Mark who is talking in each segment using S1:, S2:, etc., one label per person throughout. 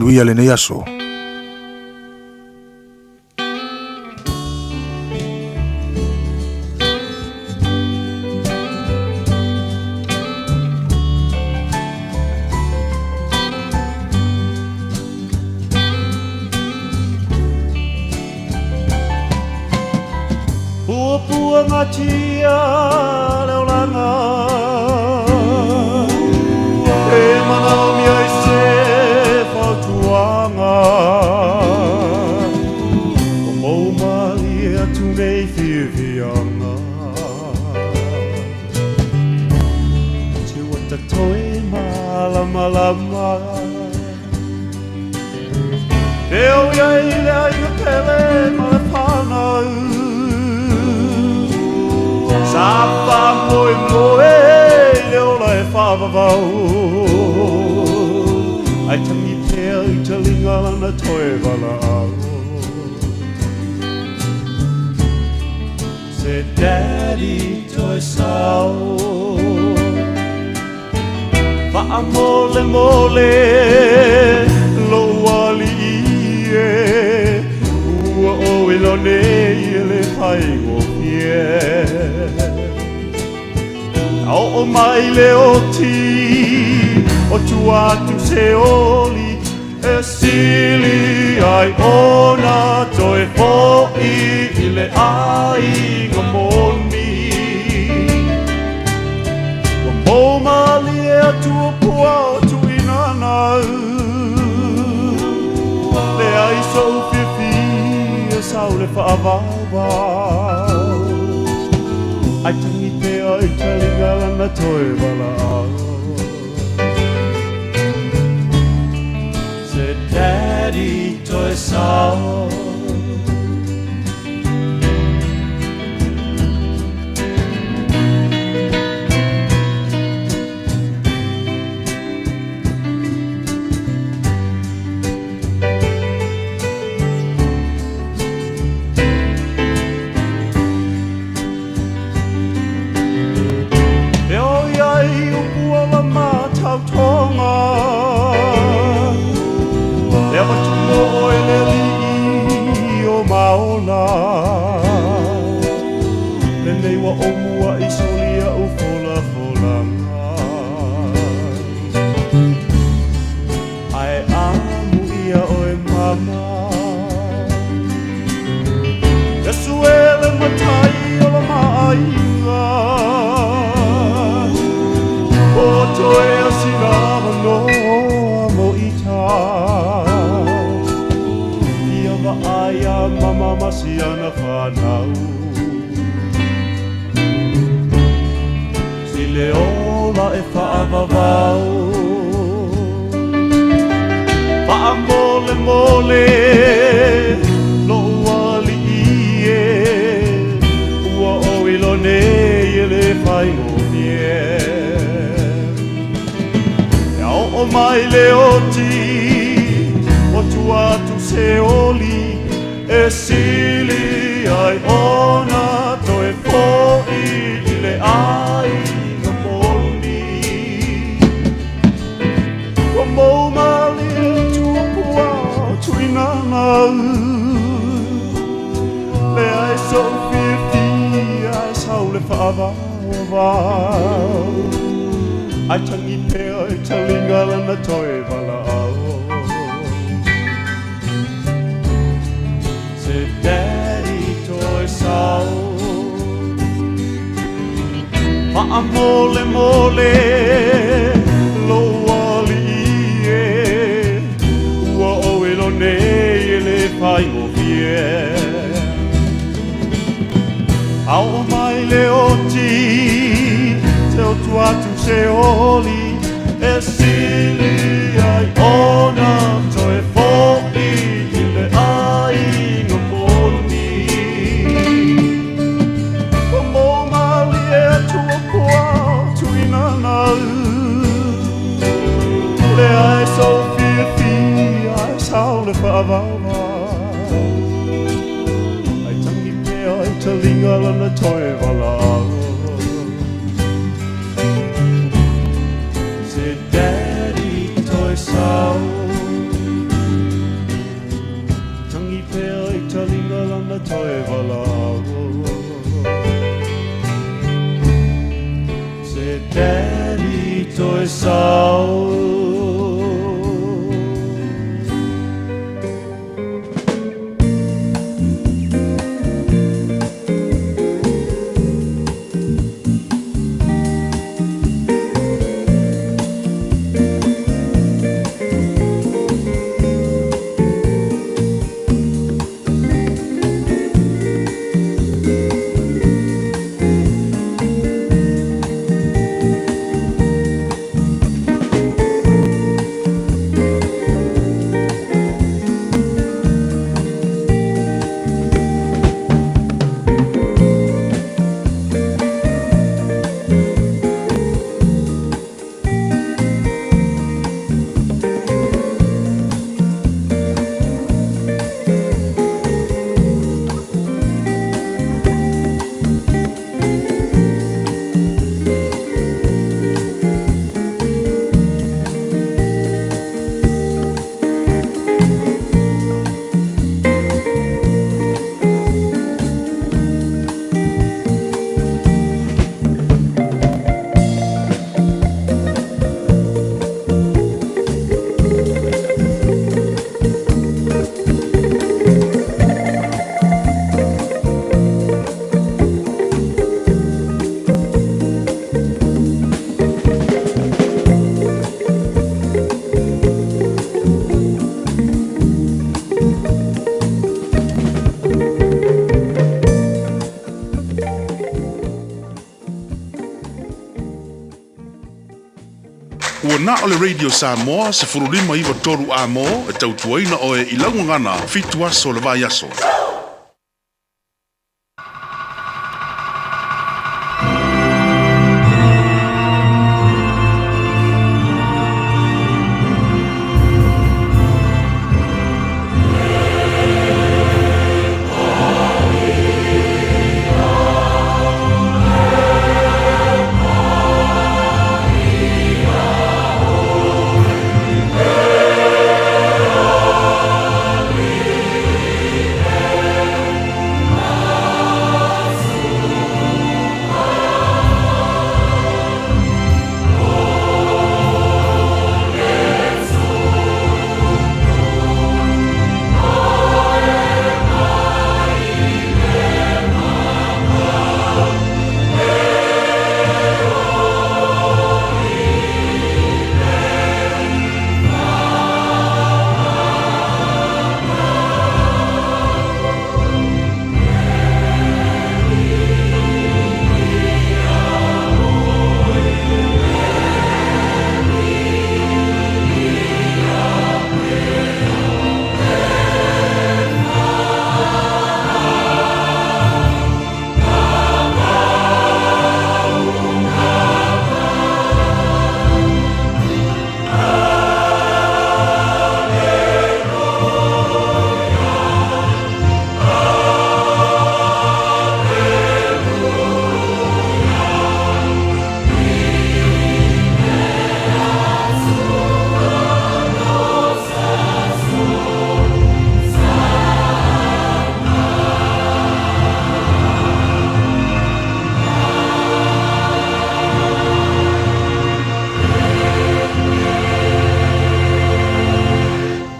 S1: Manuia lenei aso.
S2: Puapuagatia le olaga E manaomia i se fautuaga Ua mou malie atu nei fiafiaga Se ua ta toe malamalama E o i ai le aiga pele ma le whanau Sa whamoemoe i le ola e whaavavau Ai tangi pea i talinga lana toe valaau Se daddy toe sao Faamolemole lou alii e, ua ou iloa nei e le faigofie. A oo mai le oti o tua atu se oli e sili ai ona toe foʻi i le aiga moni. Ua mou malie atu o pua o Tuinanau, leai soʻu fiafia sau le faavauvau. Ai tangi pea i taliga lana toe valaau. Se daddy toe sao. E oi ai upu o la matautoga, E avatu mo oe le Alii o Maola. Lenei ua ou muaʻi soli aʻu folafolaga, Ae amuia oe mama. Iesu e le matai o la maaiga, O toe asina avanoa mo ita. Ia vaai a mama ma siana fanau, Si le ola e faavavau. Faamolemole lou alii e, Ua ou iloa nei e le faigofie. E oo mai le oti o tua atu se oli e sili ai ona toe foʻi i le aiga moni. Ua mou malie atu o pua o Tuinanau, Leai soʻu fiafia ae sau le faavauvau. Ai tangi pea i taliga lana toe valaau. Se daddy toe sao. Faamolemole lou alii e, Ua ou iloa nei e le faigofie. A oo mai le oti, se o tua atu se oli e sili ai ona toe foʻi i le aiga moni. Ua mou malie atu o pua o Tuinanau, Leai soʻu fiafia ae sau le faavauvau. Ai tangi pea i taliga lana toe valaau. Se daddy toe sao.
S1: na o le Radio Samoa 15 93 Amo e tautuaina oe i lau gagana fitu aso o le vaiaso.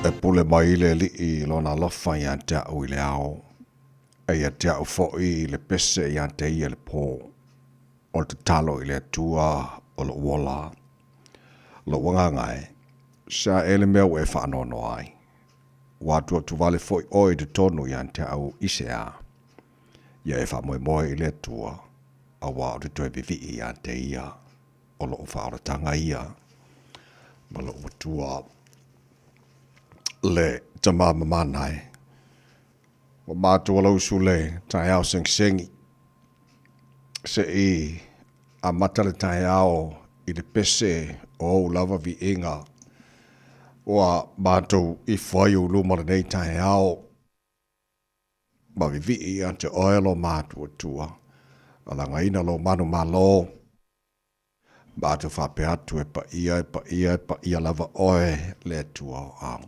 S3: E pule mai le Alii i Lona alofa ia te au i le ao, e ia te au foi le pese ia te ia le po. O le tatalo i le Atua o lou ola, lou agaga e, se a e le mea ua e faanoanoa ai? Ua atuatuvale foi oe i totonu ia te au i se a? Ia e faamoemoe i le Atua, auā ou te toe vivii ia te ia o lou faaolataga ia ma lou Atua le Tama mamana e. Ua matou alausu le taeao segisegi se i amata le taeao i le pese o ou lava viiga. Ua matou ifo ai ou luma lenei taeao ma vivii ia te oe lo matou Atua, alagaina lou manumalo. Matou faapea atu, E paia, e paia, e paia lava oe, le Atua o ao.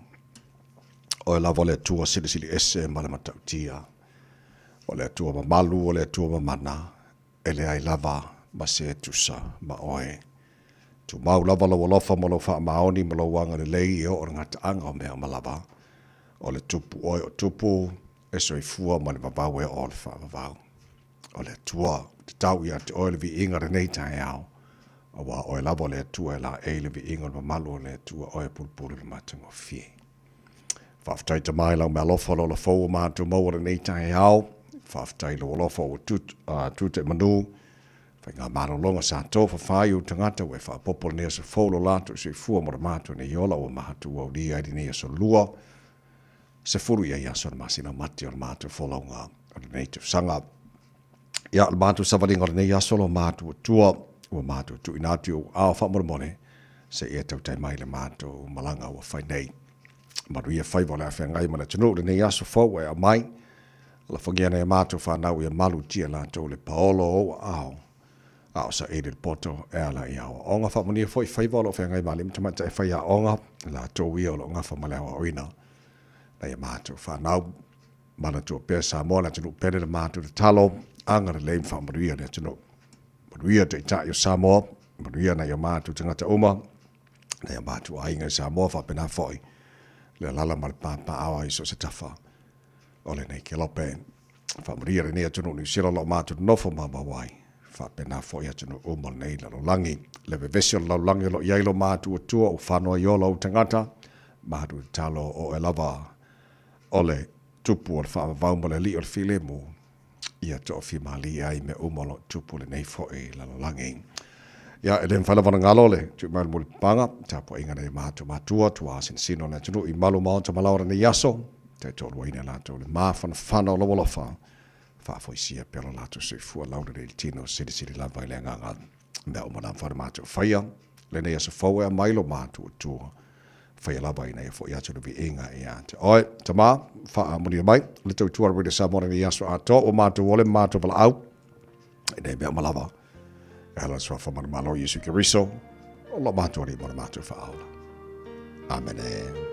S3: Oe lava o le Atua silisili ese ma le matautia. O le Atua mamalu, o le Atua mamana, e leai lava ma se e tusa ma oe. Tumau lava lou alofa ma lou faamaoni ma lou agalelei e oo i le gataaga o mea uma lava. O le Tupu oe o Tupu, e soifua ma le vavau e oo i le faavavau. O le Atua, tatau ia te oe le viiga lenei taeao, auā oe lava o le Atua e laei le viiga o le mamalu o le Atua oe e pulupulu i le matagofie. Faafetai Tama i lau meaalofa o le ola fou ua matou maua lenei taeao. Faafetai i lou alofa ua tuta i manu. Faiga malologa sa tofafa ai ou tagata ua e faaopoopo lenei aso fou lo latou soifua mo le matou nei ola ua matou aulia ai lenei aso lua. 10 ia i aso o le masina o Mati o le matou folauga o lenei tausaga. Ia, o le matou savaliga o lenei aso lo matou Atua, ua matou tuuina atu i ou ao faamolemole, se i e tautai mai le matou malaga ua fai nei. Manuia faiva o le a feagai ma le atunuu lenei aso fou ua e aumai. Alofagia nai a matou fanau ia malutia latou le paolo o ou aao, a o saili le poto e ala i aoaoga. Faamanuia foi faiva o lo o feagai ma alii ma tamaitai faiaoga, latou ia o lo o gafa ma le aoaoina nai a matou fanau. Manatua pea Samoa le atunuu pele le matou tatalo, agalelei ma faamanuia le atunuu. Manuia Taitai o Samoa, manuia nai o matou tagata uma, nai o matou aiga i Samoa faapena foi le alala ma le papaaao i so o se tafa o lenei kelope. Faamanuia lenei atunuu Niu Sila o lo o matou nonofo maumau ai, faapena foi atunuu uma o lenei lalolagi. Le vevesi o le lalolagi o lo o i ai lo matou Atua ua fano ai ola ou tagata, matou tatalo o oe lava o le Tupu o le faavavau ma le Alii o le filemu, ia toafimalie ai mea uma o lo o tupu lenei foi lalolagi. Ia, e le mafai lava ona galo le tuu mai o le mulipapaga, tapuaiga nei matou matua, tuasinasina o le atunuu i malu maota ma laoa lenei aso, taitoaluaina i latou le mafanafana o lou alofa, faafoisia pea lo latou soifua laulelei i le tino, silisili lava i le agaga mea uma na mafai ona matou faia lenei aso fou e aumai lo matou Atua. Faia lava ina ia foi atu le viiga ia te oe. Tama, faamanuia mai le tautua a le Radio Samoa lenei aso atoa, ua matou ole ma matou valaau i nei mea uma lava. E ala le suafa manumalo Iesu Keriso, o lo matou Alii ma lo matou Faaola. Amene.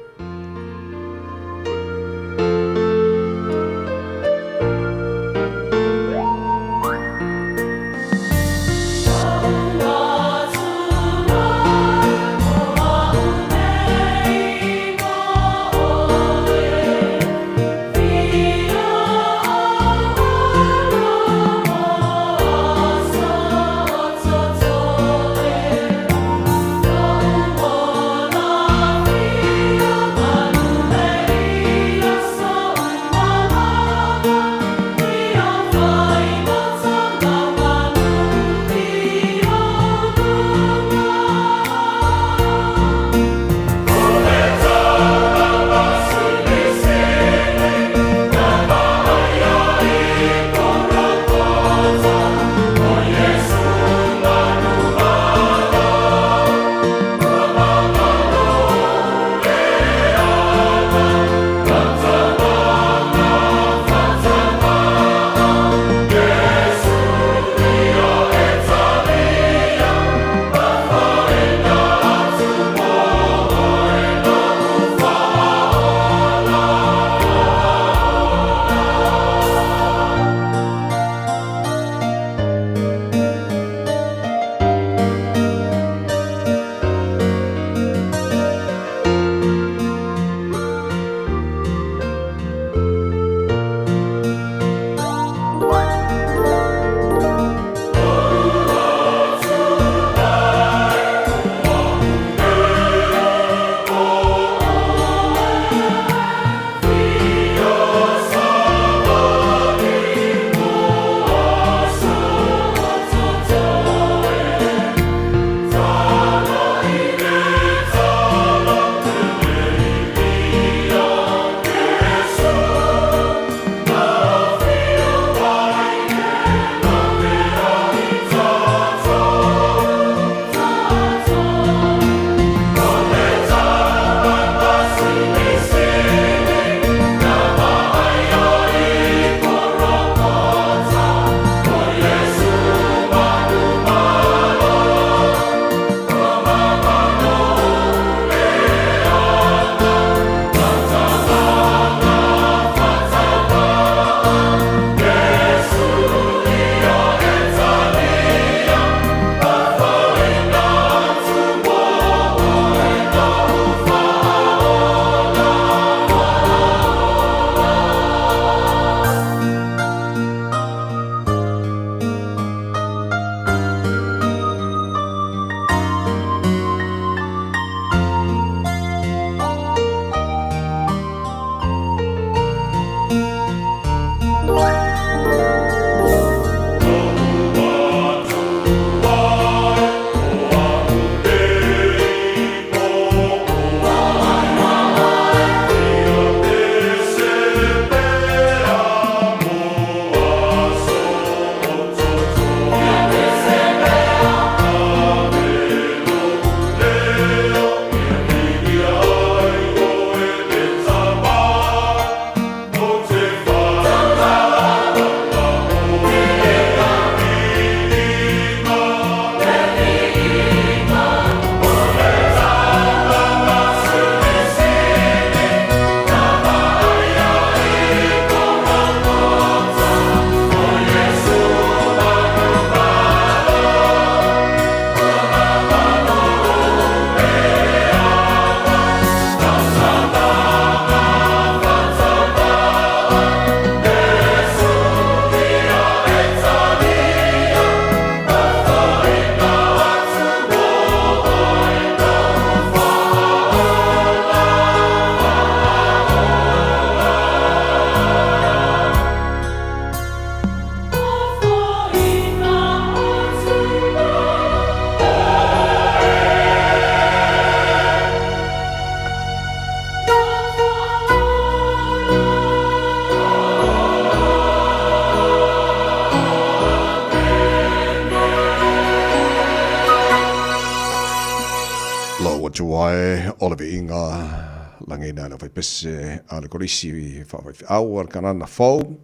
S3: Atua e, o le viiga lagiina e le aufaipese a le Kolisi Faafaifeau a le Kanana Fou,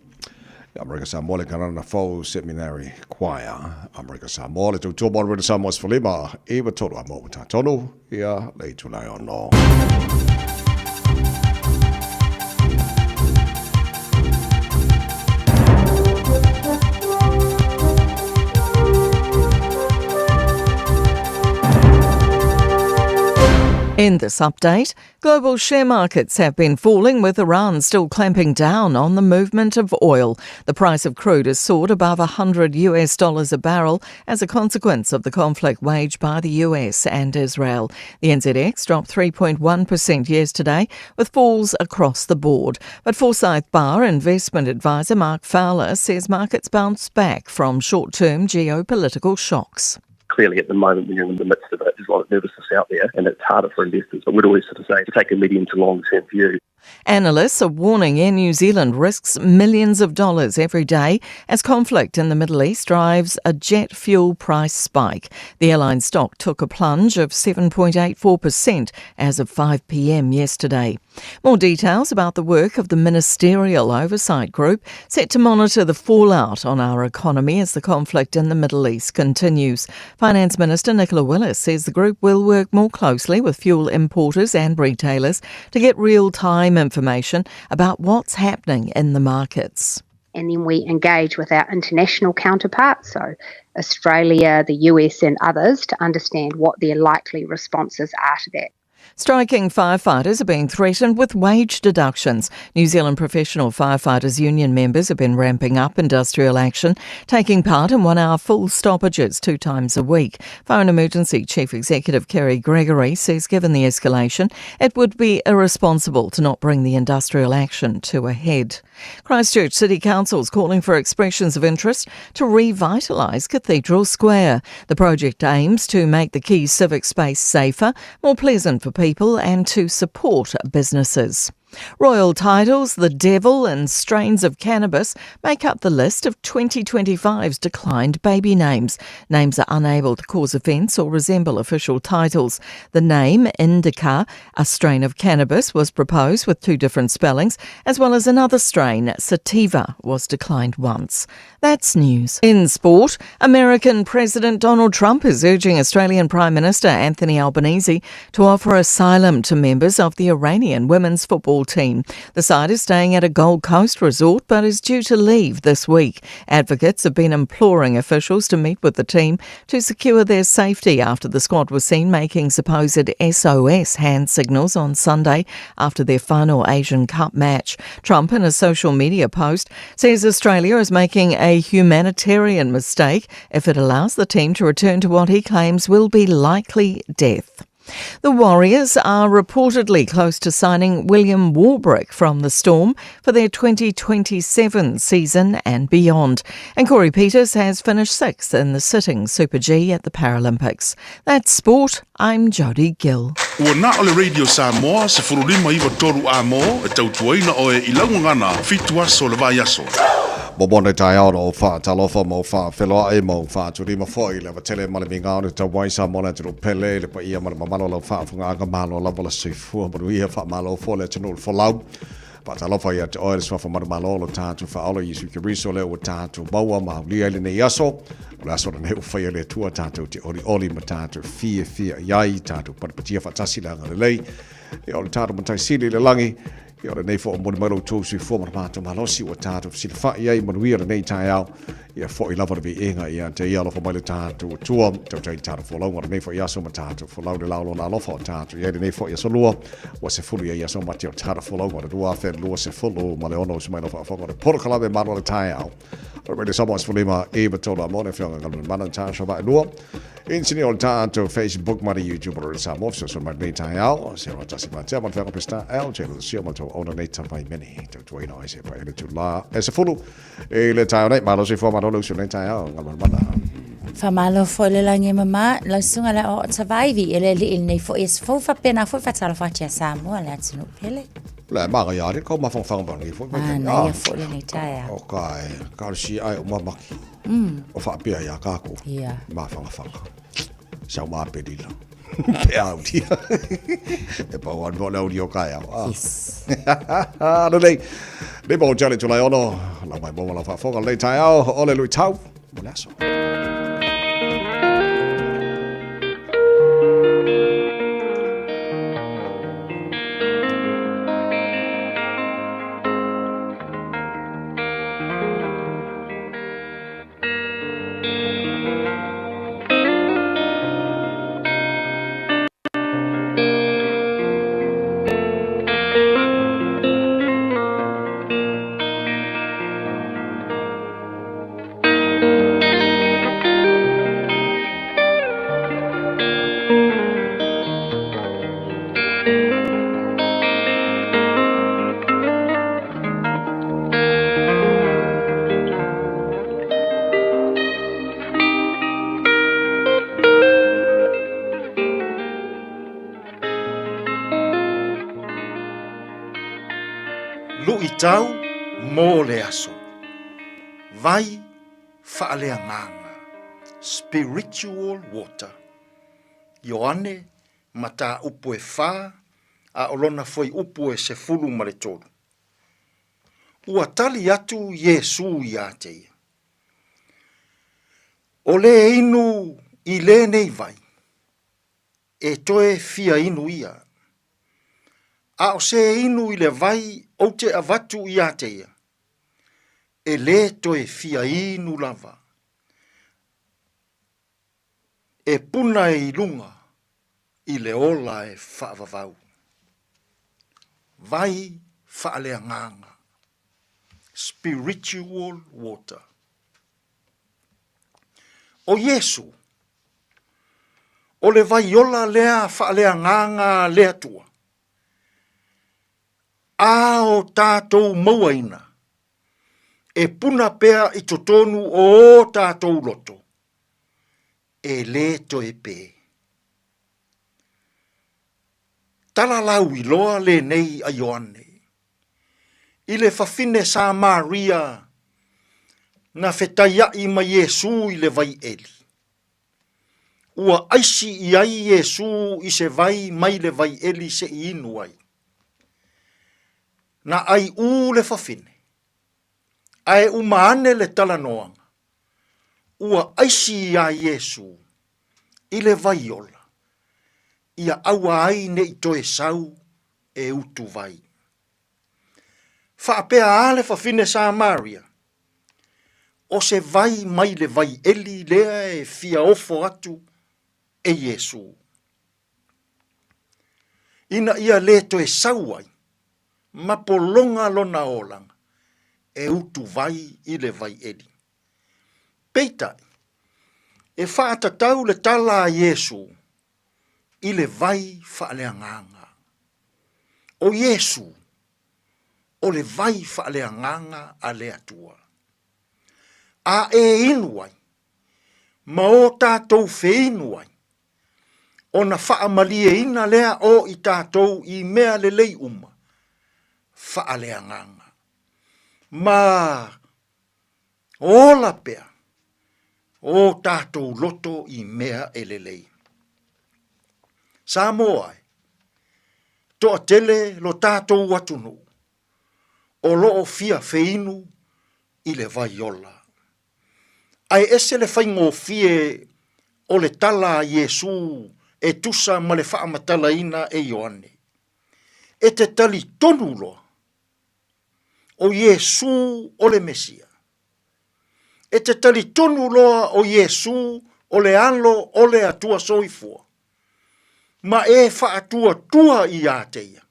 S3: Amerika Samoa le Kanana Fou Seminary Choir, Amerika Samoa le tautua mo le Samoa 15 93 a mo ua tatonu ia le itula e ono.
S4: In this update, global share markets have been falling with Iran still clamping down on the movement of oil. The price of crude has soared above 100 US dollars a barrel as a consequence of the conflict waged by the US and Israel. The NZX dropped 3.1% yesterday with falls across the board. But Forsyth Barr investment advisor Mark Fowler says markets bounce back from short-term geopolitical shocks
S5: clearly at the moment when you're in the midst of it, there's a lot of nervousness out there and it's harder for investors. But we'd always sort of say to take a medium to long term view.
S4: Analysts are warning Air New Zealand risks millions of dollars every day as conflict in the Middle East drives a jet fuel price spike. The airline stock took a plunge of 7.84% as of 5 p.m. yesterday. More details about the work of the Ministerial Oversight Group set to monitor the fallout on our economy as the conflict in the Middle East continues. Finance Minister Nicola Willis says the group will work more closely with fuel importers and retailers to get real time information about what's happening in the markets.
S6: And then we engage with our international counterparts, so Australia, the US, and others, to understand what their likely responses are to that.
S4: Striking firefighters are being threatened with wage deductions. New Zealand Professional Firefighters Union members have been ramping up industrial action, taking part in one hour full stoppages two times a week. Fire and Emergency Chief Executive Kerry Gregory says given the escalation, it would be irresponsible to not bring the industrial action to a head. Christchurch City Council is calling for expressions of interest to revitalise Cathedral Square. The project aims to make the key civic space safer, more pleasant for people and to support businesses. Royal titles, The Devil and Strains of Cannabis make up the list of 2025's declined baby names. Names are unable to cause offence or resemble official titles. The name Indica, a strain of cannabis, was proposed with two different spellings, as well as another strain, Sativa, was declined once. That's news. In sport, American President Donald Trump is urging Australian Prime Minister Anthony Albanese to offer asylum to members of the Iranian women's football team. The side is staying at a Gold Coast resort but is due to leave this week. Advocates have been imploring officials to meet with the team to secure their safety after the squad was seen making supposed SOS hand signals on Sunday after their final Asian Cup match. Trump, in a social media post, says Australia is making a humanitarian mistake if it allows the team to return to what he claims will be likely death. The Warriors are reportedly close to signing William Warbrick from the Storm for their 2027 season and beyond. And Corey Peters has finished sixth in the sitting Super G at the Paralympics. That's sport. I'm Jodie Gill.
S1: Ua na o le Radio Samoa 15 93 a mo e tautuaina oe i lau gagana fitu aso o le vaiaso.
S3: Mo nei taeao na o whaatalofa ma o whaafeloaʻi ma o whaatulima foi le avatele ma le migao le tauai Samoa le atunuu pele le paia ma le mamalu o lau faafogaaga malo lava le soifua manuia faamalo foi le atunuu le folau. Faatalofa ia te oe le suafa manumalo o lo tatou Faaola Iesu Keriso lea ua tatou maua ma aulia i lenei aso. O le aso lenei ua faia e le Atua tatou te olioli ma tatou fiafia i ai, tatou patipatia faatasi le agalelei. Ia o le tatou Matai Sili i le lagi, ia o lenei foi o momoli mai lo outou soifua ma le matou malosi ua tatou fesilafai ai manuia lenei taeao. Ia foi lava le viiga ia te ia alofa mai le tatou Atua. Tautai le tatou folauga lenei foi aso ma tatou folau le lao lona alofa o tatou i ai lenei foi aso lua. Ua sefulu ia aso mati o tatou folauga le 2026 ma le ono usu mai lau faafofoga o le polokalame Malu o le Taeao. O le Radio Samoa 15 i tolu a mo le afioga Galvin Mana Tasha Vaelua. Insinia o le tatou Facebook ma le YouTube o le Radio Samoa fesoasoani mai lenei taeao. Se roa tasi matea ma le feaga Pesta L, Taylor the Seal ma le tau ona nei tawai meni. Tautuaina ai se pa ele tu la e sefulu. I le taeao nei, malo soifua malo le uso nei taeao, Galumalemana.
S7: Faamalo foi le lagi e mama, lau susuga le aoao Tavaivi, e le alii lenei foi aso fou faapena foi faatalofa atu ia Samoa le atunuu pele.
S3: Le maga ia le kau mawhangawhanga mau nei foi.
S7: Manaia foi lenei taeao.
S3: O ka e, ka o si ai o mamaki. O whaapea ia kākou.
S7: Ia.
S3: Mawhangawhanga. Sau mā perila. Pe a aulia. E pau anu o le aulia o taeao. Ah.
S7: Yes.
S3: Lelei. Nei mo jale tulai ono. Lau mai mo lau faafofoga lenei taeao. O le luitau. Mo le aso.
S8: Luitau mo le aso. Vai faaleagaga, spiritual water. Ioane, mataupu e fa, a o lona fuaiupu e 13. Ua tali atu Iesū iā te ia, O le inu i lenei vai, e toe fia inu ia. A o se inu i le vai ou te avatu iā te ia, e lē toe fia inu lava. E puna i luga i le ola e faavavau. Vai faaleagaga, spiritual water. ʻO Iesū, ʻo le vai ola lea faaleagaga a le Atua, a o tātou mauaina, e puna pea i totonu o ō tātou loto, e lē toe pē. Tala lauiloa lenei a Ioane i le fafine Samaria na fetaiaʻi ma Iesū i le vai ʻeli. Ua ʻaisi i ai Iesū i se vai mai le vai ʻeli seʻi inu ai. Na ʻaiʻū le fafine, a e uma ane le talanoaga, ua ʻaisi iā Iesū i le vai ola, ia aua ai ne i toe sau e utu vai. Faapea a le fafine Samaria, o se vai mai le vai ʻeli lea e fia ofo atu e Iesū. Ina ia lē toe sau ai ma pologa lona olaga e utu vai i le vai ʻeli. Peitai, e faatatau le tala a Iesū i le vai faaleagaga. ʻO Iesū, o le vai faaleagaga a le Atua. A e inu ai, ma o tātou feinu ai, ona faamalieina lea o i tātou i mea lelei uma, faaleagaga. Ma ola pea o tātou loto i mea e lelei. Samoa e, toatele lo tātou atunuu, o loo fia feinu i le vai ola. Ae ese le faigofie o le tala a Iesū e tusa ma le faamatalaina e Ioane. E te talitonu loa, o Iesū o le Mesia. E te talitonu loa o Iesū o le Alo o le Atua Soifua, ma e faatuatua iā te ia.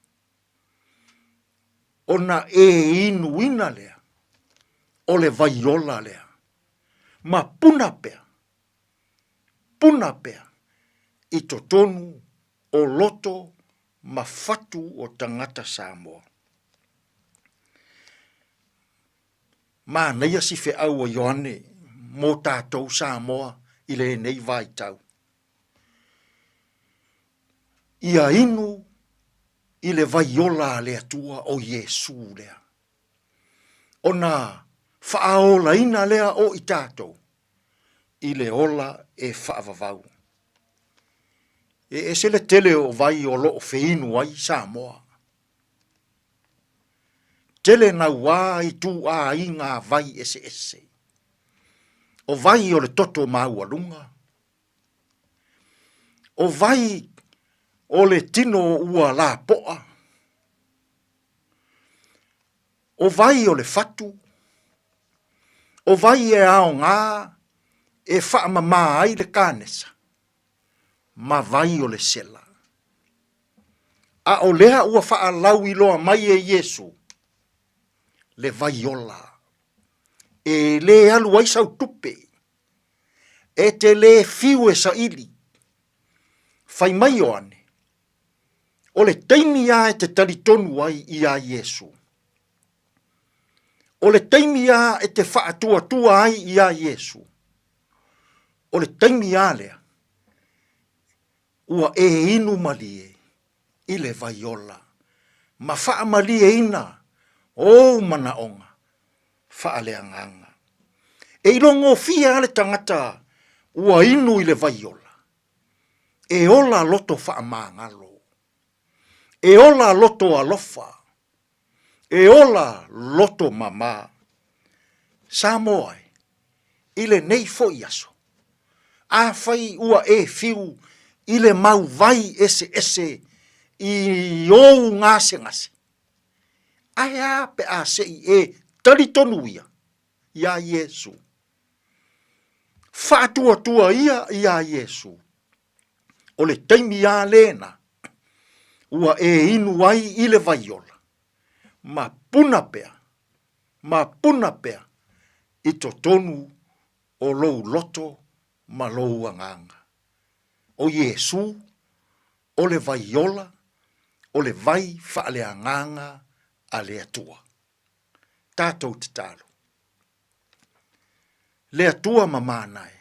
S8: Ona e inuina lea o le vai ola lea, ma puna pea, puna pea i totonu o loto ma fatu o tagata Samoa. Manaia si feau o Ioane mo tatou Samoa i lenei vaitau. Ia inu i le vai ola a le Atua o Iesū lea. Ona faaolaina lea o i tatou i le ola e faavavau. E ese le tele o vai o lo o feinu ai Samoa. Tele nauā ituaiga vai eseese. O vai o le toto maualuga. O vai o le tino ua lapoa. O vai o le fatu. O vai e aoga e faamamā ai le kanesa ma vai o le sela. A o lea ua faalauiloa mai e Iesu le vai ola, e lē alu ai sau tupe, e te lē fiu e saili. Fai mai Ioane, o le taimi a e te talitonu ai iā Iesu. O le taimi a e te faatuatua ai iā Iesu. O le taimi a lea, ua e inu malie i le vai ola ma faamalieina ou manaoga faaleagaga. E ilogofie lava le tagata ua inu i le vai ola, e ola loto faamagalo, e ola loto alofa, e ola loto mama. Samoa e, i lenei foi aso, afai ua e fiu i le mau vai eseese i ou gasegase, ae a pe a se i e talitonu ia iā Iesu? Faatuatua ia iā Iesu. O le taimi a lena ua e inu ai i le vai ola, ma puna pea, ma puna pea i totonu o lou loto ma lou agaga. ʻO Iesū, ʻo le vai ola, ʻo le vai faaleagaga a le Atua. Tatou tatalo. Le Atua mamana e,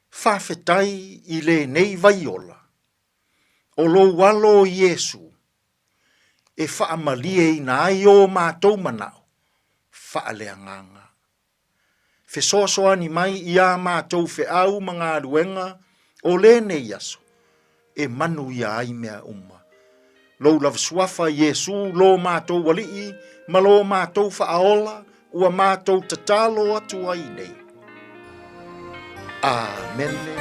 S8: faafetai i lenei vai ola, o lou alo o Iesū, e faamalieina ai o matou manaʻo faaleagaga. Fesoasoani mai iā matou feau ma galuega o lenei aso, e manuia ai mea uma. Lou lava suafa Iesu lo matou Alii ma lo matou Faaola ua matou tatalo atu ai nei. Amene.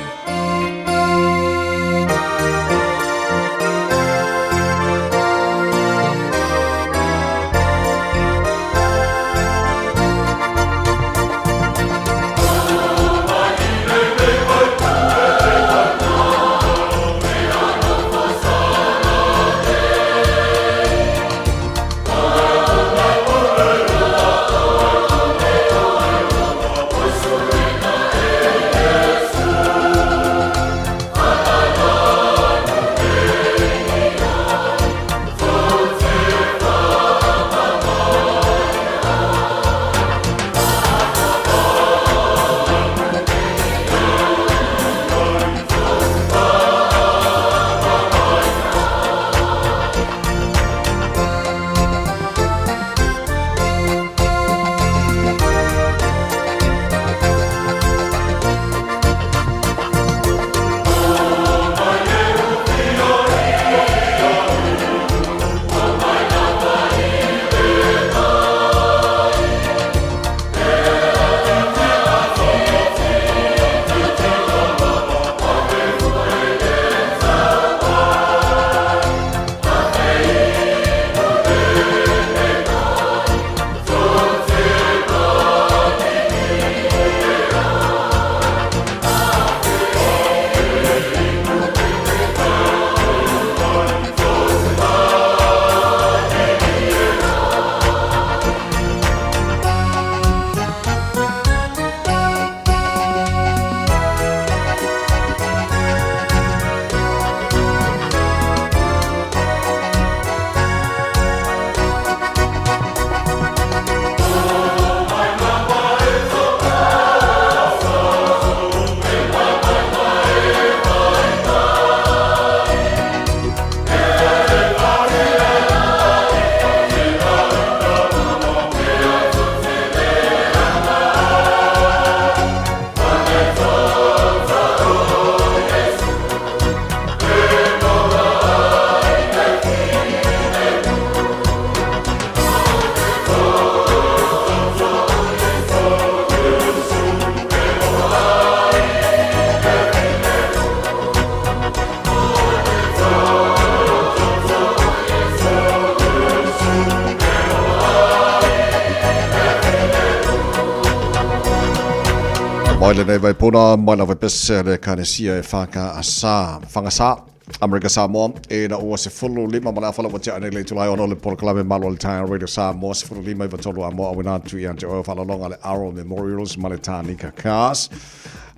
S3: Mai lenei vaipuna, mai lava pese le Ekalesia e whakaasa, whangasa, Amerika Samoa, ina ua 15 ma le afa ua tea nei le itula e ono le polokalame malo le taeao Radio Samoa 15 i tolu a moa awena atu ia te oe whaalolonga le Aro Memorials ma le Tānika Cars.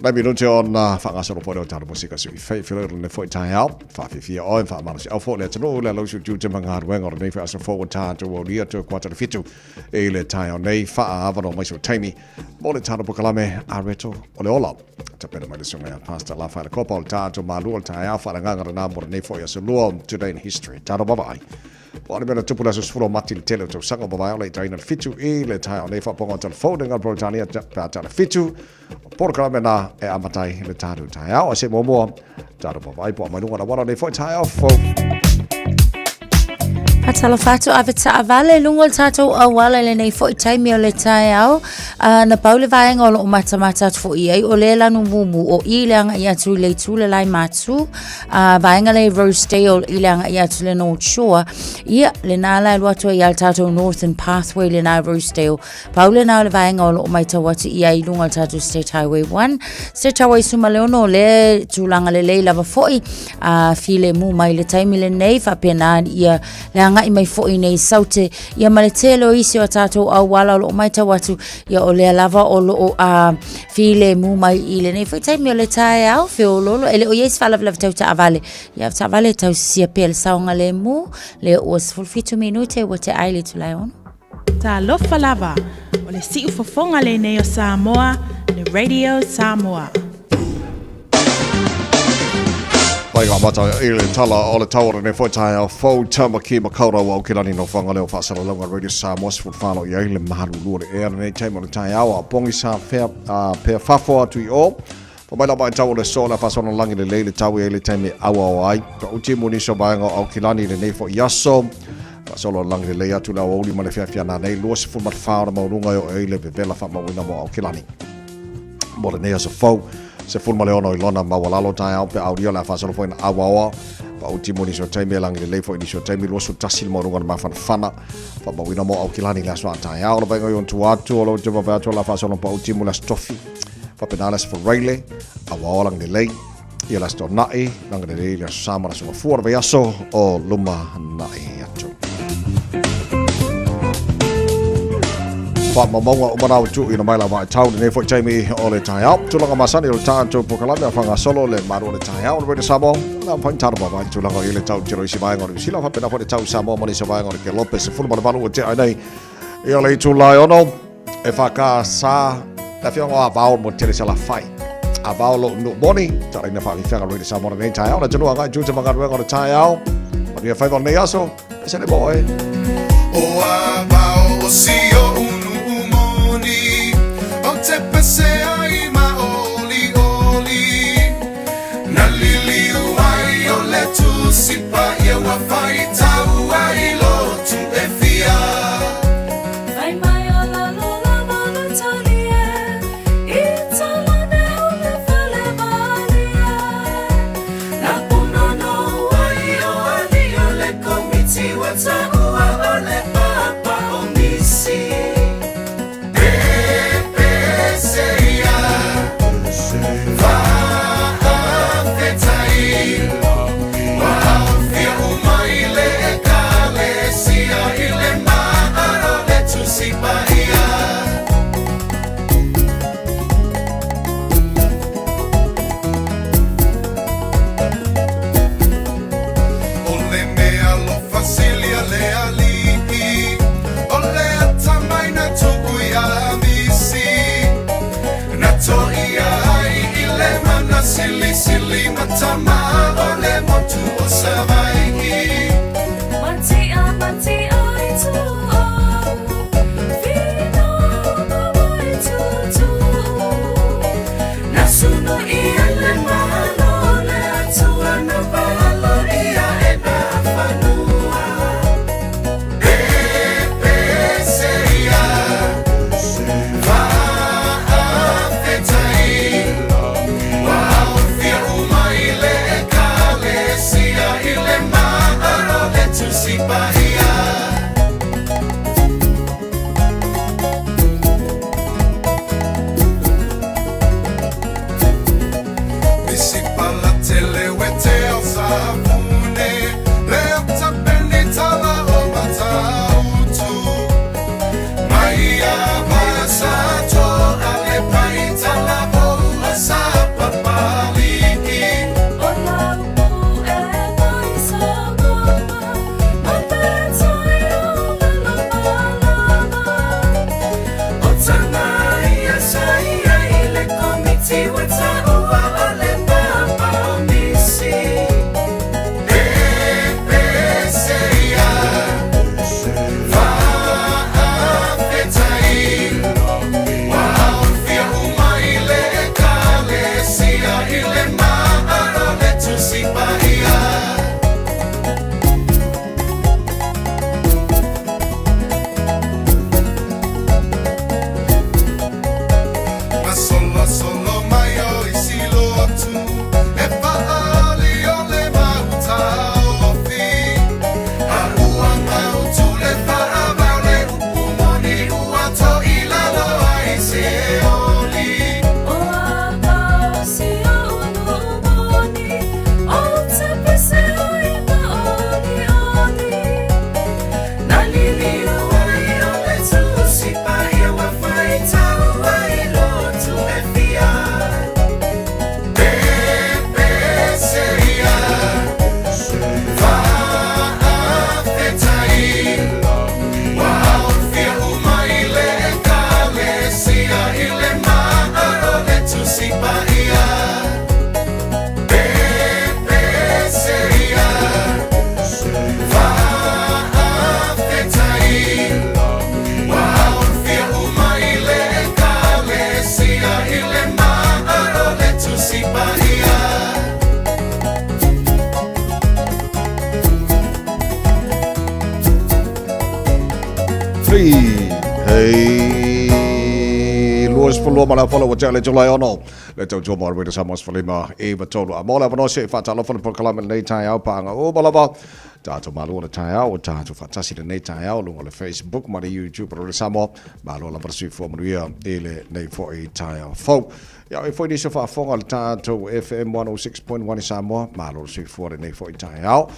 S3: Nei minute ona whangasolo po leo tāna musika su i whai whiro le foi taeao. Whawhiwhia oe, whaamalo au fo le atunuu le lausu tu te mangaruenga o lenei whaasa fo tātou o lia te kwata le fitu i le taeao nei whaavano mai so taimi mo le tāna pokalame a reto o le ola. Tapena mai le sunga ia Pastor La Whaila Kopa o le tātou mālua o le taeao whaaranganga rana mo lenei foi aso lua Today in History. Tātou babai. Po ane mena tupu le aso sefulu o Mati le tele o tausaga o babai o le itaina le fitu i le taeao nei whaaponga o telefone ngā Britania pea tā le fitu. O porokalame nā e amatai le tātou taeao. A se muamua, tātou babai po a mai lunga na wala nei foi taeao fou.
S7: Faatalofa atu ave taavale i luga o le tatou auala i lenei foi taimi o le taeao. Na pau le vaega o loo matamata atu foi i ai o le lanu mumu o i le agaʻi atu i le itu le lai matu vaega le Rosedale i le agaʻi atu le North Shore. Ia, lena la e alu atu ai ia le tatou Northern Pathway lena Rosedale. Pau lena o le vaega o loo maitau atu i ai i luga o le tatou State Highway 1. State Highway 16 le tulaga lelei lava foi a filemu mai le taimi lenei faapena ia le agai mai foi nei saute ia ma le tele o isi o tatou auala o loo maitau atu ia o lea lava o loo a filemu mai i lenei foi taimi o le taeao feololo e le o i ai se faalavelave tau taavale ia taavale tausisia pea le saogalemu lea ua 17 minute ua tea ai le itula e ono.
S9: Talofa lava, o le siufofoga lenei o Samoa, le Radio Samoa.
S3: Pai ngā mata i le tala o le tau o lenei foi taeao fou Tamaki Makaurau au ki lani no whangaleo whaasalalauga Radio Samoa sefulu whalo i ai le mahalulu o le ea lenei taimi o le taeao a pongi sa fea, a pea fafo atu i o. Pa mai lava i tau o le so le whaasona langi le lei le tau i ai le taimi aua o ai. Pa uti mo nisi o vaega o Aukilani i lenei foi aso. Faasolo le langi lelei atu le aoauli ma le fiafia nanei 24 ona maualuga e oo ai le vevela faamauina mo Aukilani. Mo lenei aso fou, 16 i lona maualalo taeao pe aulia o le a faasolo foi na auaoa. Pa uti mo nisi o taimi e langi lelei foi nisi o taimi 21 le maualuga o le mafanafana. Faamauina mo Aukilani le aso a taeao. O le vaega i ona tua atu o lo te vave atu o le a faasolo pa uti mo le aso tofi. Faapena le aso Faraile, auaoa langi lelei. Ia le Aso Toonai, lagi lelei le Aso Sa ma le Aso Gafua o le vaiaso o lumanai atu. Faamaumauga uma na ua tuuina mai la vaitau lenei foi taimi o le taeao. Tulaga masani o le tatou polokalame a faagasolo le malu o le taeao o le Radio Samoa. La mafai ona tatou vaavaai i tulaga o i ai le tau tiro i isi vaega o Niu Sila, faapena foi le tau i Samoa ma nisi o vaega o le Kelope 18 ua tea ai nei ia le itula e ono. E whakasa le afioga o Avao mo tele Salafai. Avao lo nu moni, talaina whaafifianga roi le Samoa nei taeao, le atunuu agai tiute ma galuega o le taeao. Manuia faiva o lenei aso, pese le moe.
S10: O Avao o si o unu moni, o te pese ai ma oli oli. Na liliu ai o le tusi pa ia ua whaitau ai lotu e fia.
S11: Fai mai o lalo lava le talie, i talane o le fale valie.
S10: Na punono ai o ali o le komiti wa taua o le papa o misi. O le atamai na tuku iā Misi, Na toia ai i le mana silisili ma tama o le motu o Savaii.
S11: Matia, matia i tu au, Whina maua i tutu.
S10: Na sunu ia le malo le Atua na palo ia e na fanua.
S3: Hei, hei, 22 ma le aofala ua tea le itula e ono. Le tautua mo Radio Samoa 15 i 3. A mo le avanoa se i faatalofa le polokalame lenei taeao paaga uma lava. Tatou malo le taeao, o tatou faatasi lenei taeao luga o le Facebook ma le YouTube o Radio Samoa. Malo lava le soifua manuia i lenei foi taeao fou. Ia e foi nisi o faafofoga le tatou FM 106.1 i Samoa. Malo le soifua lenei foi taeao.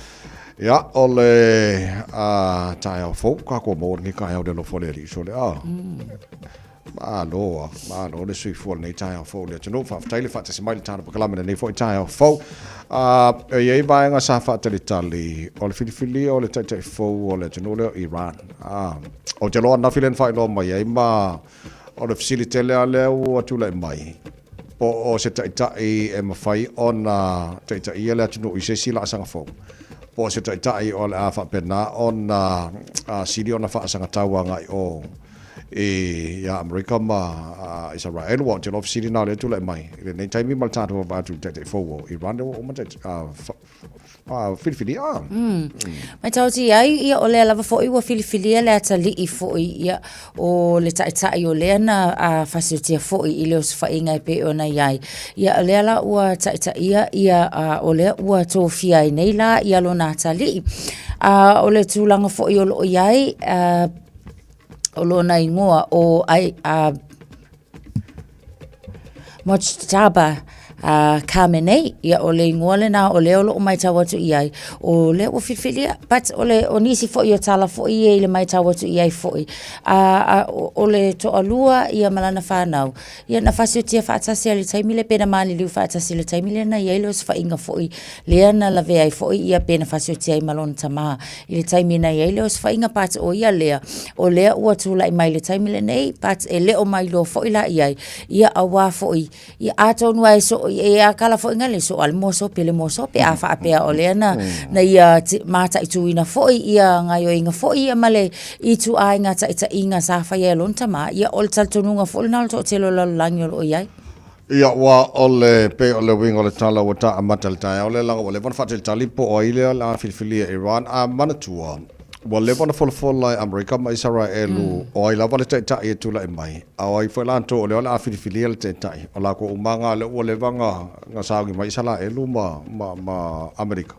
S3: Ia, o le uh, taeao fou, ka kua maua lenei taeao le alofa o le Alii sole. Ah. Malo, malo le soifua lenei taeao fou le atunuu. Faafetai le faatasi mai le tatou polokalame lenei foi taeao fou. Uh, e i ai vaega sa faatalitali o le filifilia o le taitai fou o le atunuu lea o Iran. Ah, ou te iloa ananafi lea na faailoa mai ai ma O le fesili tele lava lea ua tulai mai, po o se taitai e mafai ona taitaia le atunuu i se isi laasaga fou, po o se taitai o le a faapena ona sili ona faasagatau agai o i ia Amerika ma Isaraelu. Aua ou te iloa o fesili na o lea e tulai mai i lenei taimi ma le tatou vaavaai atu i le taitai fou o Iran lea ua uma ona filifilia.
S7: Mm. Matautia ai, ia o lea lava foi ua filifilia le atalii foi, ia o le taitai o lea na a, fasiotia foi i le osofaiga e pei ona i ai. Ia o lea la ua taitaia ia a, o lea ua tofia ai nei la ia lona atalii. A, o le tulaga foi o loo i ai, a, o lona ingoa o ai, a, Mojtaba uh, Khamenei, ia o le ingoa lena o lea o loo maitau atu i ai, o lea ua filifilia, but o le o nisi foi o tala foi ia i le maitau atu i ai foi, uh, uh, o le toalua ia ma lana whanau, ia na fasiotia faatasi a le taimi le pe na maliliu faatasi le taimi le na i ai le osofaiga foi, lea na lavea ai foi ia pe na fasiotia ai ma lona tamā i le taimi na i ai le osofaiga but o ia lea, o lea ua tulai mai le taimi lenei, but e le o mailoa foi la i ai, ia auā foi, ia atonu lava e soo, e a kala foi nga le soo a le moa sope le moa sope, a faapea o lea na, na ia mataituina foi ia gaioiga foi ia ma le ituaiga taitaiga sa faia e lona tamā, ia o le talitonuga foi lena o le toatele o le lalolagi o lo o i ai.
S3: Ia, ua o le, pei o le uiga o le tala ua taamata i le taeao lea, leaga ua leva ona faatalitali po o ai lea o le a filifilia e Iran. A manatua, ua leva ona folafola e Amerika ma Isaraelu, o ai lava le taitai e tulai mai, a o ai foi latou o lea o le a filifilia le taitai. O lakou umaga lea ua leva ona sauni mai Isaraelu ma, ma, ma Amerika.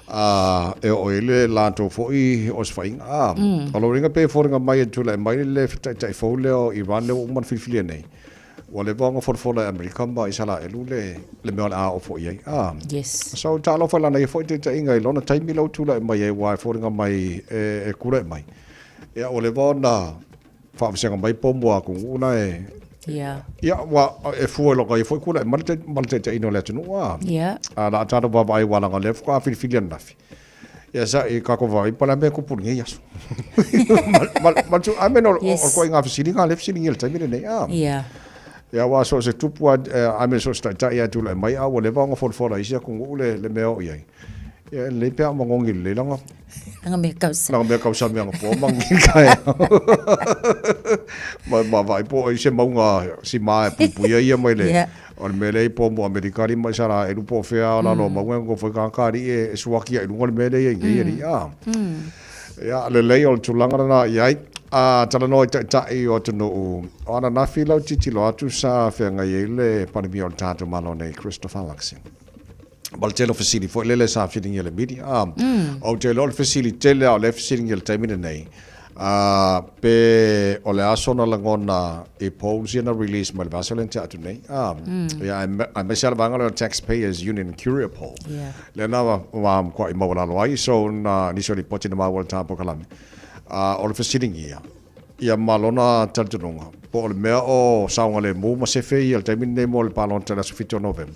S3: A e oo i ai le latou foi osofaiga. A, o lona uiga pei e foliga mai e tulai mai le taitai fou lea o Iran lea ua uma ona filifilia nei, Ua leva ona folafola e Amerika ma Isaraelu le, le mea o le a oo foi i ai. Ah.
S7: Yes.
S3: So, talofa i lana ia foi taitaiga i lona taimi lea ua tulai mai ai, aua e foliga mai e, e kulai mai. Ia, ua leva ona faavasega mai pomu a atunuu la e...
S7: Yeah.
S3: Ia, ua, e fua i lona ia foi kulai mai le, ma le taitaiga o le atunuu. Ah.
S7: Yeah.
S3: A la a tatou vaavaai aua leaga o lea faatoa filifili ananafi. Ia sa i kako vai pa la me ko puni ia so. Ma ma tu a me no o ko inga fesili nga le fesili ngi le taimi lenei a.
S7: Yeah.
S3: Ia wa so se tupu a a me so sta ta ia tu le mai a ua leva ona folafola isi atunuu le le mea o i ai. Ia le pea magogi lelei langa.
S7: Langa mea kausami.
S3: Langa mea kausami anga po mangi kai. Ma ma vai po i se maunga si ma e puipuia ia mai le.
S7: Yeah.
S3: O le mea lea i po mo Amerika alii ma Isaraelu po o fea o lalo o mauga e nonofo ai tagata alii e suaki ai i luga o le mea lea i ai nei alii a. Ia, lelei o le tulaga lena i ai. A talanoa i taitai o atunuu, o ananafi lau tilotilo atu sa feagai ai le Palemia o le tatou Malo nei, Christopher Luxon. Ma le tele o fesili foi lele sa fesiligia e le media. A, ou te iloa o le fesili tele lava o lea e fesiligia i le taimi lenei, a, pe o le a sona lagona i polls ia na release mai le vaiaso lea na tea atu nei. A, ia, aemaise lava le vaega lea o le Taxpayers Union Curia Poll. Lea na matuai maualalo ai, so na nisi o lipoti na maua i le ta polokalame. A, o le fesiligia, ia ma lona talitonuga, po o le mea o saogalemu ma sefe ia i le taimi lenei mo le palota i le aso 7 o Novema,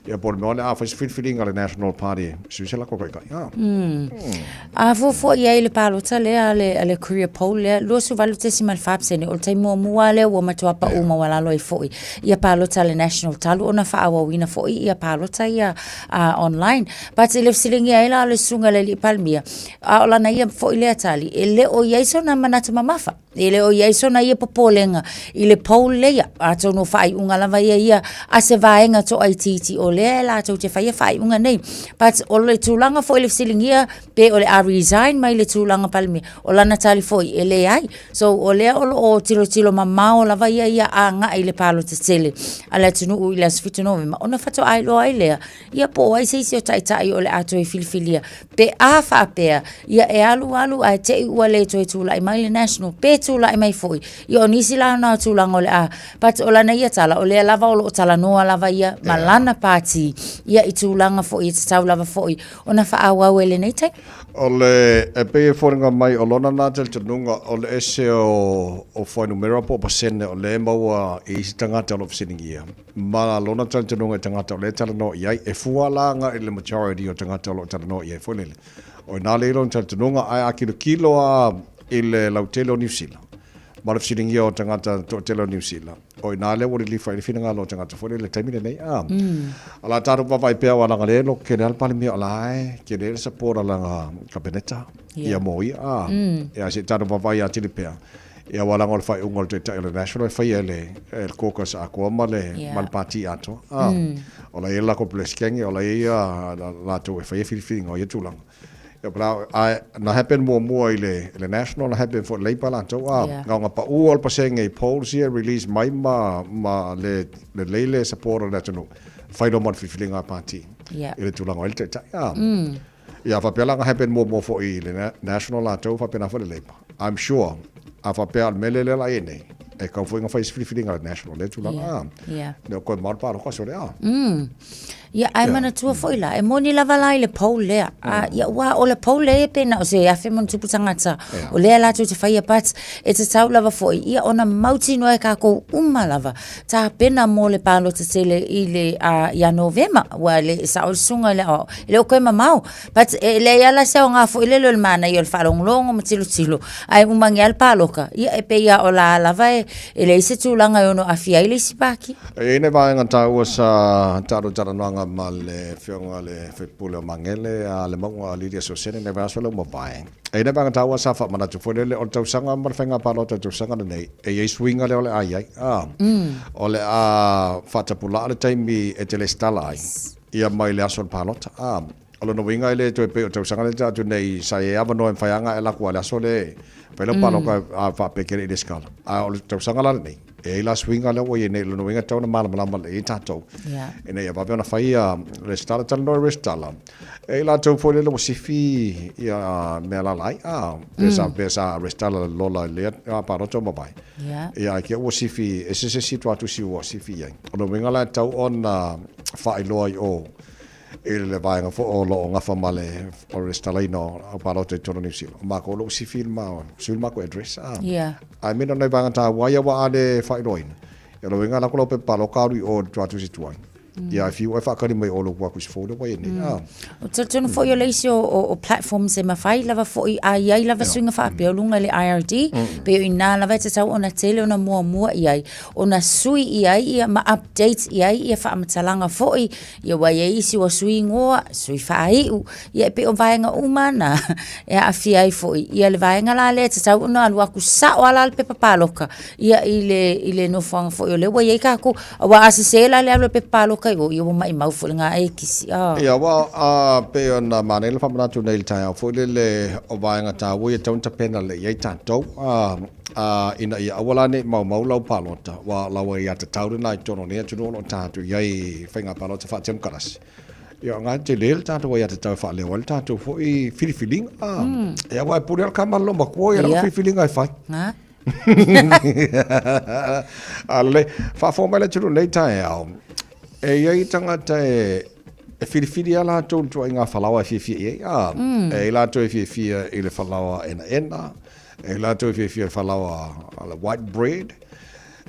S3: ia po o le mea o le a fai se filifiliga a le National Party e sui se lako taitai.
S7: A. A fuafua i ai le palota lea a le, a le Career Poll lea, 28.4%, o le taimi muamua lava lea ua matua pau maualalo ai foi ia palota a le National talu ona faaauauina foi ia palota ia uh, online. But i le fesiligia ai la o le susuga i le Alii Palemia, A o lana ia foi lea tali, e le o i ai sona manatu mamafa, e le o i ai sona ia popolega i le poll lea, atonu o faaiuga lava ia ia a se vaega toaitiiti o lea e latou te faia faaiuga nei. But o le tulaga foi i le fesiligia pe o le a resign mai le tulaga Palemia, o lana tali foi e leai. So o lea o lo o tilotilo mamao lava ia ia agai i le palota tele a le atunuu i le aso 7 Novema ona faatoa iloa ai lea ia po o ai se isi o taitai o le a toe filifilia pe a faapea ia e alu alu ae te i ua le toe tulai mai le National pe tulai mai foi ia o nisi la na o tulaga o le a but o lana ia tala o lea lava o lo o talanoa lava ia ma lana pati ia i tulaga foi e tatau lava foi ona faaauau e lenei taimi.
S3: O le, e pei e foliga mai o lona na talitonuga o le ese o, o fuainumera po o pasene o lea e maua i isi tagata o lo o fesiligia, ma lona talitonuga i tagata o lea e talanoa i ai, e fua la agai i le majority o tagata o lo o talanoa i ai foi lele. O i ina lea i lona talitonuga, ae a kilokilo lava i le lautele o Niu Sila, ma le fesiligia o tagata toatele o Niu Sila, O i ina lea ua lilifa ai le finagalo o tagata foi lele i le taimi lenei. A, o la tatou vaavaai pea aua leaga lea e loto tele lava le Palemia o la e tele le support a lana Kapeneta ia mo ia. A, ia se i tatou vaavaai atili pea, ia aua leaga o le faaiuga o le Taitai o le National e faia e le e le caucus atoa ma le ma le Pati atoa. A, o la e i ai le latou Press-gang, o la e i ai latou e faia filifiliga o ia tulaga. Ia po la, ae na happen muamua i le, i le National, na happen foi i le Labour latou, a, yeah. na ona pau o le pasenge i polls ia release mai ma, ma le, lelei le support o le atunuu, fai loa ma le filifiliga a pati yeah. i le tulaga o ai le taitai. A, Ia, faapea la na happen muamua foi i le National latou, faapena foi le Labour. I'm sure, a faapea o le mea lea lea la i ai nei, e tatau foi ona fai se filifiliga a le National i lea tulaga.
S7: Yeah. Yeah.
S3: Le o koe mau le pāloka aso lea.
S7: Ia, ae manatua foi la, e moni lava la i le poll lea. A, ia, ua, o le poll lea e pei na o se afe ma ona tupu tagata, o lea latou te faia, but e tatau lava foi, ia, ona mautinoa e kākou uma lava, tapena mo le palota tele i le, a, ia Novema, ua le sao le susuga i le aoao, e le o toe mamao. But e leai lava la se aoga foi lele o le manaia o le faalogologo ma tilotilo, ae uma ane lava le paloka, ia e pei lava o la lava e, e leai se tulaga e ono aafia ai le isi pāti.
S3: E i ai nai vaega taua sa talu talanoaga ma le Afioga i le Faipule o Magele a le Mauga Lydia Sosene i le vaiaso lea ua mavae. E i ai nai vaega taua sa faamanatu foi lele o le tausaga ma le faiga palota i le tausaga lenei, e i ai suiga lea o le a i ai. A, o le a faatapulaa le taimi e te resitala ai. Ia mai le aso o le palota. A, o lona uiga e le toe pei o le tausaga lea na tea atu nei sa i ai avanoa e mafai lava ona e lako ai le aso lea e fai lau palota a faapea e te le i resitala. A o le tausaga la lenei, e i ai la suiga lea ua i ai nei, o lona uiga e tatau ona malamalama lelei ai tatou ina ia vave ona fai ia resitala. Talanoa i resitala, e i ai latou foi lele ua sifi ia mea alaala ai, a, pe sa, pe sa resitala le lola i lea palota ua mavae. Ia, ae te i ua sifi, ese se isi tuatusi ua sifi i ai. O lona uiga la e tatau ona faailoa i o i le vaega foi o lo o gafa ma le resitalaina o au palota i totonu o Niu Sila. O makou o lo o sifi i le ma, sui le makou address. A, ae mena o nai vaega taua ia ua a le faailoaina. Ia o lona uiga alu atu lau pepa paloka alu i o i le tuatusi tuai. Ia, e fiu oe faatali mai o lou tuatusi fou lea ua i ai nei. A.
S7: Ou te talitonu foi o le isi o, o, o platforms e mafai lava foi a i ai lava suiga faapea o luga i le IRD, pei o i ina lava e tatau ona tele ona muamua i ai, ona sui i ai ia ma update i ai ia faamatalaga foi, ia ua i ai isi ua sui igoa, sui faaiu, ia e pei o vaega uma na e aafia ai foi ia le vaega la lea e tatau ona alu atu sao lava la le pepa paloka ia i le, i le nofoaga foi o lea ua i ai tatou. Aua a sese la le alu o le pepa paloka i o, ia ua maimau foi lena e kisi. Ah.
S3: Ia, aua a pei ona manaia le faamanatu nei i le taeao foi lele o vaega taua ia e tatau ona tapena lelei i ai tatou, a, a, ina ia aua la ne i maumau lau palota, aua o lau aiatatau lena i totonu o lenei atunuu o lo o tatou i ai i faiga palota faatemokarasi. Ia, o lena e tele le tatou aiatatau e faaleo ai le tatou foi filifiliga. A, ia, aua e pule lava le kama a le loomatua ia lana filifiliga e fai.
S7: Nga.
S3: A lelei, faafofoga mai le atunuu i lenei taeao, e i ai tagata e, e filifili lava latou i le ituaiga falaoa e fiafia i ai. A, E i ai latou e fiafia i le falaoa enaena, e i ai latou e fiafia i le falaoa le white bread,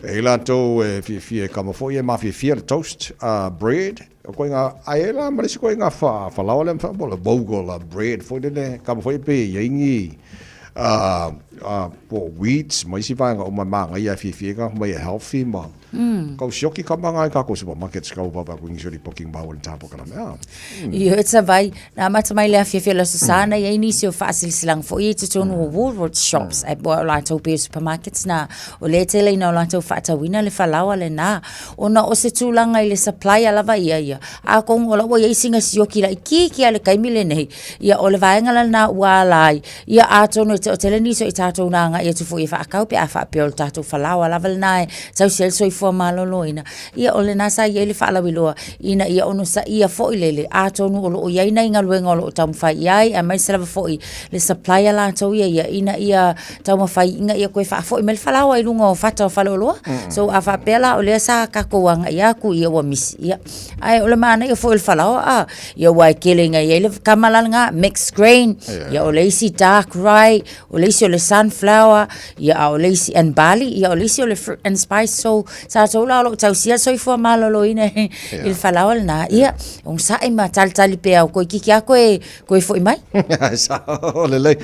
S3: e i ai latou e fiafia e kama foi e mafiafia le toast bread. O koiga, ae i ai la ma le isi koiga falaoa lea, po o le Vogel bread foi lele, kama foi e pei e i ai ni, po o wheats ma isi vaega uma e manaia e fiafia ai tagata mai e healthy ma kau sioki ka manga ai kākou supermarkets kau vava ku ingisi o lipoki maua le tapo kala mea.
S7: Ia e vai, na amata mai le afiafi o le Aso Sa na i ai nisi o faasilasilaga foi i totonu o Woolworths shops ai po o latou pei o supermarkets na o lea e tele ina o latou faatauina le falaoa lena ona o se tulaga i le supplier lava ia ia atonu o la ua i ai sina sioki laitiiti lava i le taimi lenei ia o le vaega la lena ua ala ai Ia atonu e toatele nisi o i tatou na agai atu foi e faatau pe a faapea o le tatou falaoa lava lena e tausi ai le soifua maloloina. Ia o lena sa i ai le faalauiloa ina ia onosaia foi lele atonu o lo o i ai nai galuega o lo o taumafai i ai aemaise lava foi le supplier latou ia ia ina ia taumafai ina ia toe faafoi mai le falaoa i luga o fata o faleoloa. So a faapea la o lea sa tatou agai atu ia ua misi, ia Ae o le manaia foi o le falaoa a, ia aua e tele ina i ai le kama la lena, mixed grain, ia o le isi dark rye, o le isi o le sunflower, ia a o le isi and barley, ia o le isi o le fruit and spice. So, sa tou la o lo o tausia le soifua maloloina i le falaoa lena, ia, onosai ma talitali pea o toeitiiti lava toe, toe foi mai.
S3: Sao lelei.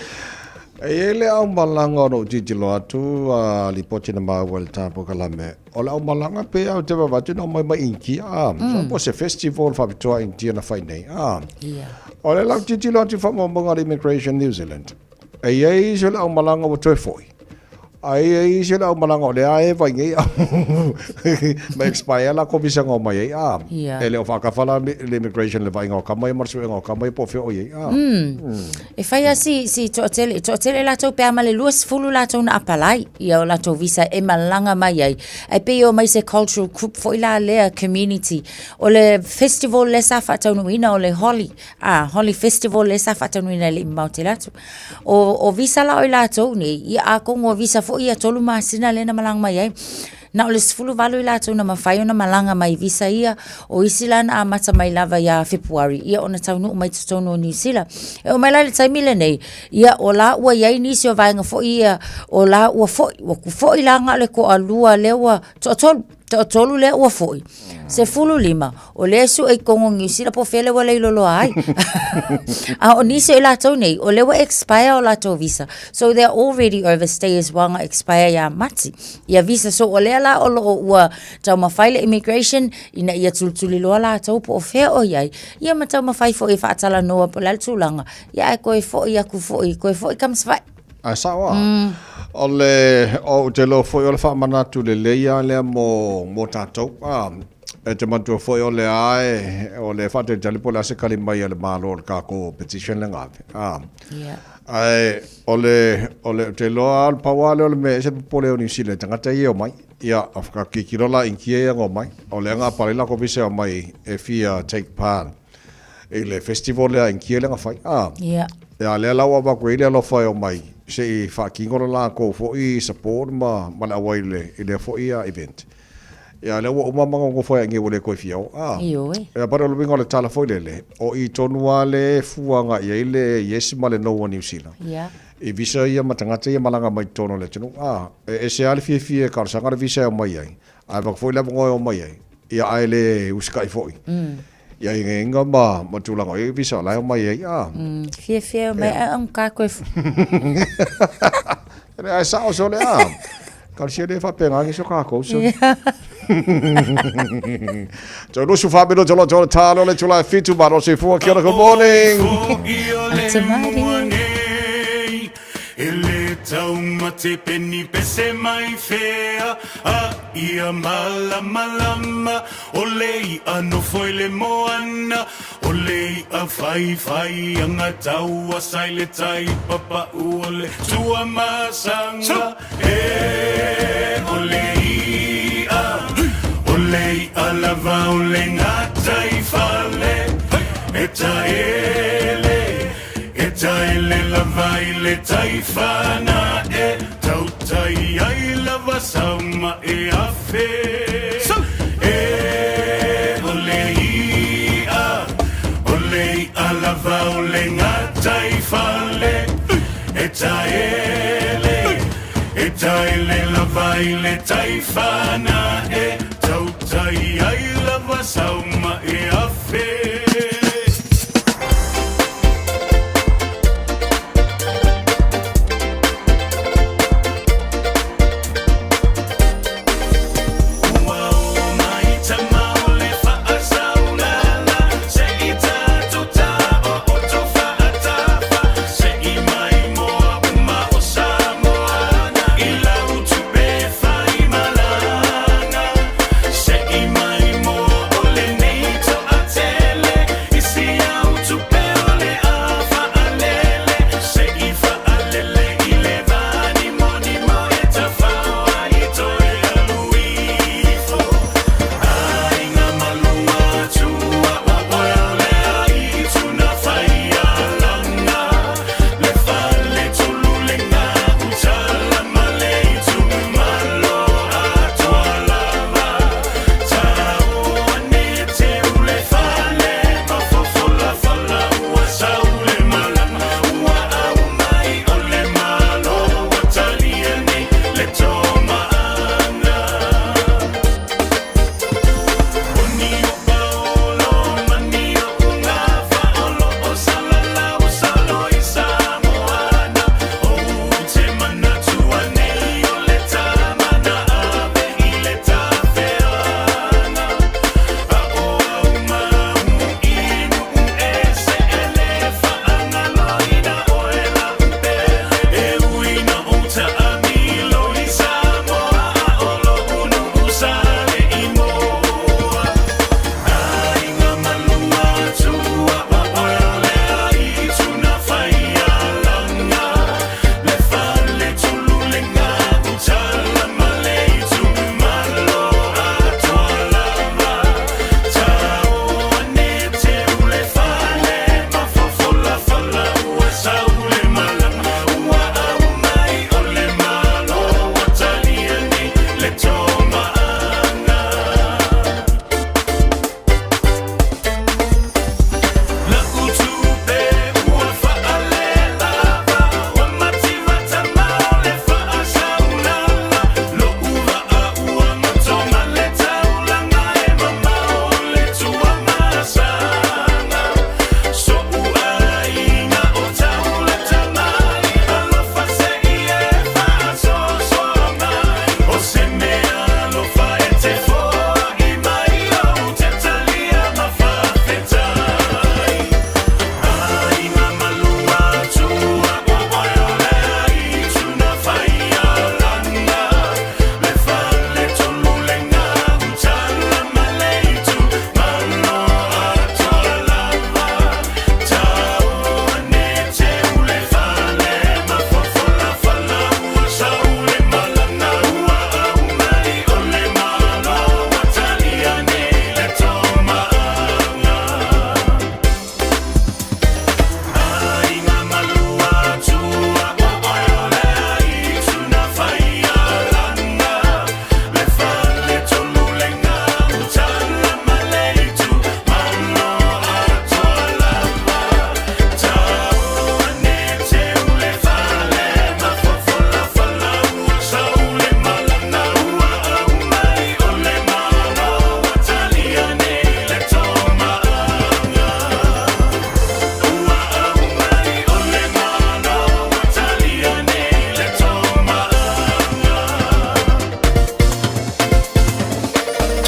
S3: E i ai le aumalaga o lou tilotilo atu a lipoti na maua i le ta polokalame, O le aumalaga pei lava ou te vaavaai atu na omai mai Initia, a. So po o se festival faapitoa Initia na fai nei, a. O le lau tilotilo atu i faamaumauga a le Immigration New Zealand, e i ai isi o le aumalaga ua toe foi, ae i ai isi o le aumalaga o lea e vaai nei ma expire latou visa na omai ai, a. E le o faatafa la le Immigration i le vaaiga o tama ia ma le suega o tama ia po o fea o i ai, a.
S7: E fai lava si, si toatele, toatele latou pe a ma le 20 latou na apalai ia o latou visa e malaga mai ai. Ae pei e omai se cultural group foi la lea community. O le festival lea sa faataunuuina o le Holi, ah, Holi Festival lea sa faataunuuina e le i mamao tele atu. O, o visa la o i latou nei, ia atonu o visa foi ia 3 masina lea na malaga mai ai. Na o le 18 i latou na mafai ona malaga mai i visa ia, o isi la na amata mai lava ia Fepuari, ia ona taunuu mai totonu o Niu Sila. E oo mai la i le taimi lenei, ia o la ua i ai nisi o vaega foi ia, o la ua foi, ua foi la na o le toalua lea ua, toatolu, toatolu lea ua foi. 15, o lea e sue i totonu o Niu Sila po o fea lea ua leiloloa ai. A o nisi o i latou nei, o lea ua expire o latou visa. So they are already overstayers ua na expire ia Mati. Ia visa. So o lea la o lo o ua taumafai le immigration ina ia tulituliloa latou po o fea o i ai. Ia ma taumafai foi e faatalanoa po o le a le tulaga. Ia ae toe foi atu foi, toe foi ka ma Savaii.
S3: Ae sao lava. O le, ou te iloa foi o le faamanatu lelei lava lea mo, mo tatou. A, e te manatua foi o lea lava e, o lea e faatalitali po o le a se tali mai a le Malo i le tatou petition lea na ave. A,
S7: Ia.
S3: ae o le, o le, ou te iloa lava o le pau lava lea o le mea e ese le popole o Niu Sila i tagata ia e omai. Ia, a tilotilo la Initia ia na omai, o lea na apalai latou visa e omai e fia take part i le festival lea a Initia lea na fai. A,
S7: Ia.
S3: a lea la ua avatu ai le alofa e omai se i faatino le latou foi support ma, ma le auai i le, i lea foi event. Ia, lea ua uma ma nonofo ai i inei ua le toe fia o. A,
S7: Ioe.
S3: ia, but o le uiga o le tala foi lele, o i tonu lava le fua agai i ai le yes ma le no a Niu Sila.
S7: Ia.
S3: I visa ia ma tagata ia malaga mai totonu o le atunuu. A, e ese lava le fiafia e talosaga le visa e omai ai, ae avatu foi le avanoa e omai ai, ia ae le usitai foi. Ia aiaiga ma, ma tulaga o i ai visa o la e omai ai. A.
S7: Fiafia e omai, ae augata koe.
S3: Ele ae sao sole a. Talosia le faapena nisi o kākou so. So 24 minute o lo talo le tula e 7 malo soifua. Kia ora, good morning.
S7: Ata marie.
S10: E le taumate peni pese mai fea a ia malamalama o le i'a nofo i le moana o le i'a whaiwhai anga taua sai le tai papa'u o le tuamasaga e o le i'a o le i'a lava o le gatai fale e taele e taele lava i le taifana e tautai ai lava sama e afe e o le i'a o le i'a lava o le gatai fale e taele e taele lava i le taifana e tautai ai lava sauma e afe.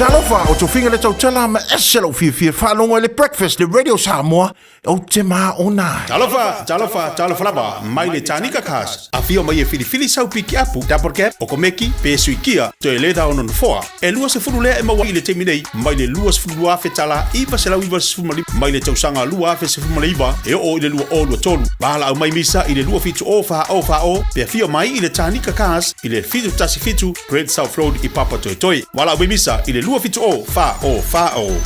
S1: Talofa, o tofiga le tautala ma ese lou fiafia faalogo i le Breakfast le Radio Samoa, ou te maona ai. Talofa, talofa, talofa lava, mai le Tanika Cars. Afio mai e filifili sau pikiapu, double cab, okomeki, pe suikia, toe leda ona nofoa. E 20 lea e maua i le taimi nei, mai le 22,000 tala 995 mai le tausaga 2019 e oo i le 2023. Valaau mai misa i le 270 40 40 pe afio mai i le Tanika Cars i le 717 Great South Road i Papatoetoe. Valaau mai misa i le 270 40 40.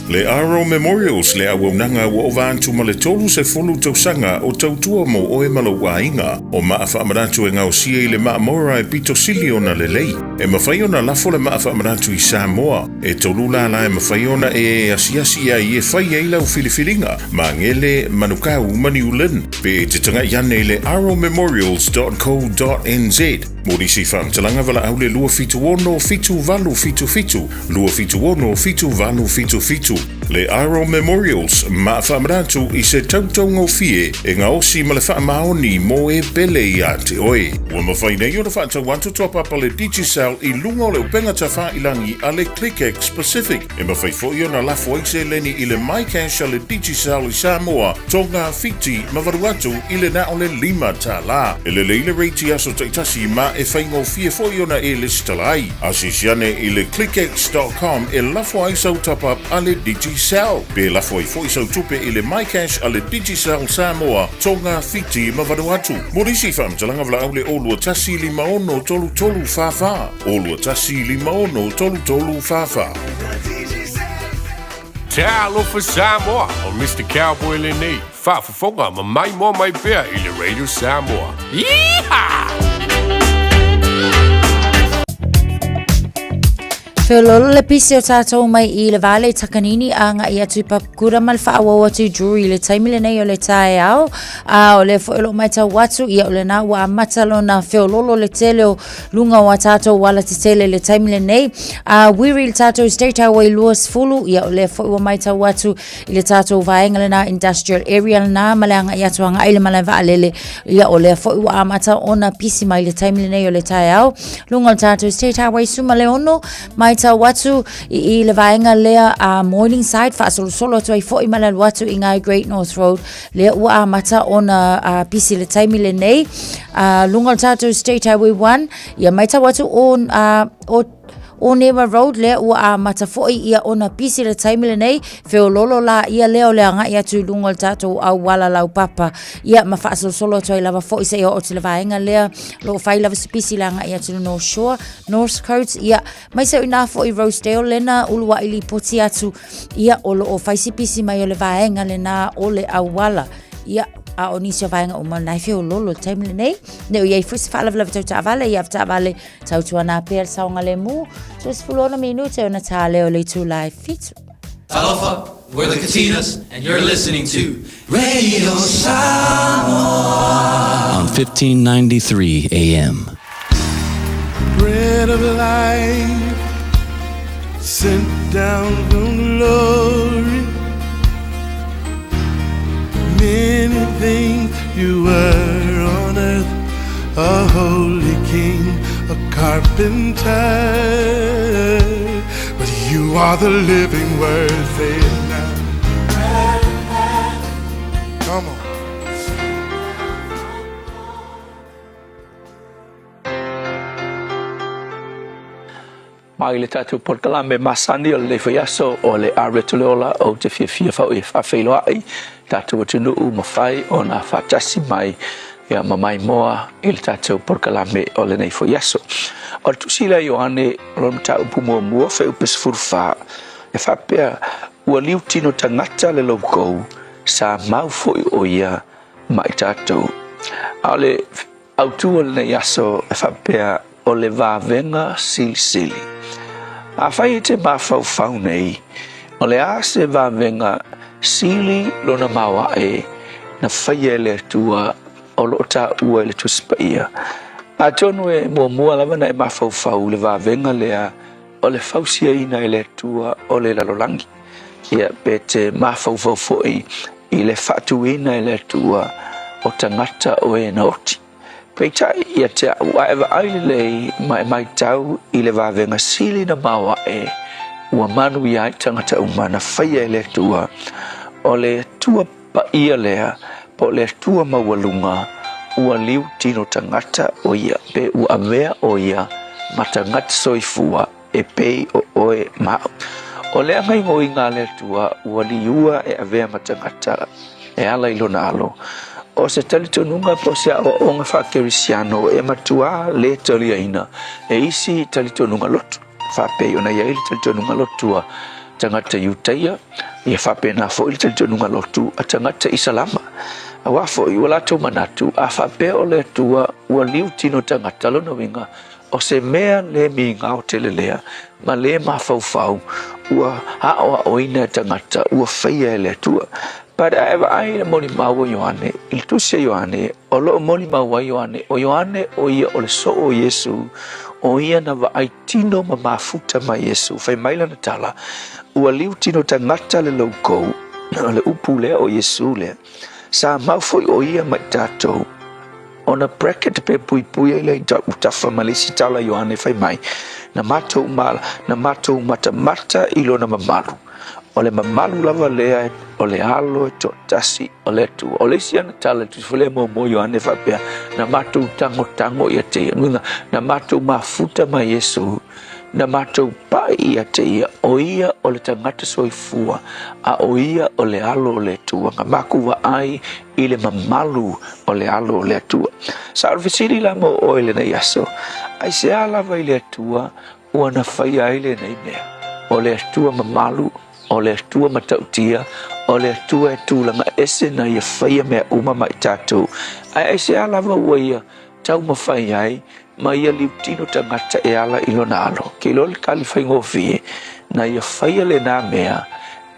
S1: Le Aro Memorials, le auaunaga ua ova atu ma le 30 tausaga o tautua mo oe ma lou aiga. O maa faamanatu e gaosia i le maa Mora e pito sili ona lelei. E mafai ona lafo le maa faamanatu i Samoa. E tolu lala e mafai ona e asiasi ai e fai ai lau filifiliga, Magele, Manukau ma New Lynn. Pe e te taga'i ane i le aromemorials.co.nz mo nisi faamatalaga valaau le 276 7877, 276 7877. Le Aro Memorials, maa faamanatu i se tautaugofie e gaosi ma le faamaoni mo e pele ia te oe. Ua mafai nei ona faatau atu top up a le Digicel i luga o le upega tafailangi a le ClickX Pacific. E mafai foi ona lafo ai seleni i le MyCash a le Digicel i Samoa, Tonga, Fiti ma Vanuatu i le na o le $5. E lelei le rate i aso taitasi ma e faigofie foi ona e lesitala ai. Asiasi ane i le clickx.com e lafo ai sau top up a le Digicel. Pe lafo ai foi sau tupe i le MyCash a le Digicel Samoa, Tonga, Fiti ma Vanuatu. Mo nisi faamatalaga valaau le 021 56 33 44, 021 56 33 44.
S12: Talofa Samoa, o Mr. Cowboy lenei, faafofoga ma maimoa mai pea i le Radio Samoa. Yeehaw!
S7: Feololo le pisi o tātou mai i le vāle i Takanini a ngai atu i Papakura ma le whaawau atu i Drury i le taimi lenei o le taeao. A o le foi o loo maitau atu ia o lena ua amata lona feololo le tele o luga o a tātou ala tetele i le taimi lenei. A wiri le tātou State Highway 20 ia o lea foi ua maitau atu i le tātou vaega lena industrial area lena ma le agai atu agai le malae vaalele ia o lea foi ua amata ona pisi mai le taimi lenei o le taeao luga o le tātou State Highway suma le ono maitau atu i, i le vaega lea a uh, Morningside faasolosolo atu ai foi ma le alu atu i ngā Great North Road lea ua amata ona uh, pisi le taimi lenei uh, luga o le tātou State Highway 1 ia maitau atu o, uh, o Onewa Road lea ua amata foi ia ona pisi le taimi lenei, feololo la ia lea o le agai atu i luga o le tatou auala laupapa. Ia ma faasolosolo atu ai lava foi seia oo atu i le vaega lea o lo o fai lava se pisi le agai atu i le North Shore, North Coast, ia mai se i foi Rosedale lena uluai lipoti atu ia o lo o fai se pisi mai o le vaega lena o le auala. Ia, a o nisi o vaega uma na e feololo le taimi lenei. Ne o iai foi se faalavelave tau taavale, ia taavale Tautuana pea le saogalemu, 16 minute ona tā lea o le itula e fitu.
S13: Talofa, we're the Katinas, and you're listening to Radio Samoa
S14: on 1593 AM.
S10: Bread of life, sent down from glory. Many things you were on earth, a holy king, a carpenter. But you are the living word, say it now. Come on.
S15: Mai le tatou polokalame masani o lenei foi aso o le Areto le Ola, ou te fiafia foi e faafeiloai tatou atunuu mafai ona faatasi mai ia ma maimoa i le tatou polokalame o lenei foi aso. O le tusi lea Ioane o lona mataupu muamua fuaiupu 14 e faapea, Ua liu tino tagata le loukou, sa mau foi o ia ma i tatou. A o le Autu o lenei aso e faapea o le vavega silisili. Afai e te mafaufau nei, o le a se vavega sili lona maoae na faia e le Atua o lo o taua i le Tusi Paia? Atonu e muamua lava na e mafaufau i le vavega lea o le fausiaina e le Atua o le lalolagi. Ia, pe te mafaufau foi i le faatuina e le Atua o tagata o e na oti. Peitai, ia te a'u, a e vaai lelei ma e matau i le vavega sili na maoae ua manuia ai tagata uma na faia e le Atua, o le Atua paia lea, po o le Atua maualuga, ua liu tino tagata o ia, pe ua avea o ia ma tagata soifua e pei o oe ma a'u. O le agaigoiga a le Atua ua liua e avea ma tagata e ala i lona alo. O se talitonuga po o se aoaoga faakerisiano e matuā lē taliaina e isi talitonuga lotu, faapei ona i ai le talitonuga lotu a tagata Iutaia, ia faapena foi le talitonuga lotu a tagata Isalama. Auā foi ua latou manatu, a faapea o le Atua ua liu tino tagata, lona uiga, O se mea lē migao tele lea, ma lē mafaufau, ua aʻoaʻoina e tagata ua faia e le Atua. But a e vaai i le molimau o Ioane, i le tusi a Ioane, o lo o molimau ai Ioane, o Ioane o ia o le soo o Iesu, o ia na vaai tino ma mafuta ma Iesu. Fai mai lana tala, Ua liu tino tagata le loukou, o le upu lea o Iesu lea, sa mau foi o ia ma i tatou, Ona bracket pe puipui ai lea i tafa ma le isi tala Ioane fai mai, na matou ma, na matou matamata i lona mamalu. O le mamalu lava lea o le alo e toatasi o le Atua. O le isi ana tala i le tusi foi lea muamua Ioane faapea, na matou tagotago ia te ia. Uiga, na matou mafuta ma Iesu, na matou pai ia te ia, o ia o le tagata soifua, a o ia o le alo o le Atua. Na makou vaai i le mamalu o le alo o le Atua. Sa o le fesili la mo oe i lenei aso, aisea lava i le Atua ua na faia ai lenei mea? O le Atua mamalu, o le Atua matautia, o le Atua e tulaga ese na ia faia mea uma ma i tatou. Ae aisea lava ua ia taumafai ai ma ia liutino tagata e ala i lona alo? Ke iloa le tali faigofie, na ia faia lenā mea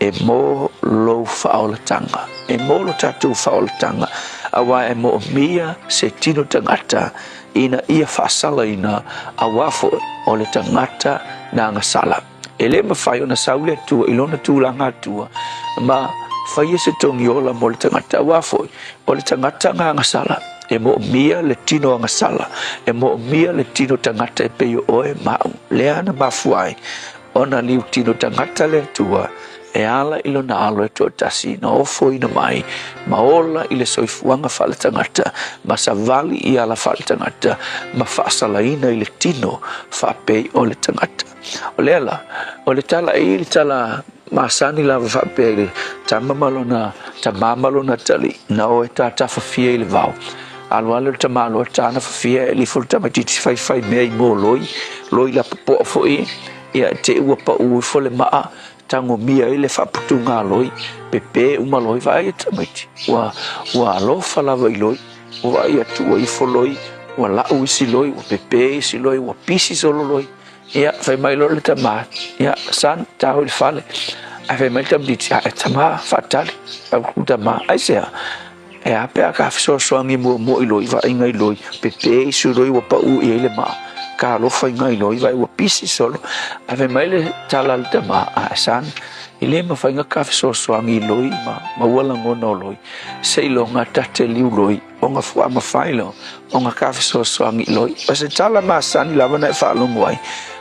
S15: e mō lou faaolatanga, e mō lo tatou faaolatanga, auā e moomia se tino tagata ina ia faasalaina, auā foi o le tagata na agasala. E le mafai ona sau le Atua i lona tulaga Atua ma faia se togiola mo le tagata, auā foi o le tagata na agasala. E moomia le tino agasala, e moomia le tino tagata e pei o oe ma a'u, lea na mafua ai Ona liu tino tagata le Atua e ala i lona alo e toatasi na ofoina mai ma ola i le soifuaga faaletagata ma savali i ala faaletagata ma faasalaina i le tino faapei o le tagata. O lea la, o le tala i le tala masani lava faapea i le tama ma lona tamā ma lona atalii, na o e tatafafia i le vao. Alu alu le tamaloa tana fafia e lifo le tamaititi faifai mea i moloi, loi lapopoa foi, ia te ua pau ifo le maa, tagomia ai le faaputuga loi, pepe uma loi, vaai e tamaiti, ua, ua alofa lava i loi, ua vaai atu ua ifo loi, ua lau isi loi, ua pepe isi loi, ua pisi solo loi. Ia, fai mai loa le tama, ia, son, tau i le fale. Ae fai mai le tamaitiiti, ae tama, faatali, au ku tama, aisea? E a pe a ka fesoasoani muamua i loi vaaiga i loi, pepe isi loi ua pau i ai le maa, ka alofa i ngai loi vaai ua pisi solo. Ae fai mai le tala a le tama, ae son, e le mafai na ka fesoasoani i loi ma maua lagona o loi, seiloga ta te liu loi. O nga fua mafai lo, o nga ka fesoasoani loi. O se tala masani lava na e faalogo ai,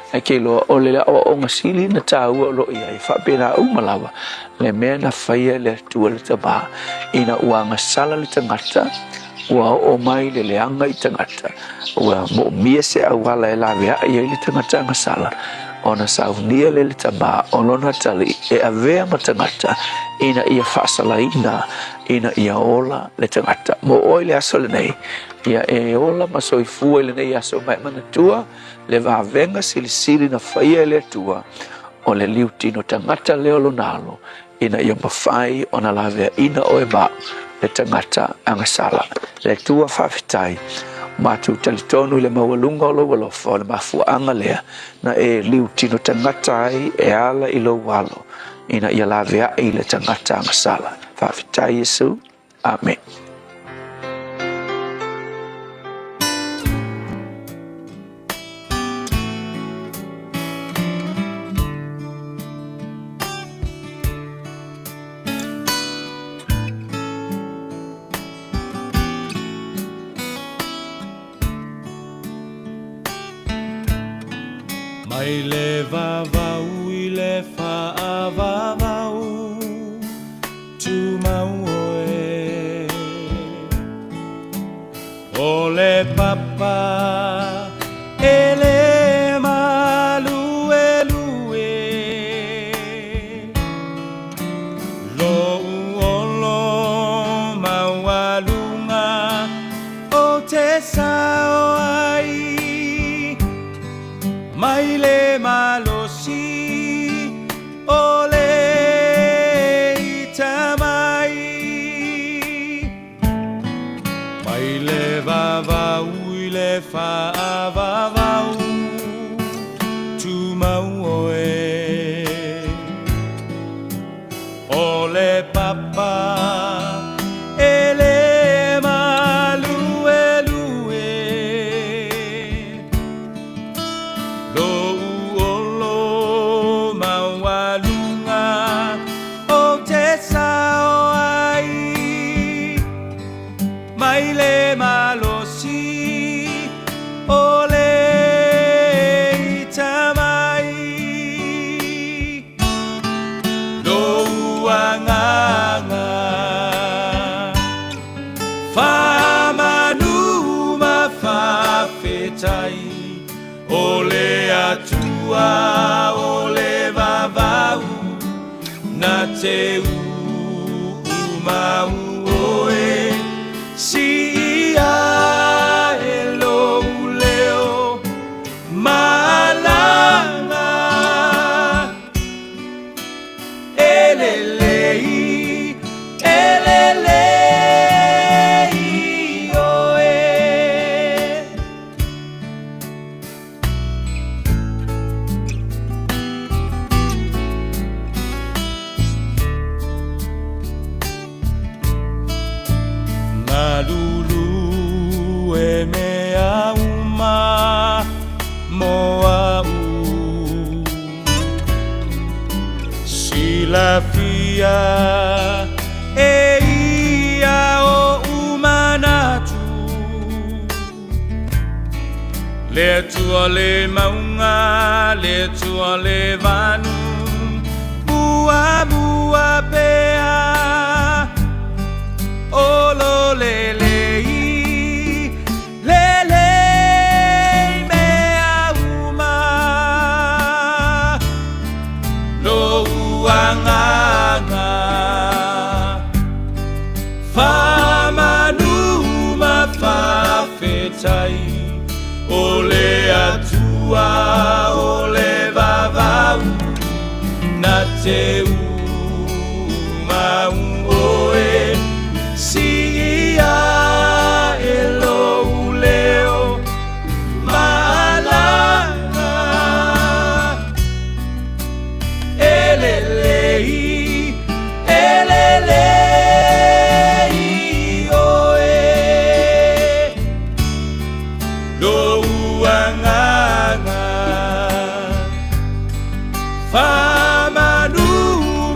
S15: ae ke iloa o le aoaoga sili na taua o lo o i ai, e faapena uma lava le mea na faia e le Atua le Tama, ina ua agasala le tagata, ua oo mai le leaga i tagata, ua moomia se auala e laveai ai le tagata agasala, ona saunia lea le Tama o lona atalii e avea ma tagata ina ia faasalaina ina ia ola le tagata. Mo oe le aso lenei, ia e ola ma soifua i lenei aso ma e manatua le vavega silisili na faia e le Atua o le liutino tagata lea o lona alo ina ia mafai ona laveaina oe ma a'u le tagata agasala. Le Atua faafetai, matou talitonu i le maualuga o lou alofa o le mafuaaga lea na e liutino tagata ai e ala i lou alo ina ia laveai le tagata agasala. Faafetai Iesu. Amene.
S2: Mai le vavau i le faavavau Tumau oe O le papa e le maluelue Lou olo maualuga Ou te sao ai Mai le malosi o le ita mai Mai le vavau i le faavavau Tumau oe O le papa e le maluelue Lou olo maualuga Ou te sao ai Mai le malosi o le ita mai Lou agaga Faamanu ma faafetai O le Atua o le vavau Na te uumau oe Siia e lou leo malaga E lelei, e lelei oe. Galulue mea uma mo a'u Silafia e ia oʻu manatu Le Atua le mauga, le Atua le vanu Muamua pea O lo lelei, lelei mea uma Lou agaga Faamanu ma faafetai O le Atua o le vavau Na te umau oe Siia e lou leo malaga E lelei, e lelei oe Lou agaga Faamanu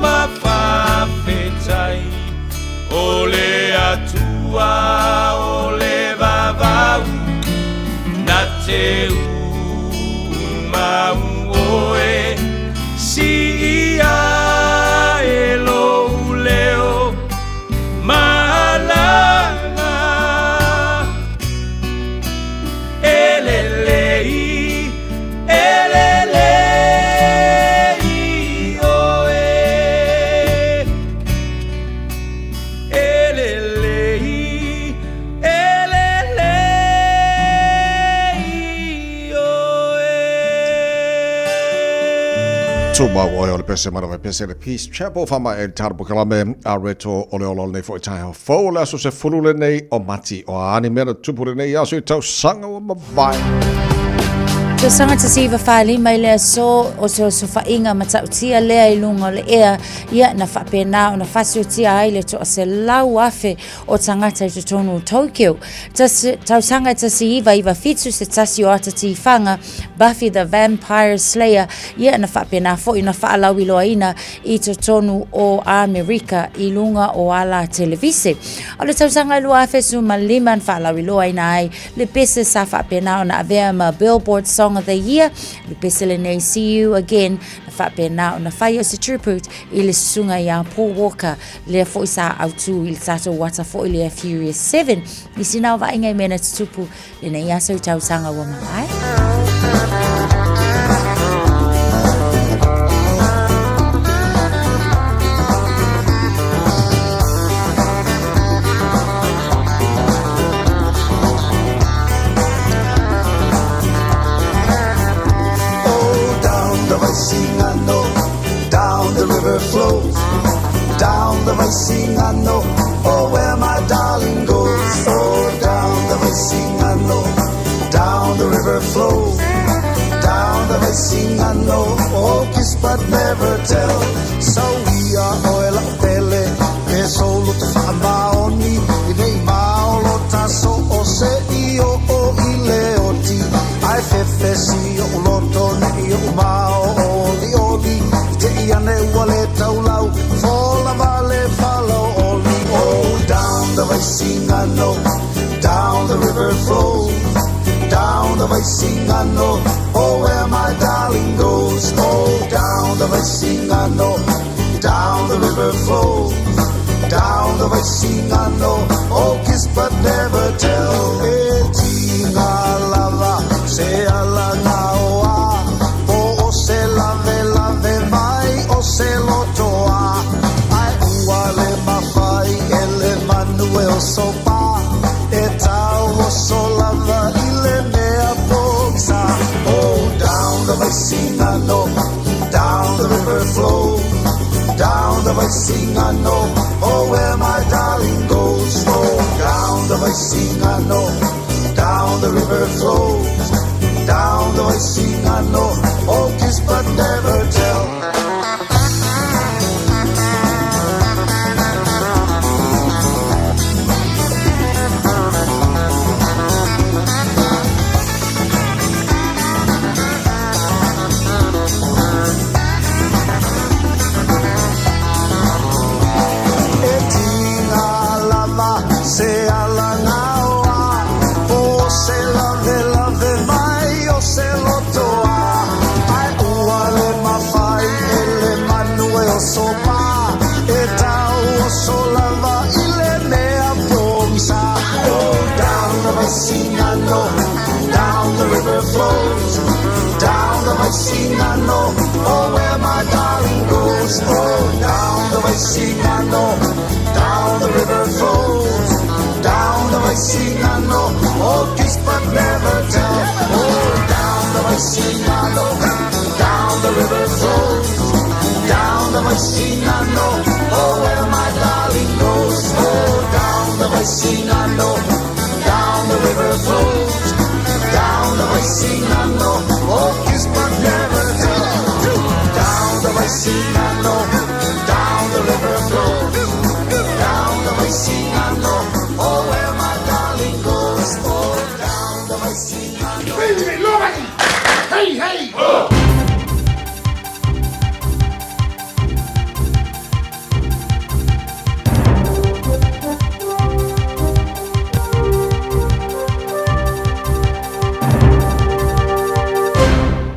S2: ma faafetai O le Atua o le vavau Na te umau oe Siia e lou leo malaga E lelei, e lelei oe E lelei, e lelei oe.
S3: Tumau oe o le pese mana pese le Peace Chapel whama e tara pokalame a reto o le ola o lenei foi taeao fou o le aso 10 lenei o Mati o a ani mea na tupu lenei aso i tausaga ua mavae.
S7: Tausaga 1945 i le aso o se osofaiga matautia lea i luga o le ea, ia na faapena ona fasiotia ai le 100,000 o tagata i totonu o Tokyo. Tausaga 1997 se tasi o ata tifaga, Buffy the Vampire Slayer, ia na faapena foi ona faalauiloaina i totonu o Amerika i luga o ala televise. O le tausaga 2015 na faalauiloaina ai le pese sa faapena ona avea ma Billboard Song Song of the Year, le pese lenei See You Again, na faapena ona fai o se tribute i le susuga iā Paul Walker, lea foi sa autu i le tatou ata foi lea Furious 7, i sina o vaaiga i mea na tutupu lenei aso i tausaga ua mavae.
S10: Oh, down the Vaisigano, down the river flows, down the Vaisigano, oh, where my darling goes. Oh, down the Vaisigano, down the river flows, down the Vaisigano, oh, kiss but never tell. So we are oil pele, pe solo te whaamaoni, i nei maolo taso o se i o o i le oti, ai fefesi o uloto ne i o mao o li oli, i te i ane ua le taulau, fola vale falo oli. Oh, down the Vaisigano, down the river flows, down the Vaisigano, oh, where my darling goes. Oh, down the Vaisigano, down the river flows, down the Vaisigano, oh, kiss but never tell. E tinga lava, se ala ngaoa, po o se lave lave mai o se lotoa. Ai ua le mawhai e le manu e o sopa, e tau o so lava i le mea pogisa. Oh, down the Vaisigano, down the river flows, down the Vaisigano, oh, where my darling goes. Oh, down the Vaisigano, down the river flows, down the Vaisigano, oh, kiss but never tell. E tinga lava se ala ngaoa, po se lave lave mai o se lotoa. Ai ua le mawhai e le manu e o sopa, e tau o so lava i le mea pogisa. Oh, down the Vaisigano, down the river flows, down the Vaisigano, oh, where my darling goes. Oh, down the Vaisigano, down the river flows, down the Vaisigano, oh, kiss but never tell. Oh, down the Vaisigano, down the river flows, down the Vaisigano, oh, where my darling goes. Oh, down the Vaisigano, down the river flows, down the Vaisigano, oh, kiss but never tell. Down the Vaisigano, down the river flows, down the Vaisigano, oh, where my darling goes. Oh, down the Vaisigano.
S1: Hey, hey!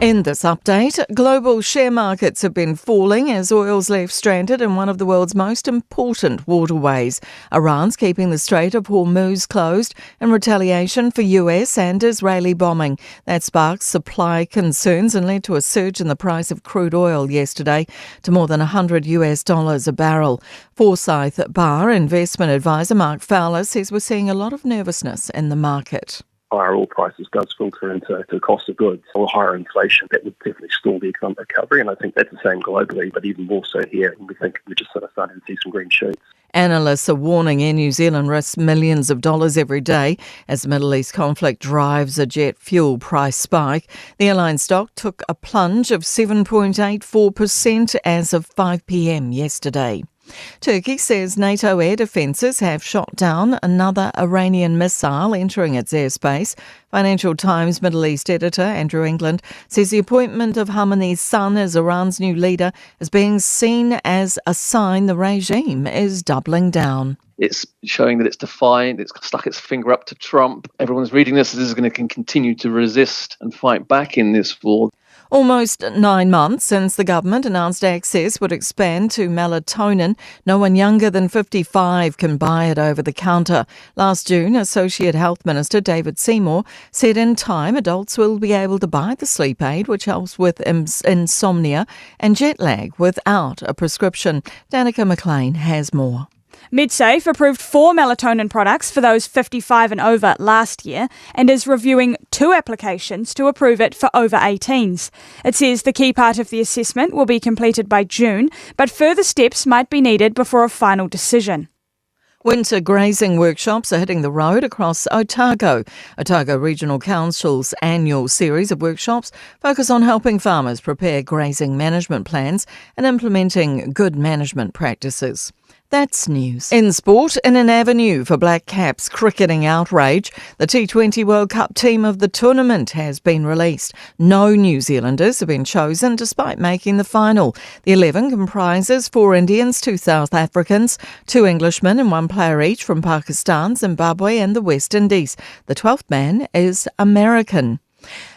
S4: In this update, global share markets have been falling as oil's left stranded in one of the world's most important waterways. Iran's keeping the Strait of Hormuz closed in retaliation for US and Israeli bombing. That sparked supply concerns and led to a surge in the price of crude oil yesterday to more than 100 US dollars a barrel. Forsyth Barr investment advisor Mark Fowler says we're seeing a lot of nervousness in the market.
S5: Higher oil prices does filter into the cost of goods or higher inflation. That would definitely stall the economic recovery, and I think that's the same globally, but even more so here. We think we're just sort of starting to see some green shoots.
S4: Analysts are warning Air New Zealand risks millions of dollars every day as the Middle East conflict drives a jet fuel price spike. The airline stock took a plunge of 7.84% as of 5 p.m. yesterday. Turkey says NATO air defences have shot down another Iranian missile entering its airspace. Financial Times Middle East editor Andrew England says the appointment of Khamenei's son as Iran's new leader is being seen as a sign the regime is doubling down.
S16: It's showing that it's defiant, it's stuck its finger up to Trump. Everyone's reading this, this is going to continue to resist and fight back in this war.
S4: Almost nine months since the government announced access would expand to melatonin, no one younger than 55 can buy it over the counter. Last June, Associate Health Minister David Seymour said in time adults will be able to buy the sleep aid, which helps with insomnia and jet lag without a prescription. Danica McLean has more.
S17: MedSafe approved four melatonin products for those 55 and over last year and is reviewing two applications to approve it for over 18s. It says the key part of the assessment will be completed by June, but further steps might be needed before a final decision.
S4: Winter grazing workshops are hitting the road across Otago. Otago Regional Council's annual series of workshops focus on helping farmers prepare grazing management plans and implementing good management practices. That's news. In sport, in an avenue for Black Caps cricketing outrage, the T20 World Cup team of the tournament has been released. No New Zealanders have been chosen despite making the final. The 11 comprises four Indians, two South Africans, two Englishmen, and one player each from Pakistan, Zimbabwe, and the West Indies. The 12th man is American.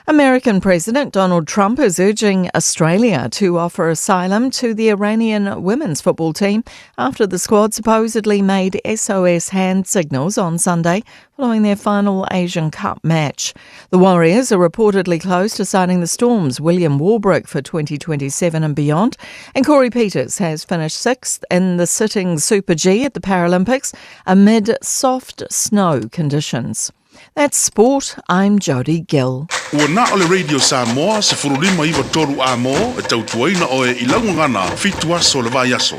S4: American President Donald Trump is urging Australia to offer asylum to the Iranian women's football team after the squad supposedly made SOS hand signals on Sunday following their final Asian Cup match. The Warriors are reportedly close to signing the Storm's William Warbrick for 2027 and beyond. And Corey Peters has finished sixth in the sitting Super G at the Paralympics amid soft snow conditions. That's sport. I'm Jody Gill.
S1: Ua na o le Radio Samoa, 1593 a mo, e tautuaina oe i laugagana, fitu aso le vai aso.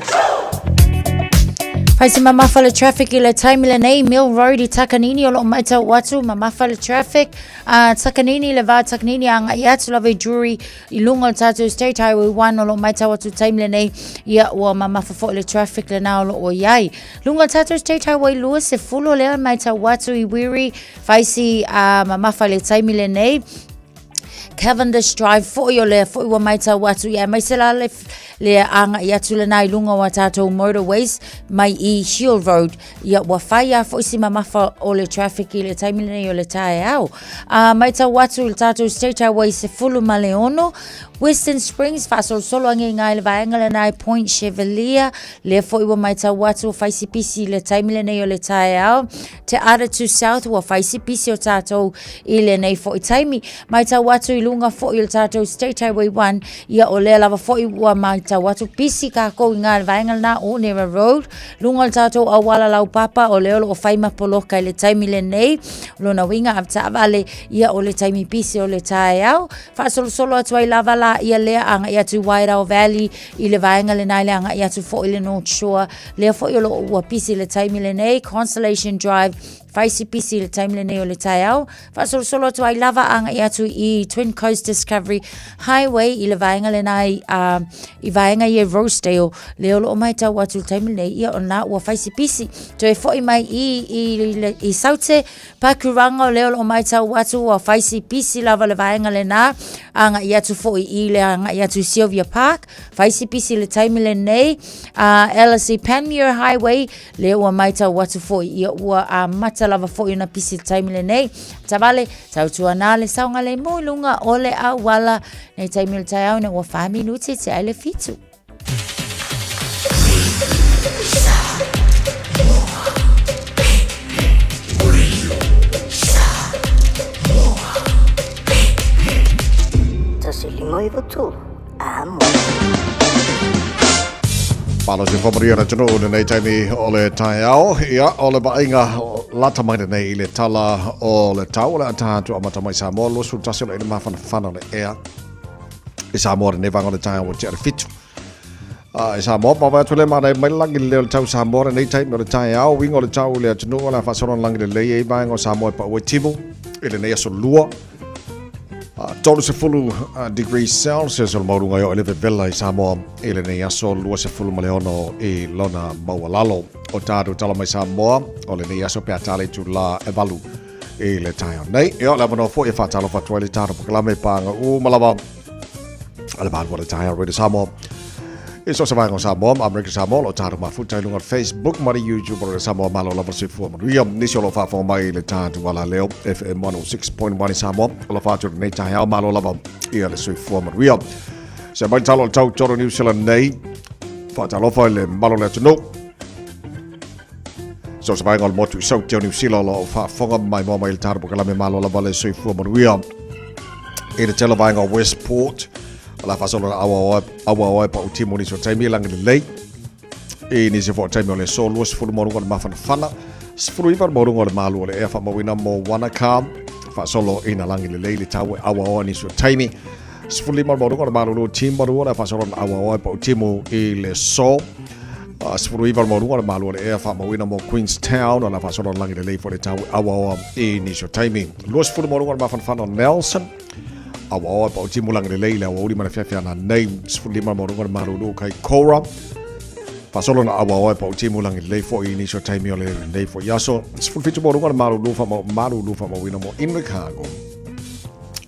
S7: Fai si mamafa le traffic i le taimi lenei, Mill Road i Takanini o loo maitau atu, mamafa le traffic. Uh, Takanini le vā Takanini a ngai atu lava i Drury i lunga o le tātou State Highway 1 o loo maitau atu taimi lenei, ia ua mamafa foi le traffic lena o loo iai. Lunga o le tātou State Highway 20 lea maitau atu i Wiri, fai si uh, mamafa le taimi lenei. Cavendish Drive foi o lea foi ua maitau atu ia mai se la le, le anga i atu lena i lunga o a tātou motorways mai i Hill Road ia ua whai a foi si mamafa o le traffic i le taimi lenei o le taeao. A maitau atu i le tātou State Highway se fulu ma le ono, Western Springs whaasolosolo ange i ngā i le vaenga lena i Point Chevalier, lea foi ua maitau atu o whai si pisi i le taimi lenei o le taeao. Te Aratu South ua whai si pisi o tātou i lenei foi taimi. Maitau atu i lunga foi o le tātou State Highway 1, ia o lea lava foi ua maitau atu pisi kākou i ngā vaenga lena o Nera Road, lunga o le tātou auala laupapa o lea o loo whai mapoloka i le taimi lenei, lona winga a taavale, ia o le taimi pisi o le taeao. Faasolosolo atu ai lava la ia lea agai atu i Wairau Valley i le vaenga lena i le agai atu foi i le North Shore, lea foi o loo ua pisi i le taimi lenei, Constellation Drive, whai si pisi i le taimi lenei o le taeao. Faasolosolo atu ai lava agai atu i Twin Coast Discovery Highway i le vaenga lena i, uh, i vaenga i e Rosedale, lea o loo maitau atu i le taimi lenei, ia o na ua whai si pisi. Toe foi mai i, i, i, i Saute, Pakuranga o lea o loo maitau atu ua whai si pisi lava le vaenga lena, agai atu foi i le agai atu i Sylvia Park, whai si pisi le taimi lenei, uh, LSE Panmure Highway, lea ua maitau atu foi ia ua amata lava foi ona pisi le taimi lenei. Tavale, tautuana le saogalemu i luga o le auala nei taimi o le taeao ina ua whā minuti te ai le fitu.
S18: 1593, a mo.
S3: Palo se whamaria na tino o nei taimi o le taeao. Ia, o le vaaiga lata mai nei i le tala o le tau o le ata atu amata mai Samoa, 21 o le ina mafanafana le ea. I Samoa lenei vaega o le taeao ua tea le fitu. A i Samoa, ma atu le mana mai langi le leo le tau Samoa lenei taimi o le taeao, uiga o le tau i le atunuu o le a faasolo langi lelei ai vaega o Samoa e pau ai timu i lenei aso lua. 30 degrees Celsius o le maualuga e oo i le vevela i Samoa i lenei aso 26 i lona maualalo. O tatou tala mai Samoa o lenei aso pe a tala itulā e 8 i le taeao nei. Ia, o le avanoa foi e faatalofa atu ai le tatou polokalame pāga uma lava a le valu o le taeao Radio Samoa. I so se vaega o Samoa, ma Amerika Samoa, o lo o tatou mafuta i luga o le Facebook ma le YouTube o Radio Samoa. Malo lava le soifua manuia. Nisi o lo o faafofoga mai i le tatou alaleo FM 106.1 i Samoa. O lo o faatu lenei taeao, malo lava ia le soifua manuia. Se mai talo o le tau toro New Zealand nei. Faatalofa i le malo le atunuu. So se vaega o le motu i Sauti o Niu Sila o lo o faafofoga mai moa mai i le tatou polokalame malo lava le soifua manuia. I le tele vaega o Westport, o la faasolo na aua oe pa utimu nisi o taimi langi lelei. I nisi fo taimi o le so 20 mauruga o le mafanafana, 19 mauruga o le malu o le ea faamauina mo Wanaka, faasolo ina langi lelei le tau e aua oe nisi o taimi. 15 mauruga o le malulu timu o le faasolo na aua oe pa utimu i le so. 19 mauruga o le malu o le ea faamauina mo Queenstown, o la faasolo na langi lelei fo le tau e aua oa i nisi o taimi. 20 mauruga o le mafanafana o Nelson, aua oa pa utimu langi lelei le aua uli ma le fiafia na nei. 15 mauruga o le malulu kai Cora, faasolo na aua oa pa utimu langi lelei fo i nisi o taimi o le nei fo i aso. 17 mauruga o le malulu malulu faamauina mo Invercargill,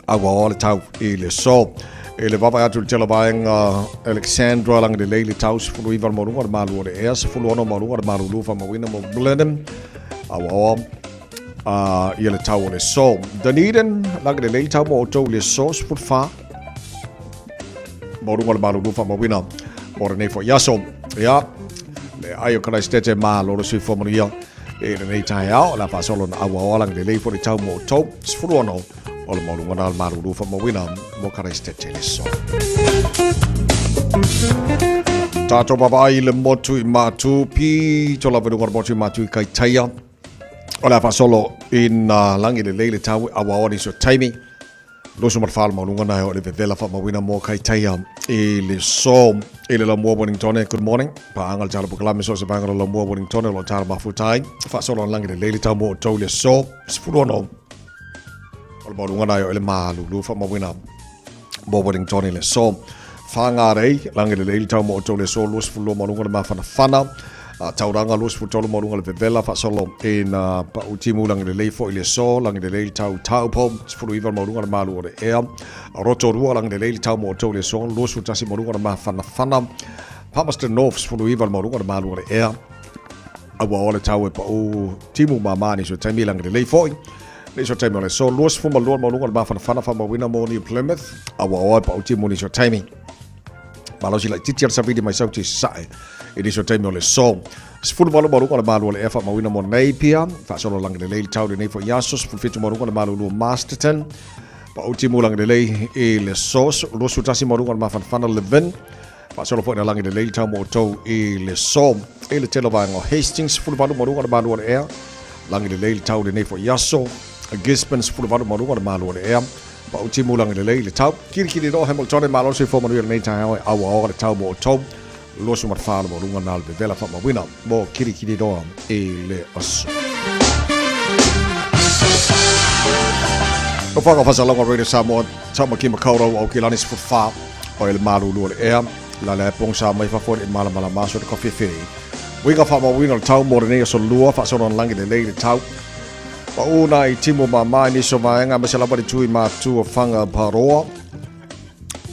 S3: aua oa le tau i le so. I le vaavaai atu i le tele o vaega Alexandra lagi lelei le tau 19 le maualuga o le malu o le ea, 16 maualuga o le malulu faamauina mo Blenheim, aua oa ia le tau o le so. Dunedin lagi lelei le tau mo outou i le so, 14 maualuga o le malulu faamauina mo lenei foi aso. Ia, le ai o Karaisitete malo le soifua manuia i lenei taeao, o le a faasolo na aua oa lagi lelei foi le tau mo outou, 16 o le maualuga na o le malulu faamauina mo Karaisitete le so. Tātou vaavaai i le motu i Mātū, pito lava i luga o le motu i Mātū i Kaitaia. O le a faasolo ina lagi lelei le tau e aua oa nisi o taimi. 24 le maualuga na e o le vevela faamauina mo Kaitaia i le so. I le Laumua Wellingtone, good morning. Paaga le tala polokalame so se vaega o le Laumua Wellingtone o lo tala mafuta ai. Faasolo lagi lelei le tau mo outou i le so. 16 o le maualuga na e o le malulu faamauina mo Wellingtone i le so. Whangarei, lagi lelei le tau mo outou i le so. 22 maualuga le mafanafana. Tauranga 23 maualuga le vevela faasolo ina pau timu lagi lelei foi le so. Lagi lelei le tau Taupo, 19 maualuga le malu o le ea. Rotorua lagi lelei le tau mo outou i le so. 21 maualuga le mafanafana. Palmerston North, 19 maualuga le malu o le ea. Aua o le tau e pau timu mamā nisi o taimi lagi lelei foi. Nisi o taimi o le so. 22 maualuga le mafanafana faamauina mo New Plymouth. Aua o e pau timu nisi o taimi. Malosi laitiiti o le savili mai Sauti i Sasae i nisi o taimi o le so. 18 maualuga o le malu o le ea faamauina mo Napier. Faasolo lagi lelei le tau lenei foi aso. 17 maualuga o le malulu o Masterton. Pau timu lagi lelei i le so. 21 maualuga o le mafanafana Levin. Faasolo foi na lagi lelei le tau mo outou i le so. I le tele o vaega o Hastings. 18 maualuga o le malu o le ea. Lagi lelei le tau lenei foi aso. Gisborne 18 maualuga o le malu o le ea. Pau timu lagi lelei le tau. Kirikiri roa Hamiltone malo le soifua manuia lenei taeao e aua oa le tau mo outou. 24 le maualuga na le vevela faamauina mo Kirikiri roa i le aso. Nofoaga o Faasalaga Radio Samoa, Tāmaki Makaurau o Aukilani 14 o le malulu o le ea, la le pongsa mai fafo i malamalama aso le kofefe. Uiga faamauina o le tau mo lenei aso lua, faasolo na lagi lelei le tau. Pau na i timu mamā i nisi o vaega, aemaise lava le tui mātu o Whangaparoa.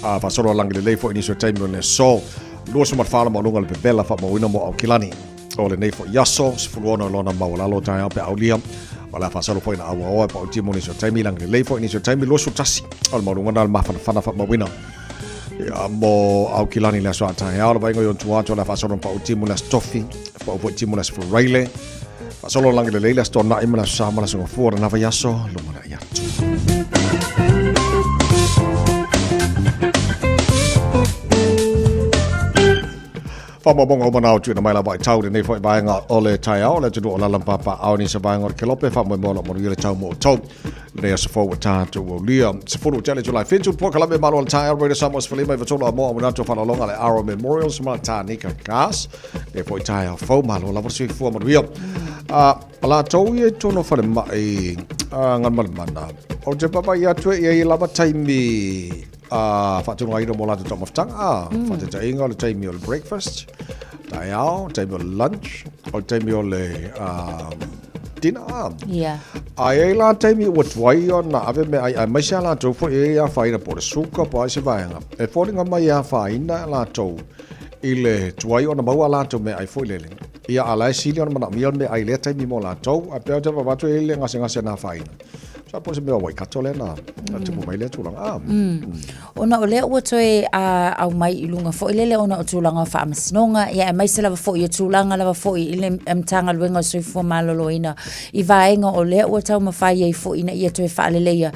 S3: A faasolo lagi lelei foi nisi o taimi o le aso. 24 le maualuga o le vevela faamauina mo Aukilani. O lenei foi aso, 16 i lona maualalo taeao pe aulia. O le a faasolo foi na auaoa e pau timu nisi o taimi lagi lelei foi nisi o taimi 21 o le maualuga na le mafanafana faamauina. Ia, mo Aukilani le aso a taeao, le vaaiga i ona tua atu o le a faasolo na pau timu le aso Tofi, pau foi timu le aso Faraile. Faasolo lagi lelei le aso Toanai ma le aso Sa ma le aso Gafua o lena vaiaso, lumanai atu. Faamaumauga uma na o tuuina mai lava i tau lenei foi vaega o le taeao, le atunuu o lala ma papaao i nisi vaega o le Kelope, faamoemoe o lo o manuia le tau mo outou. Lenei aso fou ua tatou aulia. 10 tele July 7, polokalame malo o le taeao, Radio Samoa 15 i vatolo a moa o faalologa le Aro Memorials ma Tānika Gas. Lenei foi taeao fou, malo lava le soifua manuia. A latou ia i totonu o falemai Galumalemana. Ou te vaavaai atu e i ai lava taimi a faatulagaina mo latou taumafataga, a faataitaiga o le taimi o le breakfast, taeao, taimi o le lunch, o le taimi o le dinner, a.
S7: Ia.
S3: A i ai la taimi ua tuai ona ave meaai, aemaise lava latou foi e afaina po o le suka po o a se vaega, e foliga mai e afaina latou i le tuai ona maua a latou meaai foi lele. Ia, a o la e sili ona manaomia le meaai i lea taimi mo latou, ae pei ou te vaavaai atu e i ai le gasegase na afaina. Sa po o se mea o Waikato lea na tupu mai lea tulaga. Ah.
S7: Ona o lea ua toe aumai i luga foi lele ona o tulaga o faamasinoga, ia aemaise lava foi o tulaga lava foi i le Matagaluega o le Soifua Maloloina i vaega o lea ua taumafai ai foi ina ia toe faaleleia,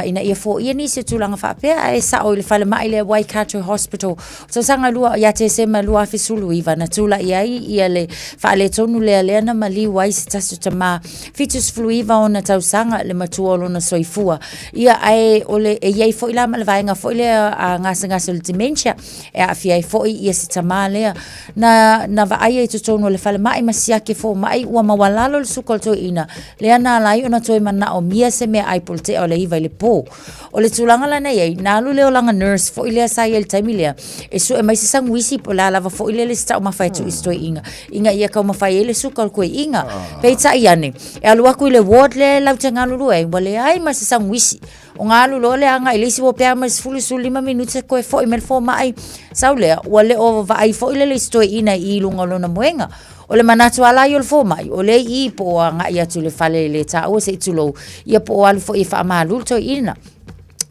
S7: ina ia foia nisi o tulaga faapea. Ae sao i le falemai lea Waikato Hospital, Tausaga lua, ia Tesema 2019 na tulai ai ia le faaletonu lea lea na maliu ai se tasi o tama 79 ona tausaga le matua o lona soifua. Ia ae o le e i ai foi la ma le vaega foi lea a gasegase o le dementia e aafia ai foi ia se tama lea na na vaaia i totonu o le falemai ma siaki e fomai ua maualalo le suka o le toeaina lea na ala ai ona toe manaomia se meaai po o le tea o le 9 i le po. O le tulaga la na i ai, na alu le olaga nurse foi lea sa i ai i le taimi lea, e sue mai se saguisi po o le a lava foi lele se taumafa e tuu i se toeaina, ina ia taumafai ai le suka o le toeaina. Peitai ane, e alu atu i le ward lea latou te galulue ai, ua leai ma se saguisi. Ona alu loa lea agai i le isi ward pe a ma le 10 15 minute toe foi mai le fomai. Sau lea, ua le o vaai foi lele i se toeaina i luga o lona moega. O le manatu lava la ia o le fomai, o lea i i po o agai atu i le fale le taua se i tulou, ia po o alu foi e faamalu le toeaina.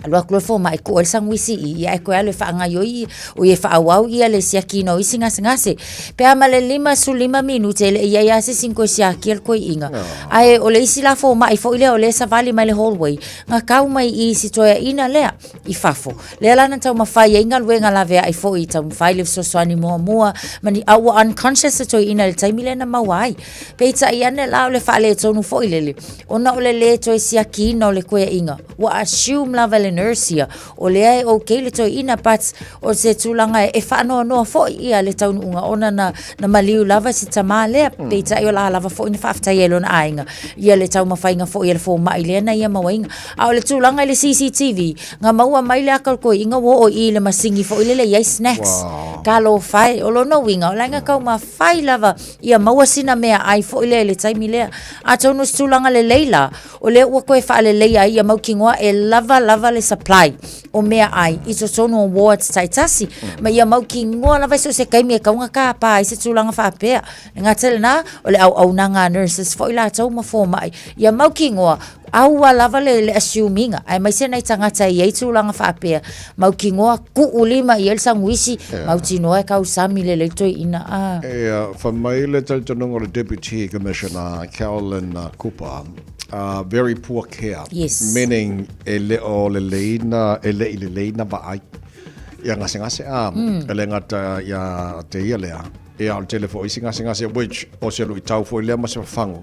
S7: Alu atu loa le fomai tuu ai le saguisi i i, ae toe alu e faagaoioi, oi e faaauau ia le siakiina o isi gasegase. Pe a ma le 55 minute e le i i ai lava se isi na toe siakia le toeaina. Ae o le isi la fomai foi lea o lea e savali mai le hallway, na tau mai i i si toeaina lea. i fafo. Lea la na taumafai ai galuega laveai foi i taumafai le fesoasoani muamua ma ni a ua unconscious le toeaina i le taimi lea na maua ai. Peitai ane la o le faaletonu foi lele, ona o le lē toe siakiina o le toeaina, ua assume lava e le nurse ia o lea e okay le toeaina but o se tulaga e faanoanoa foi ia le taunuuga ona na, na maliu lava si tamā lea. Peitai o la lava foi na faafetaia e lona aiga ia le taumafaiga foi a le fomai lea na ia mauaina. A o le tulaga i le CCTV, na maua mai le aka o le toeaina ua oo i i le masini foi lele e i ai snacks.
S3: Wow.
S7: Talofa e, o lona uiga, o la e na taumafai lava ia maua sina meaai foi lea i le taimi lea. Atonu o se tulaga lelei la, o lea ua toe faaleleia ai ia mautinoa e lava lava le supply o meaai i totonu o wards taitasi, ma ia mautinoa lava i so o se taimi e tatau ona tapa ai se tulaga faapea. E gata i lena, o le auaunaga a nurses foi latou ma fomai, ia mautinoa Aua lava le, le assume-ina, aemaise nai tagata e i ai tulaga faapea, mautinoa tuu lima i ai le saguisi, yeah. mautinoa e tausami lelei toeaina. Ah.
S3: Ia, fai mai le talitonuga o le Deputy Commissioner Carolyn Cooper, very poor care.
S7: Yes.
S3: Meaning, e le o lelei na, e le i lelei na vaai. Ia gasegase, a, e le gata ia te ia lea, Ia, o le tele foi o isi gasegase, which o se luitau foi lea ma se fafagu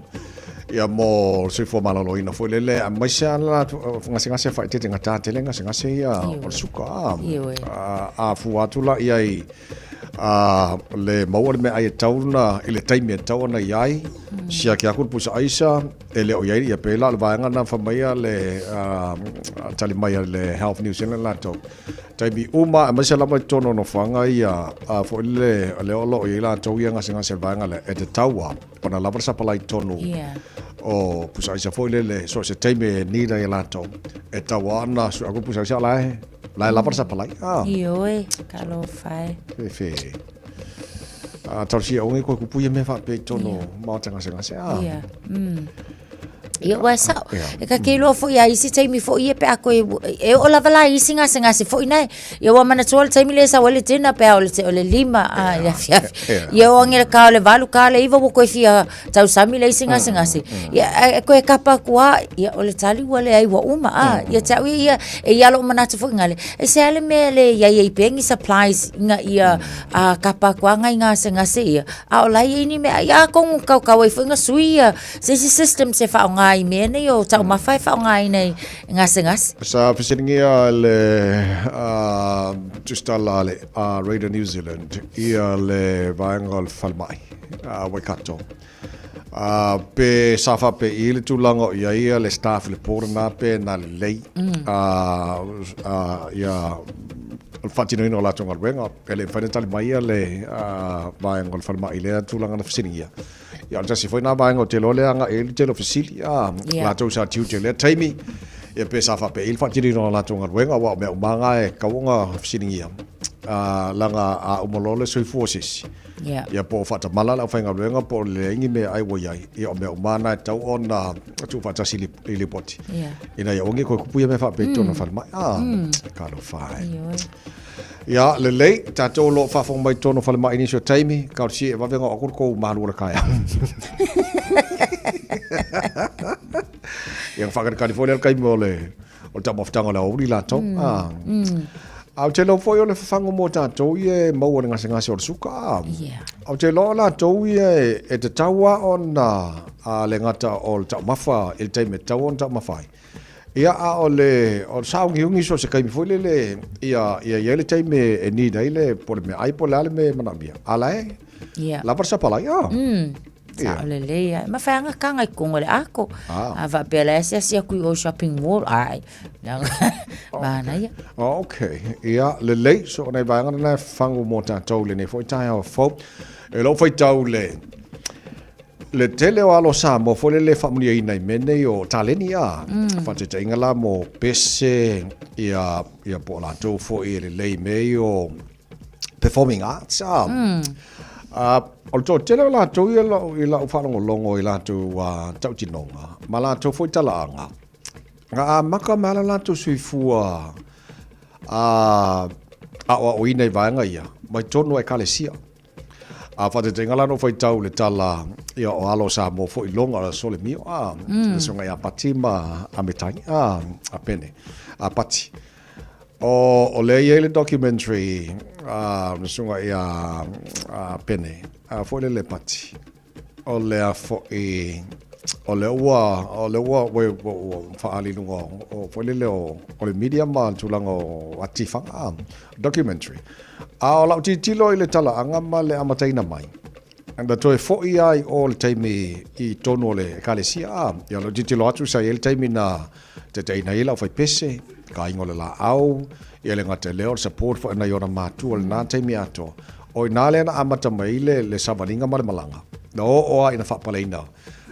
S3: ia mo le soifua maloloina foi lele, aemaise lava le gasegase faaeteete gata tele gasegase ia o le suka. A, a fua atu la i ai a, le maua le meaai e tatau ona, i le taimi e tatau ona i ai, siaki atu le pusa aisa, e le o i ai, ia pei la o le vaega lena fai mai le tali mai a le Health New Zealand latou. Taimi uma, aemaise lava i totonu o nofoaga ia, a foi lele, lea o lo o i ai latou ia gasegase i le vaega lea, e tatau lava ona lava le sapalai i totonu o pusa aisa foi lele, so o se taimi e need ai e latou, e tatau lava ona sue atu pusa aisa o la e, la e lava le sapalai.
S7: Ah. Ioe, talofa e.
S3: Fefe. A, talosia oge koe kupu ia mea faapea i totonu o maota gasegase. Ah.
S7: Ia. Ia ua sao. E ka ke iloa foi a isi taimi foi ia pe a koe e oo lava la i isi gasegase foi nae. Ia ua manatua le taimi lea e sau ai le dinner pe a o le o le 5 a i le afiafi. Ia o age le ka o le 8 ka le 9 ua koe fia tausami le isi gasegase. Ia e koe kapa atu lava ia o le tali ua leai ua uma a. Ia te au ia ia e i ai lou manatu foi nale e se a le mea e le i ai ai pea ni supplies ina ia a kapa atu lava nai gasegase ia a o la e i ai ni mea ia atonu kaukau ai foi na sui ia Se isi system se faaaoga i mea nei o taumafa e faaaogaina i gasegase.
S3: Sa fesiligia le tusitala a le Radio New Zealand ia le vaega o le falemai a Waikato. A pe sa faapei le tulaga o i ai le staff i le po lena pe na lelei a ia o le faatinoina o latou galuega e le mafai ona tali mai le vaega o le falemai i lea tulaga na fesiligia. Ia o le tasi foi lena vaega ou te iloa lea agai i ai le tele o fesili a latou sa tiute i lea taimi ia pe sa faapei le faatinoina o latou galuega aua o mea uma lava na e tatau ona fesiligia leaga a uma loa le soifua o se isi Ia po o faatamala le aufaigaluega po o le leai ni meaai ua i ai, ia o mea uma lava na e tatau ona tuufaatasi i lipoti ina ia aua ne i toe tupu ia mea faapea i totonu o falemai. Ah, talofa e. Ia, lelei, tatou o lo o faafofoga mai i totonu o falemai i nisi o taimi, talosia e vave ona oo atu le tou malu o le taeao. Ia ona faakalikali foi lea o le taimi o le o le taumafataga o le aoauli latou. Ah. A ou te iloa foi o le fafagu mo tatou ia e maua i le gasegase o le suka. Ah.
S7: Yeah.
S3: Ou te iloa o latou ia e tatau lava ona a le gata o le taumafa i le taimi e tatau ona taumafa ai. Ia, a o le o le sauniuni so o se taimi foi lele ia ia i ai le taimi e need ai le po o le meaai po o le a le mea e manaomia. A la e lava le sapalai. Ah.
S7: Sao lelei ai. Ma whai anga kanga i kongo le ako. A whapea le asiasi aku i o shopping mall. Ai. Mana ia.
S3: Okay. Ia, lelei. So, nei vaega na whangu mō tātou le nei foi taeao fou. E lou faitau le le tele o alo Samoa foi lele faamanuiaina i mea nei o taleni a. Faataitaiga la mo pese ia, ia po o latou foi e lelei i mea ia o performing arts a. O le toatele o latou ia i lau faalogologo i latou tautinoga ma latou foi talaaga, na amata mai lava lo latou soifua aoaoina i vaega ia mai totonu o Ekalesia. A faataitaiga la na ou faitau i le tala ia o alo o Samoa foi loga o le Sole Mio a, le susuga ia Pati ma Ametai a, a Pene, a Pati. O lea e i ai le documentary a le susuga ia Pene, a foi lele Pati. O lea foi, o lea ua, o lea ua, ua, ua faaali i luga o, foi lele o, o le media ma le tulaga o atifaga, documentary. A o lau tilotilo i le talaaga ma le amataina mai, Na toe foi lava i o i le taimi i totonu o le Ekalesia, ā, ia o lea ou te tilotilo atu sa i ai le taimi na taitaiina ai le aufaipese, ka aiga o le laau, ia le gata i lea o le support foi a nai ona matua i lena taimi atoa. O i ina lea na amata mai ai le, le savaliga ma le malaga, na oo lava ina faapaleina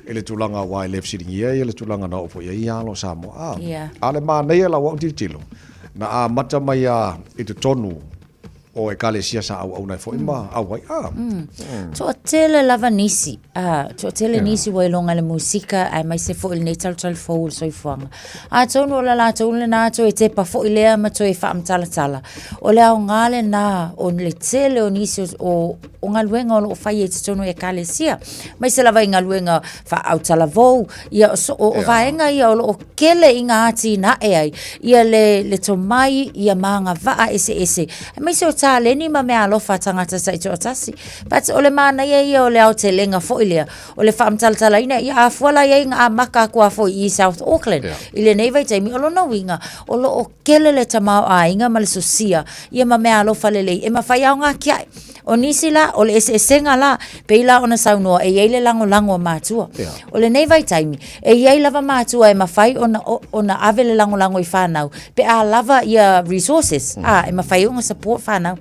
S3: i le tulaga aua e le fesiligia ia le tulaga na oo foi i ai ia alo o Samoa, ā, a o le manaia i lau au tilotilo, na amata mai lava i totonu o Ekalesia sa auauna ai foi ma auai. Ah.
S7: Toatele lava nisi, ah, toatele yeah. nisi ua iloga le musika aemaise foi lenei talutalu fou o le soifuaga. Atonu o le latou lena toe tepa foi lea ma toe faamatalatala. O le aoga lena o le tele o nisi o, o galuega o lo o fai i totonu o Ekalesia. Aemaise lava i galuega faautalavou, ia, so, o, o vaega ia o lo o kele i ngā atinae ai, ia le, le tomai, ia māgavaa eseese, aemaise o taleni ma meaalofa a tagata taitoatasi. But o le manaia ia o le aotelega foi lea, o le faamatalatalaina, ia a fua la i ai ngā amaka aku a foi i South Auckland. Yeah. I lenei vaitaimi, o lona uiga, o lo o kele le tamaoaiga ma le sosia, ia ma meaalofa lelei, e mafai lava ona atiae. O nisi la, o le eseesega la, pei la ona saunoa, e i ai le lagolago a matua. Yeah. O lenei vaitaimi, e i ai lava matua e mafai ona, ona ave le lagolago i whanau, pe a lava ia resources, a, e mafai ona support whanau.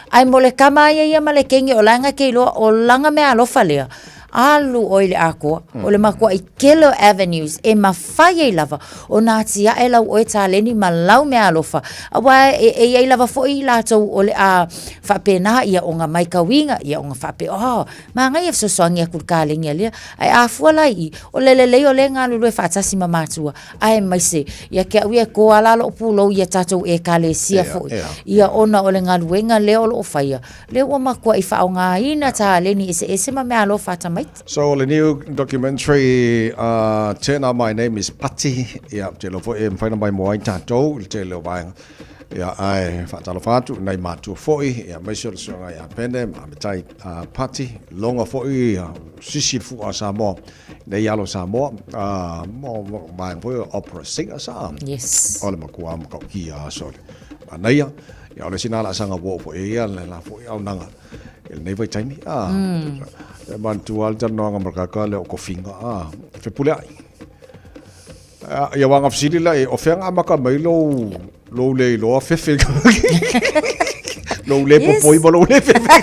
S7: Ae mo le kama ia ia ma le keini o laga ke iloa, o laga meaalofa lea, alu ʻoe i le ʻAkoa, o le makuaʻi kele o avenues e mafai ai lava ona atiaʻe lau ʻoe taleni ma lau meaalofa, aua e, e i ai lava foi i latou o le a faapena ia o nga maikauina, ia o nga faapea, oh, manaia e fesoasoani aku i le kaleni a lea. Ae a fua la i i, o le lelei o lea e galulue faatasi ma matua, aemaise ia te au ia e kō ala loʻu pulou ia tatou ʻekalesia foi, ia ona o le galuega lea o lo o faia, Lea ua makuaʻi faaaogaina taleni eseese ma meaalofa a tamaiti.
S3: So le new documentary Tena My Name is Pati, ia, ou te iloa foi e mafai ona maimoa ai tatou i le tele o vaega. Ia, ae faatalofa atu i nai matua foi, ia, aemaise o le susuga ia Pene ma Amitai Pati, loga foi ia sisi le fua a Samoa, nei alo Samoa, mo vaega foi o opera singer sa.
S7: Yes.
S3: O le makua matautia aso le manaia. Ia, o le isi lena laasaga ua oo foi i ai le la foi auaunaga i lenei vaitaimi. E manatua lava le talanoaga ma le tagata lea o Tofiga, a, Fepuleai. Ia aua na fesili la i ai, o fea na amata mai lou, lou le iloa fefe? Lou le popoi ma lou le fefe.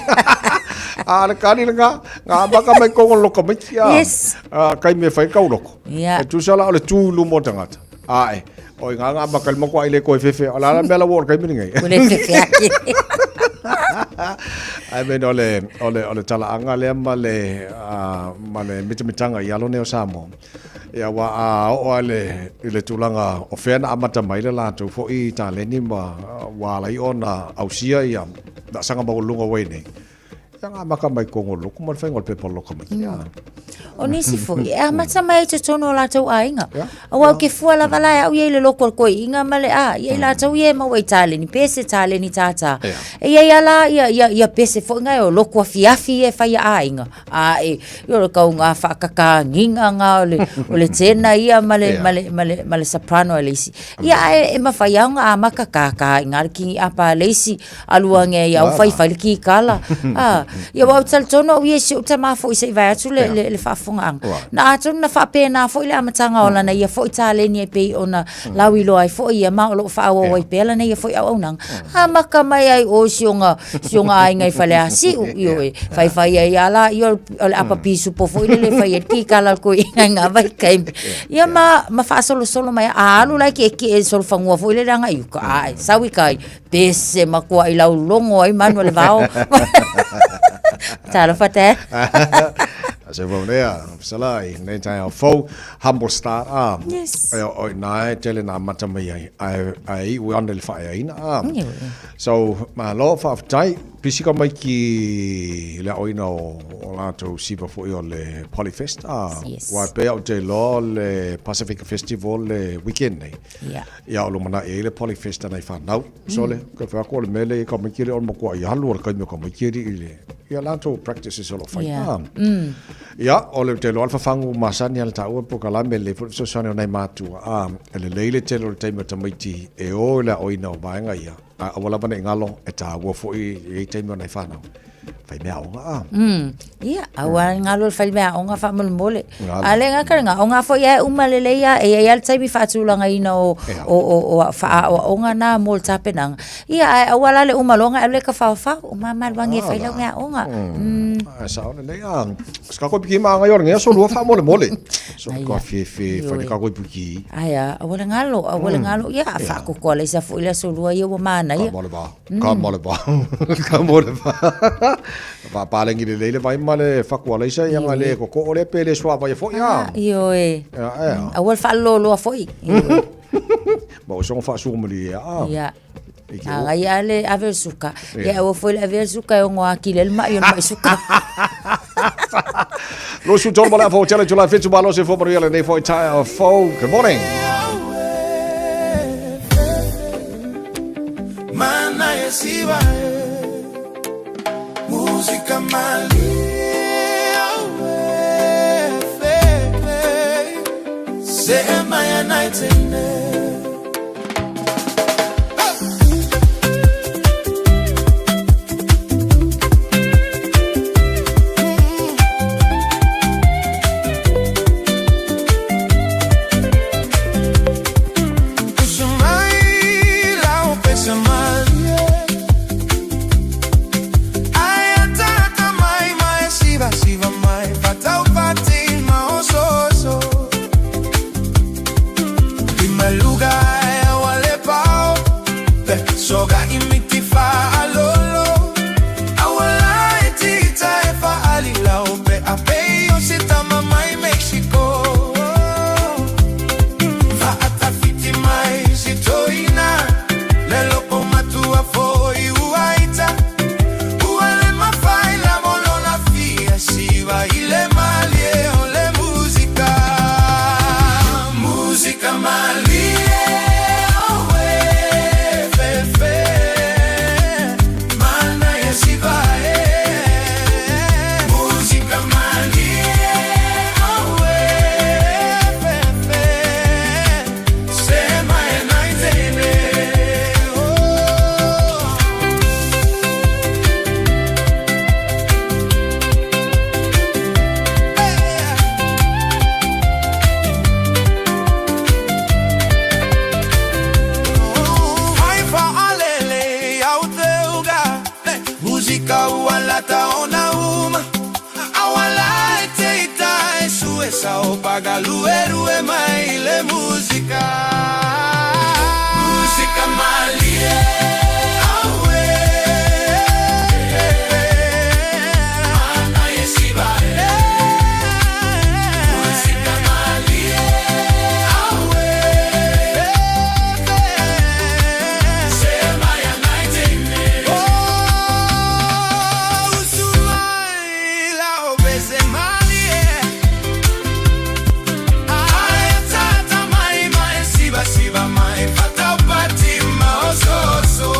S3: A o le kali lena, na amata mai totonu o le loka maiti, a.
S7: Yes.
S3: A, taimi e fai ai tauloko.
S7: Yeah.
S3: E tusa la o le tu i luma o tagata. Ae, o i ngā ngā makali matua i le koe fefe, o la la mea la ua o le taimi lenei.
S7: Ua le fefe ake.
S3: I mean, o le, o le, o le talaaga lea ma le, uh, ma le mitamitaga i alo nei o Samoa. Ia aua a oo lava le, i le tulaga o fea na amata mai le latou foi taleni ma ua ala ai ona ausia ia laasaga maualuluga ua i nei. Ia na amata mai totonu o le lotu ma le faiga o le pepa loka mai. Ia.
S7: O nisi foi, e amata mai ai totonu o latou aiga. Aua o ke fua lava la e au ia i le loko o le koiiga ma le a, ia i latou ia e maua i taleni pese, taleni tātā. E i ai a la ia, ia, ia pese foi ngai o loko afiafi ia e fai a aiga. A e, ia o le kau ngā whaakakānginga ngā o le, o le tena ia ma le, ma le, ma le, ma le soprano a le isi. Ia a e, e mawhai au ngā amaka kākā i ngā le kingi apa a le isi, alu ange ai au fai fai le kikala. A, ia aua ou te talitonu au ia i si ou tama foi se i vae atu le, le, le faafofogaaga. Na atonu na faapena foi le amataga o lana ia foi taleni e pei ona lauiloa ai foi ia ma o lo o faaauau ai pea lana ia foi auaunaga. Amata mai ai o si ona, si ona aiga i Faleasiu, ioe, faifai ai a la, ia o le apa pisupo foi lele e fai ai le kikala a le toeaina i ngā vaitaimi. Ia ma, ma faasolosolo mai, a alu la e kiekie i solofanua foi lele agai i uka, ae, sau i kai, Pese makuaʻi laulogo ai manu o le vao. Talofa te.
S3: Se vau lea, fesalai, nei taeao fou, humble start, a.
S7: Yes.
S3: E o i nā e tele nā mata mai ai, ai, ai i ue ane le whaeaina, a. So, malo, whaafetai, pisi ka mai ki le aoina o, o lātou siva foi o le Polyfest, a.
S7: Yes.
S3: Wai pea o te loa le Pacific Festival le weekend nei.
S7: Yeah.
S3: Ia o lumanaʻi ai le Polyfest ana i whanau. So le, ka whea ko le mele i ka maiki le o le matua i alu o le kaimi o ka maiki i le, ia latou practices o lo whai.
S7: Yeah.
S3: Ah. Ia, o le te loa le whawhangu masani ala tāua po ka la mele fo fesoasoani o nai mātua. Ah, e le lei le tele o le taimi o tamaiti e o i le aoina o vaega ia. A aua lava nei ngalo e tāua foi i taimi o nai whanau. Whai mea aonga a.
S7: Ia, aua ngalo le whai mea aonga whaamolemole.
S3: Ngalo.
S7: A le ngā kare ngā aonga foi e uma lelei a, e ai a le taimi whaatūlangaina o, o, o, o whaaoaonga nā mō le tapenanga. Ia, ae aua la le uma loa ngā le ka whaowhao, o māmā luangi e whai lau mea aonga.
S3: Ai sao lelei a. Se ka koe piki maa ngai ora ngea so lua whaamolemole. So ka whewhe, whai le ka koe piki.
S7: Ai a, aua le ngalo, aua le ngalo, ia, a whaakokoa le isa foi le aso lua ia ua māna ia.
S3: Ka mole ba. Ka mole ba. Ka mole ba. Whaapalengi le leile vai ma le whakua leisa ia nga le koko o le pele sua vai foi a.
S7: Ioe.
S3: Ia ea.
S7: Aua le whaaloloa foi. Ioe.
S3: Ma o songo whaasumuli ia a.
S7: Ia.
S3: I ke
S7: A
S3: o.
S7: ngai a le ave le suka.
S3: Ia.
S7: Ia aua foi le ave le suka e ongo akile le mai o le mai suka.
S3: Lo su tolu ma le afa o tele July 7 malo se fo manuia lenei foi taeao fou. Good morning.
S10: Mana e siva e Música mali Se maya night Musika ua lata ona uma Awala e teita e sue sao paga lue rue mai le musika Musika malie aue Mana e siva Musika malie aue Se mai Oh, usumai la obese malie Ai tata mai mai siva siva mai fatau pati ma ososo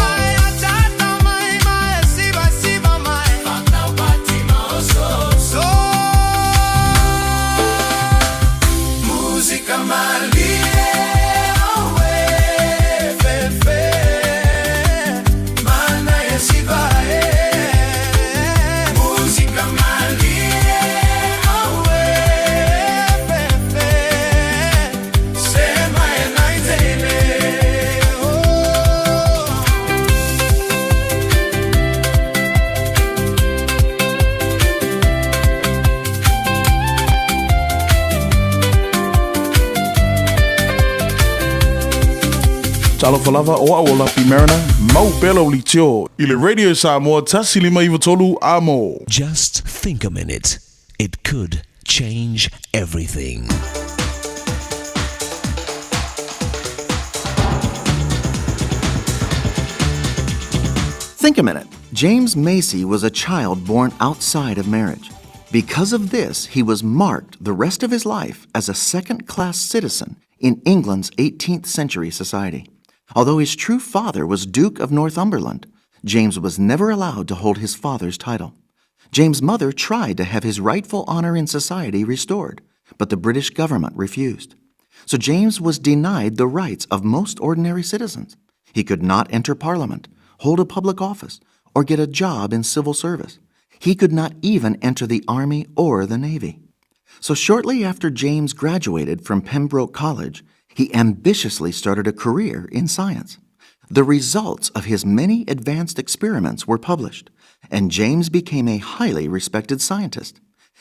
S10: Ai tata mai mai siva siva mai fatau pati ma ososo Musika malie aue fe fe Mana e siva e Musika malie aue fe fe Se mai nai tele oh.
S19: Talofa lava o au o Lapi Mariner, mau pea lau litio i le Radio Samoa 1593 Amo.
S20: Just think a minute. It could change everything.
S21: Think a minute. James Macie was a child born outside of marriage. Because of this, he was marked the rest of his life as a second class citizen in England's 18th century society. Although his true father was Duke of Northumberland, James was never allowed to hold his father's title. James' mother tried to have his rightful honor in society restored, but the British government refused. So James was denied the rights of most ordinary citizens. He could not enter Parliament, hold a public office, or get a job in civil service. He could not even enter the Army or the Navy. So shortly after James graduated from Pembroke College, he ambitiously started a career in science. The results of his many advanced experiments were published, and James became a highly respected scientist.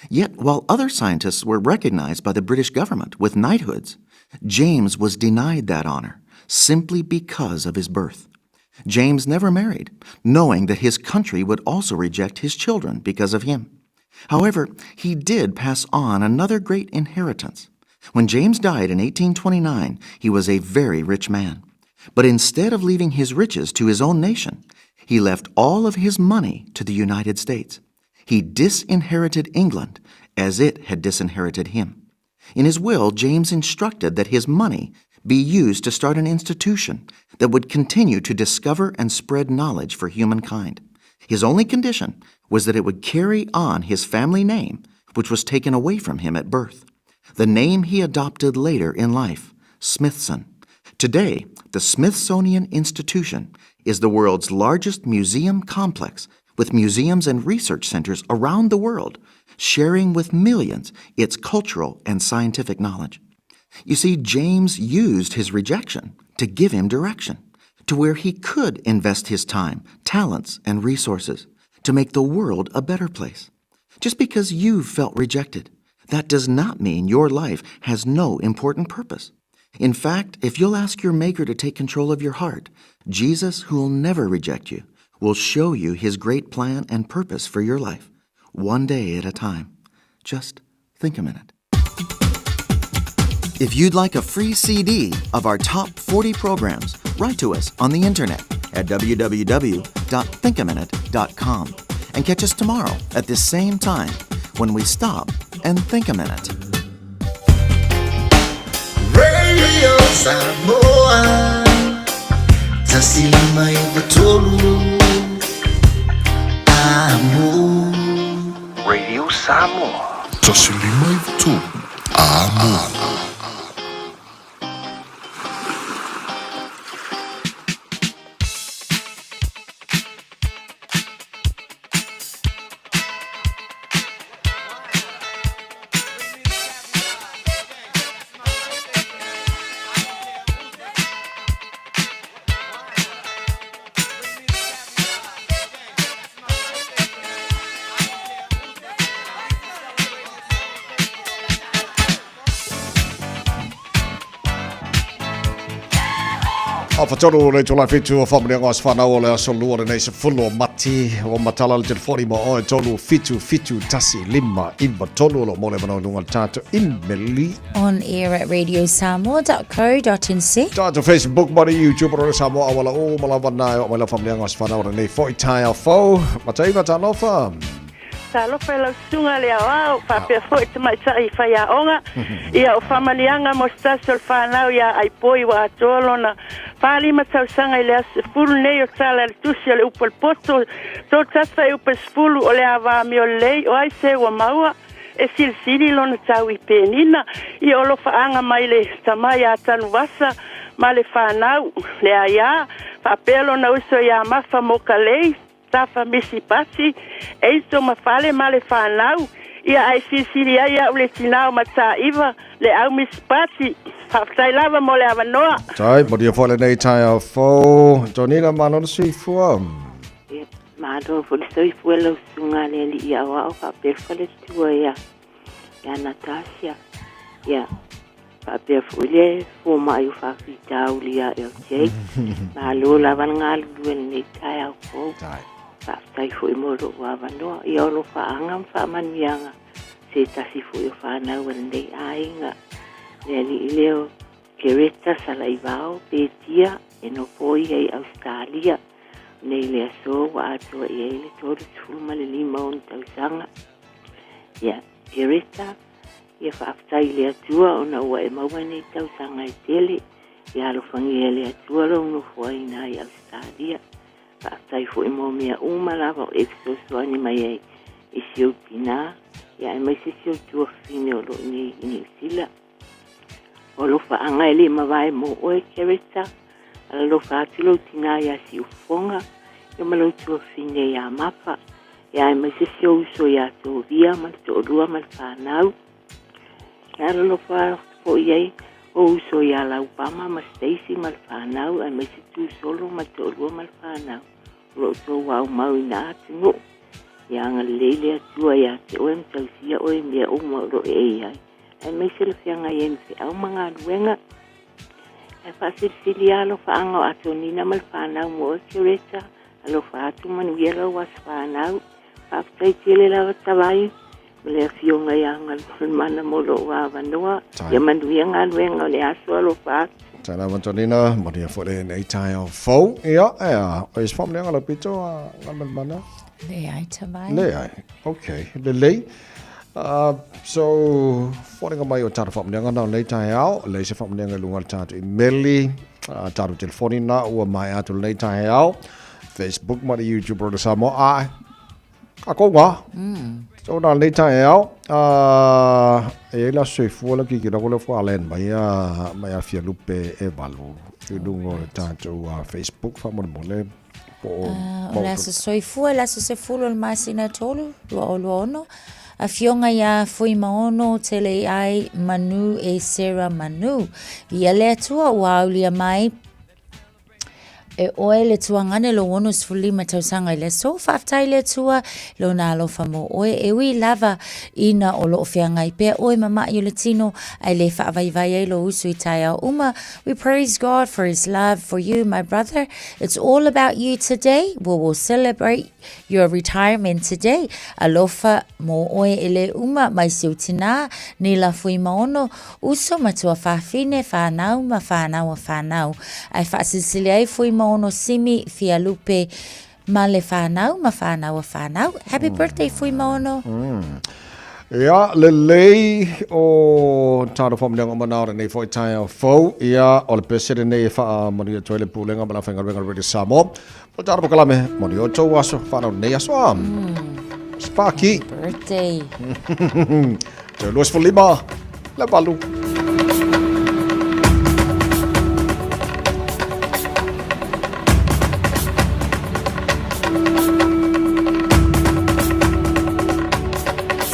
S21: Yet, while other scientists were recognized by the British government with knighthoods, James was denied that honor simply because of his birth. James never married, knowing that his country would also reject his children because of him. However, he did pass on another great inheritance. When James died in 1829, he was a very rich man. But instead of leaving his riches to his own nation, he left all of his money to the United States. He disinherited England as it had disinherited him. In his will, James instructed that his money be used to start an institution that would continue to discover and spread knowledge for humankind. His only condition was that it would carry on his family name, which was taken away from him at birth. The name he adopted later in life, Smithson. Today, the Smithsonian Institution is the world's largest museum complex with museums and research centers around the world, sharing with millions its cultural and scientific knowledge. You see, James used his rejection to give him direction, to where he could invest his time, talents, and resources to make the world a better place. Just because you've felt rejected, that does not mean your life has no important purpose. In fact, if you'll ask your Maker to take control of your heart, Jesus, who will never reject you, will show you his great plan and purpose for your life, one day at a time. Just think a minute. If you'd like a free CD of our top 40 programs, write to us on the internet at www.thinkaminute.com and catch us tomorrow at this same time when we stop and think a minute.
S8: Radio Samoa 1593 Amo
S20: Radio Samoa.
S1: 1593 Amo.
S3: Afatolu le itula e 7 o faamanuiaga o aso fanau o le aso lua lenei 10 o Mati. Ua matala le telefoni mo oe 3 7 7 1 5 9 3 o lo o maua le avanoa i luga o le tatou imeli.
S7: On air at radiosamoa.co.nz.
S3: Tatou Facebook ma le YouTube o Radio Samoa auala uma lava na e oo mai lau faamanuiaga o aso fanau o lenei foi taeao fou. Mataiva talofa.
S6: Talofa i lau susuga le aoao, faapea foi tamaitai faiaoga. Ia, o faamaliaga mo se tasi o le fanau iā Aipoi ua atoa lona 45 tausaga i le aso 10 nei o tala le tusi o le upu a le poto, 31 fuaiupu e 10 o le ava amio lelei o ai se ua maua e silisili lona tau i penina. Ia, o alofaaga mai le tama iā Tanuvasa ma le fanau, le aiā, faapea lona uso iā Mafa Mokalei, Tafa Misi Pasi, Eiso ma Fale ma le fanau, ia ae silisili ai au le tina o Mataiva, le au Misi Pasi. Faafetai lava mo le avanoa.
S3: Tai, manuia foi lenei taeao fou. Tonina, malo le soifua.
S22: Ia, malo foi le soifua lau susuga le alii aoao faapea le faletua ia ia Natasha. Ia, faapea foi le fomai o faafitauli ia LJ. Malo lava le galulue i lenei taeao fou. Faafetai foi mo lou avanoa. Ia o alofaaga ma faamanuiaga se tasi foi o fanau a lenei aiga. Le alii lea o Kereta Salaivao Petia e nofo ia i Ausetalia. Nei le aso ua atoa i ai le 35 ona tausaga. Ia, Kereta, Ia faafetai i le Atua ona ua e maua nei tausaga e tele. Ia alofagia e le Atua lou nofoaina i Ausetalia. Faafetai foi mo mea uma lava o e fesoasoani mai ai i si ou tinā, ia aemaise si ou tuafafine o lo o i inei i Niu Sila. O alofaaga e le mavae mo oe, Kereta. Alalofa atu lou tinā iā Siufofoga, ia ma lou tuafafine iā Mafa. Ia aemaise si ou uso iā Tovia ma le toalua ma le fanau. Ia alalofa atu foi i ai ou uso iā Laupama ma Stacy ma le fanau, aemaise Tusolo ma le toalua ma le fanau o lo o outou aumau i nā atunuu. Ia agalelei le Atua iā te oe ma tausia oe i mea uma o lo o e i ai, aemaise le feagai ai ma feau ma galuega. Ae faasilisili alofaaga o Atonina ma le fanau mo oe Kereta. Alofa atu manuia lau aso fanau. Faafetai tele lava Tavai ma le afioga ia Galumalemana mo lou avanoa. Ia manuia galuega o le aso alofa atu.
S3: Tai lava Antonina, manuia foi lenei taeao fou. Ia, ea, o se faamanuiaga lau pito a Galumalemana?
S7: Leai Tavai.
S3: Leai, okay, lelei. So, foliga mai o tatou faamanuiaga na o lenei taeao, leai se faamanuiaga i luga o le tatou imeli, tatou telefoni na ua maea atu lenei taeao, Facebook ma le YouTube Radio Samoa, ae, kākou ngā. So, na lenei taeao, e iai le aso soifua la kikina ko le fua len mai a, mai a Fialupe e valu i luga o le tatou Facebook faamolemole. Po o
S7: Ah, o le aso soifua, le aso 10 o le masina e 3, 2026, Afioga iā Fuimaono Teleiai Manu e Sarah Manu. Ia le Atua ua aulia mai e oe le tuagane lou 65 tausaga i le aso. Faafetai le Atua lona alofa mo oe. E ui lava ina o loo feagai pea oe ma ma'i o le tino, ae le faavaivai ai lou usu i taeao uma. We praise God for his love for you, my brother. It's all about you today. We will celebrate your retirement today. Alofa mō oe e le uma mai si ou tinā, Nila Fuimaono, uso matua fafine, whānau ma whānau a whānau. Ae whaasilisili ai Fuimaono Simi Fialupe ma le whānau ma whānau a whānau. Happy birthday Fuimaono.
S3: Ia, lelei o tātou whamuneanga o manao lenei foi taeao fou. Ia, o le pese lenei e whaamanuia atu ai le pulega ma le aufaigaluega o le Radio Samoa. O le tātou polokalame, manuia o tou aso, whanau nei aso a. Sparky.
S7: Happy birthday.
S3: Te 25, le valu.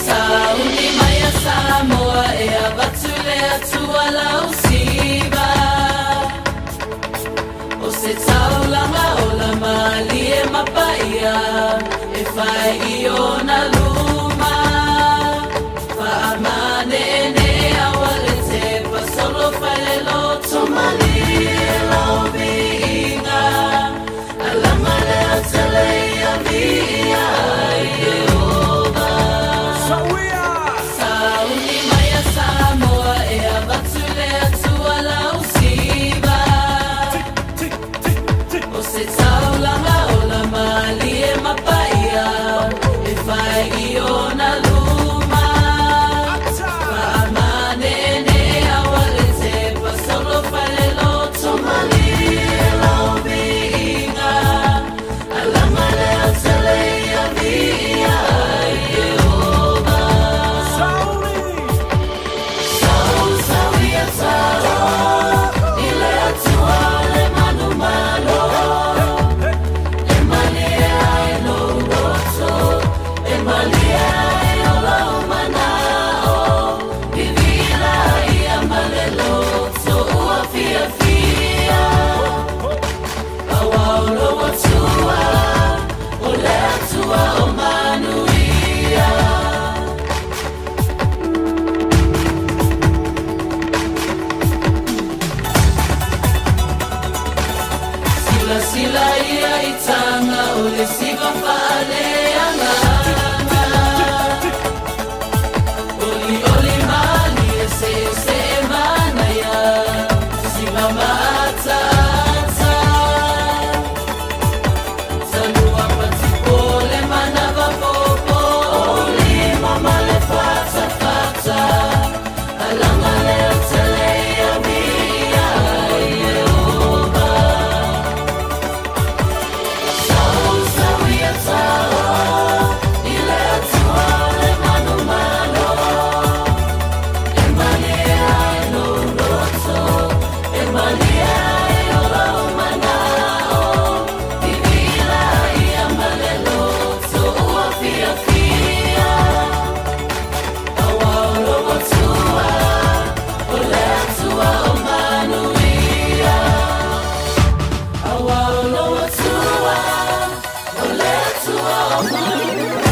S11: Sauni mai a Samoa e avatu le Atua lau siva O se taulaga ola malie ma paia e fai i ona luma Faamaneenee aua le tepa solo fai le loto malie lau viiga. siva faaleagaga. Olioli malie se se manaia, siva mataata. Talua patipole manava popo, olima male fata fata. Alanga leo tele ia mia Yehova. Sau sau ia tao, ile atua le manu malo. E malie ai no roto, e malie ai o lau manao. Vivila ia maleloto, ua fia fia. Awa o lo atua, o le atua o manuia. Awa o lo atua, o le atua o manuia.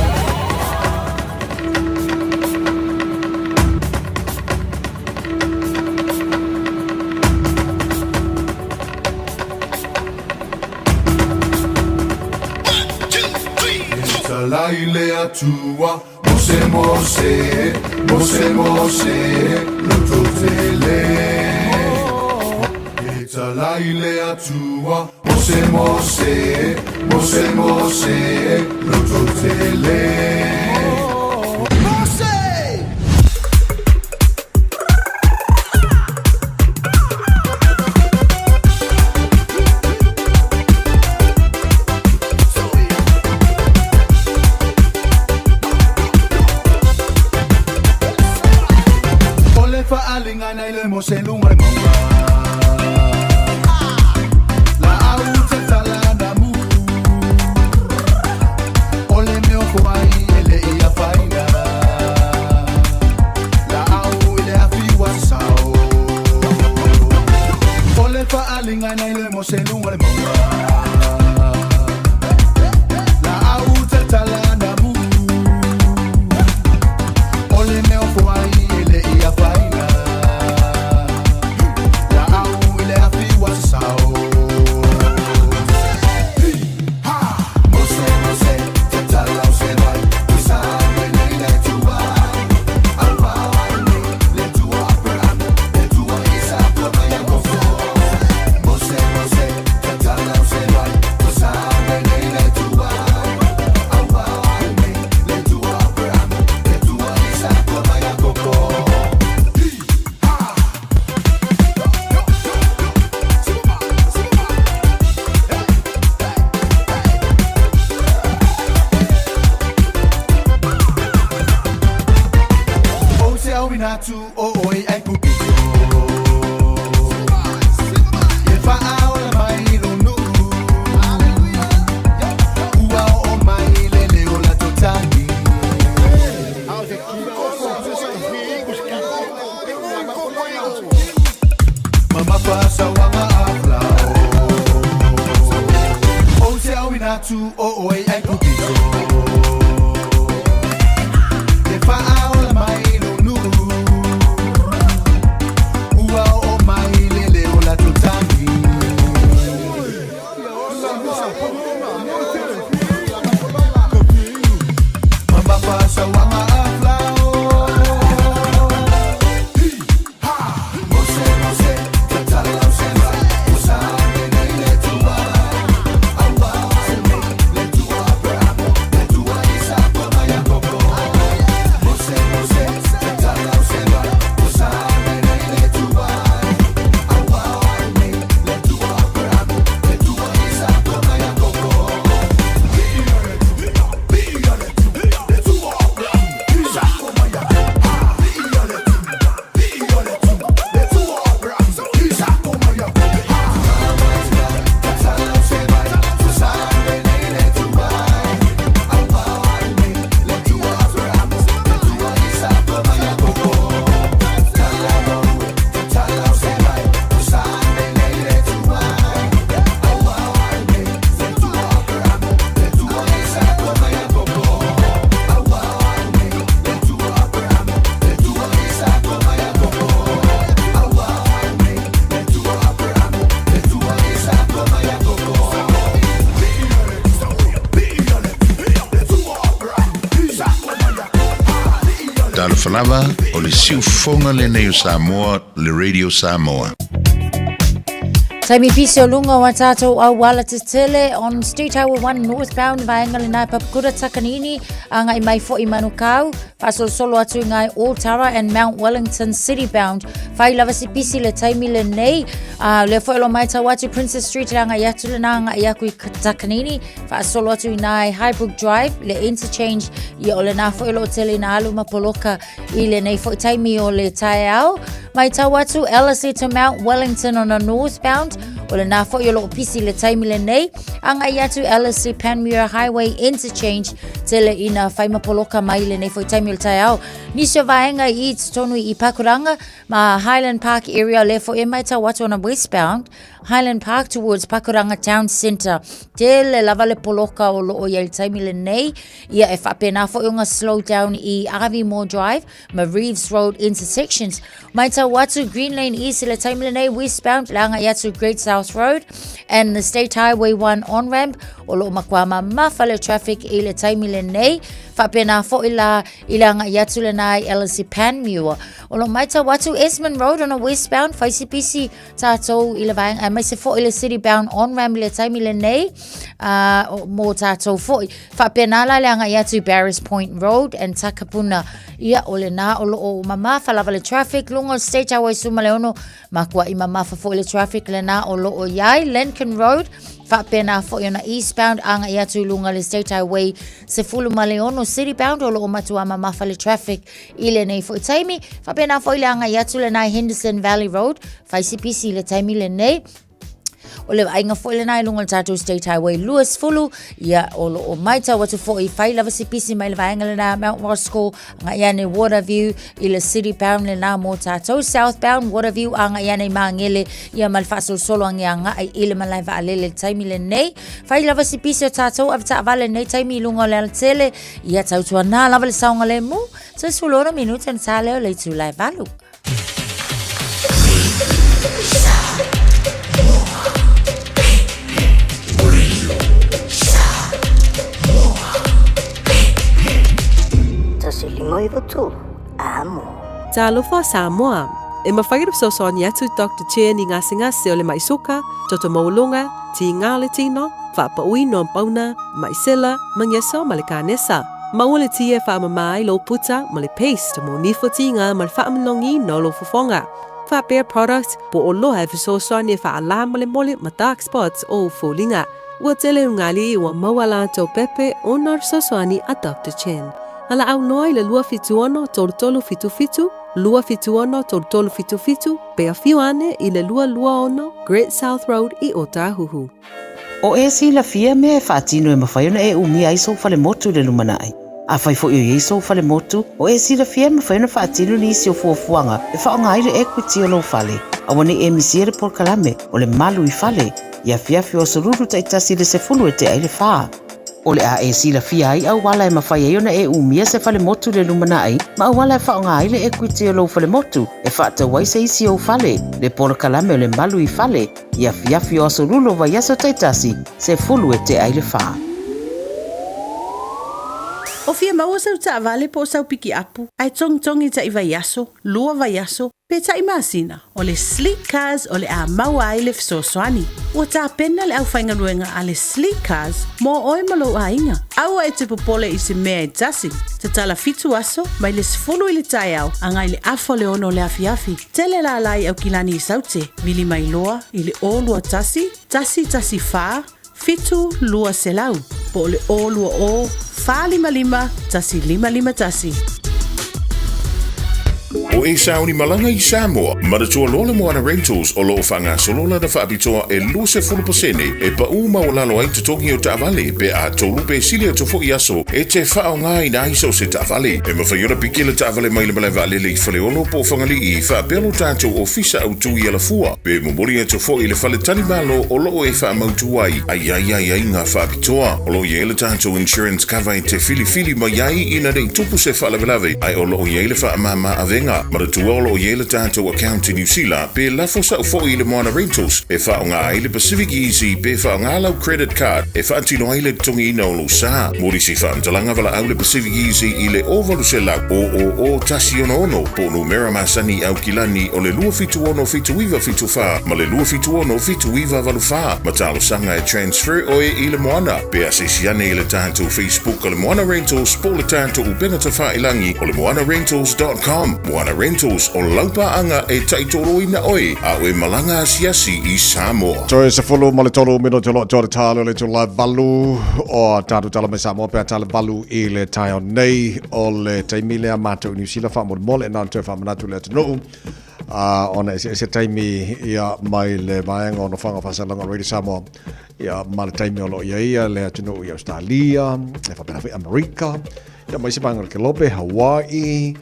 S10: Talai le atua, mose mose, mose mose, loto tele. E talai le atua, mose mose, mose mose, loto tele. Mose!
S9: O le faalingana i le mose luga le mauga. La au tatala na mu. O le mea o foai e le ia faina. La au i le afi wa sao. O le faalingana i le mose luga le mauga. La au tatala na mu. O le mea o foai e le ia faina. La au i le afi wa sao. Mose, mose, tatala o se vai. Usa me nei le tua. Alva ai nei le tua Abraham, le tua Isaac, ma Yakobo. Mose, mose, tatala o se vai. Usa me nei le tua. Alva ai nei le tua Abraham, le tua Isaac, ma Yakobo. O te au inatu o oi ai pupito. E whaaola mai lo nuu. Ua o mai le leo la totani. Mama whasawanga a flao. O te au inatu o oi ai pupito. E whaaola mai lo nuu. Ua o mai le leo la totani. Mama whasawanga a flao. Mose, mose, tatala o se vai. Usa me nei le tua. Aua ai nei le tua Abraham, le tua Isaac.
S1: Talofa lava, o le siufofoga lenei o Samoa, le Radio Samoa.
S7: Taimi pisi o lunga o a tātou auala tetele on State Highway 1 northbound vaenga le nai Papakura Takanini a ngai mai foi Manukau whaasolosolo atu i ngai Otara and Mount Wellington city bound whai lava si pisi le taimi le nei uh, le foi lo mai tau atu Princess Street le ngai atu le nā ngai aku i Takanini Faasolo atu i nā i Highbrook Drive, le interchange, ia o le nā foi lo tele nā alu ma poloka i le nei foi taimi o le taeao. Mai tau atu, Ellerslie to Mount Wellington on a northbound, o le nā foi o loo pisi le taimi le nei. Anga i atu Ellerslie Panmure Highway interchange, tele ina whaima poloka mai le nei foi taimi o le taeao. Nisi o vaenga i tonu i Pakuranga, ma Highland Park area le foi e mai tau atu on a westbound, Highland Park towards Pakuranga Town Centre. Tele lava le poloka o loo i ai le taimi lenei. Ia e faapena foi ona slow down i Aviemore Drive ma Reeves Road intersections. Mai tau atu Green Lane East i le taimi lenei westbound le agai atu Great South Road and the State Highway 1 on-ramp o loo matua mamafa le traffic i le taimi lenei. Faapena foi la i le agai atu lena i Ellerslie Panmure. O loo mai tau atu Esmond Road ona westbound faisipisi tātou i le vaenga, aemaise foi le city bound on ramp i le taimi lenei, uh, mō tātou foi. Faapena la le agai atu Barris Point Road and Takapuna. Ia, o le nā o loo mamafa lava le traffic, lunga o State Highway 16, makua i mamafa foi le traffic le nā o loo iai Lincoln Road, faapena foi ona eastbound agai atu i lunga le State Highway 16 city bound o loo matua mamafa le traffic I lenei foi taimi, faapena foi le agai atu lena i Henderson Valley Road, faisipisi i le taimi lenei. O le vaaiga foi lena i luga o le tatou State Highway 20, ia o lo o maitau atu foi fai lava se pisi mai le vaega lena Mount Roskill, agai ane Waterview i le City Bound lena mo tatou Southbound Waterview agai ane i Magele ia ma le faasolosolo age agai i le malae vaalele i le taimi lenei. Fai lava se pisi o tatou avetaavale lenei taimi i luga o le alatele, Ia tautuanā lava le saogalemu, 16 minute na tā leo le itula e valu.
S18: Tasi lima iwa tolu, amo.
S12: Talofa Samoa! E mafai ona fesoasoani atu Doctor Chen i gasegase o le mai soka, toto maualuga, tiga o le tino, faapauina o pauna, mai sela, magesa ma le kanesa. Maua le tia e faamama ai lou puta ma le paste mo nifo tiga ma le faamalogiina o lou fofoga. Faapea product po o loa e fesoasoani e faalā molemole ma dark spots o ou foliga. Ua tele ugali ua maua latou pepe ona o le fesoasoani a Doctor Chen. Alaau loa i le 276 3377, 276 3377, pe afio ane i le 226 Great South Road i Otahuhu.
S13: O e silafia mea e faatino e mafai ona e umia ai sou falemotu i le lumanai. Afai foi o i ai sou falemotu, o e silafia e mafai ona faatino nisi o fuafuaga e faaaoga ai le equity o lou fale. Aua ne i e misia le polokalame o le Malu i Fale i afiafi o aso lulu taitasi i le 10 e tea ai le fa. O le a e silafia ai auala e mafai ai ona e umia se falemotu i le lumanai ma auala e faaaoga ai le equity o lou falemotu e faatau ai se isi ou fale, le polokalame o le Malu i Fale i afiafi o aso lulu o vaiaso taitasi, 10 e tea ai le fa.
S23: O fia maua sau taavale po o sau pikiapu ae togitogi taʻi vaiaso, lua vaiaso, pe taʻi masina, o le Sleek Cars o le a maua ai le fesoasoani. Ua tapena le aufaigaluega a le Sleek Cars mo oe ma lou aiga. Aua e te popole i se mea e tasi. Tatala fitu aso, mai le 10 i le taeao agai le afa o le ono o le afiafi. Tele lala i Aukilani i Saute, vili mai loa i le 021 114 7200 po o le 020 455 1551.
S1: O e sauni malaga i Samoa, manatua loa le Moana Rentals o lo o faagasolo lana faapitoa e 20% e paʻū maualalo ai totogi o taavale pe a tolu pe sili atu foi aso e te faaaogaina ai so o se taavale. E mafai ona piki le taavale mai le malae vaalele i Faleolo po o Fagalii faapea lo tatou ofisa autu i Alafua pe momoli atu foi i le fale talimalo o lo o e faamautu ai aiaiaiaiga faapitoa. O lo o i ai le tatou insurance cover e te filifili mai ai ina ne i tupu se faalavelave ae o lo o i ai le faamama avega. upega. Manatua o lo o i ai le tatou account i Niu Sila pe lafo sao foi i le Moana Rentals e faaaoga ai le Pacific Easy pe faaaoga lau credit card e faatino ai le totogiina o lou sa. Mo nisi faamatalaga valaau le Pacific Easy i le 0800 000 166 po o numera masani i Aukilani o le 276 7974 ma le 276 7984 ma talosaga e transfer oe i le Moana. Pe asiasi ane i le tatou Facebook o le Moana Rentals po o le tatou upega tafailangi o le moanarentals.com. Moana Rentals, o lau paaga e taitoloina oe a o e malaga asiasi i Samoa.
S3: Toe 13 minute o lo o toa le talo le itula 8 o tatou tala mai Samoa pe a tala 8 i le taeao nei o le taimi lea matou i Niu Sila faamolemole na ona toe faamanatu i le atunuu a ona eseese taimi ia mai le vaega o Nofoaga Faasalaga o Radio Samoa ia ma le taimi o lo o i ai ia le atunuu i Australia, e faapena foi Amerika, ia ma isi vaega o le Kelope, Hawaii,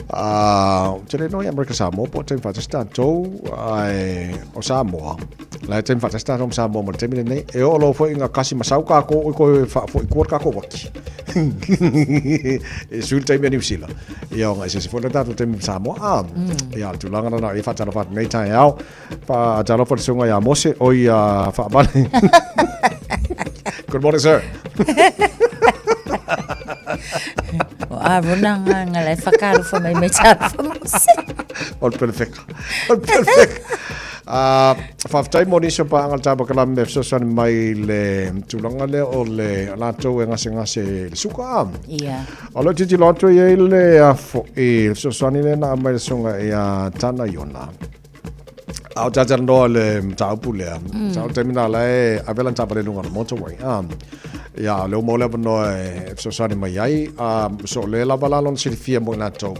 S3: a te le noa i Amerika Samoa po o taimi faatasi tatou, ae o Samoa, la e taimi faatasi tatou ma Samoa mo le taimi lenei, e oo loa foi ina kasi ma sau kākou i koe faafoi tua le kākou uaki. E sui le taimi a Niu Sila. Ia ona eseese foi le tatou taimi ma Samoa. A, ia, o le tulaga lena e faatalofa atu nei taeao. Faatalofa le susuga ia Mose, oi ia Faavale. Good morning, sir.
S7: O Arona ngā ngā lai whakaalofa mai mai talofa Mose.
S3: O le pelefeka. O le pelefeka. Faafetai mo nisi o paaga le tapakalame me fesoasoani mai le tulaga lea o le latou e gasegase le suka.
S7: Ia.
S3: O leo tilotilo atu i ai le afo i le fesoasoani lea na aumai le susuga ia Tana Iona. A o talanoa le mataupu lea. Sa o taimi na la e ave lana taavale i luga o le motorway. Ia, o lea ua maua le avanoa e fesoasoani mai ai. So o lea lava la lona silafia mo i latou.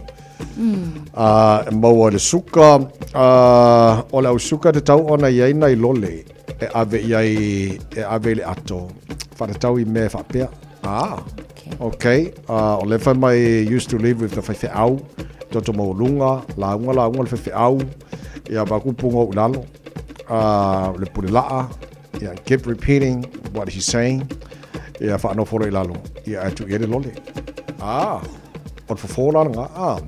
S3: E maua i le suka. O le au suka e tatau ona i ai nai lole e ave i ai, e ave i le ato. Faatatau i mea e faapea. Ah, okay. O lea fai mai used to live with the faifeau, toto maualuga, lauga lauga le faifeau, ia vaku puga ou i lalo, le pule laa, ia keep repeating what he's saying, ia faanofo loa i lalo, ia ae tuu i ai le lole. Ah, o le fofo la lena, ah.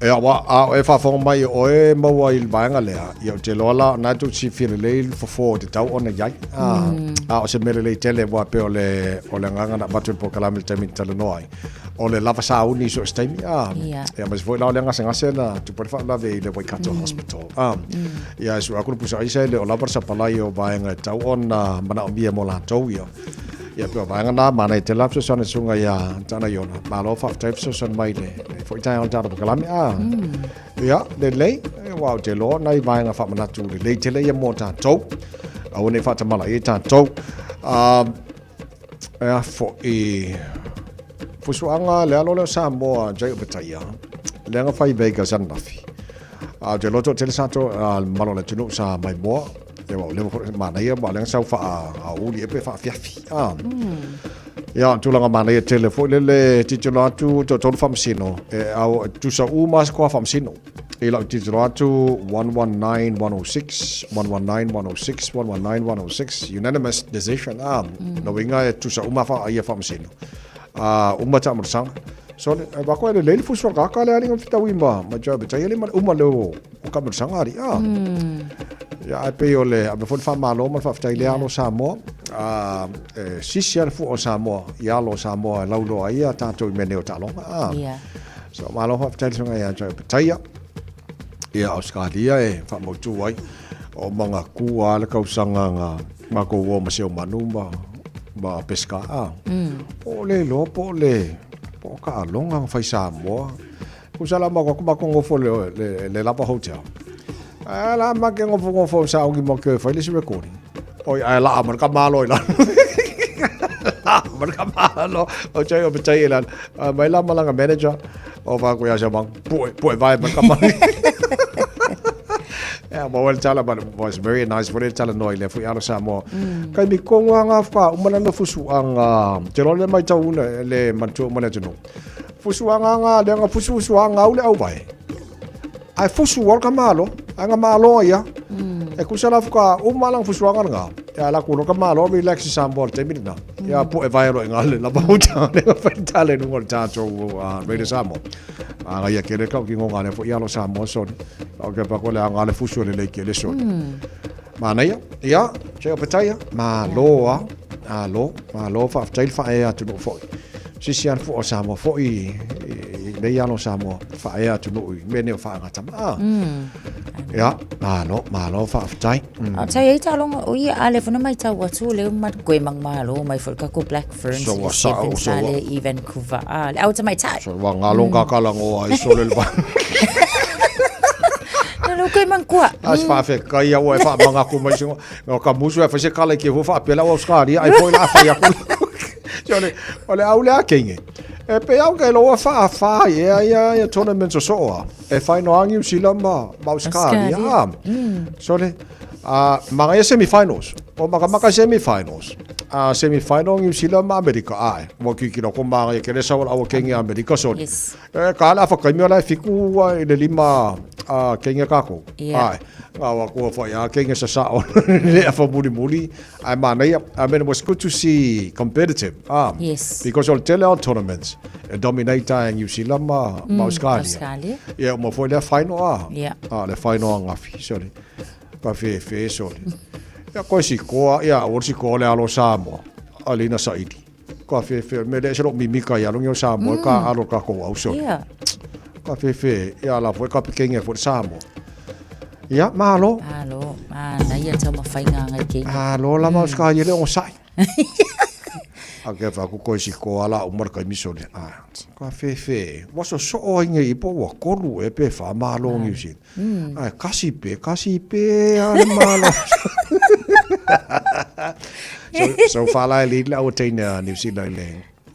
S3: Ia, wa, a o e faafofoga mai o e maua i le vaega lea, ia ou te iloa la, o na e tou silafia lelei le fofo e tatau ona i ai. A, a o se mea lelei tele, aua pei o le, o le agaga na avatu i le polokalame i le taimi na talanoa ai, o le lava sauni i so o se taimi, a.
S7: Ia.
S3: Ia, aemaise foi la o lea gasegase na tupu ai le faalavelave i le Waikato Hospital. A, ia, e sue atu le pusa aisa e le o lava le sapalai o vaega e tatau ona manaomia mo latou ia. Ia pei o vaega na, manaia tele lava fesoasoani a le susuga ia Tana Iona. Malo faafetai fesoasoani mai le foi taeao i le tatou polokalame. Ah, ia, lelei, aua ou te iloa nai vaega faamanatu lelei tele ia mo tatou. Aua ne i faatamala i ai tatou. Ah, e a foi fusuaga le alo lea o Samoa Jay Opetaia, lea na fai i Vegas ananafi. A ou te iloa toatele sa to, le mamalu o le atunuu sa maimoa. Ia ua leva foi manaia ma lea sau faa-aoauli ea pe faafiafi. Ah. Ia, tulaga manaia tele foi lele tilotilo atu toatolu faamasino e au tusa uma lava se toa faamasino. I lau tilotilo atu 119106, 119106, 119106, unanimous decision. Ah, lona uiga e tusa uma lava ia faamasino. Ah, uma taamolosaga. So, e vako e lelei le fusu o le kaka le alii ma fetaui ma ma Joe Bataia le ma le uma leo o taamolosaga alii. Ah. Ia, ae pei o le ave foi le faamalo ma le faafetai i le alo o Samoa. Ah, e sisi lava le fua o Samoa i alo o Samoa e lauiloa ai a tatou i mea nei o taaloga. Ah. So, malo faafetai i le susuga ia Joe Bataia. Ia, Ausetalia e faamautu ai o Mangatū lava le tausaga na matou o ma Seomanu ma ma Peseta. Ah. Po o le iloa po o le po o taaloga na fai Samoa. Tusa la matou atu matou nofo i le le le Lava Hotel. Ae la ma ke nofo nofo sa ongi mo ke fai le isi recording. Oi ae laa ma le kamalo i lalo. Laa ma le kamalo. O tei o tei i lalo. Mai la malanga manager. O fa ku ia sa mang pue pue vai ma le kamalo. Yeah, ma well tala but it was very nice for le tala noi le fui alo Samoa. Kai mi kongo anga fa umana no fusu anga. Te lo le mai tau una le mantua uma le atunuu. Fusu anga anga le anga fusu fusu anga au le au vai. Ae fusu o ka malo, ai nga malo ia. E kusa la fuka uma lang fusu anga nga. Ya la kulo ka malo relax i Samoa le taimi lena. Ya po e vai lo i ngale la bauta le nga whaitale nunga o le tātou Radio Samoa. Magaia kele kau ki ngonga le fo ia lo Samoa soli. Au ke pa ko le anga le fusu le le kele soli. Manaia, ia, se o petaia, ma loa, a lo, ma lo faafetai le faaea atunuu foi. Sisi an fua o Samoa foi i nei alo Samoa faaea atunuu i mea nei o faagatama. Ah. Ia, malo, malo faafetai.
S7: A tai ai taaloga o ia a le fona mai tau atu le uma koe mang malo mai foi ka ko Black Ferns
S3: So wa sa o so
S7: wa i Vancouver. A le au tamai tai.
S3: So wa ngalo ka kala ngoa i sole le
S7: Na lo koe mang kua.
S3: As fa fe kai ia ua e fa manga ku mai singo. No ka musu e fa se kala ke fu fa pela o Australia ai foi la fa ia ku. So le o le au le a kenge. E pe au ke lo fa fa ia ia ia tournament so so a. E fai no angi usila ma ma Australia. So le a manga ia semifinals. O maka maka semifinals. A semifinal New Zealand ma Amerika ai. Mo ki ki ko manga ia kele sa wala au kenge Amerika so.
S7: Yes.
S3: E ka ala fa kai la fiku i le lima a kenge kako.
S7: Yeah.
S3: Ai. Ngā wa kua whai a kenge sa sa o le afa muri muri. Ai manaia. I mean, it was good to see competitive. Ah,
S7: Yes.
S3: Because o le tele o tournaments e dominate ai New Zealand ma, ma Australia.
S7: Australia.
S3: Ia, ma foi lea final a.
S7: Yeah.
S3: Ah, le final a ngafi, sorry. Ka whewhe, sorry. Ia, koe si koa, ia, o si koa le alo Samoa. Alina Saidi. Ka whewhe, me le se lo mimika ia longi o Samoa, ka alo ka kou au, sorry.
S7: Yeah.
S3: Ka whewhe, ia la foi ka pikenge foi Samoa. Ia, malo.
S7: Malo, ma na ia tau mawhainga ngai ke.
S3: Alo la mau ska ia le o sai. A ke fa ku koi si ko ala umar kai misole. A ka whewhe, waso so o inge i po wa kolu e pe wha malo ngi usin. Ai, kasi pe, kasi pe a le malo. So, so whala e le au teina New Zealand le.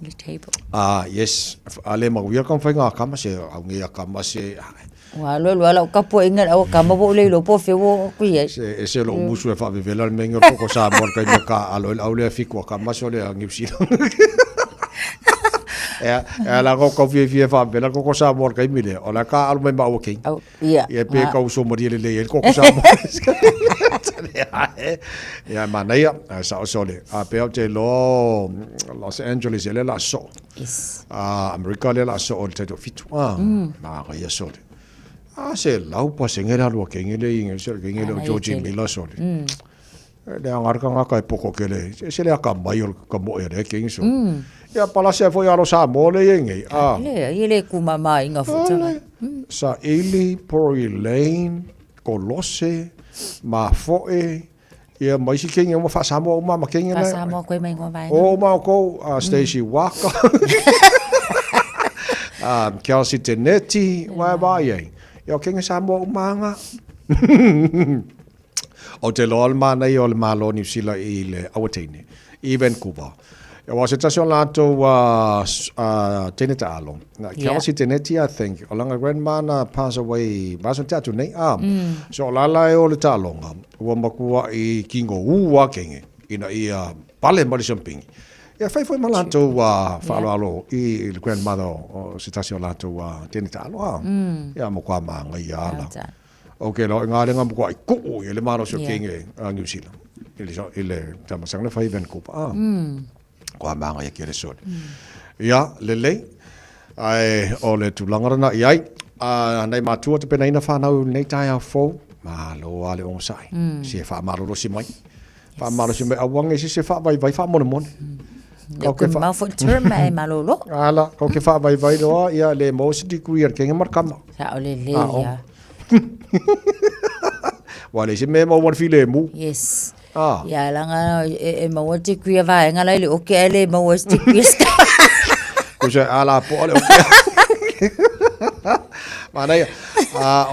S7: Le table.
S3: Ah, yes. A le mau ia kam whainga kama se, au ngi a kama se.
S7: Ua alu alu ala o kapu inga au kama wo le lo po fe wo ku ye.
S3: Se e se lo musu e whaavevela le menga koko sa mo kai me ka alo au le fiku a kama so le a New Zealand. E e la ko ko fie fie whaavevela koko sa mo kai mile. O la ka alo mai ma o king.
S7: Au ia.
S3: Ia pe ka uso maria le le e koko sa mo. Ia manaia sa o sole. A pe au te lo Los Angeles ele la so.
S7: Yes.
S3: A Amerika le la so o le taito fitu. A ma ka ia sole. A se lau pa se ngela lua ke ngele inge se ke ngele o Georgie Miller sole. Le angar ka ngaka e poko ke le. Se le aka mai o ka mo e le ke ngi so. Ia pala se foi alo sa mo le inge. A.
S7: Le ia le ku mama inga futa.
S3: Sa Eli, Pori Lane, Kolose, Mafoe, ia mai si kenge uma wha uma ma kenge
S7: na. Wha koe mai ngā vaenga.
S3: O uma o kou, Stacey Waka. Kelsey Teneti, wai wai ai. Ia o kenge Samoa uma anga. O te loa le mana i o le malo New Zealand i le awateine, i Vancouver. Ia wa se tasi o lātou teine taalo. Na, Kelsey Teneti, I think, o langa grandma na pass away, maso te atu nei, ah. So o lala e o le taaloga, ua makua i kingo u a kenge, ina ia pale mari sampingi. Ia fai foi ma lātou whaaloalo i le grandmother o se tasi o lātou teine taalo, ah. Ia mo kwa maanga ia ala. Ok, lo ngā lenga mo kwa i kuu i le malo so kenge a New Zealand. I le i le tamasanga le fai Vancouver. Ah. Kwa maanga ia kere sole. Ia, lelei. Ai, o le tulaga lena i ai. A, nei matua te penaina whanau nei tai au fou. Ma lo a le ongo sai. Si e wha malorosi mai. Wha malorosi mai. Awange si se wha vai vai wha mone mone.
S7: Kau ke wha... Mau fo term e malolo.
S3: Ala, kau ke wha vai vai loa, ia le mo si degree ar kenge markama.
S7: Sa o le le ia.
S3: Wa le se me mau wan file mu.
S7: Yes.
S3: Ah.
S7: Ia langa e maua degree a vaenga lai le oke a le maua se degree ska.
S3: Ko se ala po le oke. Manaia.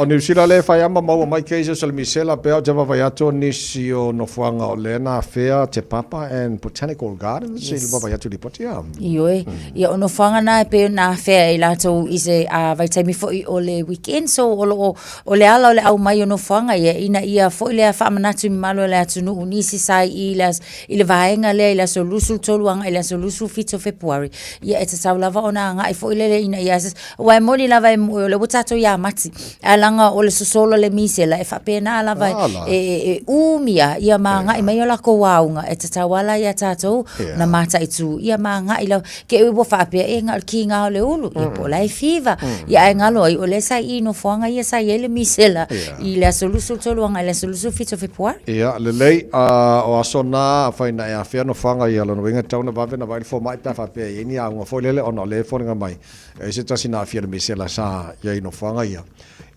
S3: O New Zealand le whai ama maua mai cases o le misela pea o te wawai atu nisi o nofuanga o lena whea Te Papa and Botanical Gardens i le wawai atu lipoti a.
S7: Ioe, ia o nofoaga na e pei ona afea e latou i se vaitaimi foi o le weekend so o lo o o le ala o le aumai o nofoaga ia ina ia foi lea faamanatu i mamalu o le atunuu nisi sa i le i le vaega lea i le aso 23 agai i le aso 27 o Fepuari ia e tatau lava ona agai foi lele ina ia aua e moni lava e o lea ua tatou ia Mati. Ae leaga o le sosolo o le misela e faapena lava e, e, e umi a ia ma agai mai o lakou auga e tatau a la ia tatou na mataitu ia ma agai lava ke ua faapea e na o le kiga o le ulu ia po o la e fiva ia ae galo ai o lea sa i nofoaga ia sa i ai le misela i le aso 23 agai i le aso 27 o Fepuari.
S3: Ia, lelei, a o aso na, afai na e afea nofoaga ia, lona uiga e tatau ona vave ona vaai le fomai pe a faapea e i ai ni auga foi lele ona o lea e foliga mai E ai se tasi na aafia i le misela sa i ai i nofoaga ia.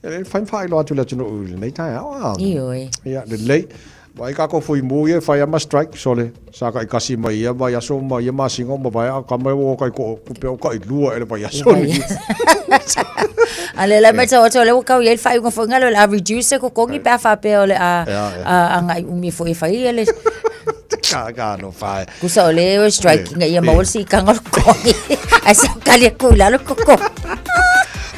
S3: Ia e mafai ona faailoa atu i le atunuu i lenei taeao a.
S7: Ioe.
S3: Ia, lelei. Vaai kākou fuimu ia e fai lava ma strike, sole. Sa taitasi mai ia vaiaso ma ia masina ua mavae a o tama ia ua o tai tupe o tailua ea le vaiaso lenei.
S7: A lea la e matau atu o lea ua tau i ai le faaiuga foi lea o le a reduce le totogi pe a faapea o le a agai umi foi e fai ia le
S3: Ka, ka no whae.
S7: Kusa o le o strike ina ia maua le siitaga o le totogi. Ae sa kali atu i lalo le totogi.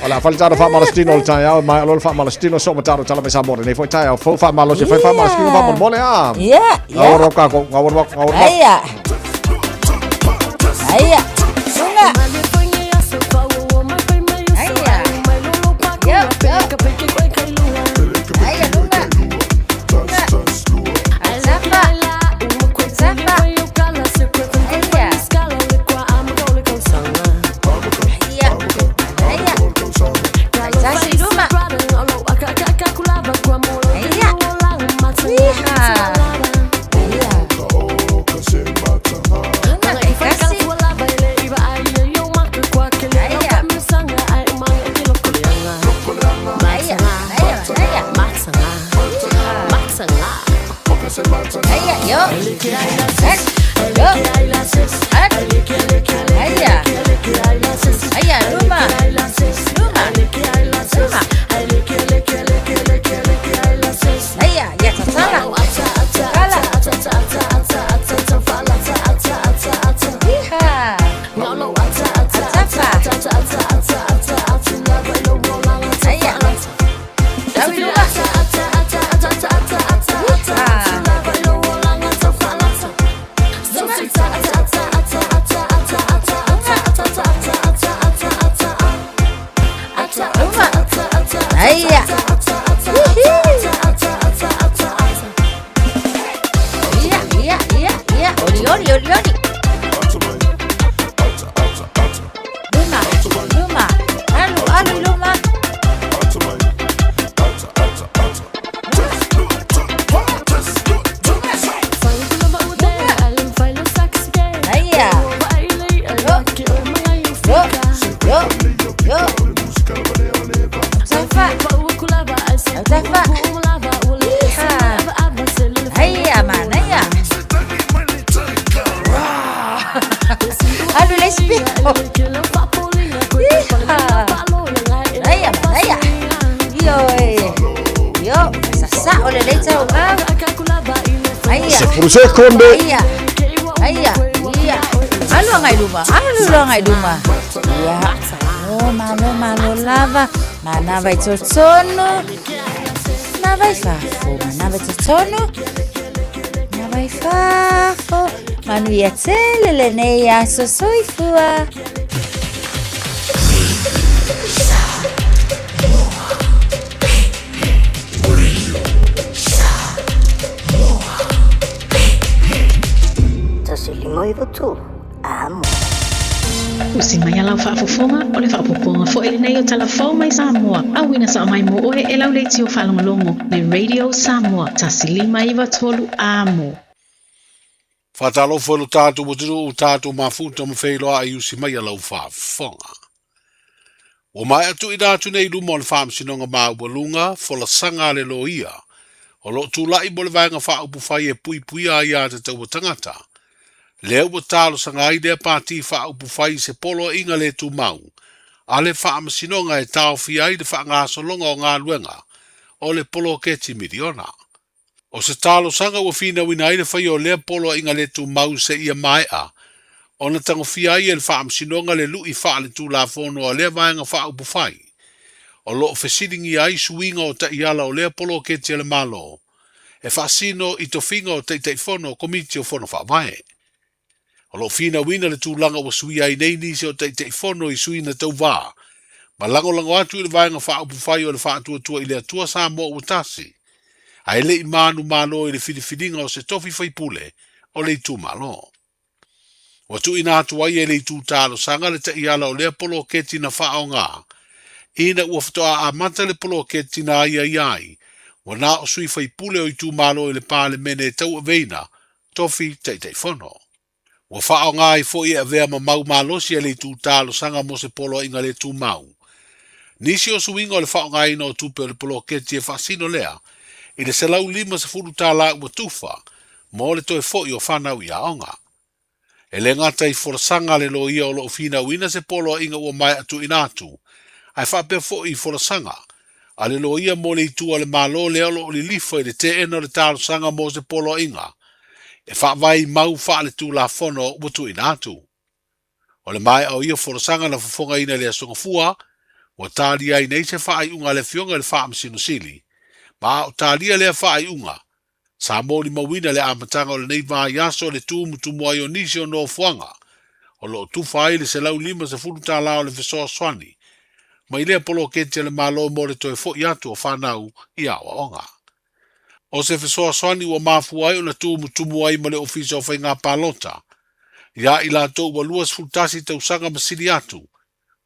S3: O le a fai le talo faamalositino o le taeao, e maea loa le faamalositino, soo ma talo tala mai Samoa lenei foi taeao fou faamalosi e fai faamalositino faamolemole a.
S7: Yeah, yeah.
S3: Gau aro kākou, gau aro, gau aro.
S7: Aia. Aia. Sunga. Aia. Yo, yo. Aia, lunga. Lunga. Safa. Safa. Aia. Aia. Aia. Taitasi i luma. Aia. Iha. Aia. Lunga taitasi. Aia. Aia. Aia. Aia. Aia, yo. Hat. Yo. Hat. Aia. Aia, luma. Luma. Luma. Aia, ia tatala. Tatala. Iha. Atafa. Aia. Tau i luma. Iha. Luma. Aia. Uhi. Ia, ia, ia, ia. Oli, oli, oli, oli. Luma, luma. Alu, alu i luma. Aia. Yo. Yo. Yo. Yo. Tafa. Tafa. Iha. Aia, manaia. Alu le isi pito. Iha. Aia, manaia. Ioe. Io, sasao lelei tauau. Aia.
S3: Sefulu sekonde.
S7: Aia. Aia. Ia. Alu agai i luma. Alu loa agai i luma. Ia. O, malo, malo lava. Manava i totonu. Manava i fafo. Manava i totonu. Manava i fafo. Manuia tele lenei aso soifua.
S18: 153 Amo.
S2: Usi mai a lau faafofoga, o le faaopoopoga foi lenei o Tala Fou mai Samoa, auina sao mai mo oe e lau leitio faalogologo le Radio Samoa 153 Amo.
S1: Faatalofa i lo tatou atunuu, tatou mafuta ma feiloai i usi mai a lau faafofoga. Ua maea tuuina atu nei i luma o le Faamasinoga Maualuga folasaga a le loia o lo o tulai mo le Vaega Faaupufai e puipuia aiatatau a tagata, lea ua talosaga ai lea pati faaupufai i se poloaiga le tumau a le Faamasinoga e taofia ai le faagasologa o galuega o le poloketi miliona. O se talosaga ua finauina ai le faia o lea poloaiga le tumau seia maea ona tagofia ai e le Faamasinoga le lui faaletulafono a lea vaega faaupufai o lo o fesiligia ai suiga o taiala o lea poloketi a le Malo e faasino i tofiga o Taitaifono o Komiti o Fono Faavae. O lo o finauina le tulaga ua suia ai nei nisi o Taitaifono i suiga tauvā
S5: ma lagolago atu i le Vaega Faaupufai o le Faatuatua i le Atua Samoa Ua Tasi, ae le i manumalo i le filifiliga o se tofi faipule o le itumalo. Ua tuuina atu ai e le itu talosaga le taiala o lea poloketi na faaaoga ina ua faatoa amata le poloketi na aiaia ai ua na o sui faipule o itumalo i le Palemene e tauaveina tofi Taitaifono. Ua faaaoga ai foi e avea ma mau malosi a le itu talosaga mo se poloaiga le tumau. Nisi o suiga o le faaaogaina o tupe o le poloketi e faasino lea i le $150 ua tufa mo le toe foi o fanau i aoga. E le gata i folasaga a le loia o lo o finauina se poloaiga ua maea tuuina atu, ae faapea foi i folasaga a le loia mo le itu a le Malo lea o lo o lilifa i le teena o le talosaga mo se poloaiga e faavae i mau faaletulafono ua tuuina atu. O le maea o ia folasaga na fofogaina i le Aso Gafua, ua talia ai nei se faaiuga a le Afioga i le Faamasino Sili, ma a o talia lea faaiuga, sa molimauina le amataga o lenei vaiaso le tumutumu ai o nisi o nofoaga o lo o tufa ai le $150 o le fesoasoani mai lea poloketi a le Malo mo le toe foi atu o fanau i aoaoga. O se fesoasoani ua mafua ai ona tumutumu ai ma le Ofisa o Faiga Palota ia i latou ua 21 tausaga ma sili atu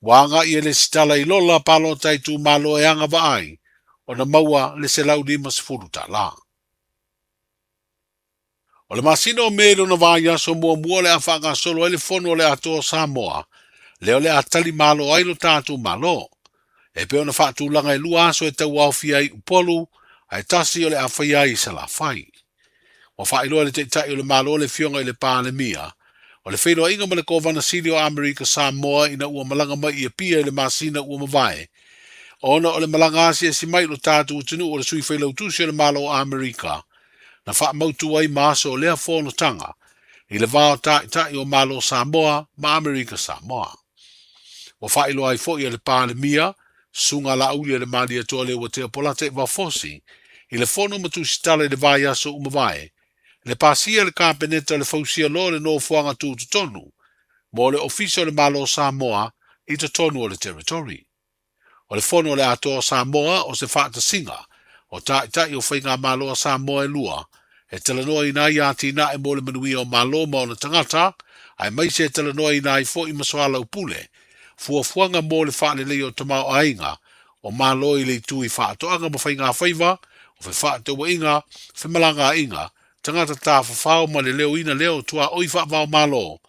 S5: ua agai e lesitala i lola palota itumalo e agavaa ai ona maua le $150. O le masina o Me lona vaiaso muamua o le a faagasolo ai le Fono o le Atoa o Samoa, lea o le a tali malo ai lo tatou Malo. E pei ona faatulaga e lua aso e tauaofia ai Upolu, ae tasi o le a faia ai i Salafai. Ua faailoa e le Taitai o le Malo le Afioga i le Palemia, o le feiloaiga ma le Kovana Sili o Amerika Samoa ina ua malaga mai i Apia i le masina ua mavae, ona o le malaga asiasi mai i lo tatou atunuu o le Sui Failautusi o le Malo o Amerika, na faamautu ai ma aso o lea fonotaga i le va o Taitai o Malo Samoa ma Amerika Samoa. Ua faailoa ai foi e le Palemia, Susuga Laauli a le Malietoa Leuatea Polata Ivafosi, i le fono ma tusitala i le vaiaso ua mavae, le pasia e le Kapeneta o le fausia loa o le nofoaga tutotonu mo le Ofisa o le Malo o Samoa i totonu o le Territory. O le Fono o le Atoa o Samoa o se faatasiga o Taitai o Faigamalo a Samoa e lua e talanoaina ai atinae mo le manuia o Malo ma ona tagata, aemaise e talanoaina ai foi ma soalaupule fuafuaga mo le faaleleia o tamaoaiga o Malo i le itu i faatoaga ma faigafaiva, o fefaatauaiga, femalagaaiga, tagata tafafao ma le leoina lea o tuaoi faavaomalo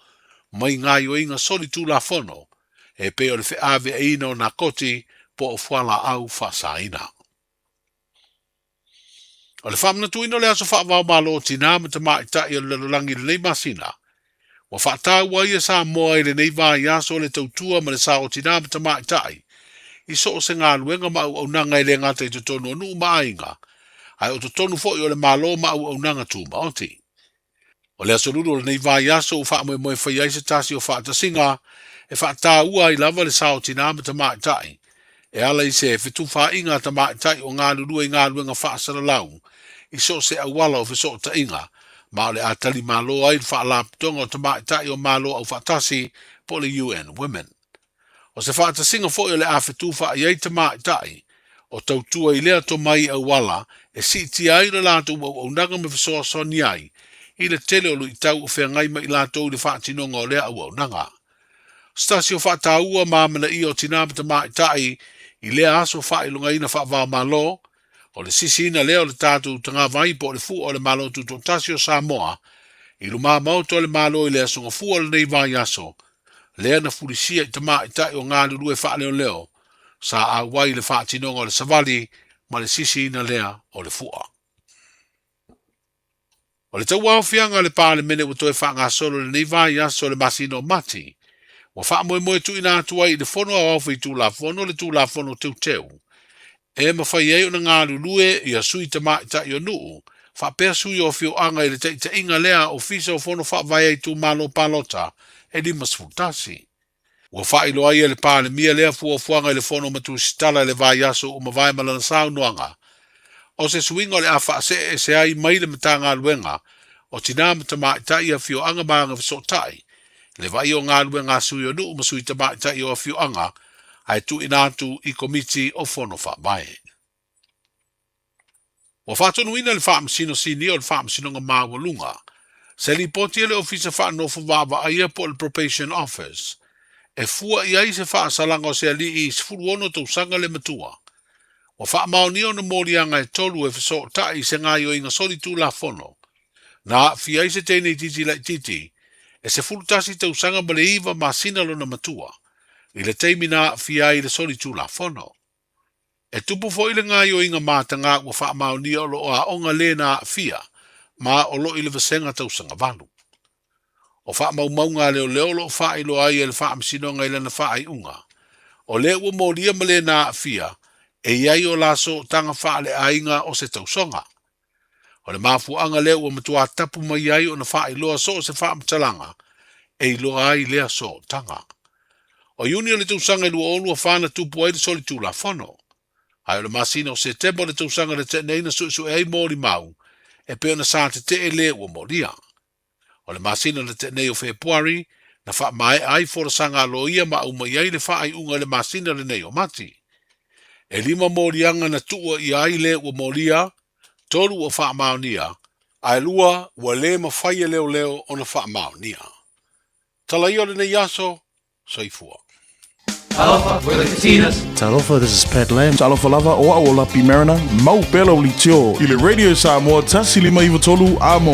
S5: mai gaoioiga solitulafono e pei o le feaveaiina o nakoti po o fualaau faasaina. O le faamanatuina o le aso faavaomalo o tinā ma tamaitai o le lalolagi i lenei masina, ua faataua ai e Samoa i lenei vaiaso le tautua ma le sao o tinā ma tamaitai i so o se galuega ma auaunaga e le gata i totonu o nuu ma aiga, ae o totonu foi o le Malo ma auaunaga tumaoti. O le Aso Lulu o lenei vaiaso ua faamoemoe e faia ai se tasi o faatasiga e faataua ai lava le sao o tinā ma tamaitai e ala i se fetufaaiga a tamaitai o galulue i galuega faasalalau i so o se auala o fesootaiga, ma o le a tali malo ai le Faalapotopotoga o Tamaitai o Malo Aufaatasi po o le UN Women. O se faatasiga foi o le a fetufaai ai tamaitai o tautua i lea tomai auala e siitia ai le latou auaunaga ma fesoasoani ai i le tele o luitau o feagai ma i latou i le faatinoga o lea auaunaga. Se tasi o faataua ma amanaia o tinā ma tamaitai i lea aso faailogaina faava-o-Malo, o le sisiina lea o le tatou tagavai po o le fua o le Malo Tutoatasi o Samoa i lumamaota o le Malo i le Aso Gafua o lenei vaiaso, lea na fulisia i tamaitai o galulue faaleoleo sa auai i le faatinoga o le savali ma le sisiina lea o le fua. O le tauaofiaga a le Palemene ua toe faagasolo i lenei vaiaso i le masina o Mati, ua faamoemoe tuuina atu ai i le Fono Aoao Faitulafono le Tulafono Teuteu e mafai ai ona galulue ia sui tamaitai o nuu faapea sui o afioaga i le taitaiga lea Ofisa o Fono Faavae a Itumalo Palota e 51. Ua faailoa ai e le Palemia lea fuafuaga i le Fono ma Tusitala i le vaiaso ua mavae ma lana saunoaga, o se suiga o le a faaseeese ai mai le Matagaluega o Tinā ma Tamaitai, Afioaga ma Agafesootai, le vaaia o galuega a sui o nuu ma sui tamaitai o afioaga, ae tuuina atu i Komiti o Fono Faavae. Ua faatonuina le Faamasino Sinia o le Faamasinoga Maualuga se lipoti a le Ofisa Faanofo Vaavaaia po o le Probation Office e fua i ai se faasalaga o se alii 16 tausaga le matua ua faamaonia ona moliaga e tolu e fesootai i se gaoioiga solitulafono na aafia ai se teine itiiti laitiiti e 11 tausaga ma le 9 masina lona matua i le taimi na aafia ai i le solitulafono. E tupu foi le gaoioiga mataga ua faamaonia o lo o aoga le na aafia ma o lo o i le vasega tausaga valu. O faamaumauga a leoleo o lo o faailoa ai e le Faamasinoga i lana faaiuga, o lea ua molia ma le na aafia e i ai o la sootaga faaleaiga o se tausoga. O le mafuaaga lea ua matua tapu mai ai ona faailoa so o se faamatalaga e iloa ai lea sootaga. O Iuni o le tausaga e 2024 na tupu ai le solitulafono. Ae o le masina o Setema o le tausaga na tea nei na suesue ai molimau e pei ona sa tetee le ua molia. O le masina na tea nei o Fepuari na faamaea ai folasaga a loia ma aumai ai le faaiuga i le masina lenei o Mati. E lima moliaga na tuua ʻia ai le ua molia, tolu ua faamaonia, ae lua ua le mafai e leoleo ona faamaonia. Tala ia o lenei aso, Soifua.
S14: Talofa, we're the Katinas.
S19: Talofa, this is Pat Lam. Talofa lava, o au o Lapi Mariner, mau pea lau leitio i le Radio Samoa 1593 Amo.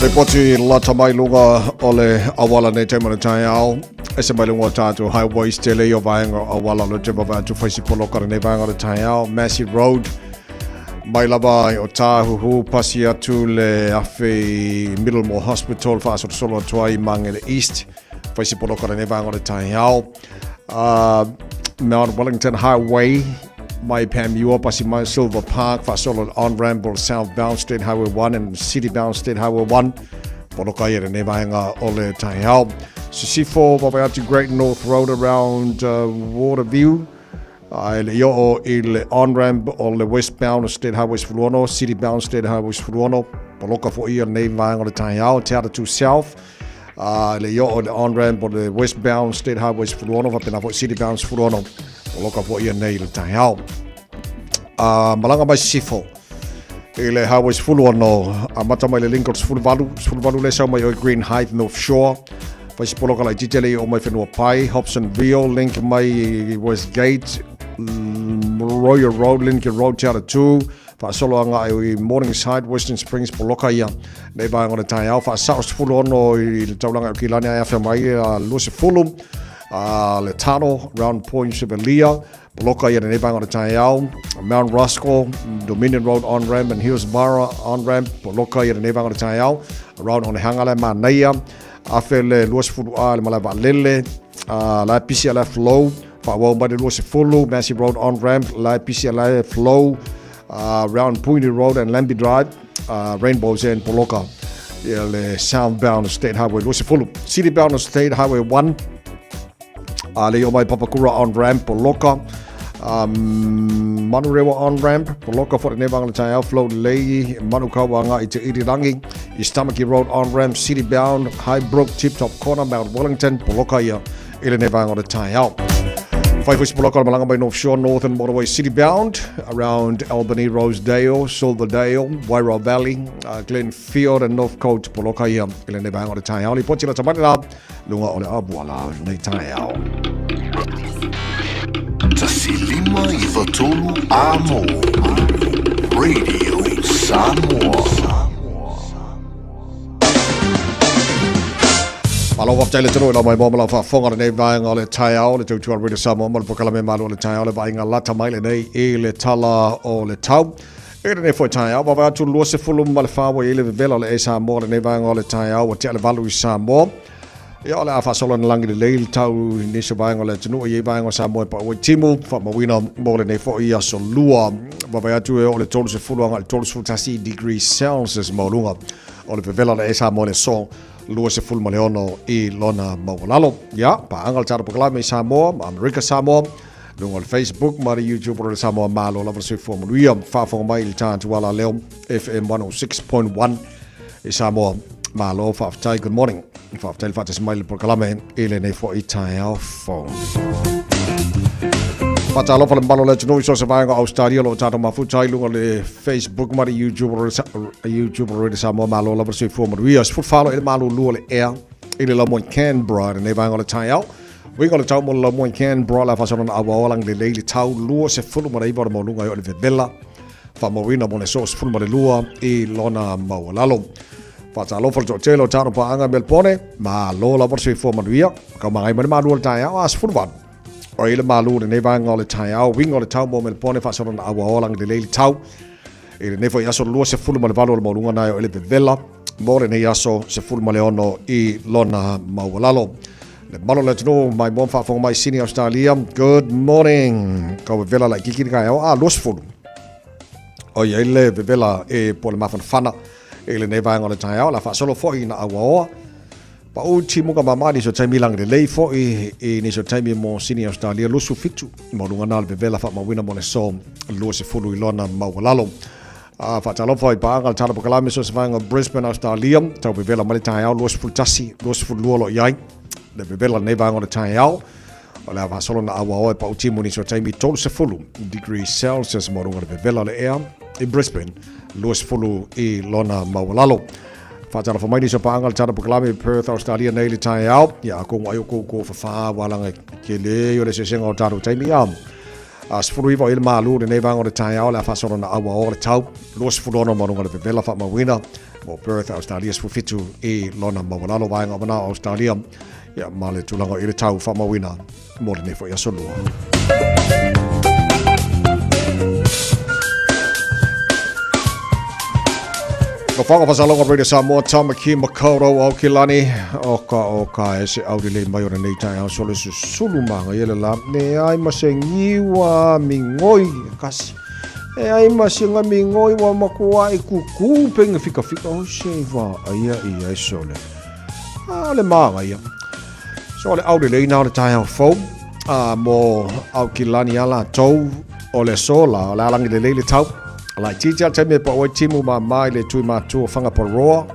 S3: Ripoti lata mai luga o le awala nei taimi o le taeao. Ese mai luga o tātou highways tele i o vaenga o awala lo te wawa atu whaisi poloka nei vaenga o le taeao. Massey Road mai lava o Tāhuhu pasi atu le afe i Middlemore Hospital whaasorosoro atu ai Mangere East whaisi poloka nei vaenga o le taeao. Mount Wellington Highway mai Panmure pasi mai Silver Park whaasolo on-ramp o Southbound State Highway 1 and Citybound State Highway 1 poloka ia nei vaenga o le taeao. Sisifo wawe atu Great North Road around Waterview ai le io i le on-ramp o le westbound State Highway 16, Citybound State Highway 16, poloka fo ia nei vaenga o le taeao, Te Atatū South, A le i oo i le on-ramp o le westbound State Highway 16, faapena foi citybound 16, poloka foi ia nei i le taeao. A malaga mai sisifo i le Highway 16, amata mai le Lincoln 18, 18 le sau mai oi Green Height, North Shore, fai se poloka laitiiti le i oo mai Whenua Pai, Hobsonville, link mai i Westgate, Royal Road, Lincoln Road, Te Atatū, Faasolo agai i Morningside, Western Springs, poloka ia nei vaega o le taeao. Faasao 16 i le taulaga o Kilani ai afe mai a 20 a le Taro, Round Point, Sevelia, poloka ia nei vaega o le taeao. Mount Roskill, Dominion Road on ramp and Hillsborough on ramp, poloka ia nei vaega o le taeao. Around Onehanga le manaia, afe le 20 a le malae vaalele, a la pisi a la flow, Whaawau mai le 20, Massey Road on-ramp, la pisi a la flow, round Pointy Road and Lambie Drive, Rainbows and Poloka. Ia le southbound State Highway 20, citybound State Highway 1, le i o mai Papakura on-ramp, Poloka, Manurewa on-ramp, Poloka for te nevanga le taeao, flow lei, Manukau anga i te Irirangi, East Tamaki Road on-ramp, citybound, Highbrook, Tip Top Corner, Mount Wellington, Poloka ia. I lenei vaega o le taeao. Whai whai poloka o le malanga mai North Shore, Northern Motorway City bound, around Albany, Rosedale, Silverdale, Wairau Valley, Glenfield and Northcote poloka ia i lenei vaega o le taeao. Lipoti la tamai la, lunga o le abuala nei taeao.
S15: 1593 Amo Radio Samoa.
S3: Malo faafetai le tino i lau mai moa ma lau faafofoga lenei vaega o le taeao le tautua Radio Samoa ma le polokalame malo o le taeao le vaaiga lata mai lenei i le tala o le tau. I lenei foi taeao, vaavaai atu 24 ua i ai le vevela o le e Samoa lenei vaega o le taeao ua tea le valu i Samoa. Ia o le a faasolo na lagi lelei le tau i nisi o vaega o le atunuu i ai vaega o Samoa e pau ai timu faamauina mo lenei foi aso lua. Vaavaai atu e oo le 30 agai le 31 degrees Celsius maualuga o le vevela o le e Samoa le aso 26 i lona maualalo. Ia, paaga le tatou polokalame i Samoa ma Amerika Samoa. Luga o le Facebook ma le YouTube o le Samoa Malo lava le soifua manuia. Faafofoga mai i le Tātuala Leo FM 106.1 i Samoa. Malo faafetai, good morning. Faafetai le faatasi mai le polokalame i lenei foi taeao fou. Faatalofa le mamalu o le atunuu i so o se vaega o Australia o lo o tatou mafuta ai luga o le Facebook ma le YouTube o le YouTube o le Samoa Malo lava le soifua manuia. 14 i le malulu o le ea i le laumua i Canberra i lenei vaega o le taeao. Uiga o le tau mo le laumua i Canberra le afasolona auaoa lagilelei le tau 29 o le maualuga e o le vevela faamauina mo le aso 12 i lona maualalo. Faatalofa le toatele o tatou paaga i Melbourne, malo lava le soifua manuia, kau magai mai le malu o le taeao a 18. O i le malu lenei vaega o le taeao, uiga o le tau mo Melbourne faasolona auaoa lagilelei le tau i lenei foi aso 28 o le maualuga na e o le vevela mo lenei aso 16 i lona maualalo. Le malo le atunuu mai mo faafofoga mai Sydney, Australia. Good morning. Kau vevela laitiiti le taeao a 20. O i ai le vevela e po le mafanafana i lenei vaega o le taeao. La faasolo foi ina auaoa. Pau timuga mama nisi o taimi lagi lelei foi i nisi o taimi mo Sydney, Australia 27. Maualuga na le vevela faamauina mo le aso 20 i lona maualalo. A faatalofa i paaga le tala pakalame so se vaega o Brisbane, Australia. Tau vevela mai le taeao 21, 22 lo i ai. Le vevela lenei vaega o le taeao. O le a faasolo na auaoa e pau timu nisi o taimi 30 degrees Celsius maualuga le vevela o le ea i Brisbane 20 i lona maualalo. Faatalofa mai nisi o paaga le tala pakalame i Perth, Australia nei le taeao. Ia a kongo ai o koukou whawhā wālanga ke le o le sesenga o tātou taimi a. A 19 i le malu lenei vaega o le taeao le a faasolo na aua o le tau 26 maualuga le vevela faamauina mo Perth, Australia 17 i lona maualalo vaega o manao Australia ia ma le tulaga i le tau faamauina mo lenei foi aso lua. Ka whanga whasalonga Radio Samoa, Tamaki Makaurau Aokelani, o ka o ka e se auri lei mai o nei tai au sole susulu manga i le la, ne ai ma se ngiwa mingoi kasi. E ai ma se nga mingoi wa makua i kuku penga fika fika o se va aia i ai sole. A le manga ia. So le auri lei na o le tai au fou, a mo Aokelani ala tou o le sola, o le alangi le lei le tau. Lai titi a taimi e pa oi timu ma mai le tui matua Whangaparoa.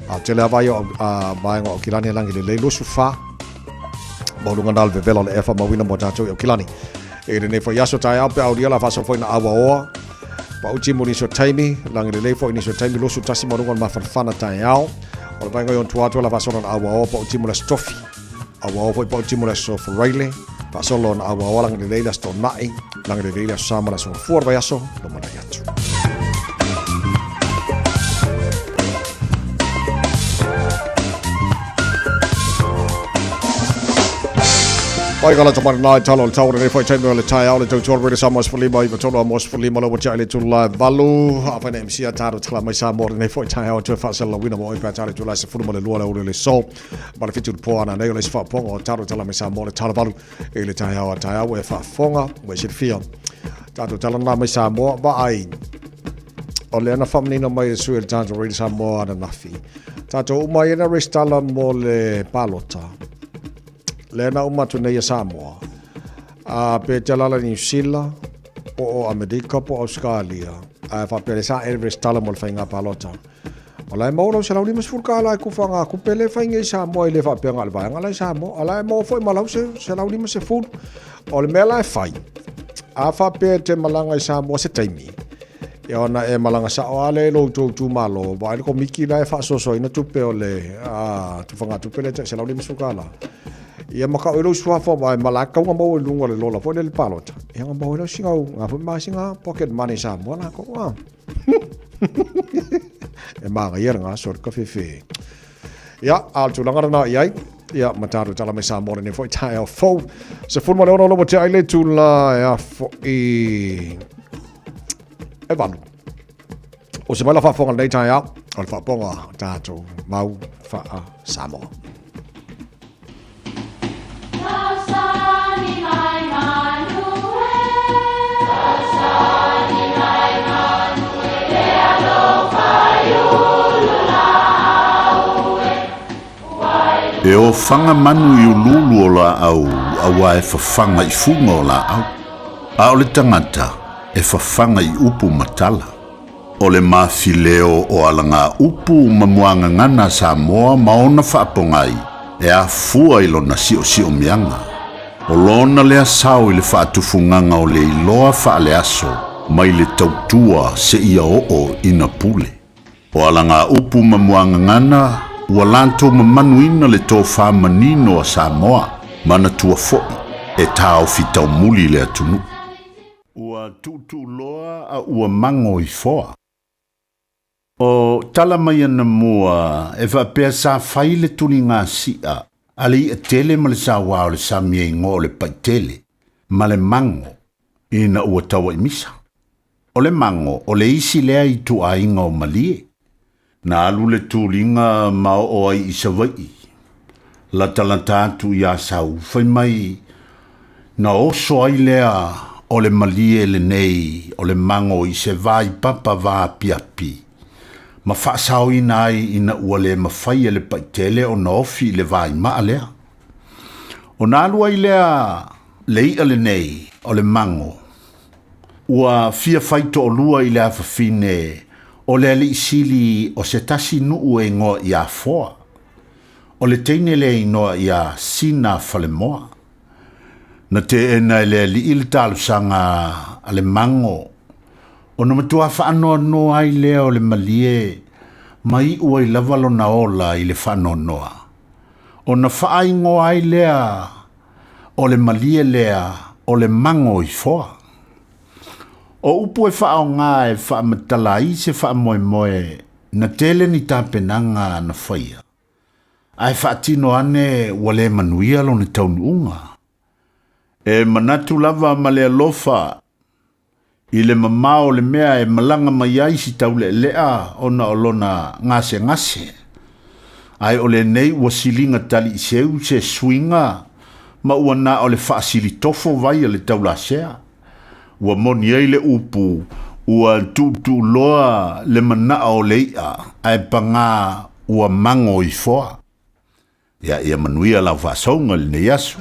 S3: A tele a vai o a vaenga o Kilani langi le lei lusu fa. Mo lunga nā le vevela o le efa mawina mo tātou i o Kilani. E le nei foi aso tai au pe auria la faso foi na awa oa. Pa u timu ni so taimi, langi le lei foi ni so taimi lusu tasi mo lunga mafanafana tai au. O le vaenga i on tuatua la faso na awa oa pa u timu le stofi. Awa oa foi pa u timu le so foraile. Faasolo na awa oa langi le lei le aso na'i. Langi le lei le aso sama le aso fua vai aso. No mana i atu. Pai kala tamara nai talo le tau nei whai taimi o le tai au le tau tuara rere sa mo sfulima i vatolo a mo sfulima lo watia le tula valu a whaina MC a tāro tala mai sa mo nei whai tai au tue whaasela wina mo oi pā tāre tula se fulu mo le lua le ure le so ma le fitu le po ana nei o le se whaaponga o tāro tala mai sa mo le tala valu i le tai au a tai au e whaafonga mo e silfia tātou tala nā mai Samoa va ai o le ana whamanino mai e sui le tātou rere Samoa ana nafi tātou umai ena restala mo le palota Le na uma atu nei a Samoa. A pe te lala New Zealand, po o Amerika, po o Australia. A whapea le sa Everest tala mo le whainga palota. O lai mau lau se lau lima sefulu ka lai kufa ngā kupe le whainga i Samoa i le whapea ngā le vaenga lai Samoa. A lai mau foi ma lau se lau 50. O le mea lai whai. A whapea te malanga i Samoa se taimi. Ia ona e malaga sao a le lou tou itumalo, vaai le komiki la e faasoasoaina tupe o le tufagatupe lea tai $150. Ia ma kau i lou suafa aua e malaga kauga maua i luga o le lola foi lea i le palota. Ia ga maua ai lea o sina au ga foi ma sina pocket money Samoa lakou a. E magaia le gaso le kafefe. Ia, a o le tulaga lena i ai, ia, ma tatou tala mai Samoa lenei foi taeao fou. 16 lava tea ai le tula e a foi e valu. O se mai la faafofoga lenei taeao, o le faafofoga o tatou mau faa Samoa.
S1: E ofaga manu i uluulu o laau, auā e fafaga i fuga o laau. A o le tagata e fafaga i upu ma tala. O le mafileo o alagaupu ma muagagana a Samoa ma ona faapogai e afua i lona siosiomiaga. O lona lea sao i le faatufugaga o le iloa faaleaso mai le tautua seia oo ina pule. O alagaupu ma muagagana ua latou mamanuina le tofa manino a Samoa, manatua foi e taofi taumuli le atunuu. Ua tuutuuloa a ua mago i foa. O tala mai anamua e faapea sa fai le tuligasia a le i'a tele ma le sauā o le sami e igoa o le paitele ma le mago ina ua taua'imisa. O le mago o le isi lea ituaiga o malie. Na alu le tuliga ma oo ai i Savai'i, latalata atu i Asau, fai mai na oso ai lea o le malie lenei o le mago i se vaipapa vaapiapi ma faasaoina ai ina ua le mafai e le paitele ona ofi i le vaimaa lea. Ona alu ai lea le i'a lenei o le mago Ua fia fai toʻalua i le afafine o le alii sili o se tasi nuu e igoa ia Foa. O le teine lea e inoa ia Sina Falemoa. Na teena e le alii le talosaga a le mago, ona matua faanoanoa ai lea o le malie ma iu ai lava lona ola i le faanoanoa. Ona faaigoa ai lea o le malie lea o le mago i foa. O upu e faaaoga e faamatala ai se faamoemoe na tele ni tapenaga na faia, ae faatino ane ua le manuia lona taunuuga. E manatu lava ma le alofa i le mamao o le mea e malaga mai ai si taulealea ona o lona gasegase, ae o lenei ua siliga taliiseu se suiga ma ua na o le faasilitofo vai a le taulasea. Ua moni ai le upu, ua tuutuuloa le manao o le i'a, ae pagā ua mago i foa. Ia, ia manuia lau faasouga i lenei aso.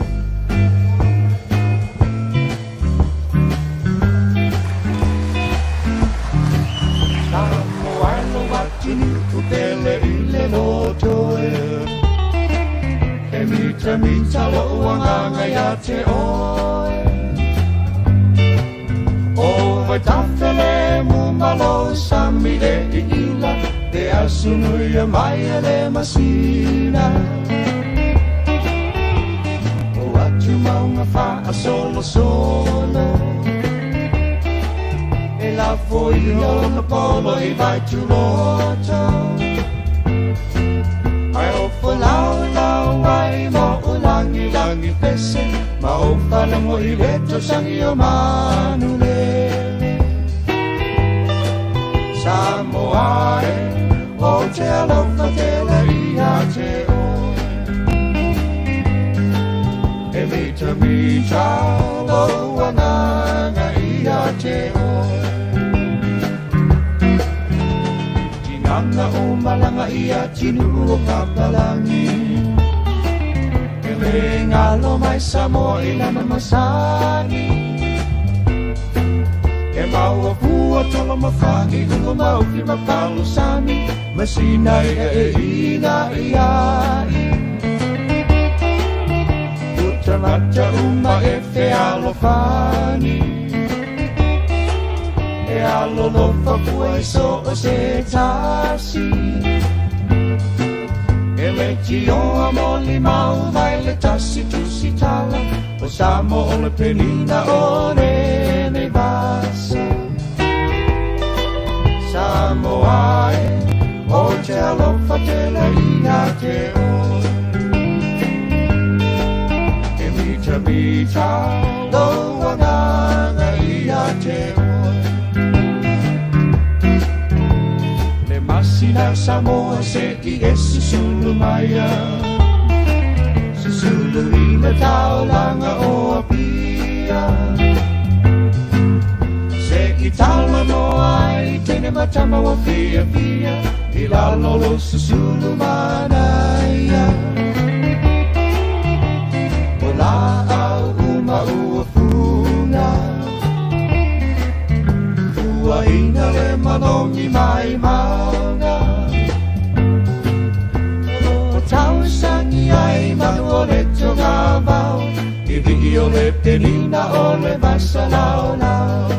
S9: le pilina o le masalaolao.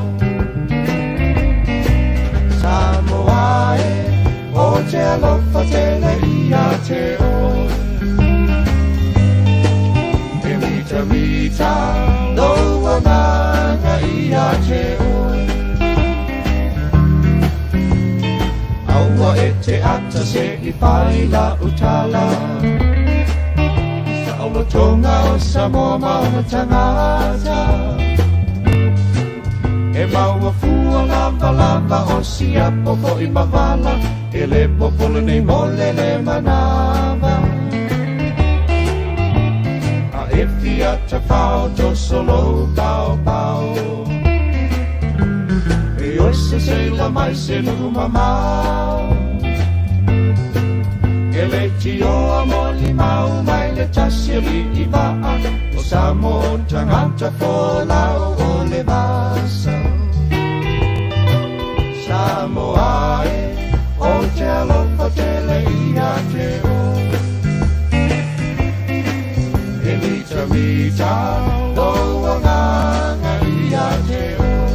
S9: Samoa e, o te alofa tele ia te oe. E mita mita, lou agaga ia te oe. Aua e te ata se i fai la utala. Saolotoga o Samoa ma ona tagata. E maua fua lava lava o siapo fo'i ma vala. E le popole nei mo le le manava. A e fia tafao toso lou paopao. E oe se seila mai se nuu mamao. E le tioa mo limau mai le tasi alii vaa. O Samoa o tagata folau o le vasa. Samoa e, o te alofa tele ia te oe. E mita mita, lou agaga ia te oe.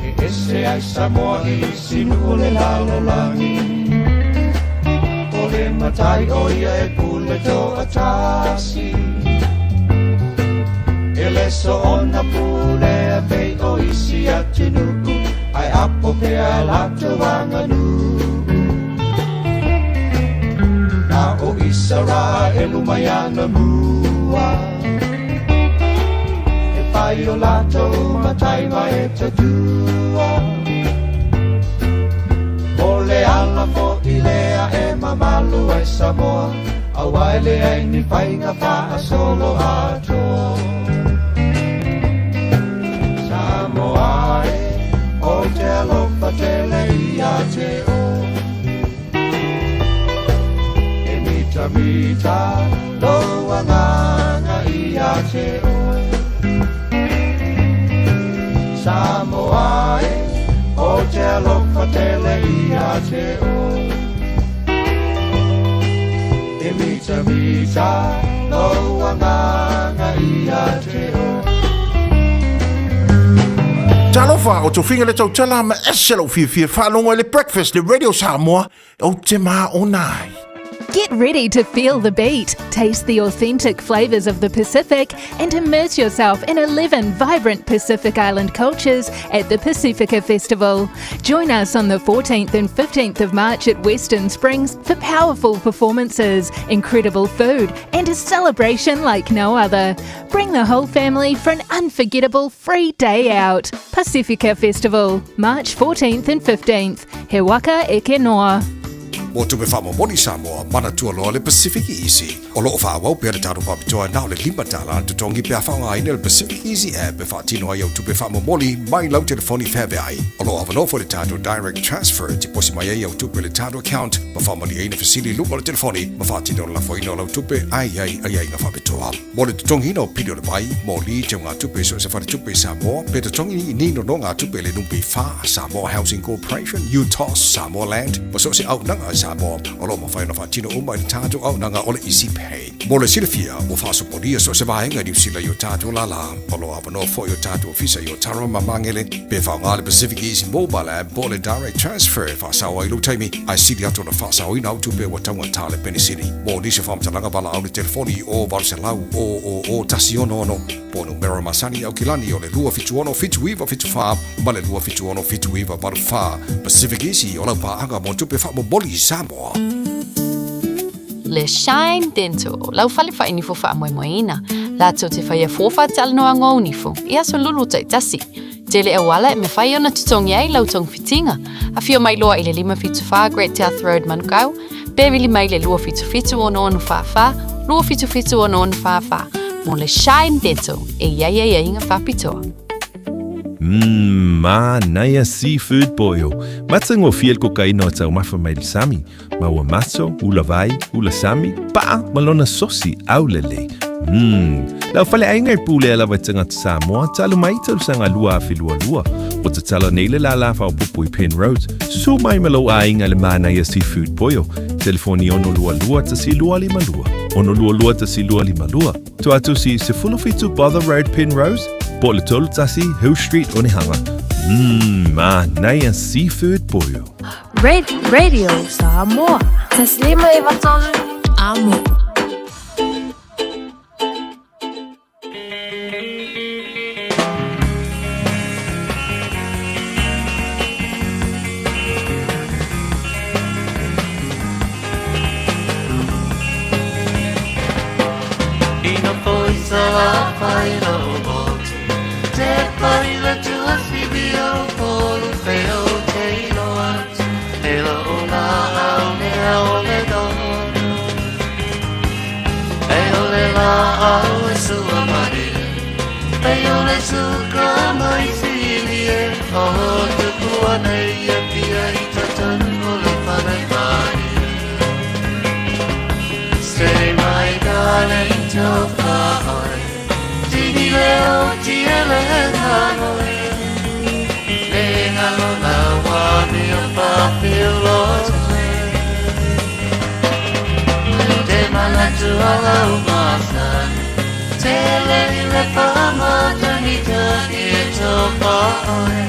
S9: E ese ai Samoa i isi nuu o le lalolagi. O le matai o ia e pule toatasi. E le soona pulea pei o isi atunuu. Ae apo pea latou aganuu. Na o Isaraelu mai ana mua. E fai o latou matai ma e tatua. O le ala fo'i lea e mamalu ai Samoa. Auā e leai ni faiga faasoloatoa. Samoa e, o te alofa tele ia te oe. E mita mita, lou agaga ia te oe. Samoa e, o te alofa tele ia te oe. E mita mita, lou agaga ia te oe.
S1: Talofa, o tofiga le tautala ma ese lou fiafia faalogo i le Breakfast le Radio Samoa, ou te maona ai.
S4: Get ready to feel the beat, taste the authentic flavors of the Pacific, and immerse yourself in 11 vibrant Pacific Island cultures at the Pacifica Festival. Join us on the 14th and 15th of March at Western Springs for powerful performances, incredible food, and a celebration like no other. Bring the whole family for an unforgettable free day out. Pacifica Festival, March 14th and 15th. He waka eke noa.
S3: Mo tupe faamomoli Samoa, manatua loa le Pacific Easy. O lo o faaauau pea le tatou faapitoa na o le $5 le totogi pe a faaaogaina le Pacific Easy app e faatino ai au tupe faamomoli mai lau telefoni feaveai. O lo o avanoa foi le tatou Direct Transfer e tiposi mai ai au tupe i le tatou account ma faamalieina fesili i luga o le telefoni ma faatino le lafoina o lau tupe a i ai aiaiga faapitoa. Mo le totogiina o pili o le vai, moli, teugatupe i so o se faletupe i Samoa, pe totogi ni nonogatupe i le NPF, Samoa Housing Corporation, UTOS, Samoa Land, ma so o se auaunaga a Samoa, o lo o mafai ona faatino uma i le tatou auaunaga o le Easy Pay. Mo le silafia, ua faasopolia so o se vaega i Niu Sila i o tatou lālā. O lo o avanoa foi o tatou ofisa i Otara ma Magele, pe faaaoga le Pacific Easy Mobile App po o le Direct Transfer e faasao ai lou taimi, ae sili atu ona faasaoina au tupe ua taugata le penisini. Mo nisi o faamatalaga valaau le telefoni i o 800 000 166 po o numera masani i Aukilani o le 276 7974 ma le 276 7984. Pacific Easy o lau paaga mo tupe faamomoli i Samoa.
S16: Le Shine Dental, lau fale whainifo whaamoemoeina. Latou te whaia fua whaatalanoa ngō nifo, i aso lulu taitasi. Tele auala e mawhai ona tutongi ai lau togafitiga. Afio mai loa i le 574 Great South Road Manukau, pe vili mai le 277 6644, 277 6644, mo le Shine Dental e i ai aiaiga faapitoa.
S17: Mmm, manaia seafood boil. Matagofie le kokaina o taumafa mai le sami. Ma ua maso, ula vai, ula sami, pa'a ma lona sosi aulelei. Mmm, lau faleaiga e pulea lava e tagata Samoa talu mai tausaga 2022. Ua tatala nei le lālā faaopoopo i Penn Road. Susu mai ma lou aiga i le manaia seafood boil. Telefoni 622 1252. 6 2 1 2 5 2. Tuatusi 17 Bother Road Penrose, po o le 31 Hill Street Onehunga. Mmm, manaia seafood boil.
S8: Red Radio Samoa. Taslima Ivatolu. Amo.
S20: Ina poisa la pai la o motu Te pai la tua whiwi o polu Pe o te ilo atu E la o la au ne au le dono E o le la au e sua mai Pe o le suka mai sili e O tupu nei e pia i tatanu o le whare mai Say my darling to pai Tini leo ti ele nanoe Le ngalo la wa mi o pa lo Te mana tu ala u masani Te le le pa matani tani e to pai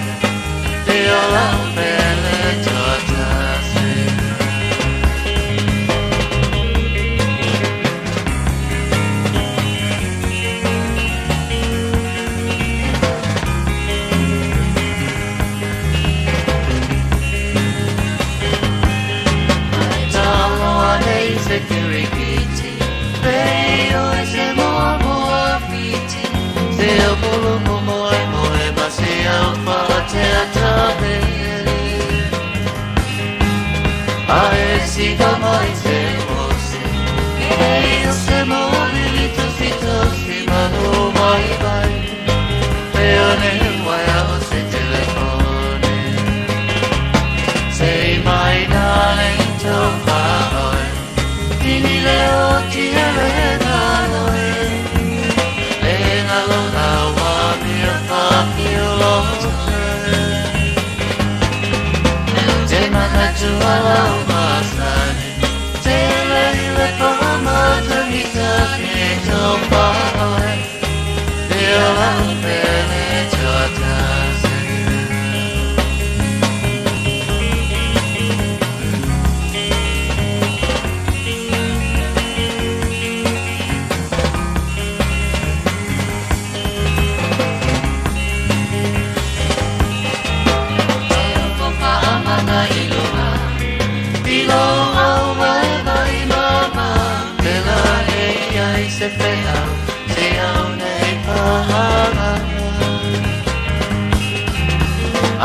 S20: Te ola u pele to tasi Talo nei se kirikiti Pe o e se moa moa fiti Se o polo mo moe moe ma se au wha te atabere A e si ka mai se mose E o se mo vili tosi tosi manu mai mai Pe o ne waia o se telefone Say my darling to pai Tini leo ti ele nanoe Le ngalo la wa mi o papi o lo Te mana tu ala o masani Te le le pa matani tani to pai Te ola u pele to tasi Amana ilunga Ilo au mai mai mama Te la e ai se whea Se au nei pahanga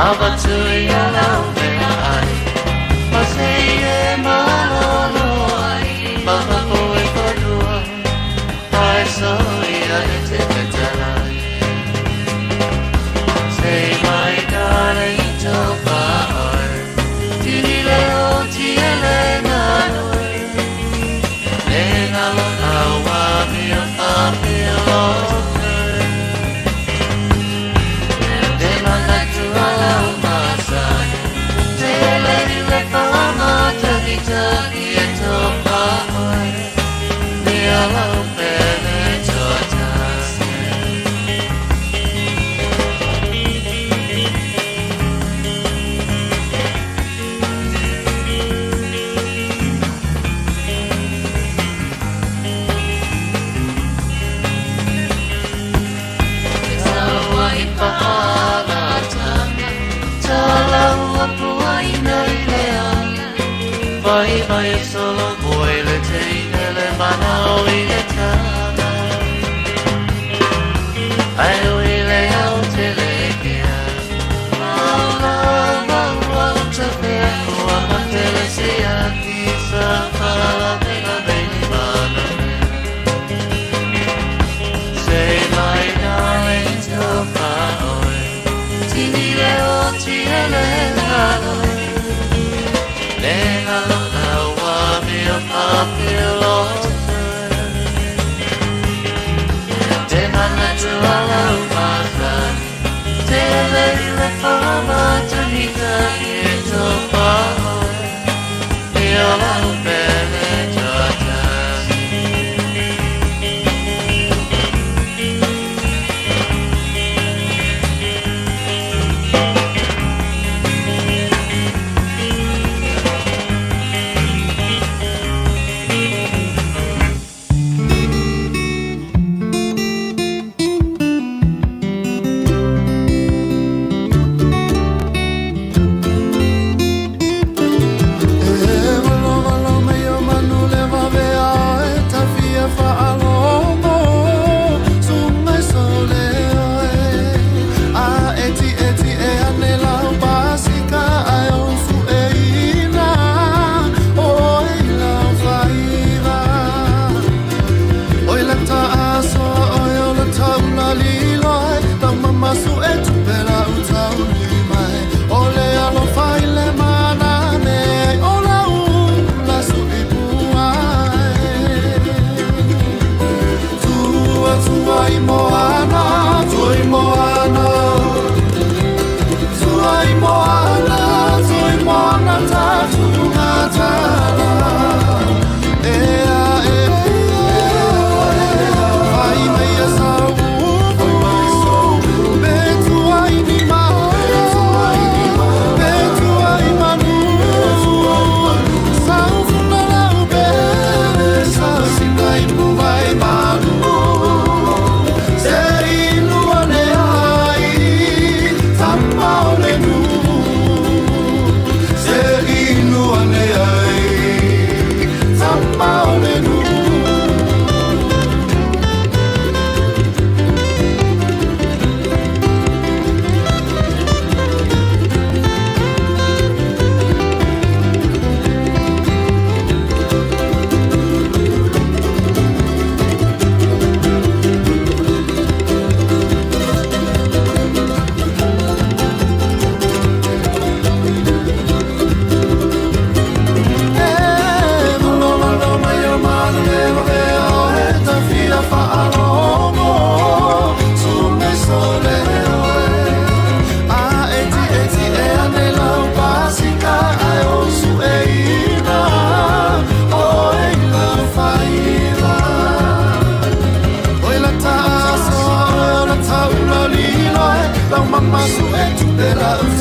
S20: Ava tui alau mea ai Ma se e malolo ai Maha poe whanua Ai so ia e te petalai Say my darling to pai Tini leo ti ele nanoe Le ngalo awa mi o papi o Te mana tu ala o masani Te le le pa matani tani e to pai Mi ala o pele to tasi Saua i whaalatanga Tālaua pua ina i le ala Vai vai e solo moe le teine le manao i le tama Ai ui le au te le kea Maula maua o te mea Ua matele se aki sa whala mena meni mana mea Say my darling to whaoe Tini leo ti ele nanoe Le ngalo awa mi o papi o Te mana tu ala u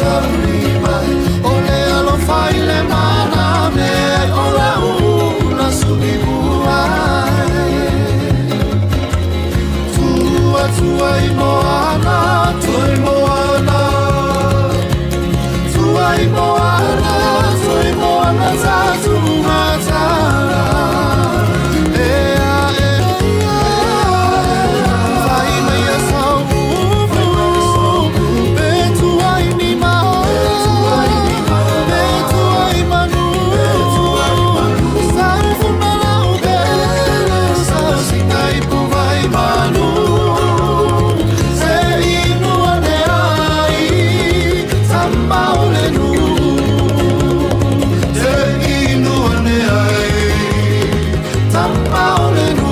S9: sauli mai O le alofa i le maname O la ula suli buai Tua tua i moana Tui moana Tua i moana Tui moana Tatu matala Ea ea Fai mai a sau upu Pe tuai ni maola Pe tuai manu Sau funa lau pele Sau sita ipu vai manu Se inu ane ai Tama o le nu Se inu ane ai Tama o le nu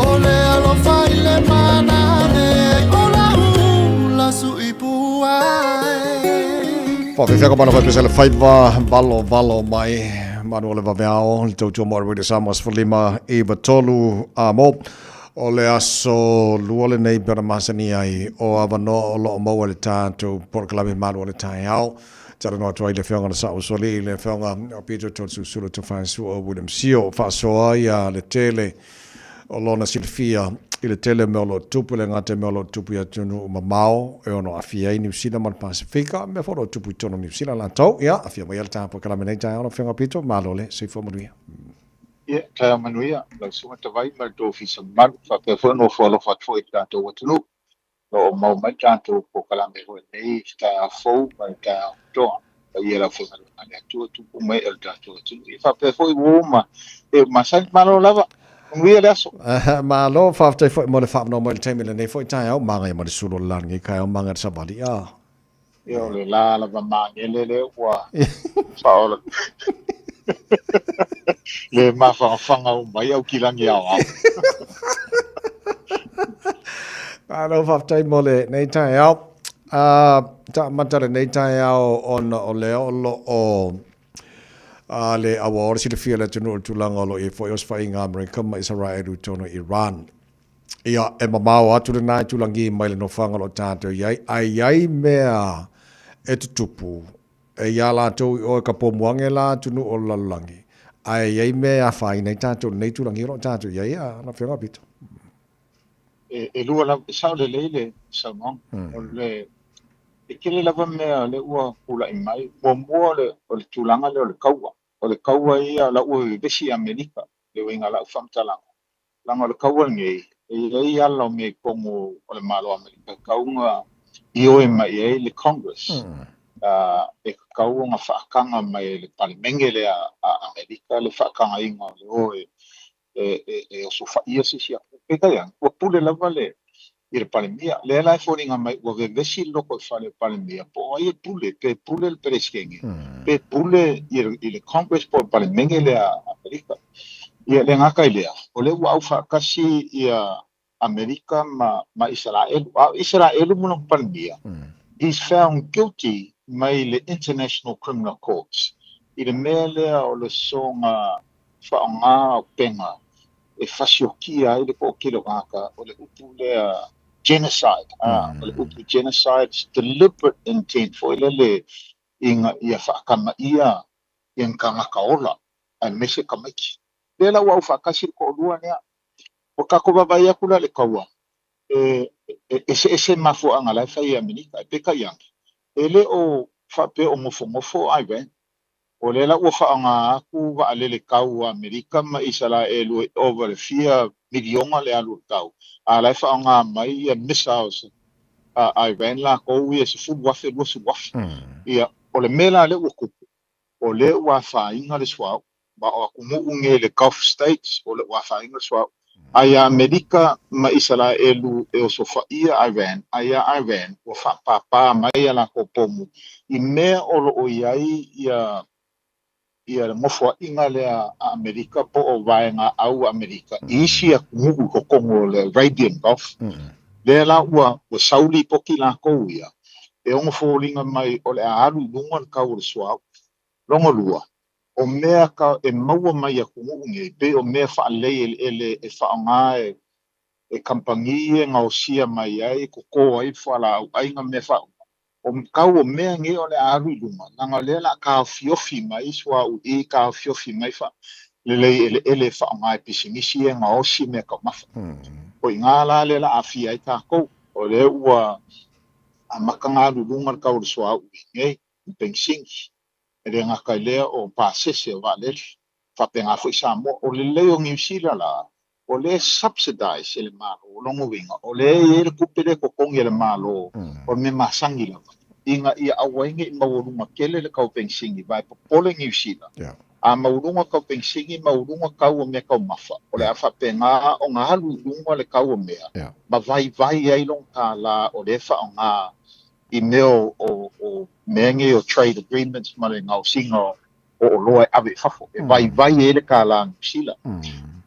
S9: O le alofa i le manane O la ula sui puai
S3: Faafefea ka mana fai pesa le faiva valo valo mai manu o le vaveao le tautua mo Radio Samoa 15 93 amo. O le aso lua lenei pe ona masani ai o avanoa o loo maua le tatou polokalame malu o le taeao. Talanoa atu ai le afioga na Saʻausoalii le afioga o Peter Tolesusula Tofaesu'a William Sio faasoa ia le tele o lona silafia i le tele o mea o lo o tupu, e le gata i mea o lo o tupu i atunuu mamao e ono aafia ai Niu Sila ma le Pasefika, mea foi o lo o tupu i totonu o Niu Sila latou. Ia, afio mai le polokalame nei taeao lau Afioga Pito, malo le soifua manuia.
S6: Ia, taeao manuia, lau susuga Tavai ma le tou ofisa mamalu, faapea foi ona ofo alofa atu foi i le tatou atunuu. O lo o maua mai le tatou polokalame foi lenei i le taeao fou ma le taeao toa. Paia i le aufaigaluega a le Atua, tupu ma ee o le tatou atunuu. Ia faapea foi uo ma e ua masani. Malo lava. Manuia le aso.
S3: Malo, faafetai foi mo le faavanoa mai i le taimi lenei foi taeao, magaia ma le sulu o le la lenei taeao, magaia le savali. Ah.
S6: Ia, o le la lava magele lea ua faaola le mafangafaga uma ai Aukilagi aoao.
S3: Malo faafetai mo lenei taeao. Taamata lenei taeao ona o lea o lo o a le auao le silafia le atunuu o le tulaga o lo o i ai foi osofaiga Amerika ma Isaraelu i totonu o Iran. Ia, e mamao atu lena i tulagi mai le nofoaga o lo o tatou i ai, ae i ai mea e tutupu e iā latou i o e ka pomuage la atunuu o le lalolagi, ae i ai mea e afaina ai tatou i lenei tulagi o lo o tatou i ai, a lau Afioga Pito.
S6: E lua lava, e sao lelei le saunoaga. O le, e tele lava mea o lea ua pula'i mai. Muamua o le, o le tulaga lea o le kaua. O le kaua ia la ua vevesi i Amerika, le uiga o lau faamatalaga. Leaga o le kaua lenei, e i ai ala o mea i totonu o le Malo o Amerika e tatau ona ioe mai i ai le Congress. E tatau ona faataga mai e le Palemene lea a Amerika le faatagaina o le o e osofaia se isi atunuu. Peitai ane, ua pule lava le i le Palemia. Lea la e foliga mai ua vevesi le lotoifale o le Palemia po o ai e pule, pe pule le Peresetene, pe pule i le Congress po o le Palemene lea a Amerika. Ia, le gata i lea, o lea ua aufaatasi ia Amerika ma Isaraelu. A o Isaraelu ma lona Palemia, he's found guilty mai le International Criminal Courts i le mea lea o le soga faaaoga upega e fasiokia ai le toatele o tagata, o le upu lea genocide. O le upu genocide, it's deliberate intent foi lele ina ia faatamaia ia ni tagata ola aemaise tamaiti. Lea la ua aufaatasi le toalua lea. Ua tatou vaavaai atu la i le taua, e eseese mafuaaga la e fai e Amerika. Ae peitai ane, e le o faapea o nofonofo Iran. O lea la ua faaaoga atu vaalele tau a Amerika ma Isaraelu e ova le fia miliona le alu o le tau, a o la e faaaoga mai ia missiles a Iran latou ia e 10,000, 20,000. Ia, o le mea la lea ua tupu, o lea ua afaina le suauu, ma o atunuu nei le Gulf States, o lea ua afaina le suauu. A iā Amerika ma Isaraelu e osofaia Iran, a iā Iran ua faapāpā mai a latou pomu i mea o lo o i ai ia ia le nofoaiga lea a Amerika po o vaega au a Amerika i isi atunuu i totonu o le Arabian Gulf. Lea la ua sau lipoti latou ia e ono foliga mai o le a alu i luga le tau o le suauu. Lona lua, o mea ka e maua mai i atunuu nei, pei o mea faalelei eleele e faaaoga e kamupani e gaosia mai ai, e totō ai fualaau ʻai ma mea faauma. O kau o mea nei o le a alu i luga, leaga o lea o le a taofiofi mai suauu i taofiofi mai lelei eleele e faaaoga e pisinisi ia e gaosi mea taumafa. O i ina la lea o le a aafia ai tatou, o lea ua amata ona alu i luga le tau o le suauu i inei, ma penisini. E le gata i lea o pasese o vaalele, faapena foi Samoa. O le lelei o Niu Sila la, o lea e subsidize e le Malo, o lona uiga, o lea e i ai le tupe lea e totogi e le Malo, o le mea masani lava, ina ia aua ai ne i maualuga tele le tau penisini, aua e popole Niu Sila, a maualuga tau penisini, maualuga tau o mea taumafa, o le a faapena ona alu i luga le tau o mea, ma vaivai ai lona kālā o lea e faaaoga i mea o mea nei o trade agreements ma le gaosiga o oloa e ave i fafo, e vaivai ai le kālā a Niu Sila.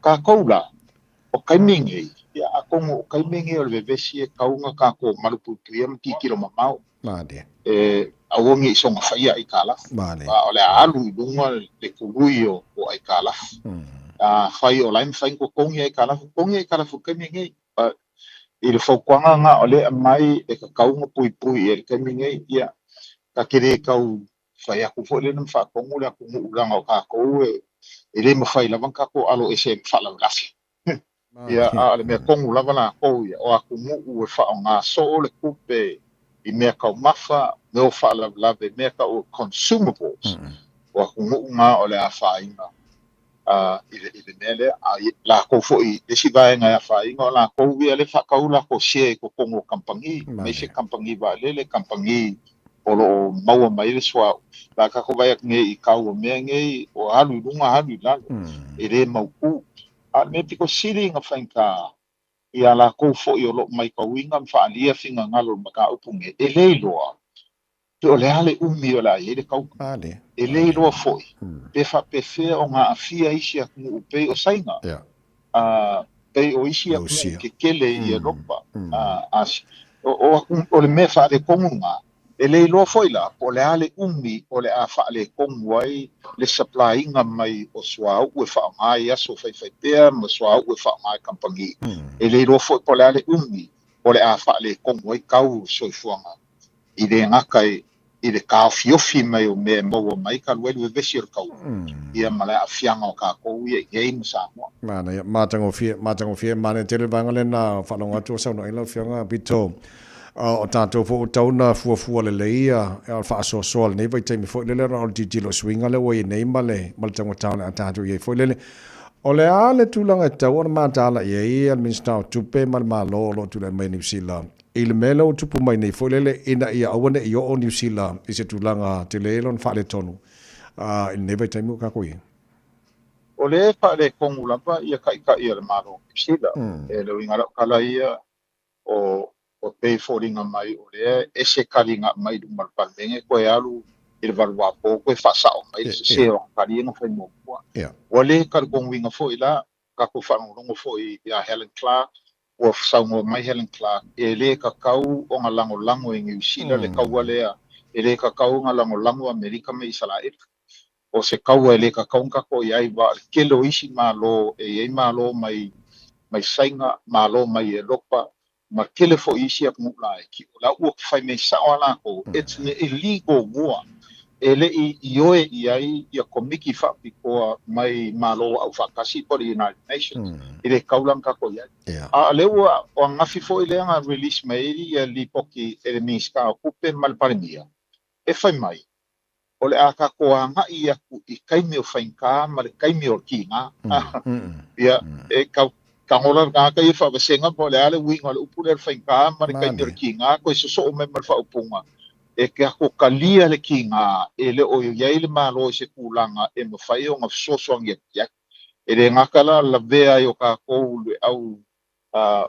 S6: Kākou la, o taimi nei, ia atonu o taimi nei o le vevesi e tatau ona tatou malupuipuia ma tilotilo mamao. E aua ne i soona faia aitalafu. A o le a alu i luga le tului o aitalafu. Afai o la e mafai ona totogi aitalafu, totogi aitalafu i le taimi nei. I le fautuaga lena o lea e aumai e tatau ona puipui i ai i le taimi nei, ia, ta te le tau fai atu foi lea ma faatonu le atunuu leaga o tatou e le mafai lava ona tatou alo ese ma faalavelave. Ia, a o le mea tonu lava latou ia, o atunuu e faaaoga soo le tupe i mea taumafa, mea o faalavelave, mea tau o consumables, o atunuu na o le afaina i le mea lea. A latou foi, le isi vaega e afaina, o latou ia lea e faatau latou share i totonu o kamupani, aemaise kamupani vaalele, kamupani o lo o maua mai ai le suauu. O le a tatou vaai atu nei i kau o mea nei, o alu i luga, alu i lalo, e le mautu. A o le mea pito sili ona faigata ia latou foi o lo o matauina ma faaalia finagalo o le mataupu nei, e le iloa pe o le a le umi o le a i ai le tauga. E le iloa foi pe faapefea ona aafia isi atunuu pei o Saina, pei o isi atunuu tetele i Eropa, Asia. O le mea faaletonu lena, e le iloa foi la po o le a le umi o le a faaletonu ai le supply-ina mai o suauu e faaaoga i aso faifaipea ma suauu e faaaoga e kamupani. E le iloa foi po o le a le umi o le a faaletonu ai tau o le soifuaga i le gata i le taofiofi mai o mea e maua mai talu ai le vevesi o le taua, ia ma le aafiaga o tatou ia i inei ma Samoa.
S3: Manaia, matagofie, matagofie, manaia tele le vaega lena, faalogo atu o saunoa ai lau Afioga Pito. O tatou foi ua tatau ona fuafua lelei ia le faasoasoa i lenei vaitaimi foi lele ona o le tilotilo i suiga lea ua i ai nei ma le ma le taugata o le a tatou i ai foi lele. O le a le tulaga e tatau ona mataala i ai le Minisita o Tupe ma le Malo o lo o tulai mai i Niu Sila i le mea lea ua tupu mai nei foi lele ina ia aua ne i oo Niu Sila i se tulaga tele lona faaletonu i lenei vaitaimi ua tatou i ai?
S6: O lea e faaletonu lava ia taitai o le Malo o Niu Sila. E le uiga lau tala ia, o o pei e foliga mai o lea e ese taliga aumai i luma o le Palemene toe alu i le valuapo toe faasao mai le sese o ana tali ia na fai muamua. Ua le talitonuina foi la, tatou faalogologo foi ia Helen Clark, ua saunoa mai Helen Clark, e le tatau ona lagolago e Niu Sila le taua lea, e le tatau ona lagolago Amerika ma Isaraelu. O se taua e le tatau ona tatou i ai, aua o le tele o isi Malo, e i ai Malo mai mai Saina, Malo mai Eropa, ma tele foi isi atunuu laiti, o la ua fai mai sao lava latou, it's an illegal war, e le i ioe i ai ia komiti faapitoa mai Malo Aufaatasi po o le United Nations, e le tatau la ona tatou i ai. A o lea ua o ananafi foi lea na release mai ai ia lipoti e le Minisita o Tupe ma le Palemia, e fai mai, o le a tatou agai atu i taimi o faigata ma le taimi o le tiga. Ia, e tau tago la le tagata ia faavasega po o le a le uiga o le upu lea o le faigata ma le taimi o le tiga, toe sosoo mai ma le faaupuga, e tatou talia le tiga e le o i ai le Malo i se tulaga e mafai ona fesoasoani atu i ai. E le gata la lavea ai o tatou le au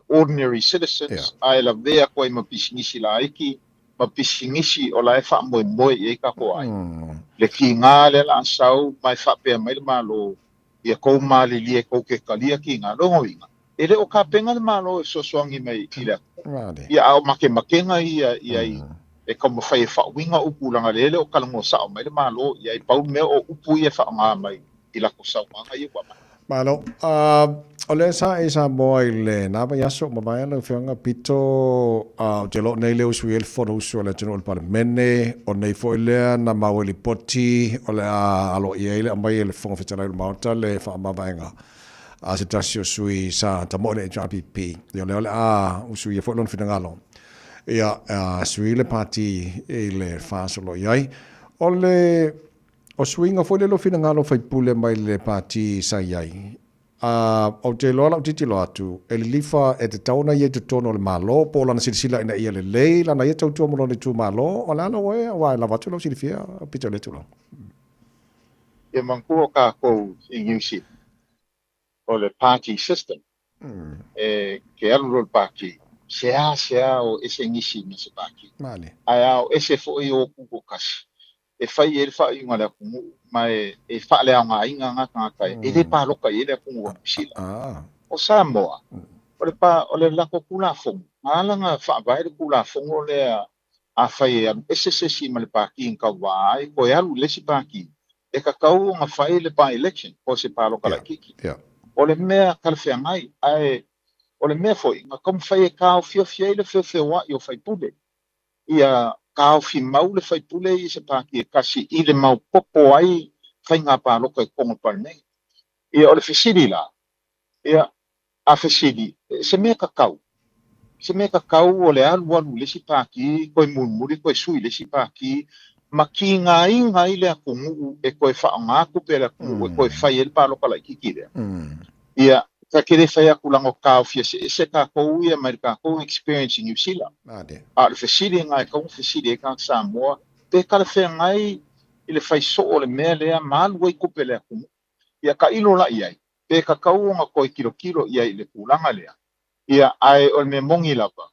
S6: ordinary citizens, ae lavea atu ai ma pisinisi laiti ma pisinisi o la e faamoemoe i ai tatou aiga. Le tiga lea o le a sau ma e faapea mai le Malo, ia tou malilie tou te talia tiga. Lona uiga, e le o tapena le Malo e fesoasoani mai i le atunuu. Ia, a o makemakega ia i ai e taumafai e faauiga upu leaga lea e le o talanoa sao mai le Malo i ai, pau le mea o upu ia e faaaoga mai i latou saunoaga ia ua aumai.
S3: Malo. O lea sa e Samoa i lena vaiaso ua mavae lau Afioga Pito, a ou te iloa o nei lea ua sui ai le Fonousu a le atunuu o le Palemene, o nei foi lea na maua i lipoti o le a aloaia ai le aumai e le Fofoga Fetalai o le Maota le faamavaega a se tasi o sui sa tamoe i le HRPP. Ia o lea o le a usuia foi lona finagalo ia sui le pati i le FAST o lo o i ai. O le O suiga foi lea o finagalo faipule mai le pati sa i ai, a ou te iloa lau tilotilo atu, e lilifa e tatau ona ia i totonu o le Malo po o lana silasila ina ia lelei lana ia tautua mo lona itumalo, o le a lau oe aua e lava atu lau silafia pito i lea tulaga.
S6: Ia manatua o kākou i Niu Sila, o le party system, e ke alu loa le pāti, seāseā o ese nisi ma se pāti. Ae a o ese foi o tutoatasi, e fai i ai le faaiuga a le atunuu ma e faaleaogaina na tagata e le paloka i ai le atunuu o Niu Sila. O Samoa, o le pa, o le latou Tulafono, na ala ona faavae le Tulafono lea afai e alu ese se isi ma le pāti na tauva ai, toe alu i le isi pāti, e tatau ona fai le by-election, po o se paloka laitiiti. O le mea talafeagai, ae o le mea foi na taumafai e taofiofi ai le feofeoa'i o faipule, ia taofi mau le faipule i se pāti e tasi i le maopoopo ai faiga palota i totonu o le Palemene. Ia, o le fesili la, ia, a fesili, se mea tatau, se mea tatau o le alualu i le isi pāti, toe mulimuli toe sui i le isi pāti, ma tigaina ai le atunuu e toe faaaoga tupe a le atunuu e toe fai ai le palota laitiiti lea. Ia, ta te le fai atu leaga o taofi eseese tatou ia mai le tatou experience i Niu Sila. A o le fesili lena e tatau ona fesili ai tagata Samoa, pe talafeagai i le fai soo o le mea lea ma alu ai tupe a le atunuu. Ia tailo la i ai, pe tatau ona toe tilotilo i ai i le tulaga lea. Ia, ae o le mea moni lava,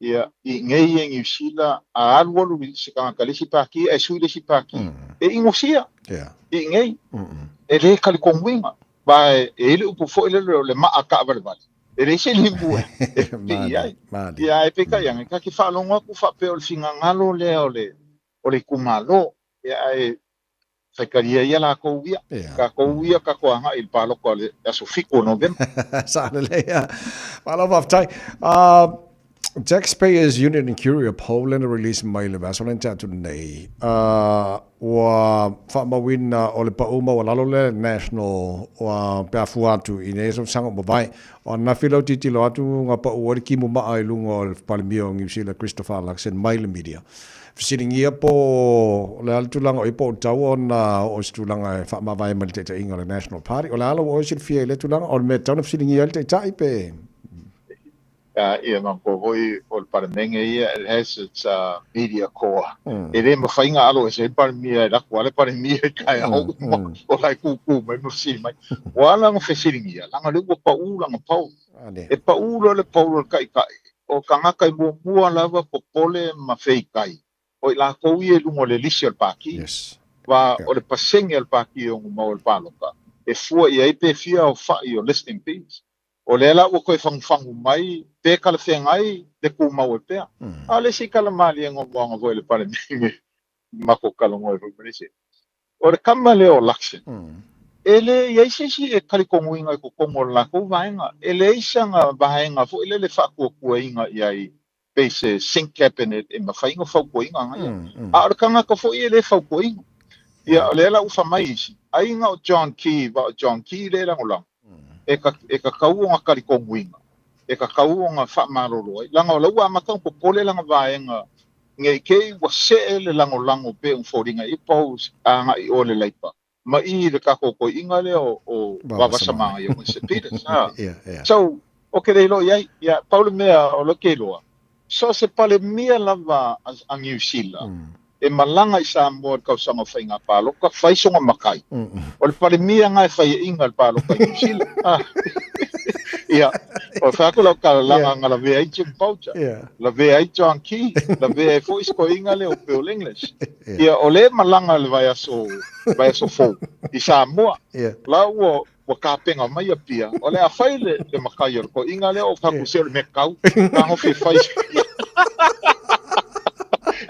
S6: ia, i nei e Niu Sila, a alualu i se tagata i le isi pāti ae sui le isi pāti, e inosia i nei, e le talitonuina. Aua e i ai le upu foi lele o le maa taavalevale, e leai se limu e pipii ai. Ia, ae peitai ane, ta te faalogo atu faapea o le finagalo lea o le itumalo, ia, ae faitalia ia lakou ia. Tatou ia tatou agai i le palota o le aso 7 o Novema.
S3: Sa lelei ia. Malo faafetai. Taxpayers Union Inquiry of Poland release mai le vaiaso lea na tea atu nei. Ua faamauina o le pau maualalo lea national ua pe a fua atu i nei tausaga ua mavae. O ananafi lau tilotilo atu na pau ai le kimu maa i luga o le Palemia o Niu Sila Christopher Luxon mai le media. Fesiligia po o le a le tulaga o i ai po o tatau ona oo i se tulaga e faamavae mai le taitaiga o le National Party. O le a lau oe silafia i lea tulaga? O le mea e tatau ona fesiligia ai le taitai pe?
S6: Ia manatua foi o le Palemene ia, it has its media corps. E le mafai ona alo ese ai le Palemia e lako lava le Palemia i taeao uma o la e tūtū mai ma fesili mai. Ua ala ona fesiligia, leaga o lea ua pau lana poll. E pau loa le poll o le Taitai, o tagata i muamua lava popole ma feitai, o i latou ia i luga o le lisi o le Pāti. Aua o le pasene a le Pāti e ono maua i le palota, e fua i ai pe fia aofa'i o list MPs. O lea la ua toe fagufagu mai pe talafeagai le tumau ai pea. A o le isi tala malie na moaga foi i le Palemene matou talanoa ai foi ma le isi, o le tama lea o Luxon, e le i ai se isi e talitonuina i totonu o le latou vaega. E leai sana vaega foi lele e faatuatuaina i ai pei se sink cabinet e mafai ona fautuaina ana ia. A o le tagata foi e le fautuaina. Ia, o lea la ua fai mai isi, ai na o John Key, aua o John Key lea e lagolago, e tatau ona talitonuina, e tatau ona faamalolo ai, leaga o la ua amata ona popole lana vaega ne i te i ua see le lagolago pei ona foliga i polls agai i o le Labour ma i le tatou toeaina lea o Vavasamagaia o Winston Peters. So, ou te le iloa i ai. Ia, pau le mea o lea ou te iloa, so o se Palemia lava a Niu Sila e malaga i Samoa i le tausaga o faiga palota, fai sona matai. O le Palemia lena e faiaina i le palota i Niu Sila. Ia, o fai atu lau tala leaga na lavea ai Jim Bolger, lavea ai John Key, lavea ai foi si toeaina lea o Bill English. Ia, o lea e malaga i le vaiaso fou i Samoa. La ua ua tapena mai Apia, o le a fai le matai o le toeaina lea o fai atu se o le mea tatau, tagofi e fai.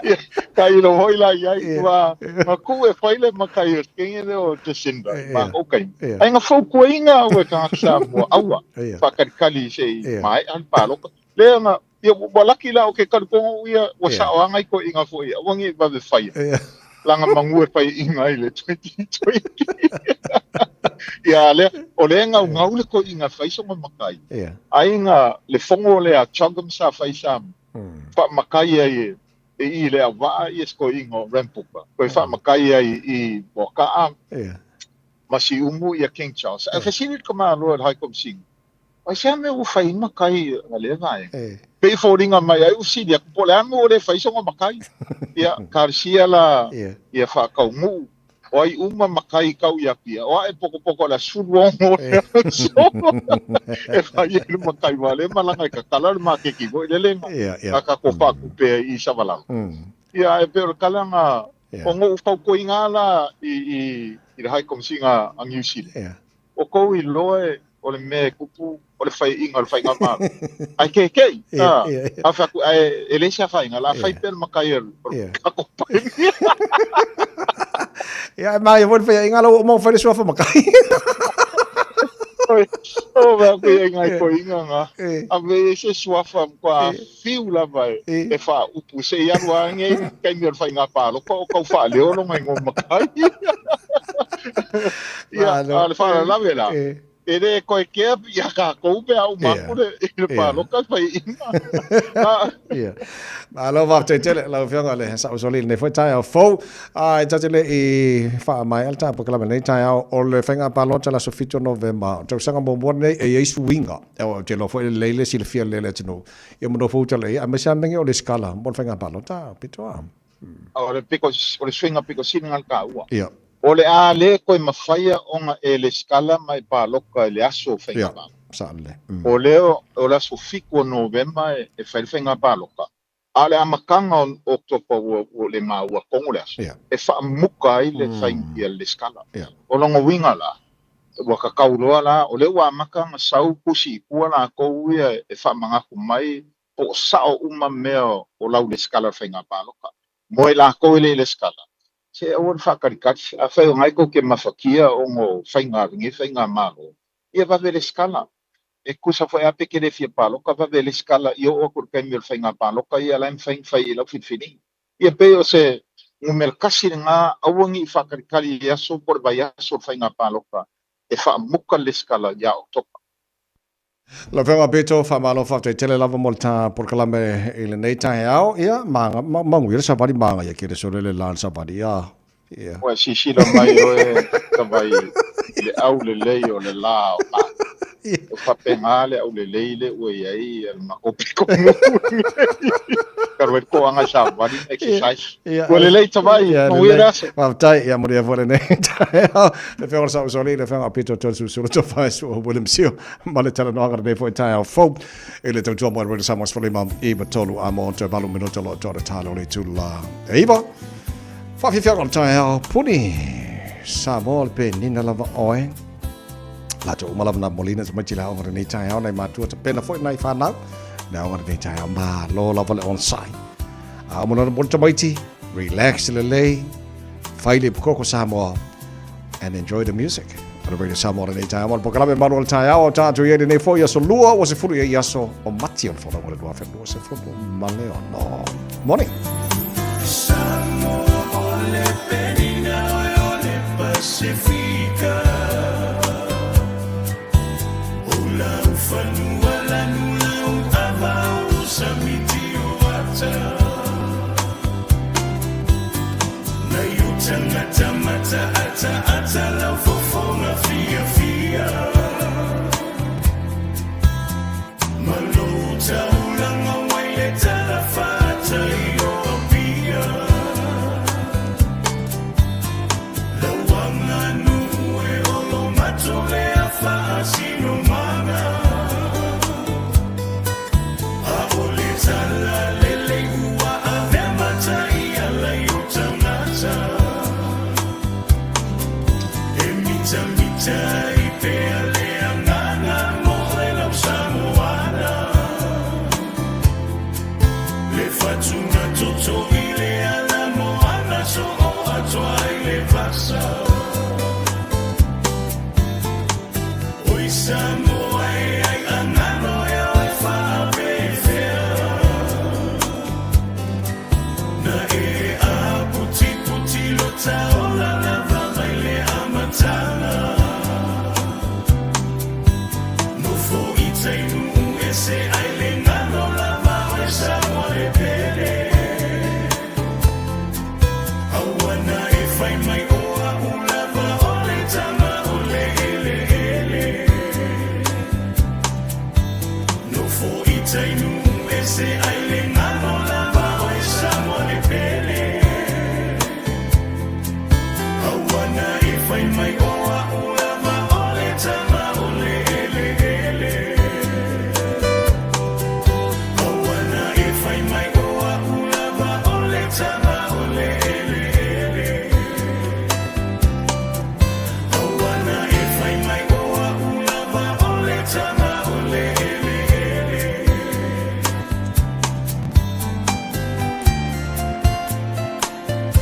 S6: Ia, Tailo foi la i ai, ua na ku e fai le makai o kenge le o Jacinda, ma ko kai. Ai nga fautuaina au e tagata Samoa, aua, faakalikali se i mae'a le paloka. Lea na, ia ua laki la o ke talitonga ia, ua sa'oaga i toe'iga fo'i, aua ne i vave faia. Laga magu e fai'iga ai le 2020. Ia a lea, o lea e gaugau le toe'iga e fai soga makai. Ai ga le fogo lea a Chogm sa fai Samoa, faamakai ai e e i le auvaa ia se toeaina o Rambuka, toe faamakai ai i Moakaa ma Siumu ia King Charles. Ae fesili le tamaloa i le High Commissioner, Aisea mea ua fai ai makai a lea vaega? Pei e foliga mai ai ua fesili atu, po o le a le mea ua le fai ai sona makai? Ia, talosia la ia faataunuu O ai uma makai tau i Apia, o ae potopoto o le a 16 o le aso e fai ai le makai wā le malaga e tatala le maketi foi lele na tatou faatupe ai i Savalalo. Ia, e pei o le tala na o noʻu fautuaina la i le High Commissioner a New Zealand. O kou iloa e o le mea e tupu o le faiaina o le faigamalo. Ae kekeʻi, a, a fai atu, ae e leai se afaina, o le a fai pea le makai o le tatou Palemia.
S3: Ia, e māia foi le faiaina la ua uma ona fai le suafa makai.
S6: O mea ku ia ngai koinga nga. A me se suafa kwa fiu lava e faaupu se i alu a nge taimi o le faiga paloka o tau faaleo lona igoa makai. Ia, a le faalavelave la, e le koe kea ia kākou pe a uma atu le, i le paloka faiaina.
S3: Ia. Malo faafetai tele lau Afioga i le Saʻusoli i lenei foi taeao fou. A e ta te le i faamaea le ta polokalame i lenei taeao, o le faiga palota i le aso 7 o Novema, o le tausaga muamua lenei e i ai suiga. Ou te iloa foi e lelei le silafia lelei e le atunuu. Ia manofou tala i ai, aemaise lava mea o le sikala mo le faiga palota, pito a.
S6: O le pito, o le suiga pito sili na le taua. Ia. O le a le toe mafaia ona e lesitala ma e paloka i le aso o faiga palota.
S3: Ia, sao lelei.
S6: O lea o le aso 7 o Novema e fai le faiga palota, a o le amataga o Oketopa ua le maua tonu le aso, e faamuta ai le fai ia le lesitala. O lona uiga la, ua tatau loa la, o lea ua amata ona sau tusi i tua latou ia e faamanatu mai po o sao uma mea o lau lesitala o le faiga palota. Mo i latou e le i lesitala, se aua le faatalikali. Afai o na e tou te mafatia ona o faiga a lenei faigamalo, ia vave lesitala. E tusa foi a pe te le fia palota, vave lesitala ia oo atu i le taimi o le faiga palota ia la e mafai ona fai i lau filifiliga. Ia pei o se numera tasi lena, aua ne i faatalikali i aso po o le vaiaso o le faiga palota e faamuta le lesitala ia Oketopa.
S3: Lau Afioga Pito, faamalo faafetai tele lava mo le ta polokalame i lenei taeao. Ia, maga, manuia le savali magaia ke le sole le la le savali. Ia, ia.
S6: Ua sisila mai oe tavai i le aulelei o le la o Mati. O faapena le aulelei le ua i ai le matou pitonuu nei. Talu ai le toaga savali ma exercise. Ua lelei tavai, manuia le aso.
S3: Faafetai, ia manuia foi lenei taeao. Le Afioga i le Sausoli, le Afioga Pito Toeolesulusulu, Tofa Sua William Sio, ma le talanoaga lenei foi taeao fou. I le tautua mai Radio Samoa 15 i 3 a mo te 8 minuta lo toa le talo le tula. E iwa, whawhiwhianga o le taeao puni. Samoa le penina lava oe. La te uma lava nā molina te maiti le aoga lenei taeao nei matua te pena foi nei whanau. Le aoga lenei taeao ma lo lava le on sai. A uma nona moli tamaiti, relax lelei, fai le pukoko Samoa and enjoy the music. O le Radio Samoa lenei taeao, ma le polokalame malu o le taeao, o tātou i ai lenei foi aso lua, ua sefulu i ai aso o Mati o le folauga o le 2026. Morning. Samoa o le penina o le Pasifika O lau fanua lanu lau ava o samiti o ata Nai o tangata mata ata ata lau fofoga fiafia Ma lou taulaga wai le tala faatai o Apia Lau aganuu e olo matolea faasinomaga.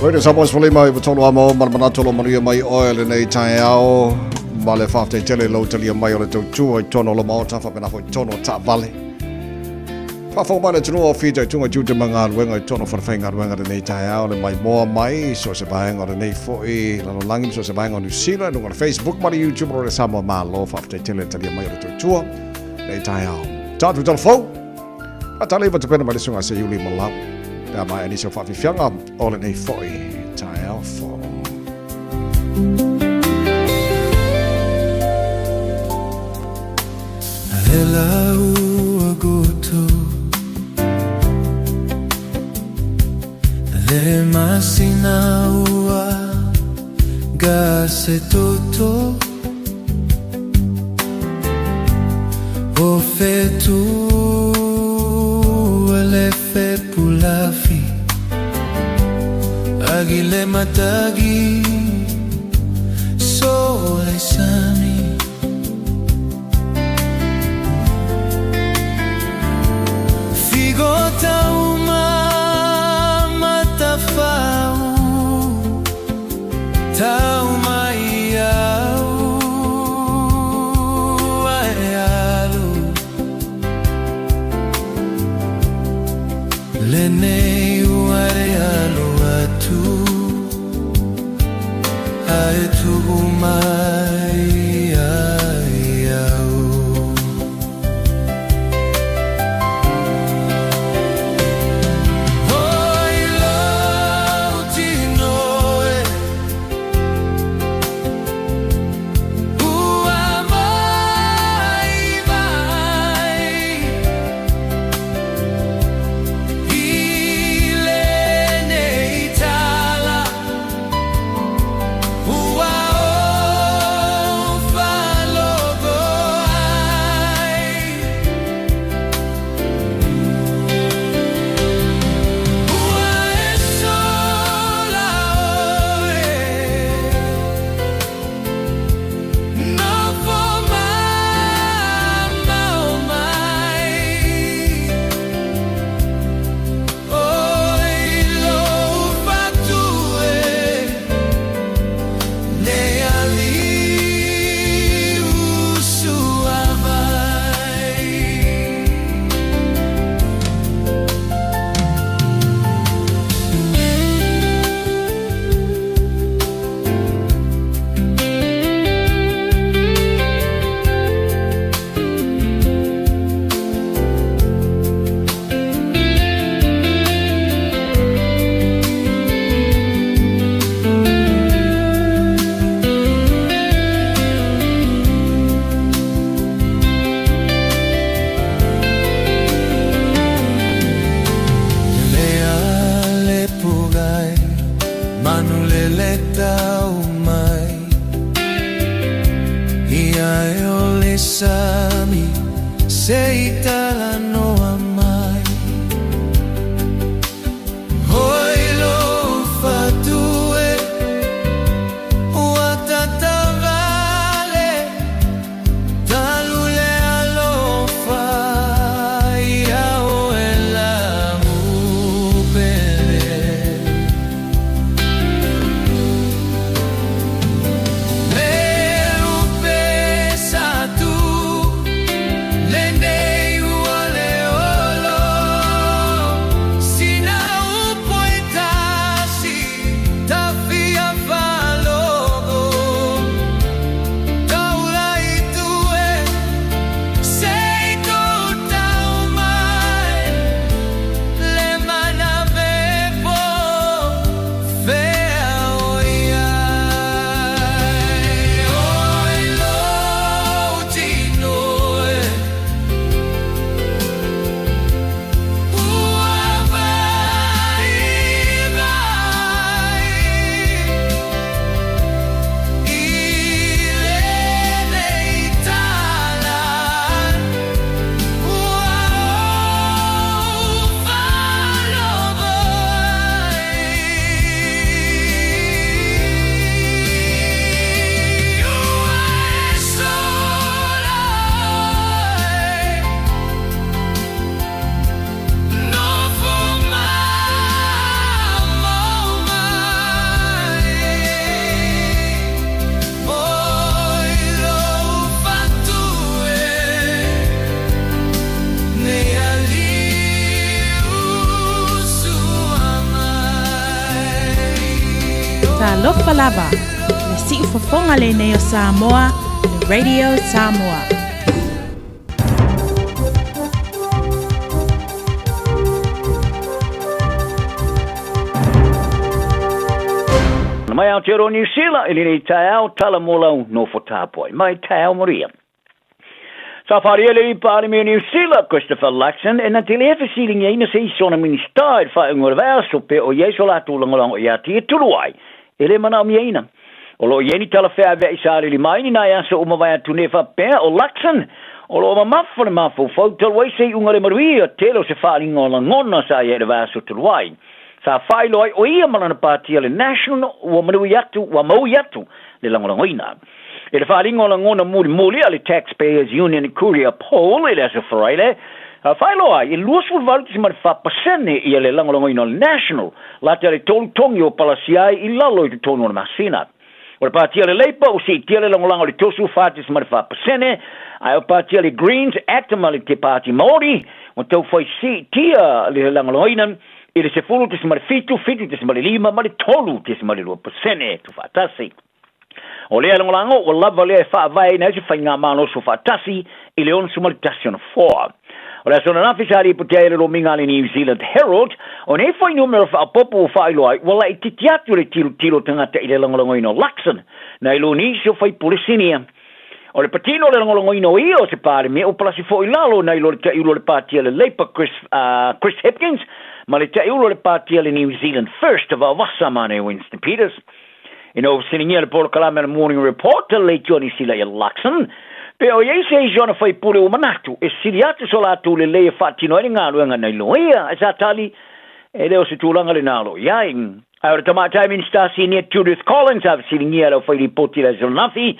S3: Radio Samoa sefulima iva tolu amo ma le manatu o lo manuia mai oe lenei taeao ma le faafetai tele i lou talia mai o le tautua i totonu o lo maota faapena foi i totonu o taavale. Faafofoga mai le atunuu o fitaituga tiute ma galuega i totonu o falefaigaluega lenei taeao le maimoa mai i so o se vaega o lenei foi lalolagi ma so o se vaega o Niu Sila i luga o le Facebook ma le YouTube o le Samoa Malo. Faafetai tele i le talia mai o le tautua lenei taeao. Tatou talafou! Faataliva tapena mai le susuga a Seiuli Malau pe a maea nisi o faafiafiaga o lenei foi taeao fou.
S10: Ela ua goto Le masina ua gase toto O fetu le fepulafi Agi le matagi Sole sami Figo tauma matafau Tauma iau ae alu Lenei ua e alu atu Ae tuu mai ai au. Oi lou tino e ua mai vai i lenei tala ua ou faalogo ai. Ua e sola oe nofo mamao mai Oi lou fatu e nei ali'i usuavai. Lea le pugai manu le le tau mai Ia e o le sami se i talanoa mai Hoi lou fatu e ua tatavale Talu le alofa ia oe lau pele Le lupe sa tu lenei ua
S23: Talofa lava, le siufofoga lenei o Samoa, le Radio Samoa.
S11: Mai Aotearoa Niu Sila i lenei taeao tala mo lau nofo tapuai. Mai taeao Maria. Sa wharia le Palemia Niu Sila, Christopher Luxon, e na te le fesiligiaina se isi ona Minista i le faaiuga o le vaiaso pe o i ai so latou lagolago ia te ia tulu ai, e le manaomiaina. O lo o i ai ni tala feaveai sa alili mai ni nai aso ua mavae atu nei faapea o Luxon, o lo o mamafa le mafaufau talu ai se iuga le manuia tele o se faaaliga o lagona sa i ai i le vaiaso talu ai. Sa faailoa ai o ia ma lana patia le National ua manui atu, ua maui atu le lagolagoina. I le faaaliga o lagona mulimuli a le Taxpayers Union Courier Poll i le Aso Faraile, faailoa ai e 28.4 pasene ia le lagolagoina o le National, lata le tolu togi o palasi ai i lalo i totonu o le masina. O le patia le Labour ua siitia le lagolago i le 34.4 pasene, ae o patia le Greens, Act ma le Te Pāti Māori ua taufai siitia le lagolagoina i le 10.7, 7.5 ma le 3.2 pasene tuufaatasi. O lea lagolago ua lava lea e faavaeina ai se faigamalo faatasi i le 61 o nofoa. O le aso ananafi sa lipotia ai le lomiga a le New Zealand Herald, o nei fuainumera faaopoopo ua faailoa ai ua laitiiti atu le tilotilo tagata i le lagolagoina o Luxon nai lo nisi o faipule sinia. O le patino o le lagolagoina o ia o se Palemia ua palasi foi i lalo nai lo le taiulu o le Pāti a le Labour Chris, Chris Hipkins ma le taiulu o le Pāti a le New Zealand First Vaovasa Mane Winston Peters. Ina ua fesiligia le polokalame a le Morning Report a le Leitio Niu Sila ia Luxon, pe o i ai se isi ona faipule ua manatu e sili atu so latou lelei e faatino ai le galuega nai lo ia, ae sa tali, e le o se tulaga lena o lo o i ai. Ae o le Tamaitai Minisita Sinia Judith Collins sa fesiligia e le aufailipoti i le aso ananafi,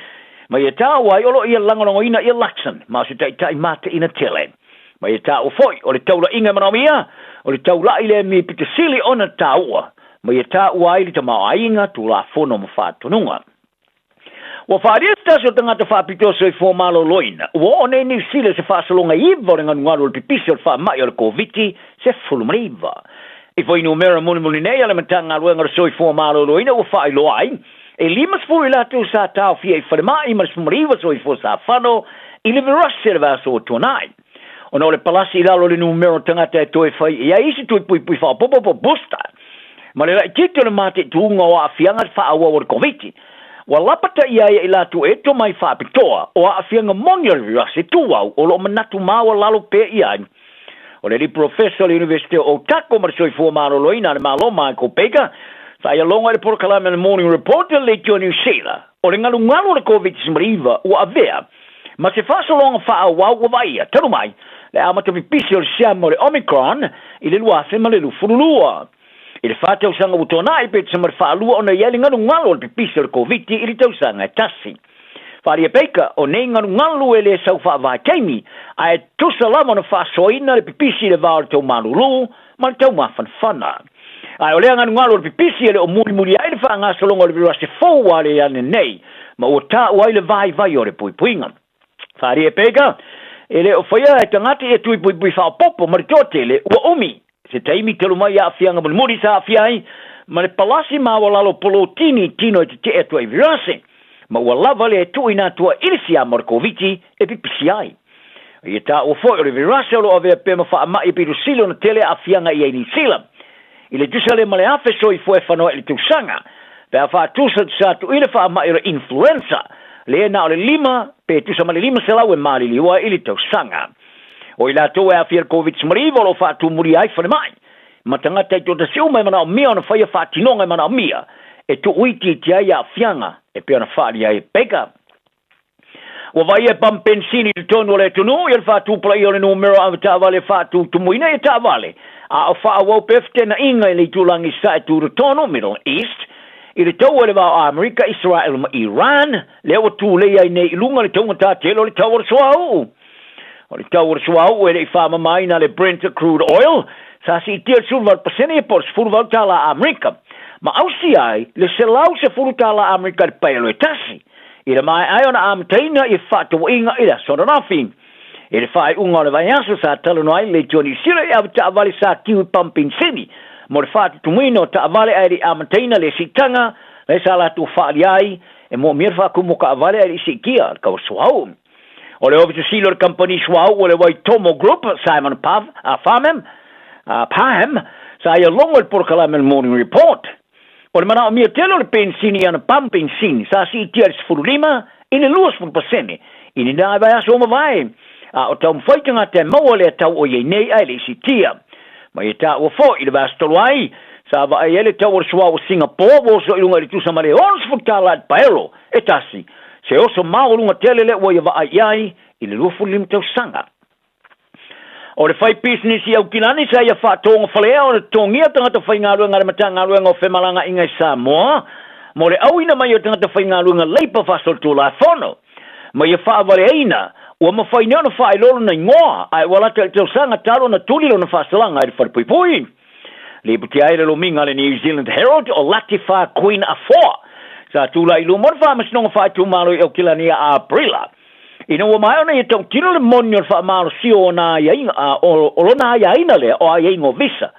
S11: ma ia taua ai o lo o ia lagolagoina ia Luxon ma o se taitai mateina tele. Ma ia taua foi, o le taulaiga e manaomia, o le taulai lea mi pito sili ona taua, ma ia taua ai le tamaoaiga, tulafono ma faatonuga. Ua faaalia se tasi o tagata faapitoa soifua maloloina, ua oo nei Niu Sila i se faasologa iva o le galugalu o le pipisi o le faamai o le Koviti-19. I fuainumera mulimuli nei a le Matagaluega o le Soifua Maloloina ua faailoa ai, e 50 i latou sa taofia i falemai ma le 19 soifua sa fano i le virasi o le vaiaso ua tuanai. Ona o le palasi i lalo o le numera o tagata e toe fai i ai isi tui puipui faaopoopo po o booster, ma le laitiiti o le mataituga o aafiaga faaauau o le Koviti, ua lapataia ai e i latou e tomai faapitoa o aafiaga moni o le virasi tumau o lo o manatu maualalo pea i ai. O le alii Polofesa o le Iunivesite o Otago ma le Soifua Maloloina a le Malo, Michael Baker, sa ia loga i le polokalame a le Morning Report i le Leitio Niu Sila, o le galugalu o le Koviti-19 ua avea ma se faasologa faaauau ua vaaia talu mai le amata pipisi o le siama o le Omicron i le 2022. I le fa tausaga ua tuanai, pe tusa ma le faalua ona i ai le galugalu o le pipisi o le Koviti i le tausaga e tasi. Wharia Baker, o nei galugalu e le sau faavaitaimi, ae tusa lava ona faasoaina le pipisi i le va o le tau malulu ma le tau mafanafana. Ae o lea galugalu o le pipisi e le o mulimuli ai le faagasologa o le virasi fou a le ane nei, ma ua taua ai le vaivai o le puipuiga. Wharia Baker, e le o faia e tagata ia tui puipui faaopoopo ma le toatele ua umi se taimi talu mai aafiaga mulimuli sa aafia ai ma le palasi maualalo polotini i tino e tetee atu ai i virasi, ma ua lava lea e tuuina atu ai i le siama o le Koviti e pipisi ai. Ia taua foi o le virasi o lo o avea pea ma faamai e pito sili ona tele aafiaga i ai Niu Sila. I le tusa lea ma le 1,000 soifua e fanoa i le tausaga, pe a faatusatusa atu i le faamai o le influenza, lea na o le lima pe tusa ma le 500 e maliliu ai i le tausaga. O i latou e aafia i le Koviti-19 o lo o faatumulia ai falemai ma tagata i toatasi uma e manaomia ona faia faatinoga e manaomia e tuuitiitia ai aafiaga e pei ona faaalia ai e Baker. Ua vaaia e pamu penisini i totonu o le atunuu ia le faatupulaia o le numera o avetaavale e faatutumuina ia taavale, a o faaauau pea fetenaiga i le itulagi sae tutotonu, Middle East, i le taua i le va o Amerika, Isaraelu ma Iran, lea ua tulei ai nei i luga le taugata tele o le tau o le suauu. O le tau o le suauu e le i faamamaina le Brent Crude Oil, sa siitia i le 18% po o le 18 tala Amerika, ma ausia ai le 110 tala Amerika i le paelo e tasi, i le maea ai ona amataina i fefaatauaiga i le aso ananafi. I le faaiuga o le vaiaso sa talanoa ai le Leitio Niu Sila i avetaavale sa tiu i pamu penisini mo le faatutumuina o taavale ae le i amataina le siitaga Lea sa latou faaalia ai e moomia le faatumu o taavale ae le i siitia le tau o le suauu. O le Ofisa Sili o le Kamupani Suauu o le Waitomo Group, Simon Pav, Farmham, Parham, sa ia logo i le polokalame o le Morning Report. O le manaomia tele o le penisini i ana pamu penisini sa siitia i le 15 i le 20 pasene i lena vaiaso ua mavae, a o taumafai tagata e maua lea tau o i ai nei ae le i siitia. Ma ia taua foi i le vaiaso talu ai, sa vaai ai le tau o le suauu o Singapore ua oso i luga i le tusa ma le $60 i le paelo e tasi, se oso maualuga tele lea ua ia vaai i ai i le 25 tausaga. O le fai pisinisi i Aukilani sa ia faatogafalea ona totogia tagata faigaluega a le Matagaluega o Femalagaaiga i Samoa mo le auina mai o tagata faigaluega leipa faasolitulafono ma ia faavaleaina ua mafai nei ona faailoa lona igoa ae ua lata i le tausaga talu ona tuli lona faasalaga i le falepuipui. Lipotia ai le lomiga a le New Zealand Herald o Latifa Queen Afoa sa tulai i luma o le Faamasinoga Faaitumalo i Aukilani ia Aperila. Ina ua maea ona ia tautino le moni o le faamalosia o ona aiaiga, o lona aiaina lea o aiaiga o visa,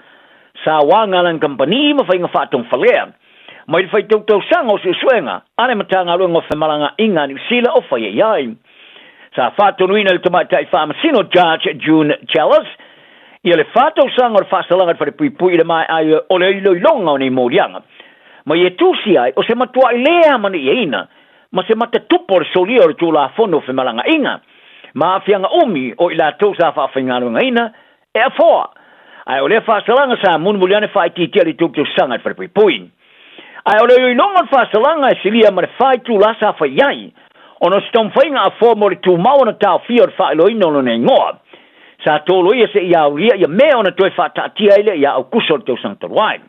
S11: sa waga lana kamupani ma faiga faatogafalea mai le faitau tausaga o suesuega a le Matagaluega o Femalagaaiga a Niu Sila o faia i ai. Sa faatonuina e le Tamaitai Faamasino Judge June Challis ia le fa tausaga o le faasalaga i le falepuipui i le maea ai o le iloiloga o nei moliaga ma ia tusi ai o se matuai le amana'iaina ma se matatupu o le solia o le Tulafono o Femalagaaiga ma aafiaga umi o i latou sa faafaigaluegaina e afoa. Ae o lea faasalaga sa mulimuli ane faaitiitia le itutusaga i le falepuipui. Ae o le iloiloga o le faasalaga e silia ma le fa itulā sa fai i ai, ona o se taumafaiga afoa mo le tumau ona taofia o le faailoaina o lona igoa. Sa toloia seia aulia ia mea ona toe faataatia ai lea ia Aukuso o le tausaga talu ai.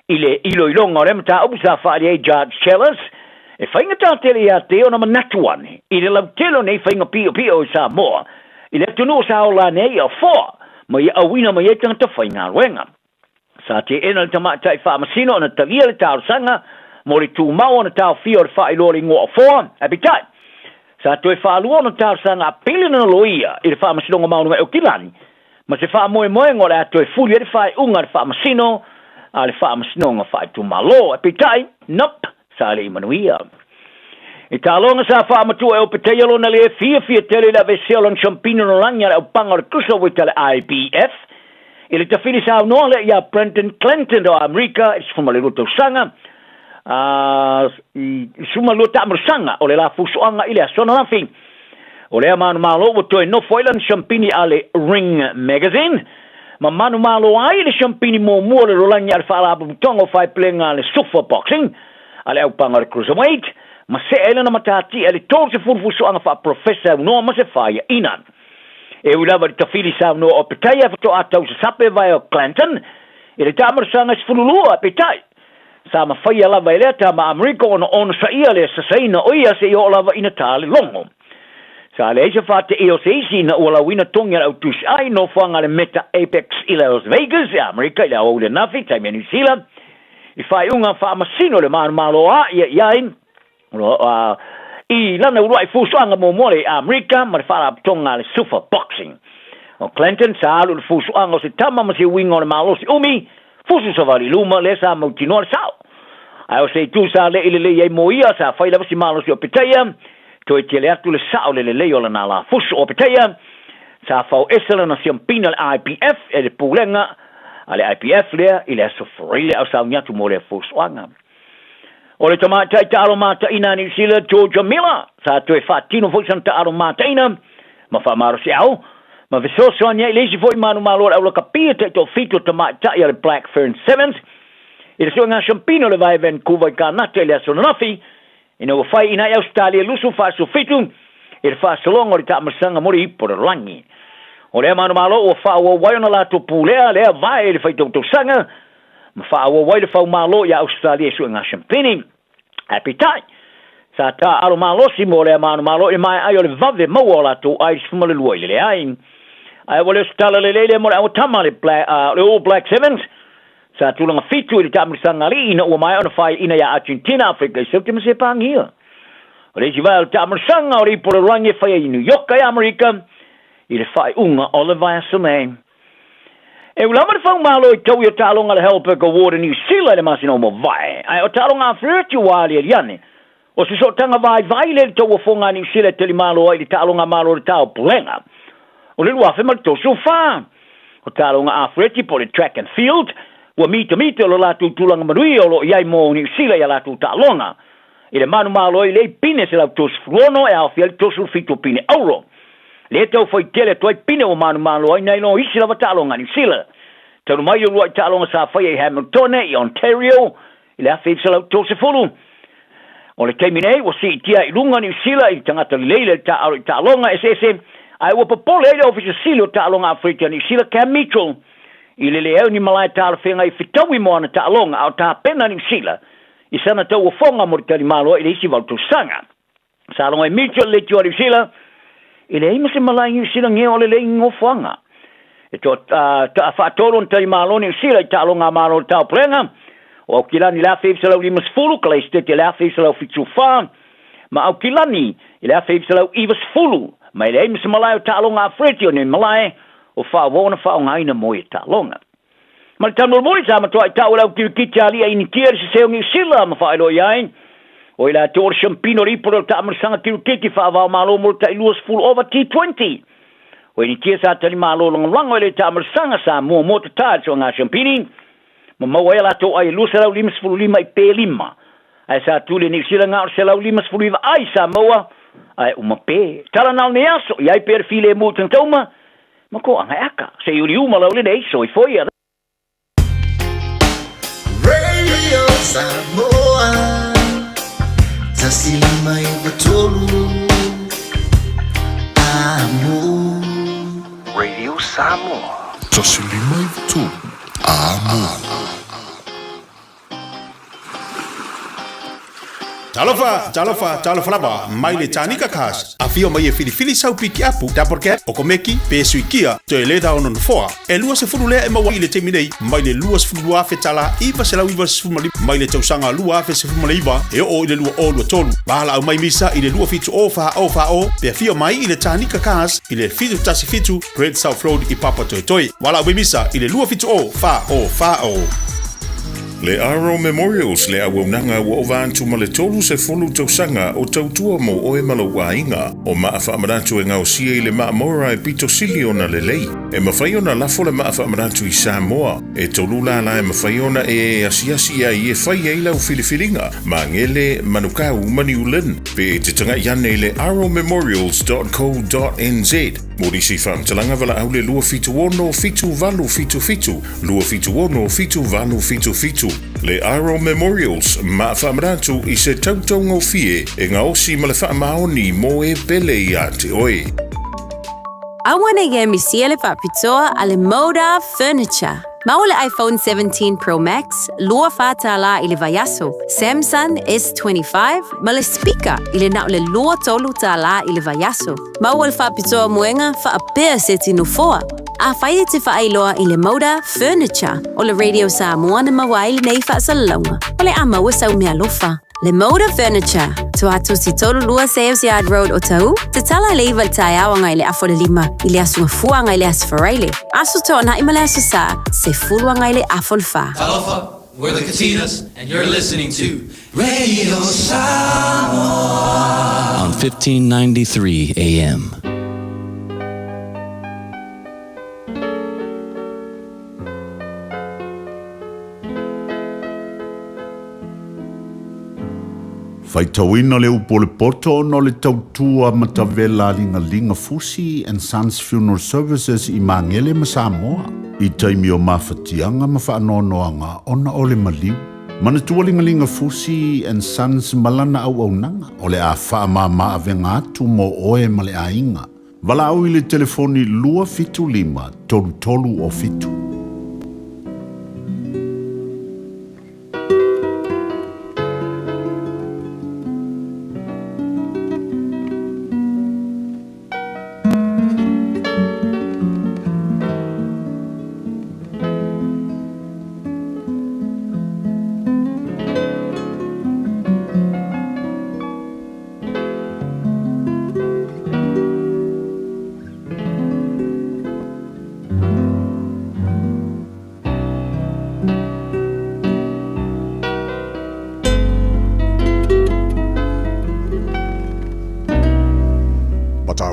S11: I le iloiloga o lea mataupu sa faaali ai Judge Challis, e faigata tele ia te ona manatu ane i le lautele o nei faiga piopio i Samoa, i le atunuu sa ola ane ai ia Foa ma ia auina mai ai tagata faigaluega. Sa teena le tamaitai faamasino ona talia le talosaga mo le tumau ona taofia o le faailoa o le igoa o Foa, ae peitai, sa toe faalua ona talosaga a pili lana loia i le Faamasinoga Maualuga i Aukilani ma se faamoemoega o le a toe fuli ai le faaiuga a le Faamasino a le Faamasinoga Faaitumalo. Ae peitai, nope, sa le i manuia. I taaloga sa faamatua e Opetaia lona le fiafia tele i le aveesea o lona siampina lalolagi a le aupaga o le Cruiserweight a le IBF i le tafili saunoa lea ia Brandon Clanton o Amerika i le 12 tausaga i 12 taamalosaga o le la fusuaga i le aso ananafi. O lea manumalo ua toe nofo ai lana siampini a le Ring Magazine ma manumalo ai le siampini muamua o le lalolagi a le Faalapotopotoga o Faepelega a le Sufa Boxing a le aupaga o le Cruiserweight ma see ai lana matatia i le 30 fusuaga faaprofesa e aunoa ma se faiaina. E ui lava i le tafili saunoa o Petaia faatoa tausasape vae o Clanton i le taamalosaga e 12, peitai, sa mafaia lava e lea tama Amerika ona onosaia le sasaina o ia seia oo lava ina ta le logo. Sa leai se faateia o se isi ina ua lauina togi a le au tusi ai nofoaga a le Meta Apex i Las Vegas i Amerika i le aoauli ananafi, taimi a Niu Sila, i faaiuga faamasino le manumalo a ia i ai i lana uluai fusuaga muamua lea i Amerika ma le Faalapotopotoga a le Sufa Boxing. O Clanton sa alu i le fusuaga o se tama ma se uiga o le malosi umi, fusu savali i luma lea sa mautinoa le sao. Ae o se itu sa leʻi lelei ai mo ia, sa fai lava si malosi o Petaia, toe tele atu le sao le lelei o lana ala fusu o Petaia, sa fao ese lana siampina le IBF e le pulega a le IBF lea i le aso Faraile a o sauni atu mo lea fusuaga. O le tamaitai taalo mataina a Niu Sila, Georgia Miller, sa toe faatino foi sana taalo mataina ma faamalosiau, ma fesoasoani ai i le isi foi manumalo o le aulakapia taitoafitu o tamaitai a le Black Fern Sevens i le suega siampina o le vae Vancouver i Kanata i le aso ananafi, ina ua fai ina i Ausetalia lusu faasufitu i le faasologa o le taamalosaga mo le ipu o le lalolagi. O lea manumalo ua faaauau ai ona latou pulea lea vae i le faitautausaga ma faaauau ai le faumalo iā Ausetalia i suega siampini. Ae peitai, sa taaalo malosi mo lea manumalo i le maea ai o le vave maua o latou ai i le 12 i le leai. Ae ua le o se tala lelei lea mo le auatama le, Black, le All Black Sevens, sa tulaga fitu i le taamalosaga alii ina ua maea ona faiaina iā Argentina, Afrika i Saute ma Sepagia. O le isi vae o le taamalosaga o le ipu o le lalolagi e faia i New York i Amerika i le faaiuga o le vaiaso nei. E ulama le faumalo i taui o taaloga a le Halberg Award i Niu Sila i le masina ua mavae, ae o taaloga afereti ua aliali ane. O se sootaga vaivai lea i le tauofoga a Niu Sila e talimalo ai i le taaloga malo o le Taupulega o le 2034. O taaloga afereti po o le Track and Field ua mitamita lo latou tulaga manuia o lo o i ai mo Niu Sila i a latou taaloga. I le manumalo ai lea i pine 136 e aofia ai le 37 o pine auro. Lea tau fai tele atu ai pine ua manumalo ai nai lo isi lava taaloga a Niu Sila. Talu mai le uluai taaloga sa faia i Hamiltone i Ontario i le 1930. O le taimi nei ua siitia i luga Niu Sila i tagata lelei le taaalo i taaloga eseese, ae ua popole ai le Ofisa Sili o Taaloga Afrika a Niu Sila Cam Mitchell i le leai o ni malae talafeagai e fetaui mo ana taaloga a o tapena Niu Sila i sana tauofoga mo le talimalo ai i le isi valu tausaga. Sa logo e Mitchell le Itu a Niu Sila, e leai ma se malae Niu Sila gea o lelei i nofoaga. E toa taa faatolu ona talimalo Niu Sila i taaloga a Malo o le Taupulega, o Aukilani i le 1950, Kalaisitete i le 1974, ma Aukilani i le 1990. Ma e leai ma se malae o taaloga afereti o nei malae o faaauau ona faaaogaina mo ia taaloga. Ma le taumolimoli sa matuai tau e le au kirikiti a Lia Initia le sese o Niu Sila ma faailoa i ai, o i latou o le siampino o le ipo lea o le taamilisaga kirikiti faavao-malo mo le tai 20 ova T20. O Initia sa tali malo lagolago i le taamilisaga sa muamua tatā i le soaga siampini ma maua ai a latou ai e 255 i pe lima. Ae sa tuli e Niu Sila na o le 159 ai sa maua ae uma pe. Tala na o lenei aso, i ai pea le filemu i tagata uma Ma ko anga e aka. Se i uri uma lau lenei, soifua ia.
S9: Radio Samoa 153 Amo.
S15: Radio Samoa.
S5: 153 Amo.
S1: Talofa, talofa, talofa lava, mai le Tanika Cars. Afio mai e filifili sau pikiapu, double cab, o komeki, pe sui kia, toe leda ona nofoa. E 20 lea e maua i le taimi nei, mai le 22,000 tala 995 mai le tausaga 2019 e oo i le 2023. Valaau mai misa i le 27 o 4 o 4 o, pe afio mai i le Tanika Cars i le 717 Great South Road i Papatoetoe. Valaau mai misa i le 27 o 4 o 4 o.
S12: Le Aro Memorials, le auaunaga ua ova atu ma le 30 tausaga o tautua mo oe ma lou aiga. O maa faamanatu e gaosia i le maa Mora e pito sili ona lelei. E mafai ona lafo le maa faamanatu i Samoa. E tolu lala e mafai ona e asiasi ai e fai ai lau filifiliga, Magele, Manukau ma New Lynn. Pe e te tagai ane i le aromemorials.co.nz. Mo nisi faamatalaga valaau le 276 7877 276 7877. Le Aro Memorials, maa faamanatu i se tautaugofie e gaosi ma le faamaoni mo e pele ia te oe.
S8: Aua ne i e misia le faapitoa a le Moda Furniture. Maua le iPhone 17 Pro Max, lua fa tālā i le vaiaso, Samsung S25 ma le speaker i le na o le 23 tālā i le vaiaso. Maua le faapitoa moega faapea seti nofoa. Afai e te faailoa i le Moda Furniture o le Radio Samoa na maua ai lenei faasalalauga, o le a maua sau meaalofa. Le Moda Furniture, Tuatosi 32 Sales Yard Road Otahuhu, tatala i le 9 i le taeao agai i le afa o le 5 i le aso Gafua agai i le aso Faraile, Aso Toonai ma le Aso Sa, 10 agai i le afa o le 4.
S14: Talofa, we're the Katinas and you're listening to Radio Samoa
S21: on 1593 AM.
S1: Faitauina le upu o le poto ona o le tautua matavela a Ligaliga Fusi and Sons Funeral Services i Magele ma Samoa i taimi o mafatiaga ma faanoanoaga ona o le maliu. Manatua Ligaliga Fusi and Sons ma lana auaunaga o le a faamama avega atu mo oe ma le aiga. Valaau i le telefoni 275 33 o 7.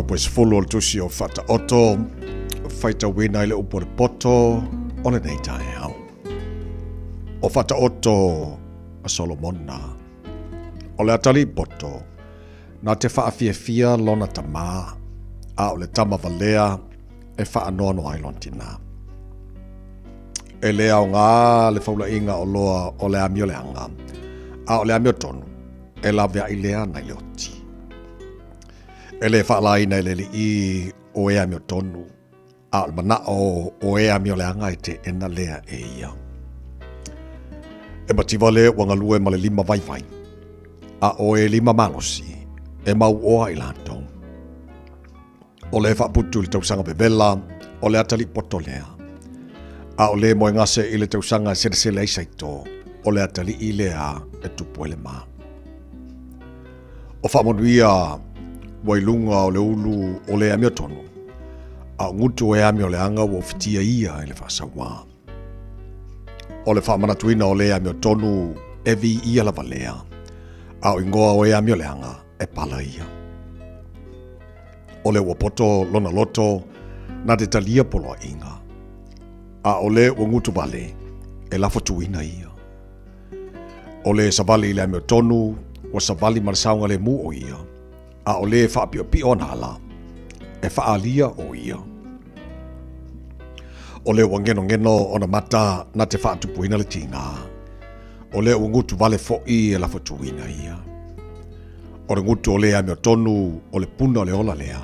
S3: Mataupu e 10 o le tusi o Faataoto, faitauina i le upu o le poto o lenei taeao. O Faataoto a Solomona. O le atalii poto, na te faafiafia lona tamā, a o le tama valea e faanoanoa ai lona tinā. E le aoga le faulaiga o loa o le amioleaga, a o le amiotonu e laveai lea nai le oti. E le faalaina e le alii o e amiotonu, a o le manao o e amioleaga e teena lea e ia. E mativa le ua galue ma le lima vaivai, a o e lima malosi, e mauoa i latou. O le faaputu i le tausaga vevela, o le atalii poto lea. A o le moegase i le tausaga e selesele ai saito, o le atalii lea e tupu ai le ma. O faamanuia ua i luga o le ulu o le amiotonu, a o gutu e amioleaga ua ufitia ia i le faasauā. O le faamanatuina o le amiotonu e viia lava lea, a o igoa o e amioleaga e pala ia. O le ua poto lona loto na te talia poloaiga, a o le ua gutu vale e lafotuina ia. O le savali i le amiotonu, ua savali ma le saogalemu o ia, a o le faapiopio ana ala, e faaalia o ia. O le ua genogeno ona mata na te faatupuina le tiga, o le ua gutu vale foi e lafotuina ia. O le gutu o le amiotonu o le puna o le ola lea,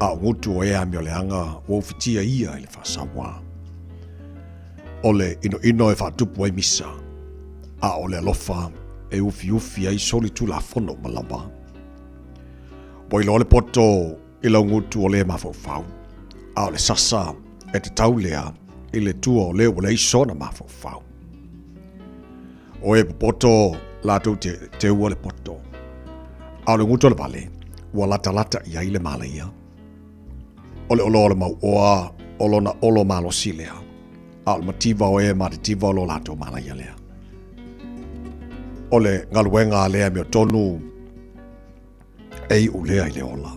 S3: a o gutu o e amioleaga ua ufitia ia i le faasaua. O le inoino e faatupu ai misa, a o le alofa e ufiufi ai soli tulafono ma lava. Ua iloa le poto i lau gutu o le mafaufau, a o le sasa e tatau lea i le tua o le ua leai sona mafaufau. O e popoto latou te teua le poto, a o le gutu o le vale ua latalata i ai le malaia. O le olo o le mauoa o lona olo malosi lea, a o le mativa o e matitiva o lo latou malaia lea. O le galuega a le amiotonu e iu lea i le ola,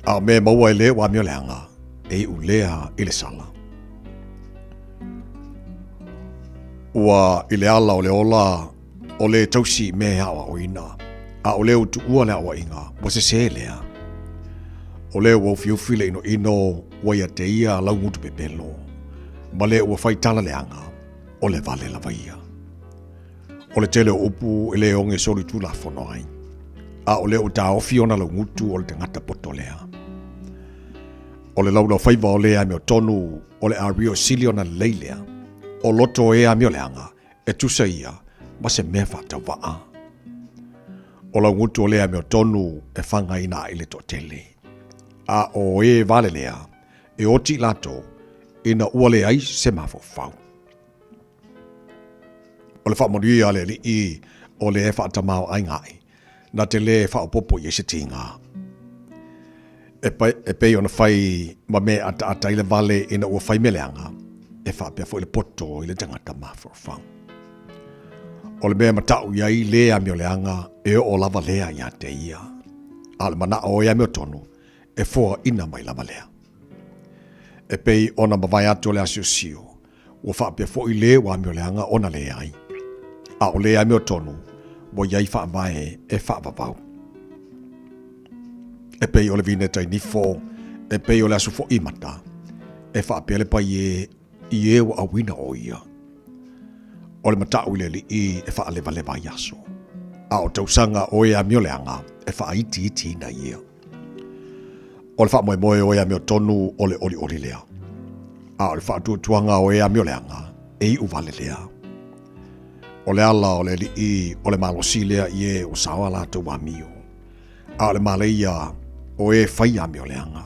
S3: a o mea maua e le ua amioleaga e iu lea i le sala. Ua i le ala o le ola o le tausi i mea e aoaoina, a o le ua tuua le aoaiga, ua sesē lea. O le ua ufiufi le inoino ua ia te ia lau gutu pepelo, ma le ua fai tala leaga, o le vale lava ia. O le tele o upu e le oge soli tulafono ai, a o le ua taofi ona laugutu o le tagata poto lea. O le laulaufaiva o le amiotonu o le ario sili ona lelei lea, o loto e amioleaga, e tusa ia ma se mea faatauvaa. O laugutu o le amiotonu e fagaina ai le toatele, a o e vale lea e oti i latou ina ua leai se mafaufau. O le faamanuia a le Alii o le e faatamaoaiga ai, na te lē faaopoopo i ai se tiga. E, e pei ona fai ma mea ataata ai le vale ina ua fai mea leaga, e faapea foi le poto i le tagata mafaufau. O le mea matau i ai le amioleaga e oo lava lea ia te ia, a o le manao e amiotonu e foaina mai lava lea. E pei ona mavae atu o le asiosio, Ua faapea foi le ua amioleaga ona leai, a o le amiotonu ua i ai faavae e faavavau. E pei o le vineta i nifo, e pei o le aso foi i mata, e faapea le pai e i e ua auina o ia. O le matau i le alii e faalevaleva ai aso, a o tausaga o e amioleaga e faaitiitiina ia. O le faamoemoe o e amiotonu o le olioli lea, a o le faatuatuaga o e amioleaga e iu vale lea. O le ala o le alii o le malosi lea i e ua sao a latou amio, a o le maleia o e fai amioleaga.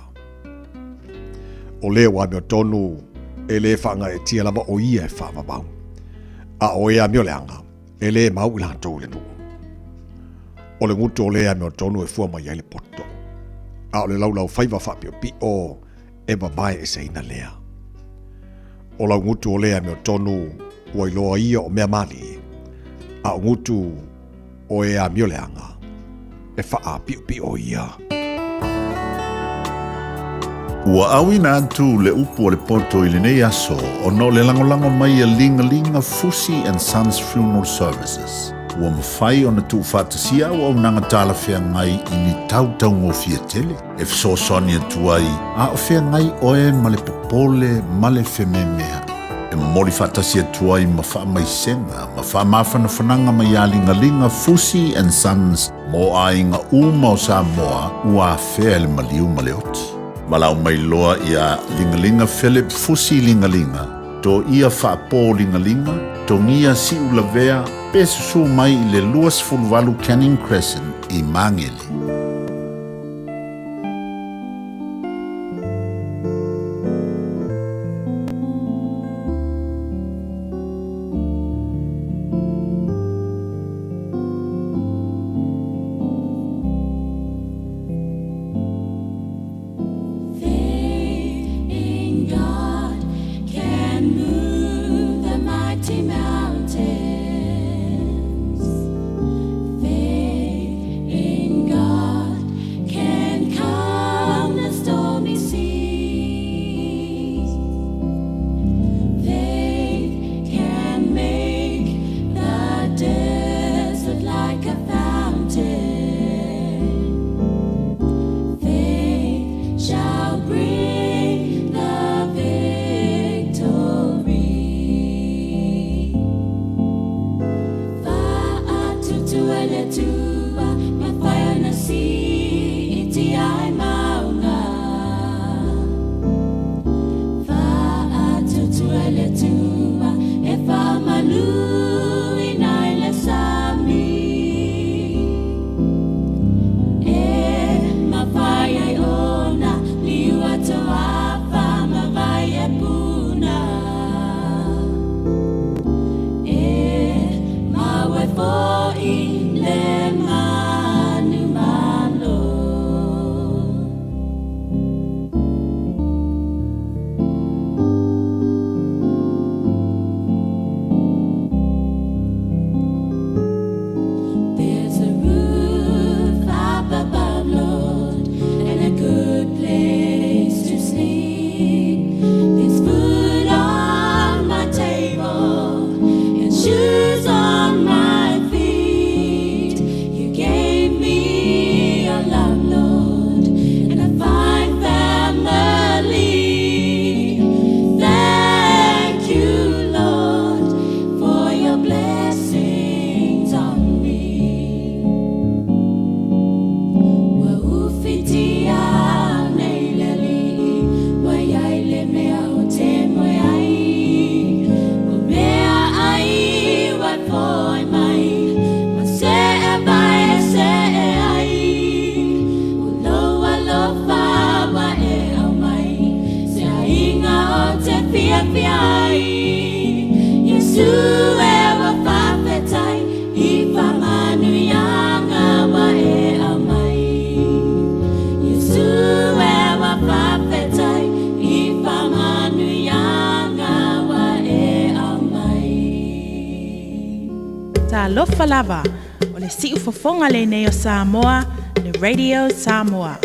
S3: O le ua amiotonu e le faagaeetia lava o ia e faavavau, a o e amioleaga e le mau i latou i le nuu. O le gutu o le amiotonu e fua mai ai le poto, a o le laulaufaiva faapiopio e vavae eseina lea. O lau gutu o le amiotonu ua iloa ia o mea malie, a o gutu o e amioleaga e faapiopio ia.
S1: Ua auina atu le upu a le poto i lenei aso ona o le lagolago mai a Ligalinga Fusi and Sons Funeral Services. Ua mafai ona tuufaatasia auaunaga talafeagai i ni tau taugofie tele e fesoasoani atu ai a o feagai oe ma le popole ma le fememea'i. E momoli faatasi atu ai ma faamaisega ma faamafanafanaga mai ia Ligaliga Fusi and Sons mo aiga uma o Samoa ua afea e le maliu ma le oti. Valaau mai loa iā Ligaliga Philip Fusi Ligaliga, Toia Faapo Ligaliga, Togia Siulavea pe susū mai i le 28 Canning Crescent i Magele.
S7: Faith in God can move the mighty mountains. Faith in God can calm the stormy seas. Faith can make the desert like a fountain. Faith shall bring the victory. Fa'atutua le Atua, mafai ona siitia ai mauga. Fa'atutua le Atua, e fa'amanuina ai le sami. E mafai ai ona liu atoafa ma vai e puna. E maua ai fo'i le manumalo. There's a roof up above, Lord, and a good place to sleep. There's food on my table and shoes on my feet. You gave me your love, Lord, and a fine family. Thank you, Lord, for your blessings on me. Ua ufitia nei le Alii, ua i ai le mea ou te moe ai. O meaai ua e fo'i mai, ma se'e vae e se'e ai. O lou alofa ua e aumai, se aiga ou te fiafia ai. Iesu e ua faafetai i faamanuiaga ua e aumai. Iesu e ua faafetai i faamanuiaga ua e aumai.
S23: Talofa lava, o le siufofoga lenei o Samoa, le Radio Samoa.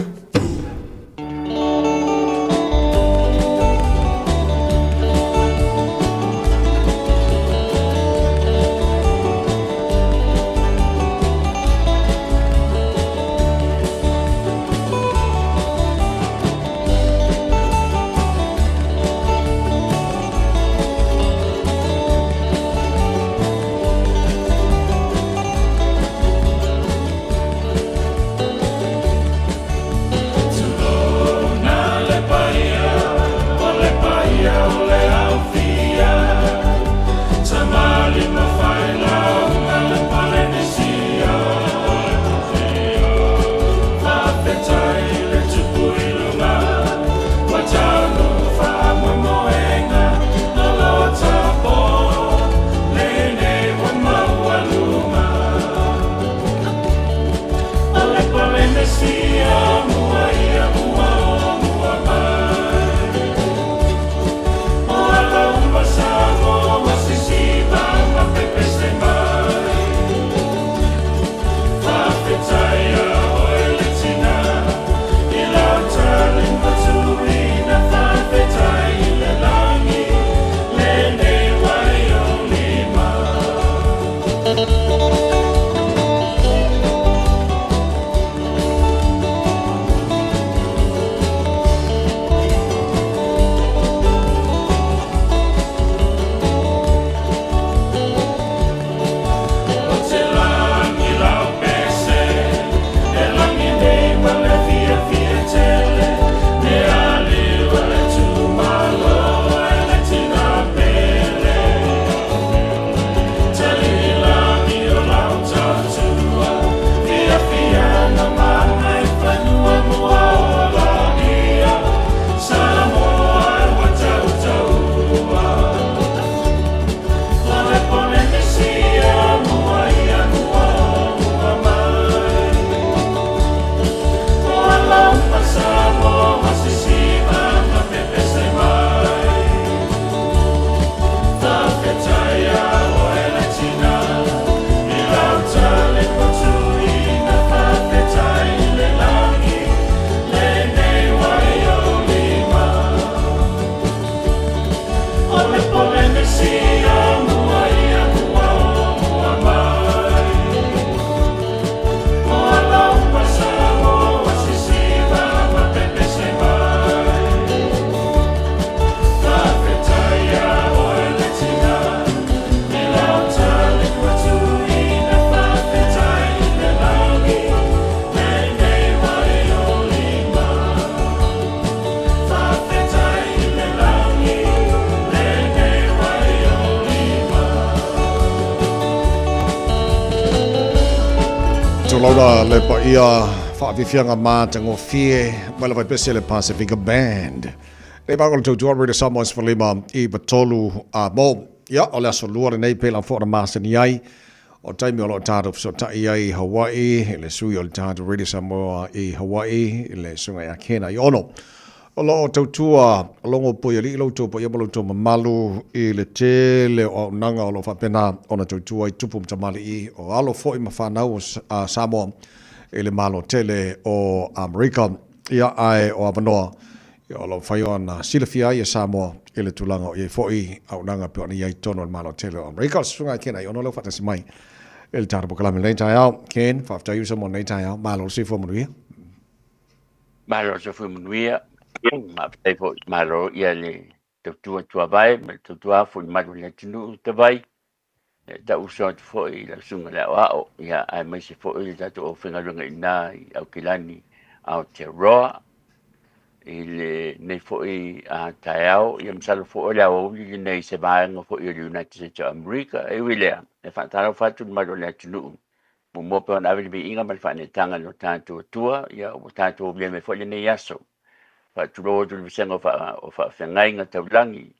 S7: O le Polenesia mua ia ua o mua mai. O ala uma Samoa sisiva ma pepese mai. Faafetai ia oe le tina i lau tali ua tuuina. Faafetai i le lagi lenei wai o lima. Faafetai i le lagi lenei wai o lima.
S3: Tulaula le paia faafiafiaga matagofie mai le vaipese le Pasifika Band. Nei vāga o le tautua Radio Samoa 15 i 3 a mo. Ia, o le aso lua lenei pela fo na masani ai. O taimi o loo tātou fesotai ai i Hawaii, le sui o le tātou Radio Samoa i Hawaii, le susuga ia Ken Aiono. O loo tautua logo poi alii lo outou paia ma lo outou mamalu i le tele o auaunaga o loo faapena ona tautua ai tupu ma tamalii o alo foi ma fanau a Samoa i le Malo tele o Amerika. Ia ae o avanoa ia o loo mafai ona silafia ai e Samoa i le tulaga o i ai foi auaunaga pei ona i ai i totonu o le Malo tele o Amerika. O le Susuga ia Ken Aiono lea ua faatasi mai i le tatou polokalame i lenei taeao. Ken, faafetai uso mo lenei taeao. Malo le soifua manuia.
S13: Malo le soifua manuia. Faafetai foi malo ia le tautua tuavae ma le tautua afu i le malu o le atunuu tavai. E tau uso atu foi i lau susuga i le aoao, ia aemaise foi le tatou aufaigaluega i ina i Aukilani Aotearoa i lenei foi taeao. Ia masalo foi o le aoauli lenei i se vaega foi o le United States of America. E ui i lea, e faatalofa atu i le malu o le atunuu. Muamua pea ona ave le viiga ma le faaneetaga i lo tatou Atua, ia ua tatou aulia mai foi lenei aso. Faatulou atu i le vasega o faafeagaiga taulagi,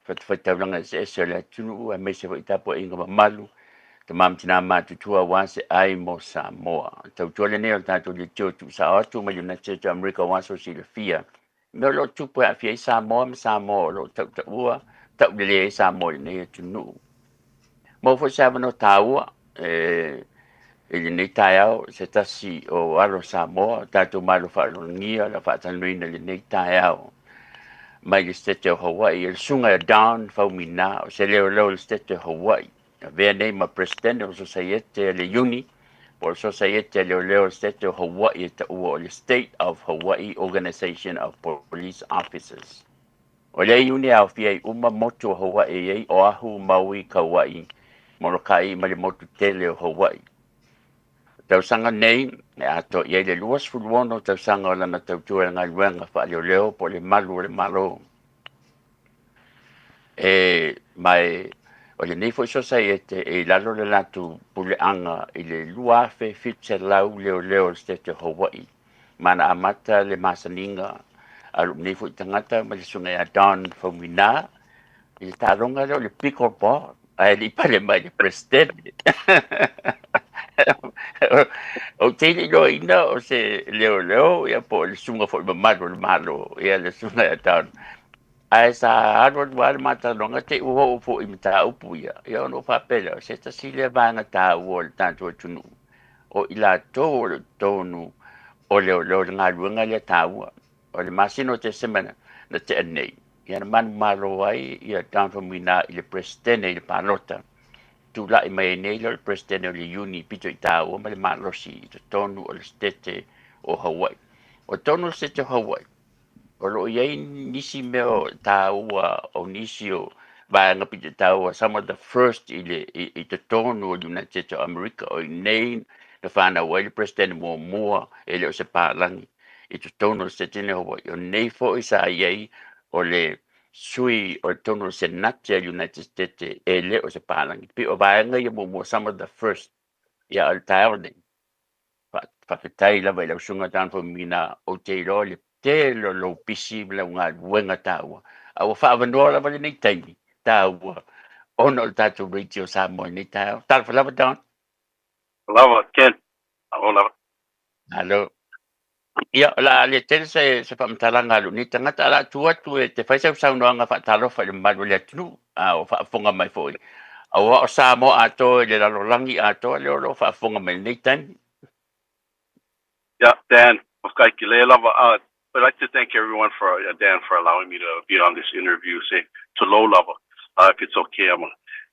S13: fatafaitaulaga eseese o le atunuu, aemaise foi tapuaiga mamalu, tama ma tina matutua aua se ai mo Samoa. O le tautua lenei o le tatou leitio tuusao atu mai le United States of America aua so silafia. Mea o lo o tupu e aafia ai Samoa ma Samoa o lo o tautaua, taulelei ai Samoa i lenei atunuu. Maua foi se avanoa taua e i lenei taeao se tasi o alo Samoa, o tatou malo faaloalogia o le a faatalanoaina i lenei taeao mai le State o Hawaii, le susuga ia Don Faumuina, o se leoleo o le State o Hawaii. Avea nei ma Presidente o le Sosaiete a le Iuni, po o le Sosaiete a Leoleo o le State o Hawaii e taua o le State of Hawaii Organization of Police Officers. O lea iuni e aofia ai uma motu o Hawaii e i ai Oahu, Maui, Kauai, Molokai ma le motu tele o Hawaii. O tausaga nei, e atoa i ai le 26 tausaga o lana tautua i le galuega faaleoleo po o le malu o le Malo. E, ma e, o lenei foi sosaiete e i lalo le latou puleaga i le 2,700 leoleo o le State o Hawaii. Ma na amata le masaniga a lou nei foi tagata ma le susuga ia Don Faumuina i le taaloga lea o le pickleball, ae le i pale mai le Presidente. Ou te le iloaina o se leoleo ia po o le susuga foi mamalu o le Malo, ia le susuga ia Don. Ae sa alu alu lava le matalanoaga te i ua oo foi i mataupu ia, ia ona ou faapea lea, o se tasi lea vaega taua o le tatou atunuu, o i latou o lo o i totonu o leoleo i le galuega lea taua. O le masina o Tesema na tea nei, ia na manumalo ai ia Don Faumuina i le Peresetene i le palota. Tulai mai ai nei lea o le Peresetene o le Iuni pito i taua ma le malosi i totonu o le Setete o Hawaii. O totonu o le Setete o Hawaii, o lo o i ai nisi mea o taua o nisi o vaega pito i taua, some of the first i le i totonu o le United States of America, o i nei na fanau ai le Peresetene muamua e le o se palagi i totonu o le Setene o Hawaii. O nei foi sa i ai o le sui o totonu o le Senate a United States e le o se palagi. Pei o vaega ia muamua, some of the first, ia o le taeao nei. Faafetai lava i lau susuga Don Faumuina, ou te iloa le tele o lou pisi ma lau galuega taua, a ua faaavanoa lava lenei taimi taua ona o le tatou Radio Samoa i lenei taeao. Talofa lava Don.
S18: Lava Ken. Alo lava.
S13: Alo. Ia, o le a le tele se faamatalaga a lou nei tagata, a o le a tuu atu e te fai sau saunoaga faatalofa i le mamalu o le atunuu, a o faafofoga mai foi. Aua o Samoa atoa i le lalolagi atoa lea o lo o faafofoga mai i lenei taimi.
S18: Yeah, Dan, faafetai tele lava. I'd like to thank everyone for, Dan, for allowing me to be on this interview. Say, to tulou lava. If it's okay, I'm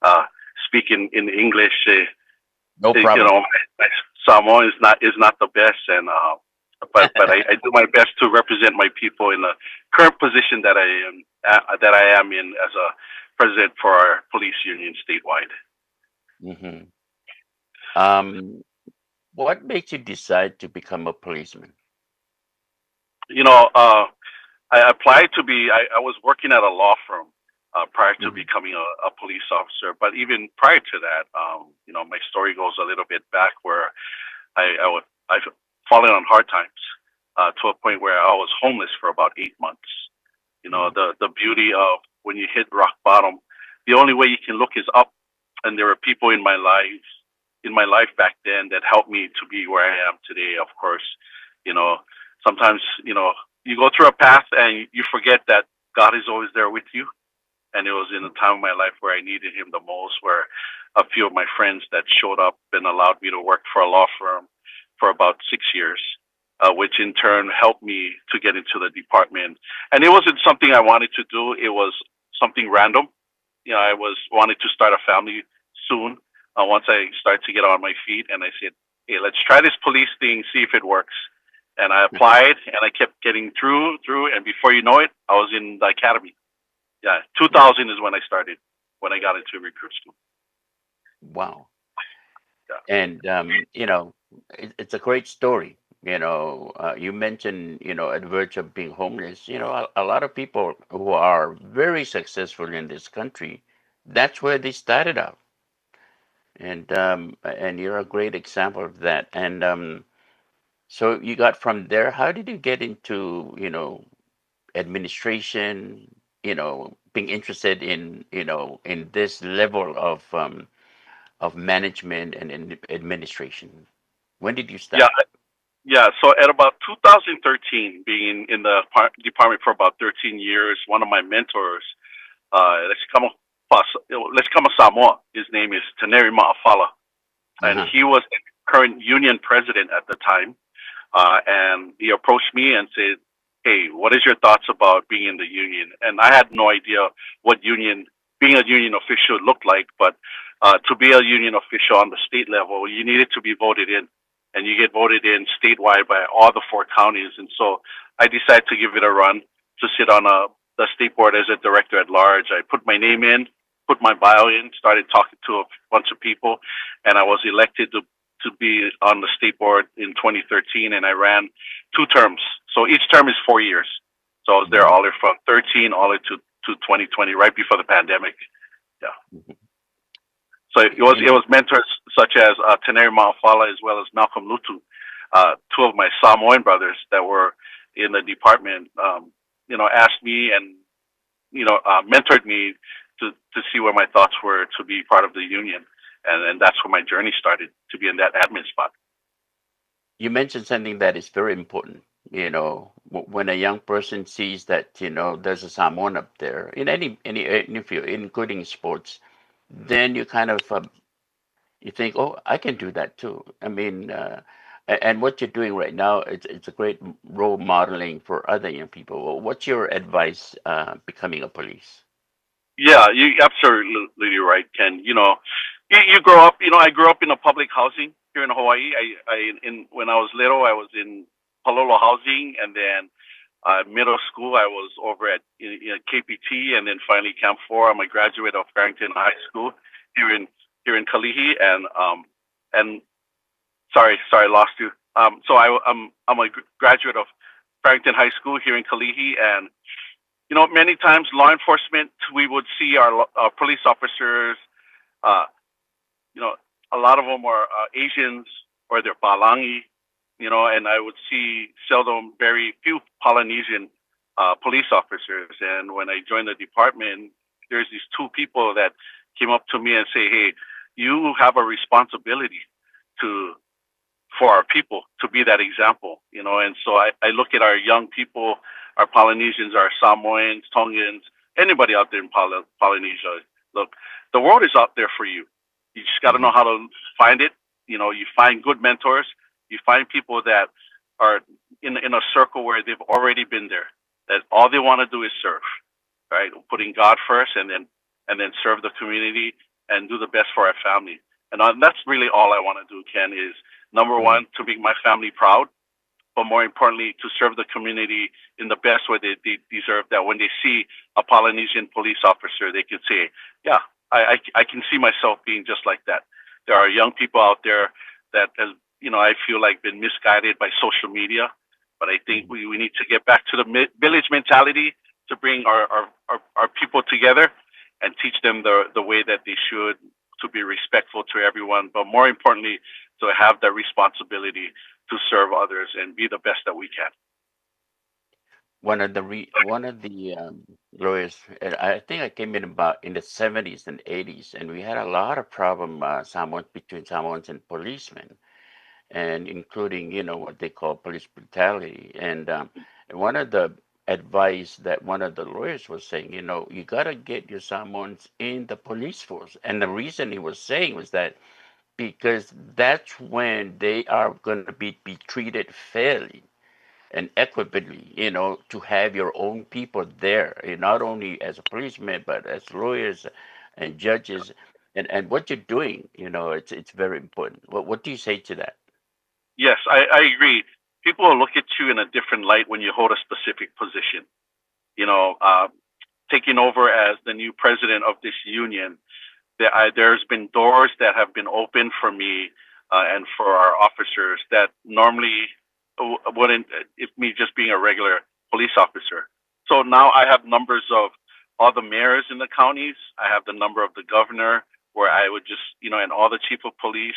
S18: gonna speak in English.
S13: No
S18: You
S13: problem.
S18: know, my Samoan is not the best, and but I do my best to represent my people in the current position that I am in as a president for our police union statewide.
S13: What made you decide to become a policeman?
S18: I applied to be. I was working at a law firm prior to becoming a police officer. But even prior to that, my story goes a little bit back where I've fallen on hard times to a point where I was homeless for about 8 months. The beauty of when you hit rock bottom, the only way you can look is up. And there were people in my life back then that helped me to be where I am today. Of course, sometimes you go through a path and you forget that God is always there with you. And it was in a time of my life where I needed him the most, where a few of my friends that showed up and allowed me to work for a law firm for about 6 years, which in turn helped me to get into the department. And it wasn't something I wanted to do. It was something random. I was wanted to start a family soon. Once I started to get on my feet, and I said, "Hey, let's try this police thing, see if it works." And I applied, and I kept getting through, through, and before you know it, I was in the academy. Yeah, 2000 is when I started, when I got into recruit school.
S13: Wow. And it's a great story. You mentioned, at the verge of being homeless. A lot of people who are very successful in this country, that's where they started out. And you're a great example of that. And so you got from there. How did you get into, administration? Being interested in this level of management and in administration. When did you start?
S18: Yeah. So at about 2013, being in the department for about 13 years, one of my mentors, let's come Samoa. His name is Teneri Ma'afala, and he was the current union president at the time. And he approached me and said, "Hey, what is your thoughts about being in the union?" And I had no idea what union being a union official looked like, but to be a union official on the state level, you needed to be voted in, and you get voted in statewide by all the four counties. And so I decided to give it a run to sit on the state board as a director at large. I put my name in, put my bio in, started talking to a bunch of people, and I was elected to be on the state board in 2013, and I ran two terms. So each term is 4 years. So I was there all the way from 13 all the way to 2020, right before the pandemic. Yeah. So it was mentors such as Teneri Ma'afala as well as Malcolm Lutu, two of my Samoan brothers that were in the department. Asked me and mentored me to see where my thoughts were to be part of the union, and that's where my journey started to be in that admin spot.
S13: You mentioned something that is very important. When a young person sees that there's a Samoan up there in any field, including sports, then you kind of you think, "Oh, I can do that too." I mean, and what you're doing right now, it's a great role modeling for other young people. What's your advice becoming a police?
S18: Yeah, you absolutely right, Ken. You grow up. I grew up in a public housing here in Hawaii. I in when I was little, I was in Palolo housing, and then middle school, I was over at in KPT, and then finally Camp 4. I'm a graduate of Farrington High School here in Kalihi, and sorry, sorry, I lost you. So I'm a graduate of Farrington High School here in Kalihi, and many times law enforcement, we would see our police officers. A lot of them are Asians or they're Palangi, and I would see seldom, very few Polynesian police officers. And when I joined the department, there's these two people that came up to me and say, "Hey, you have a responsibility to for our people to be that example." And so I look at our young people, our Polynesians, our Samoans, Tongans, anybody out there in Polynesia. Look, the world is out there for you. You just got to know how to find it. You find good mentors. You find people that are in a circle where they've already been there, that all they want to do is serve. right? Putting God first and then serve the community and do the best for our family. And that's really all I want to do, Ken, is number one, to make my family proud, but more importantly, to serve the community in the best way they deserve, that when they see a Polynesian police officer, they can say, yeah, I can see myself being just like that. There are young people out there that has, you know, I feel like been misguided by social media, but I think we need to get back to the village mentality to bring our people together and teach them the way that they should, to be respectful to everyone, but more importantly, to have that responsibility to serve others and be the best that we can.
S13: One of the lawyers, and I think I came in about in the 70s and 80s, and we had a lot of problem Samoans, between Samoans and policemen, and including, you know, what they call police brutality. And one of the advice that one of the lawyers was saying, you know, you got to get your Samoans in the police force. And the reason he was saying was that because that's when they are going to be treated fairly and equitably, you know, to have your own people there, not only as a policeman, but as lawyers and judges. And what you're doing, you know, it's very important. What do you say to that?
S18: Yes, I agree. People will look at you in a different light when you hold a specific position. You know, taking over as the new president of this union, there's been doors that have been opened for me and for our officers that normally wouldn't, if me just being a regular police officer. So now I have numbers of all the mayors in the counties. I have the number of the governor, where I would just, you know, and all the chief of police,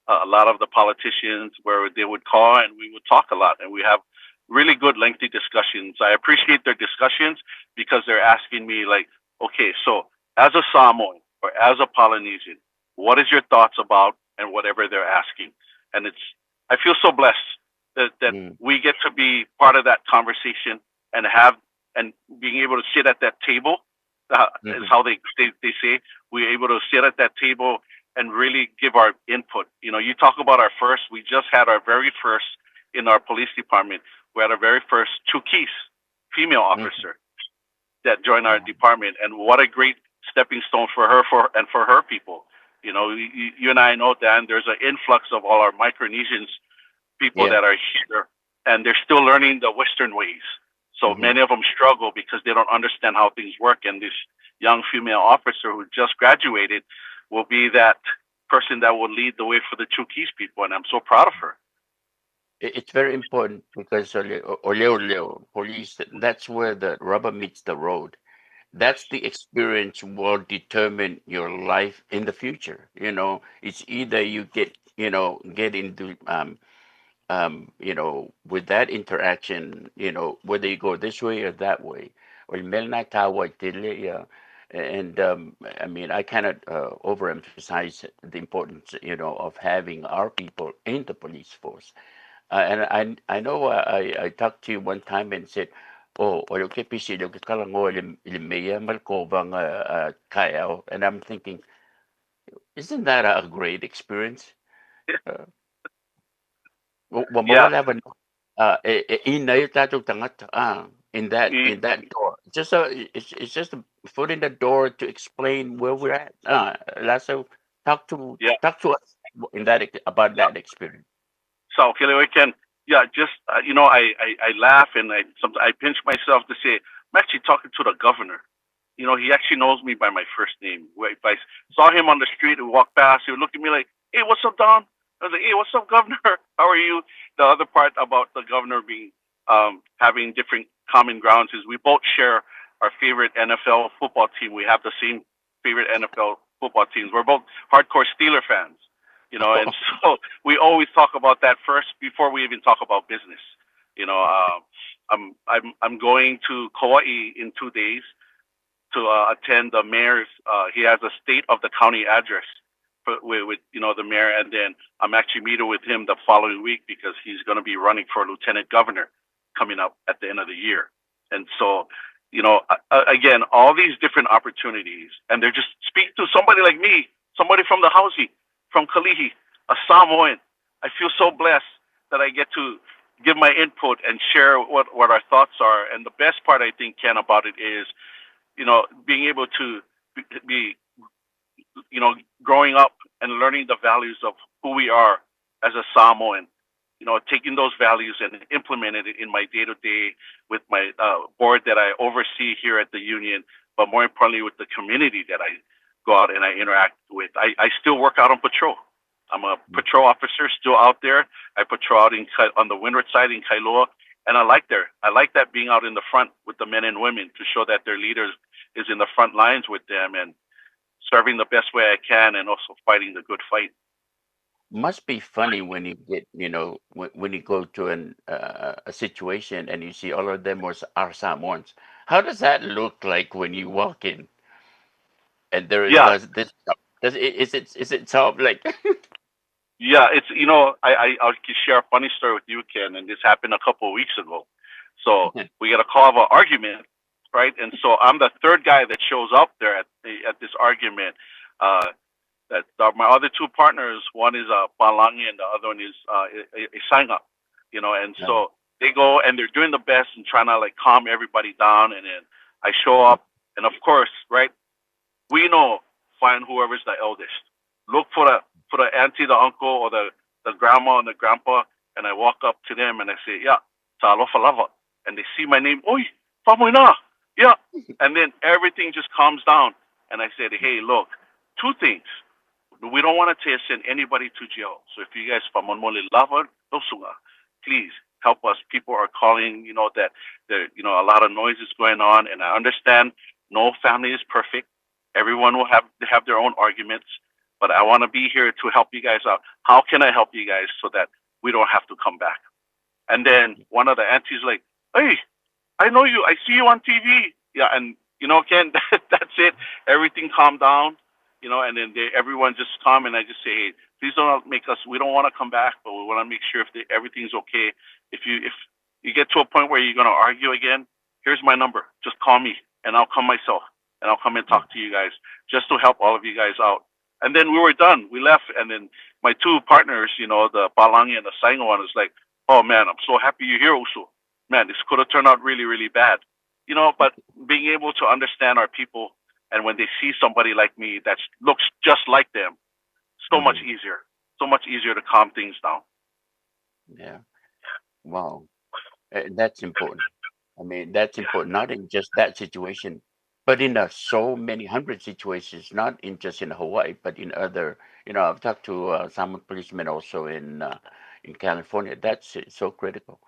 S18: a lot of the politicians, where they would call and we would talk a lot. And we have really good, lengthy discussions. I appreciate their discussions because they're asking me like, okay, so as a Samoan or as a Polynesian, what is your thoughts about, and whatever they're asking. And I feel so blessed that we get to be part of that conversation and and being able to sit at that table, is how they say, we're able to sit at that table and really give our input. You know, you talk about our first, we just had our very first in our police department. We had our very first Chuukese female officer that joined our department. And what a great stepping stone for her and for her people. You know, you and I know, Dan, there's an influx of all our Micronesians people that are here, and they're still learning the Western ways. So many of them struggle because they don't understand how things work. And this young female officer who just graduated will be that person that will lead the way for the Chuukese people. And I'm so proud of her.
S13: It's very important because oleo police, that's where the rubber meets the road. That's the experience will determine your life in the future. You know, it's either you get, you know, get into, you know, with that interaction, you know, whether you go this way or that way. And I mean, I cannot overemphasize the importance, you know, of having our people in the police force. And I know I talked to you one time and said, oh, and I'm thinking, isn't that a great experience? In that door, just it's just a foot in the door to explain where we're at. Lasso, talk to us in that about that experience.
S18: So, Ken, yeah, just you know, I laugh and I sometimes I pinch myself to say I'm actually talking to the governor. You know, he actually knows me by my first name. If I saw him on the street and walked past, he would look at me like, "Hey, what's up, Don?" I was like, "Hey, what's up, Governor? How are you?" The other part about the governor being having different common grounds is we both share our favorite NFL football team. We have the same favorite NFL football teams. We're both hardcore Steeler fans, you know, and so we always talk about that first before we even talk about business. You know, I'm going to Kauai in 2 days to attend the mayor's. He has a state of the county address with you know the mayor, and then I'm actually meeting with him the following week because he's going to be running for lieutenant governor coming up at the end of the year. And so, you know, again, all these different opportunities, and they're just speak to somebody like me, somebody from the Hausi, from Kalihi, a Samoan. I feel so blessed that I get to give my input and share what our thoughts are. And the best part, I think, Ken, about it is, you know, being able to be, you know, growing up and learning the values of who we are as a Samoan, you know, taking those values and implementing it in my day to day with my board that I oversee here at the union, but more importantly with the community that I go out and I interact with. I still work out on patrol. I'm a patrol officer still out there. I patrol out on the windward side in Kailua, and I like there. I like that being out in the front with the men and women to show that their leaders is in the front lines with them and serving the best way I can and also fighting the good fight.
S13: Must be funny when you get, you know, when you go to an a situation and you see all of them are Samoans. How does that look like when you walk in? And there is
S18: Yeah.
S13: does this does it is it tough like
S18: Yeah, it's you know, I'll share a funny story with you, Ken, and this happened a couple of weeks ago. So we get a call of an argument, right? And so I'm the third guy that shows up there at this argument. That my other two partners, one is Palangi and the other one is Isanga, you know. And so they go and they're doing the best and trying to like calm everybody down. And then I show up, and of course, right, we know find whoever's the eldest. Look for the auntie, the uncle, or the grandma and the grandpa, and I walk up to them and I say, yeah, ta'alofa lava. And they see my name, oi, famoina, yeah. And then everything just calms down. And I said, hey, look, two things. We don't want to send anybody to jail. So if you guys famonmole lava, dosunga, please help us. People are calling, you know, that there, you know, a lot of noise is going on. And I understand no family is perfect. Everyone will have their own arguments, but I want to be here to help you guys out. How can I help you guys so that we don't have to come back? And then one of the aunties like, hey, I know you. I see you on TV. Yeah, and you know, Ken, that's it. Everything calmed down, you know, and then everyone just calm. And I just say, hey, please don't make us, we don't want to come back, but we want to make sure if everything's okay. If you get to a point where you're going to argue again, here's my number. Just call me and I'll come myself. And I'll come and talk to you guys just to help all of you guys out. And then we were done. We left. And then my two partners, you know, the Palangi and the Sainga one, was like, oh, man, I'm so happy you're here, Uso. Man, this could have turned out really, really bad. You know, but being able to understand our people, and when they see somebody like me that looks just like them, so much easier. So much easier to calm things down.
S13: Yeah. Wow. That's important. I mean, that's important, not in just that situation, but in so many hundred situations, not in just in Hawaii, but in other, you know, I've talked to some policemen also in California. That's so critical.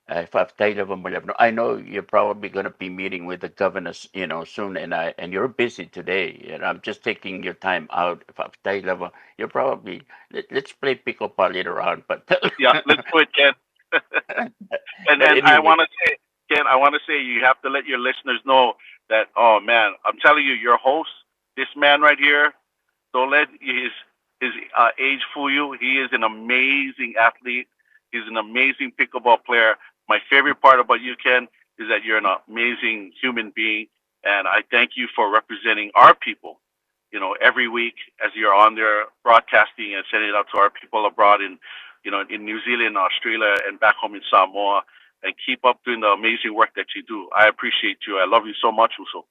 S13: If I've I know you're probably going to be meeting with the governors, you know, soon, and you're busy today, and I'm just taking your time out. If I've you're probably let's play pickleball later on, but
S18: yeah, let's do it, Ken. and anyway. I want to say, Ken, I want to say you have to let your listeners know that, oh man, I'm telling you, your host, this man right here, don't let his age fool you. He is an amazing athlete. He's an amazing pickleball player. My favorite part about you, Ken, is that you're an amazing human being, and I thank you for representing our people, you know, every week as you're on there broadcasting and sending it out to our people abroad in, you know, in New Zealand, Australia, and back home in Samoa. And keep up doing the amazing work that you do. I appreciate you. I love you so much, Uso.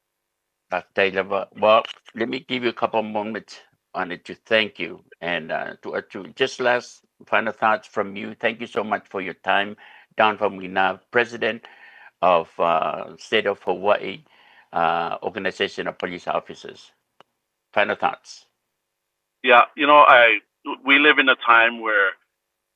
S13: Well, let me give you a couple moments on it to thank you. And to just last final thoughts from you. Thank you so much for your time. Don Faumuina, President of State of Hawaii Organization of Police Officers. Final thoughts.
S18: Yeah, you know, we live in a time where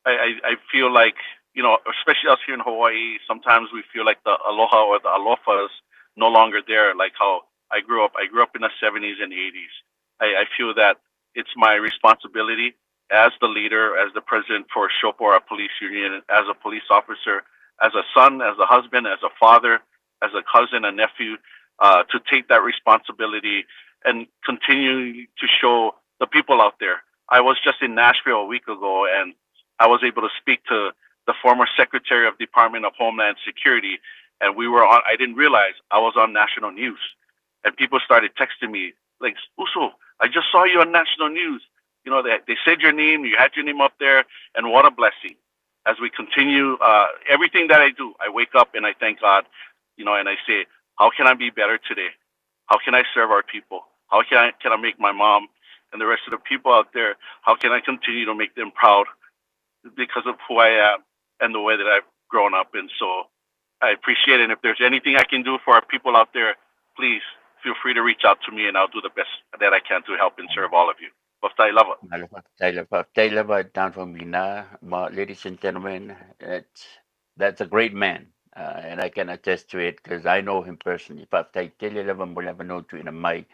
S18: I feel like, you know, especially us here in Hawaii, sometimes we feel like the aloha or the alofa is no longer there, like how I grew up. I grew up in the 70s and 80s. I feel that it's my responsibility as the leader, as the president for SHOPO, our police union, as a police officer, as a son, as a husband, as a father, as a cousin, a nephew, to take that responsibility and continue to show the people out there. I was just in Nashville a week ago, and I was able to speak to the former Secretary of Department of Homeland Security, and we were on, I didn't realize I was on national news. And people started texting me, like, Uso, I just saw you on national news. You know, they said your name, you had your name up there, and what a blessing. As we continue, everything that I do, I wake up and I thank God, you know, and I say, how can I be better today? How can I serve our people? How can I, can I make my mom and the rest of the people out there, how can I continue to make them proud because of who I am and the way that I've grown up? And so I appreciate it. And if there's anything I can do for our people out there, please feel free to reach out to me and I'll do the best that I can to help and serve all of you. Faafetai lava.
S13: Malo faafetai lava, faafetai lava Don Faumuina. Ma, ladies and gentlemen, that's a great man. And I can attest to it because I know him personally. Faafetai tele lava mo le avanoa tuuina mai.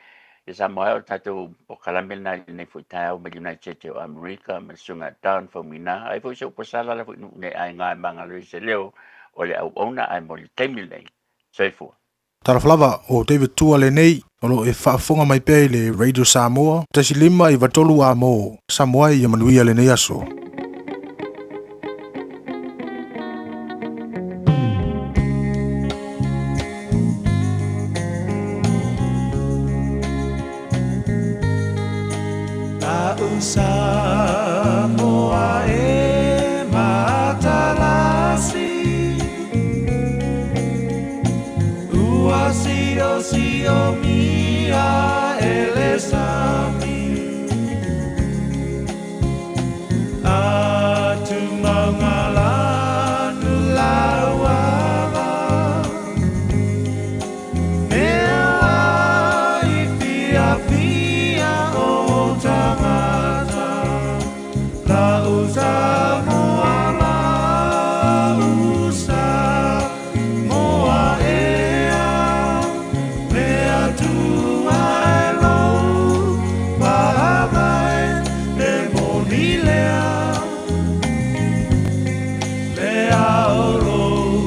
S13: Ia Samoa e o le tatou polokalame lena i lenei foi taeao mai le United States o Amerika ma le Susuga ia Don Faumuina. Ai foi se upu sala la foi nuu nei aiga e magalo ai se leo o le auauna ae mo le taimi lenei. Soifua.
S2: Talofa lava, o David Tua lenei, o lo o e faafofoga mai pea i le Radio Samoa, 1 5 93 A mo Samoa ia manuia lenei aso.
S7: La'u Samoa e matalasi Ua siosiomia e le sami Atumauga lanu lauala Mea i fiafia o tagata La'u Samoa la'u Samoa ea Le Atua e lou Faavae e moni lea Le ao lou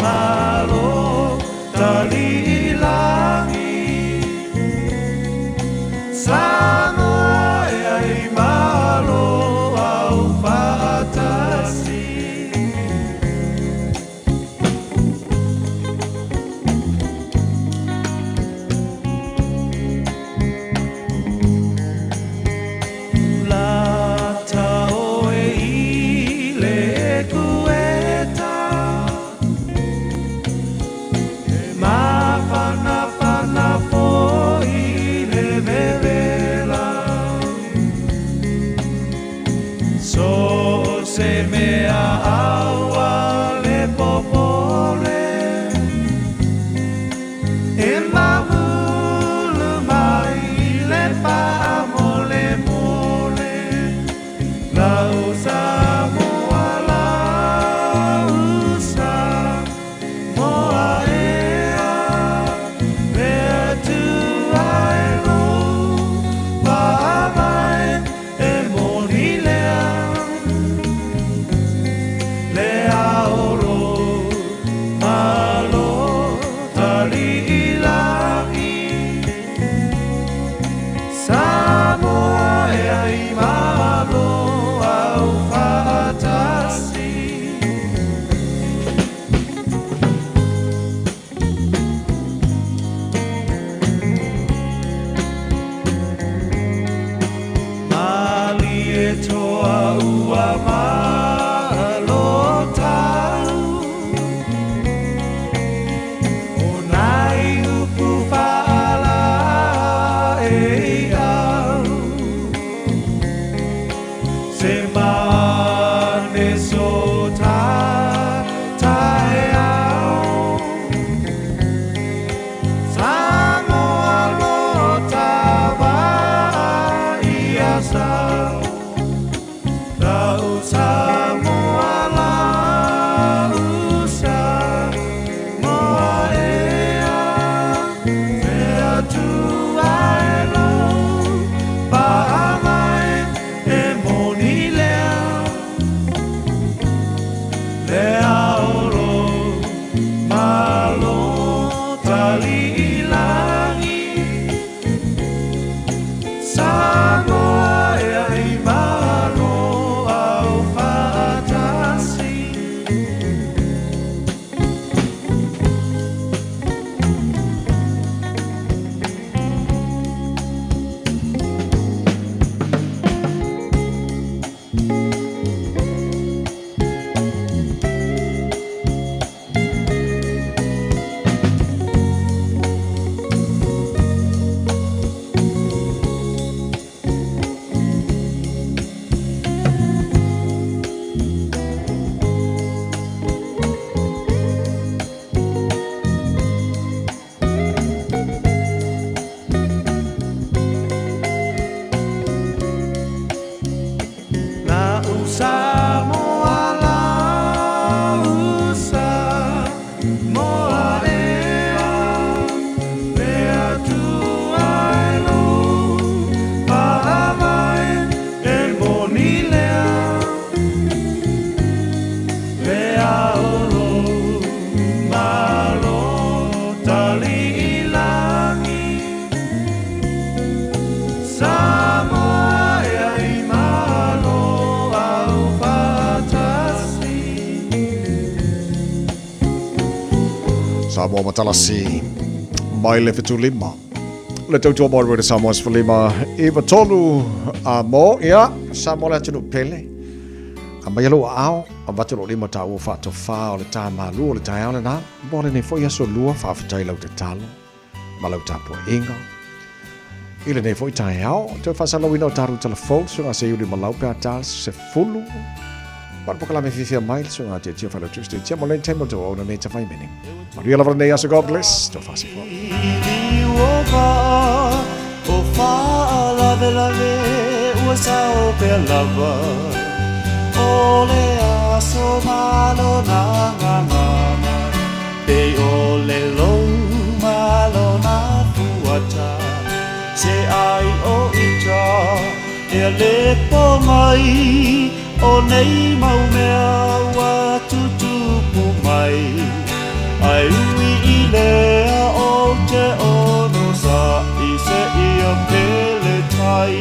S7: Malo tali'i lagi Samoa e ai malo aufaatasi. Lata oe i le ekueta E mafanafana foi le vevela So se mea aua le popole E mamulu mai le faamolemole La'u Samoa la'u Samoa ea Le Atua e lou Faavae e moni lea Le ao lou Malo tali'i lagi Samoa e ai malo aufaatasi. Malie toa ua malo tau O nai upu faala e au Se mane so ta tae au Samoa lo tava ia sau La'u Samoa la'u Samoa ea Le Atua e lou Faavae e moni lea Le ao lou Malo tali'i lagi Samoa e ai malo aufaatasi. Samoa e ai malo au fatasi.
S3: Samoa Matalasi, mai le 75. Le tautua mo le Samoa 15, iwa tolu a mo, ia, Samoa le atunu pele. A mai alo ao, a vatu lo lima tā ua whaatofā o le tā malu o le taeao le nā, mo le nei foi aso lua whaafetai lau te talo, ma lau tāpua inga. I le nei foi taeao, toe whaasalauina o tāru telefone, sunga se iuli malau pea tā se fulu. Ma le pokalame fiafia mai le susuga tia tia failautusi te tia mo le taimi o le tauauna nei tavaimene. Manuia lava lenei aso God bless. Tau whaasifua.
S7: O faalavelave ua sao pea lava O le aso malo na ngangana Pei o le lou malo na fuata Se ai o ita e le po mai O nei mau mea ua tutupu mai Ai ui i lea o te ono sa i se ia pele tai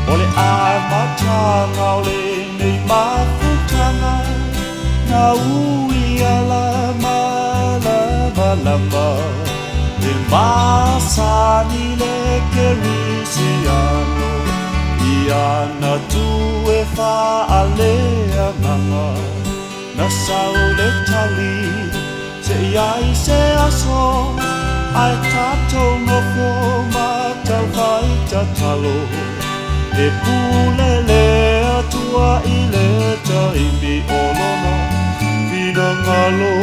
S7: O le amatanga o le nei mafutanga Na ui ala malamalama E masani le kerisiano Ia na tu e whaalea manga Na sau le tali se iai se aso Ai tātou nofo matau whai tatalo E pule le atua i le taimi o lona finagalo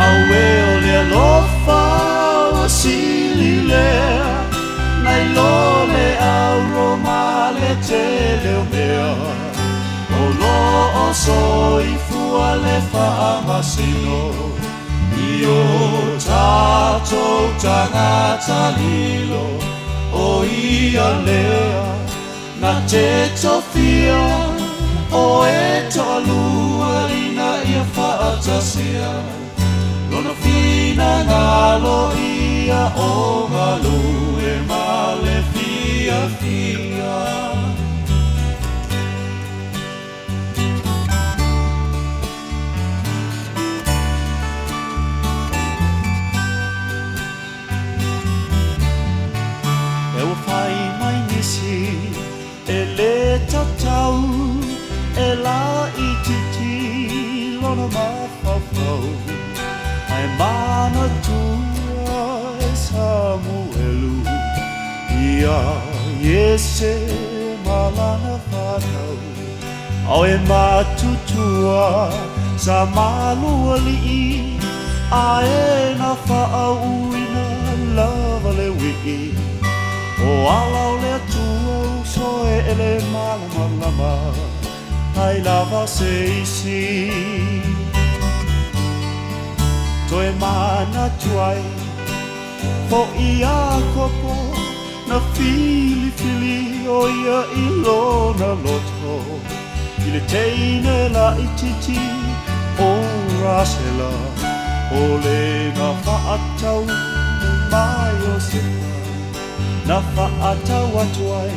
S7: Auē o le alofa ua sili lea Nai lo le auro ma le tele o mea O lo o soifua le faamasino I o tātou tagata lilo O ia lea na te tofia O e toalua ina ia faatasia Lona finagalo ia o galue ma le fiafia. E ua fai mai nisi e le tatau E laitiiti lona mafaufau Ae manatua e Samuelu Ia Iese ma lana fanau Ao e matutua sa malualii Ae na faauuina lava le uii O ala o le Atua uso e ele malamalama Ai lava se isi Toe manatu ai Fo'i Iakopo Na filifili o ia i lona loto I le teine laitiiti o Rasela O le na faatau ma Iosepa Na faatau atu ai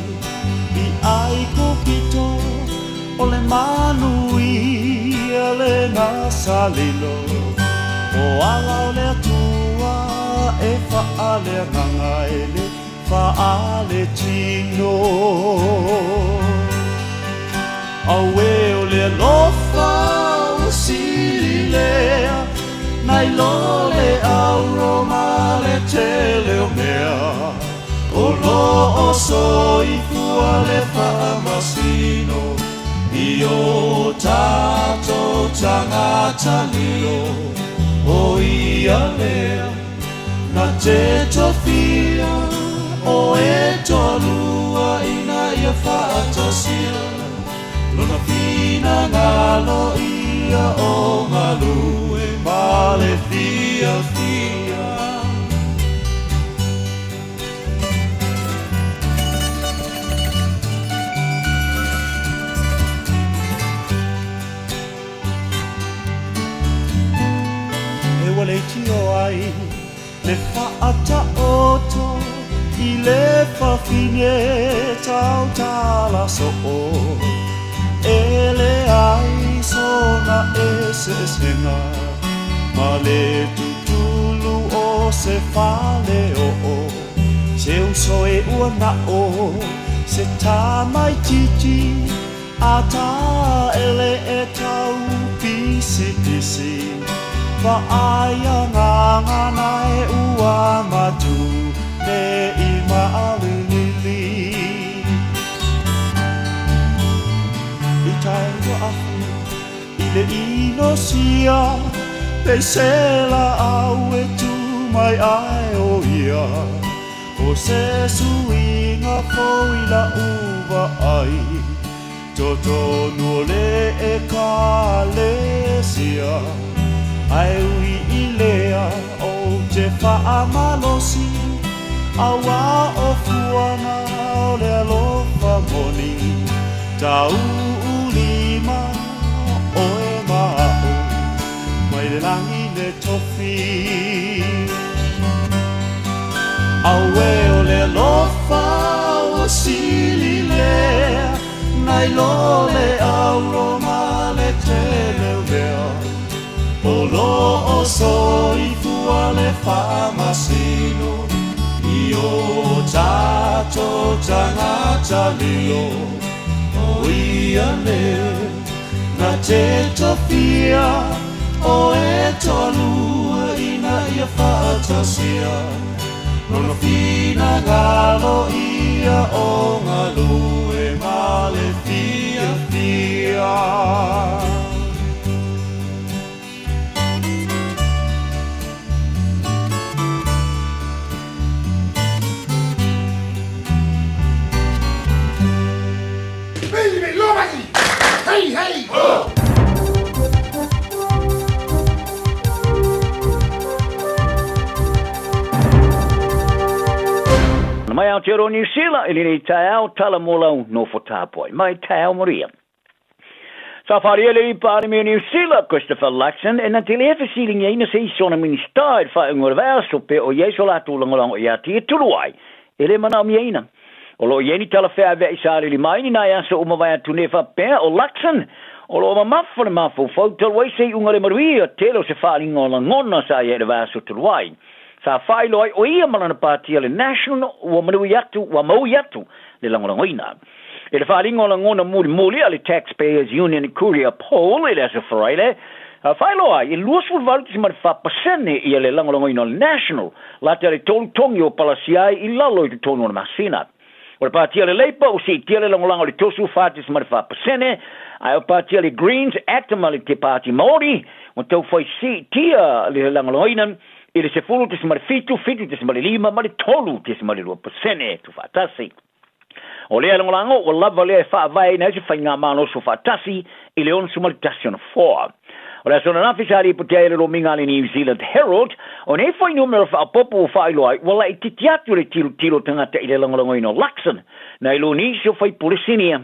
S7: i Aikupito O le manuia lena sa lilo O ala o le Atua e faaleagaga e le faaletino Auē o le alofa ua sili lea Nai lo le auro ma le tele o mea O lo o soifua le faamasino I o tātou tagata lilo O ia lea na te tofia O e toalua ina ia faatasia Lona finagalo ia o galue ma le fiafia. E ua leitio ai le faataoto i le fafine tautala soo e leai sona eseesega ma le tutulu o se faleoo se uso e ua na'o se tamaititi a taele e tau pisipisi vaai agagana e ua matu nei maalilili i tai ua afu i le inosia peisela au e tu mai ai o ia o se suiga fou i la'u vaai totonu o le ekalesia ae ui i lea ou te faamalosi auā o fuaga o le alofa moni tauulima oe ma a'u mai le lagi le tofi auē o le alofa ua sili lea nai lo le auro ma le teleulea o loo soifua le faamasino i o tatou tagata lilo o ia lea na te tofia o e toalua ina ia faatasia lona finagalo ia o galue ma le fiafia.
S1: Hey, hey! Ho!
S11: Mai Aotearoa Niu Sila i lenei taeao tala mo lau nofo tapuai. Mai taeao Maria. Sa wharia le Palemia Niu Sila, Christopher Luxon, e na te le fesiligiaina se isi ona Minista i le faaiuga o le vaiaso pe o i ai so latou lagolago ia te ia tulu ai e le manaomiaina. O lo o i ai ni tala feaveai sa alili mai ni nai aso ua mavae atu nei faapea o Luxon o lo o mamafa le mafaufau talu ai se iuga le maluia tele o se faaaliga o lagona sa i ai i le vaiaso talu ai. Sa faailoa ai o ia ma lana patia le National ua manuia atu ua maui atu le lagolagoina. I le faaaliga o lagona mulimuli a le Taxpayers Union Courier Poll i le aso Faraile, sa faailoa ai e 28.4% ia le lagolagoina o le National lata le tolu togi o palasi ai i lalo i totonu o le masina. O le patia le Labour ua siitia le lagolago i le 34.4%, ae o patia le Greens, act ma le Te Pāti Māori ua taufai siitia le lagolagoina i le 10.7, 7.5 ma le 3.2% tuufaatasi. O lea lagolago ua lava lea e faavaeina ai se faigamalo faatasi i le 61 o nofoa. O le aso ananafi sa lipotia ai le lomiga a le New Zealand Herald, o nei fuainumera faaopoopo ua faailoa ai ua laitiiti atu le tilotilo tagata i le lagolagoina o Luxon nai lo nisi o faipule sinia.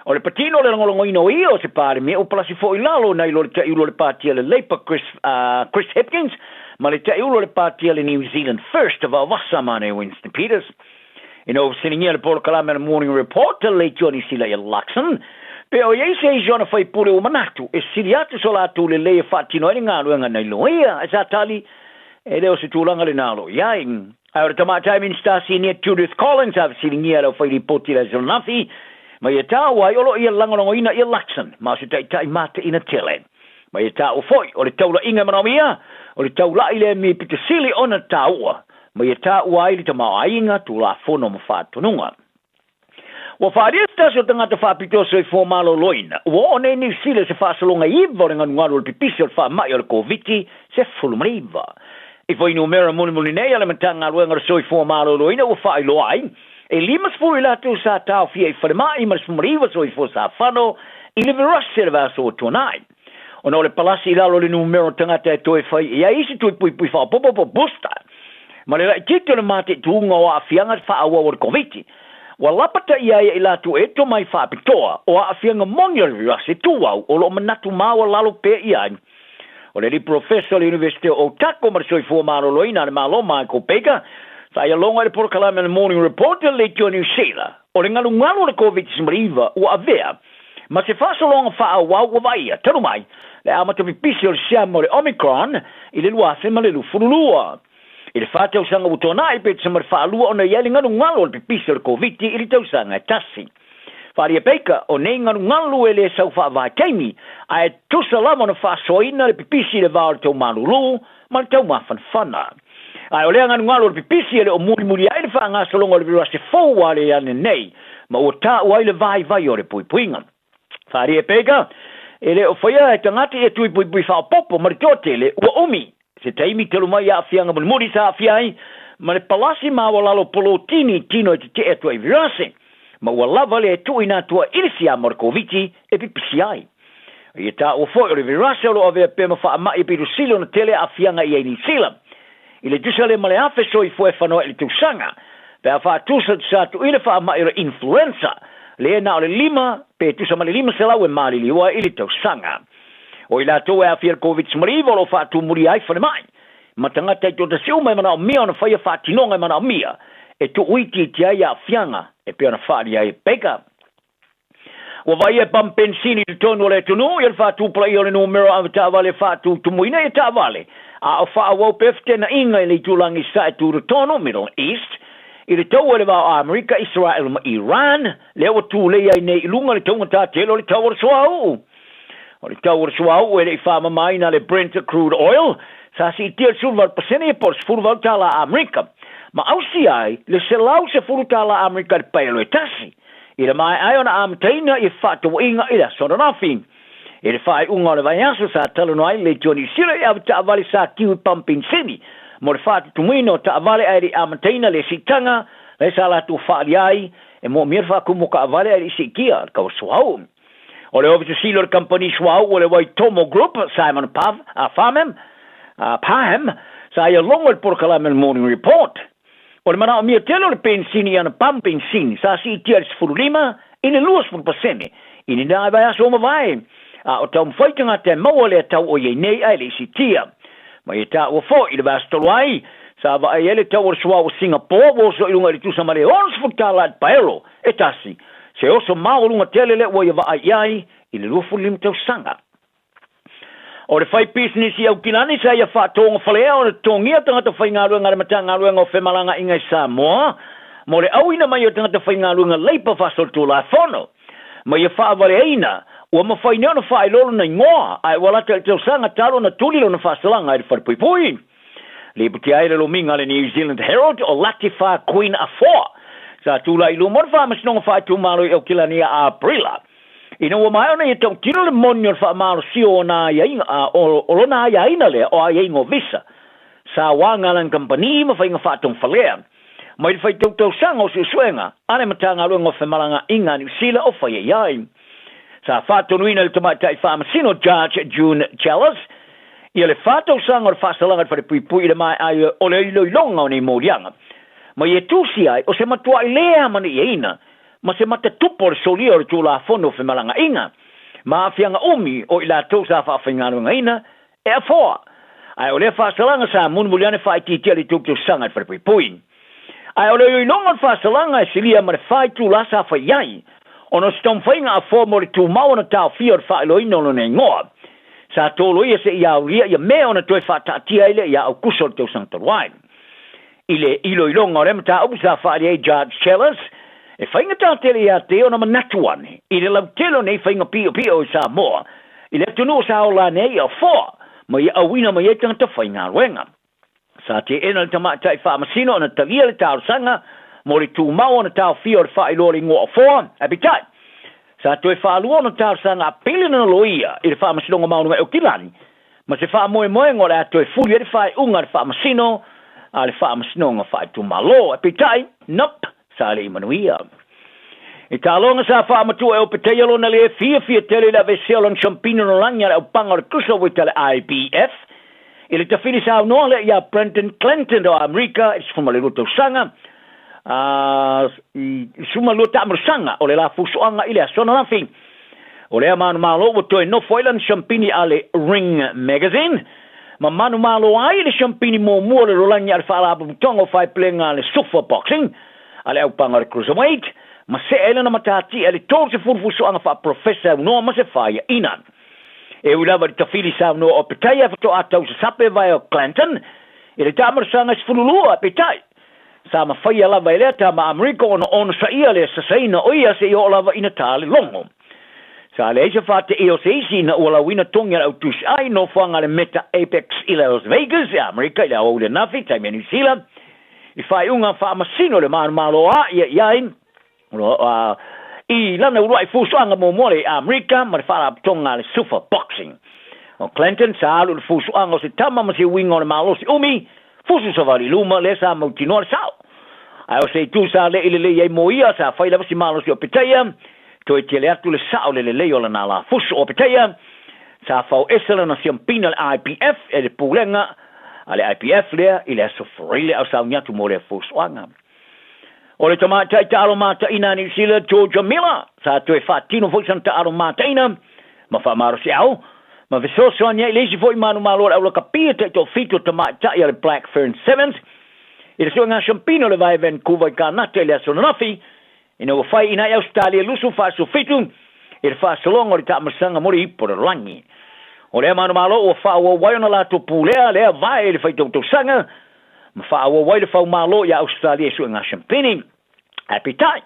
S11: O le patino o le lagolagoina o ia o se Palemia ua palasi foi i lalo nai lo le taiulu o le Pāti a le Labour Chris, Chris Hipkins ma le taiulu o le Pāti a le New Zealand First Vaovasa Mane Winston Peters. Ina ua fesiligia le polokalame a le Morning Report a le Leitio Niu Sila ia Luxon, pe o i ai se isi ona faipule ua manatu e sili atu so latou lelei e faatino ai le galuega nai lo ia, ae sa tali, e le o se tulaga lena o lo o i ai. Ae o le Tamaitai Minisita Sinia Judith Collins sa fesiligia e le aufailipoti i le aso ananafi, ma ia taua ai o lo o ia lagolagoina ia Luxon ma o se taitai mateina tele. Ma ia taua foi, o le taulaiga e manaomia, o le taulai lea mi pito sili ona taua, ma ia taua ai le tamaoaiga, tulafono ma faatonuga. Ua faaalia se tasi o tagata faapitoa soifua maloloina, ua oo nei Niu Sila i se faasologa iva o le galugalu o le pipisi o le faamai o le Koviti-19. I fuainumera mulimuli nei a le Matagaluega o le Soifua Maloloina ua faailoa ai, e 50 i latou sa taofia i falemai ma le 19 soifua sa fano i le virasi o le vaiaso ua tuanai. Ona o le palasi i lalo o le numera o tagata e toe fai i ai isi tui puipui faaopoopo po o booster ma le laitiiti o le mataituga o aafiaga faaauau o le Koviti, ua lapataia ai e i latou e tomai faapitoa o aafiaga moni o le virasi tuau o lo o manatu maualalo pea i ai. O le alii Polofesa o le Iunivesite o Otago ma le Soifua Maloloina a le Malo Michael Baker sa ia logo i le polokalame o le Morning Report a le Leitio a Niu Sila, o le galugalu o le Koviti-19 ua avea ma se faasologa faaauau ua vaaia talu mai le amata pipisi o le siama o le Omicron i le 2022. I le fa tausaga ua tuanai, pe tusa ma le faalua ona i ai le galugalu o le pipisi o le Koviti i le tausaga e tasi. Faaalia Baker, o nei galugalu e le sau faavaitaimi, ae tusa lava ona faasoaina le pipisi i le va o le tau malulu ma le tau mafanafana. Ae o lea galugalu o le pipisi e le o mulimuli ai le faagasologa o le virase fou a le ane nei, ma ua taua ai le vaivai o le puipuiga. Faaalia Baker, e le o faia e tagata ia tui puipui faaopoopo ma le toatele ua umi se taimi talu mai aafiaga mulimuli sa aafia ai ma le palasi maualalo polotini i tino e tetee atu ai i virase, ma ua lava le tuuina atu ai i le siama o le Koviti e pipisi ai. Ia taua foi o le virase o lo o avea pea ma faamai e pito sili ona tele aafiaga i ai Niu Sila i le tusa lea ma le 1,000 soifua e fanoa i le tausaga, pe a faatusatusa atu i le faamai o le influenza, lea na o le lima pe tusa ma le 500 e maliliu ai i le tausaga. O i latou e aafia i le Koviti-19 o lo o faatumulia ai falemai ma tagata i toatasi uma e manaomia ona faia faatinoga e manaomia e tuuitiitia ai aafiaga e pei ona faaalia ai e Baker. Ua vaaia e pamu penisini i totonu o le atunuu ia le faatupulaia o le numera o avetaavale e faatutumuina ia taavale, a o faaauau pea fetenaiga i le itulagi sae tutotonu, Middle East, i le taua i le va o Amerika, Isaraelu ma Iran, lea ua tulei ai nei i luga le taugatā tele o le tau o le suauu. O le tau o le suauu e le i faamamaina le Brent Crude Oil, sa siitia i le 18% po o le 18 tala Amerika, ma ausia ai le 110 tala Amerika i le paelo e tasi, i le maea ai ona amataina ia fefaatauaiga i le aso ananafi. I le faaiuga o le vaiaso sa talanoa ai le Leitio Niu Sila i avetaavale sa tiu i pamu penisini mo le faatutumuina o taavale ae le i amataina le siitaga lea sa latou faaalia ai e moomia le faatumu o taavale ae le i siitia le tau o le suauu. O le Ofisa Sili o le Kamupani Suauu o le Waitomo Group, Simon Pav, Farmham, Parham, sa ia logo i le polokalame o le Morning Report. O le manaomia tele o le penisini i ana pamu penisini sa siitia i le 15 i le 20% i lena vaiaso ua mavae, a o taumafai tagata e maua lea tau o i ai nei ae le i siitia. Ma ia taua foi i le vaiaso talu ai, sa vaai ai le tau o le suauu o Singapore ua oso i luga i le tusa ma le $60 i le paelo e tasi, se oso maualuga tele lea ua ia vaai i ai i le 25 tausaga. O le fai pisinisi i Aukilani sa ia faatogafalea ona totogia tagata faigaluega a le Matagaluega o Femalagaaiga i Samoa mo le auina mai o tagata faigaluega leipa faasolitulafono ma ia faavaleaina ua mafai nei ona faailoa lona igoa ae ua lata i le tausaga talu ona tuli lona faasalaga i le falepuipui. Lipotia ai le lomiga a le New Zealand Herald o Latifa Queen Afoa sa tulai i luma o le Faamasinoga Faaitumalo i Aukilani ia Aperila Ina ua maea ona ia tautino le moni o le faamalosia o ona aiaiga, a o, o lona aiaina lea o aiaiga o visa, sa waga lana kamupani ma faiga faatogafalea. Mai le faitau tausaga o suesuega a le Matagaluega o Femalagaaiga a Niu Sila o faia i ai. Sa faatonuina e le Tamaitai Faamasino Judge June Challis ia le fa tausaga o le faasalaga i le falepuipui i le maea ai o le iloiloga o nei moliaga, ma ia tusia ai o se matuai le amana'iaina ma se matatupu o le solia o le Tulafono o Femalagaaiga ma aafiaga umi o i latou sa faafaigaluegaina e afoa. Ae o lea faasalaga sa mulimuli ane faaitiitia le ituitausaga i le falepuipui. Ae o le iloiloga o le faasalaga e silia ma le fa itulā sa fai i ai, ona o se taumafaiga afoa mo le tumau ona taofia o le faailoaina o lona igoa. Sa toloia seia aulia ia mea ona toe faataatia ai lea ia Aukuso o le tausaga talu ai. I le iloiloga o lea mataupu sa faaali ai Judge Challis, e faigata tele ia te ona manatu ane i le lautele o nei faiga piopio i Samoa, i le atunuu sa ola ane ai ia afoa ma ia auina mai ai tagata faigaluega. Sa teena le tamaitai faamasino ona talia le talosaga mo le tumau ona taofia o le faailoa o le igoa afoa, ae peitai, sa toe faalua ona talosaga a pele lana loia i le Faamasinoga Maualuga i Aukilani ma se faamoemoega o le a toe fuli ai le faaiuga a le Faamasino a le Faamasinoga Faaitumalo. Ae peitai, nope, sa le i manuia. I taaloga sa faamatua e Opetaia lona le fiafia tele i le aveesea o lona siampina lolagi a le aupaga o le Cruiserweight a le IBF i le tafili saunoa lea ia Brandon Clanton o Amerika i le 12 tausaga a i 12 taamalosaga o le la fusoaga i le aso ananafi. O lea manumalo ua toe nofo ai lana siampini a le Ring Magazine, ma manumalo ai le siampini muamua o le lalolagi a le Faalapotopotoga o Faepelega a le Sufa Boxing a le Aupaga o le Cruiserweight, ma see ai lana matatia i le 30 fusuaga faaprofesa e aunoa ma se faiaina. E ui lava i le tafili saunoa o Petaia faatoa tausasape vae o Clanton i le taamalosaga e 12, peitai, sa mafaia lava e lea tama Amerika ona onosaia le sasaina o ia seia oo lava ina ta le logo. Sa leai se faateia o se isi ina ua lauina togi a le au tusi'ai i nofoaga a le Meta Apex i Las Vegas i Amerika i le aoauli ananafi, taimi a Niu Sila, i faaiuga faamasino le manumalo a ia i ai i lana uluai fusuaga muamua le i Amerika ma le Faalapotopotoga a le Sufa Boxing. O Clanton sa alu i le fusuaga o se tama ma se uiga o le malosi umi, fusu savali i luma lea sa mautinoa le sao. Ae o se itu sa le'i lelei ai mo ia, sa fai lava si malosi o Petaia, toe tele atu le sao le lelei o lana la fusu o Petaia, sa fao ese lana siampina le IBF e le pulega a le IBF lea i le aso Faraile a o sauni atu mo lea fusuaga. O le tamaitai taalo mataina a Niu Sila, Georgia Miller, sa toe faatino foi sana taalo mataina ma faamalosiau, ma fesoasoani ai i le isi foi manumalo a le aulakapi e taitoafitu o tamaitai a le Black Fern Sevens i le suega siampina o le vae Vancouver i Kanata i le aso ananafi, ina ua fai ina i Ausetalia 27 i le faasologa o le taamilosaga mo le ipu o le lalolagi. O lea manumalo ua faaauau ai ona latou pulea lea vae i le faitautausaga ma faaauau ai le faumalo iā Ausetalia i suega siampini. Ae peitai,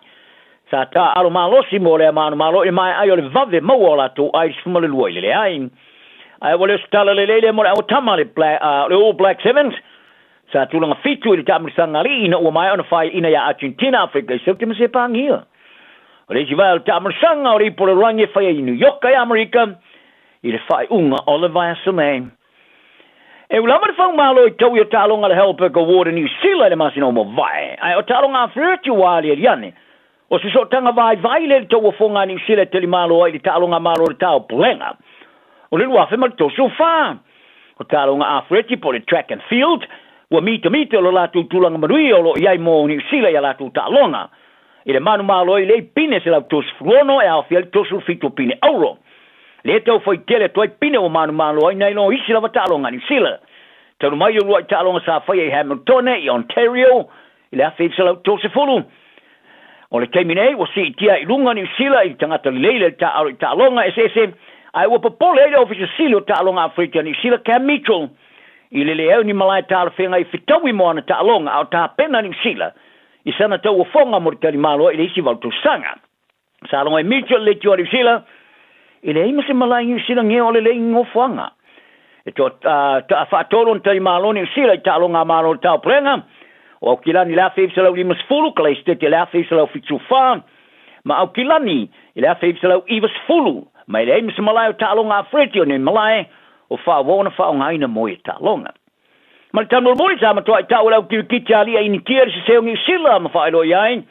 S11: sa taaalo malosi mo lea manumalo i le maea ai o le vave maua o latou ai i le 12 i le leai. Ae ua le o se tala lelei lea mo le auatama le, le All Black Sevens, sa tulaga fitu i le taamilosaga alii ina ua maea ona faiaina iā Argentina, Afrika i Saute ma Sepagia. O le isi vae o le taamilosaga o le ipu o le lalolagi e faia i New York i Amerika i le faaiuga o le vaiaso nei. E ui lava le faumalo i taui o taaloga a le Halberg Award i Niu Sila i le masina ua mavae, ae o taaloga Afriti ua aliali ane. O se sootaga vaivai lea i le tauofoga a Niu Sila e talimalo ai i le taaloga malo o le Taupulega o le 2034. O taaloga Afriti po o le Track and Field ua mitamita lo latou tulaga manuia o lo o i ai mo Niu Sila i a latou taaloga. I le manumalo ai lea i pine 136 e aofia ai le 37 o pine auro. Lea tau fai tele atu ai pine ua manumalo ai nai lo isi lava taaloga a Niu Sila. Talu mai le uluai taaloga sa faia i Hamiltone i Ontario i le 1930. O le taimi nei ua siitia i luga Niu Sila i tagata lelei le taaalo i taaloga eseese, ae ua popole ai le Ofisa Sili o Taaloga Afrika a Niu Sila Cam Mitchell i le leai o ni malae talafeagai fetaui mo ana taaloga a o tapena Niu Sila i sana tauofoga mo le talimalo ai i le isi valu tausaga. Sa logo e Mitchell le leitioa Niu Sila e leai ma se malae Niu Sila gea o le lei nofoaga. E toa taa faatolu ona talimalo Niu Sila i taaloga a Malo o le Taupulega, o Aukilani i le 1950, Kalaisitete i le 1974, ma Aukilani i le 1990, ma e leai ma se malae o taaloga Afriti o nei malae o faaauau ona faaaogaina mo ia taaloga. Ma le taumolimoli sa matuai tau e le au kirikiti a Lia Initia le sese o Niu Sila ma faailoa i ai,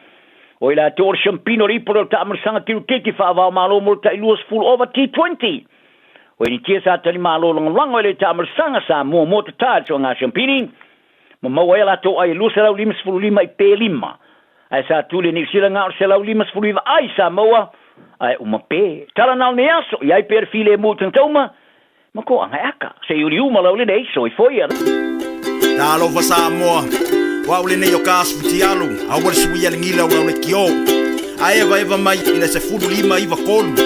S11: o i latou o le siampino o le ipu o le taamilosaga kirikiti faava-o-Malo mo le tai 20 ova T20. O Initia sa talimalo lagolago i le taamilosaga sa muamua tatā i le soaga siampini ma maua ai a latou ai e 255 i pe lima. Ae sa tuli e Niu Sila na o le 159 ai sa maua ae uma pe. Tala na o lenei aso, i ai pea le filemu i tagata uma Ma ko anga e aka, se i uli uma lau lenei, soifua ia.
S1: Talofa Samoa, o au lenei o ka asu fitialu, aua le suia le gila o lau lekiō. Ae evaeva mai i le 15 9 3.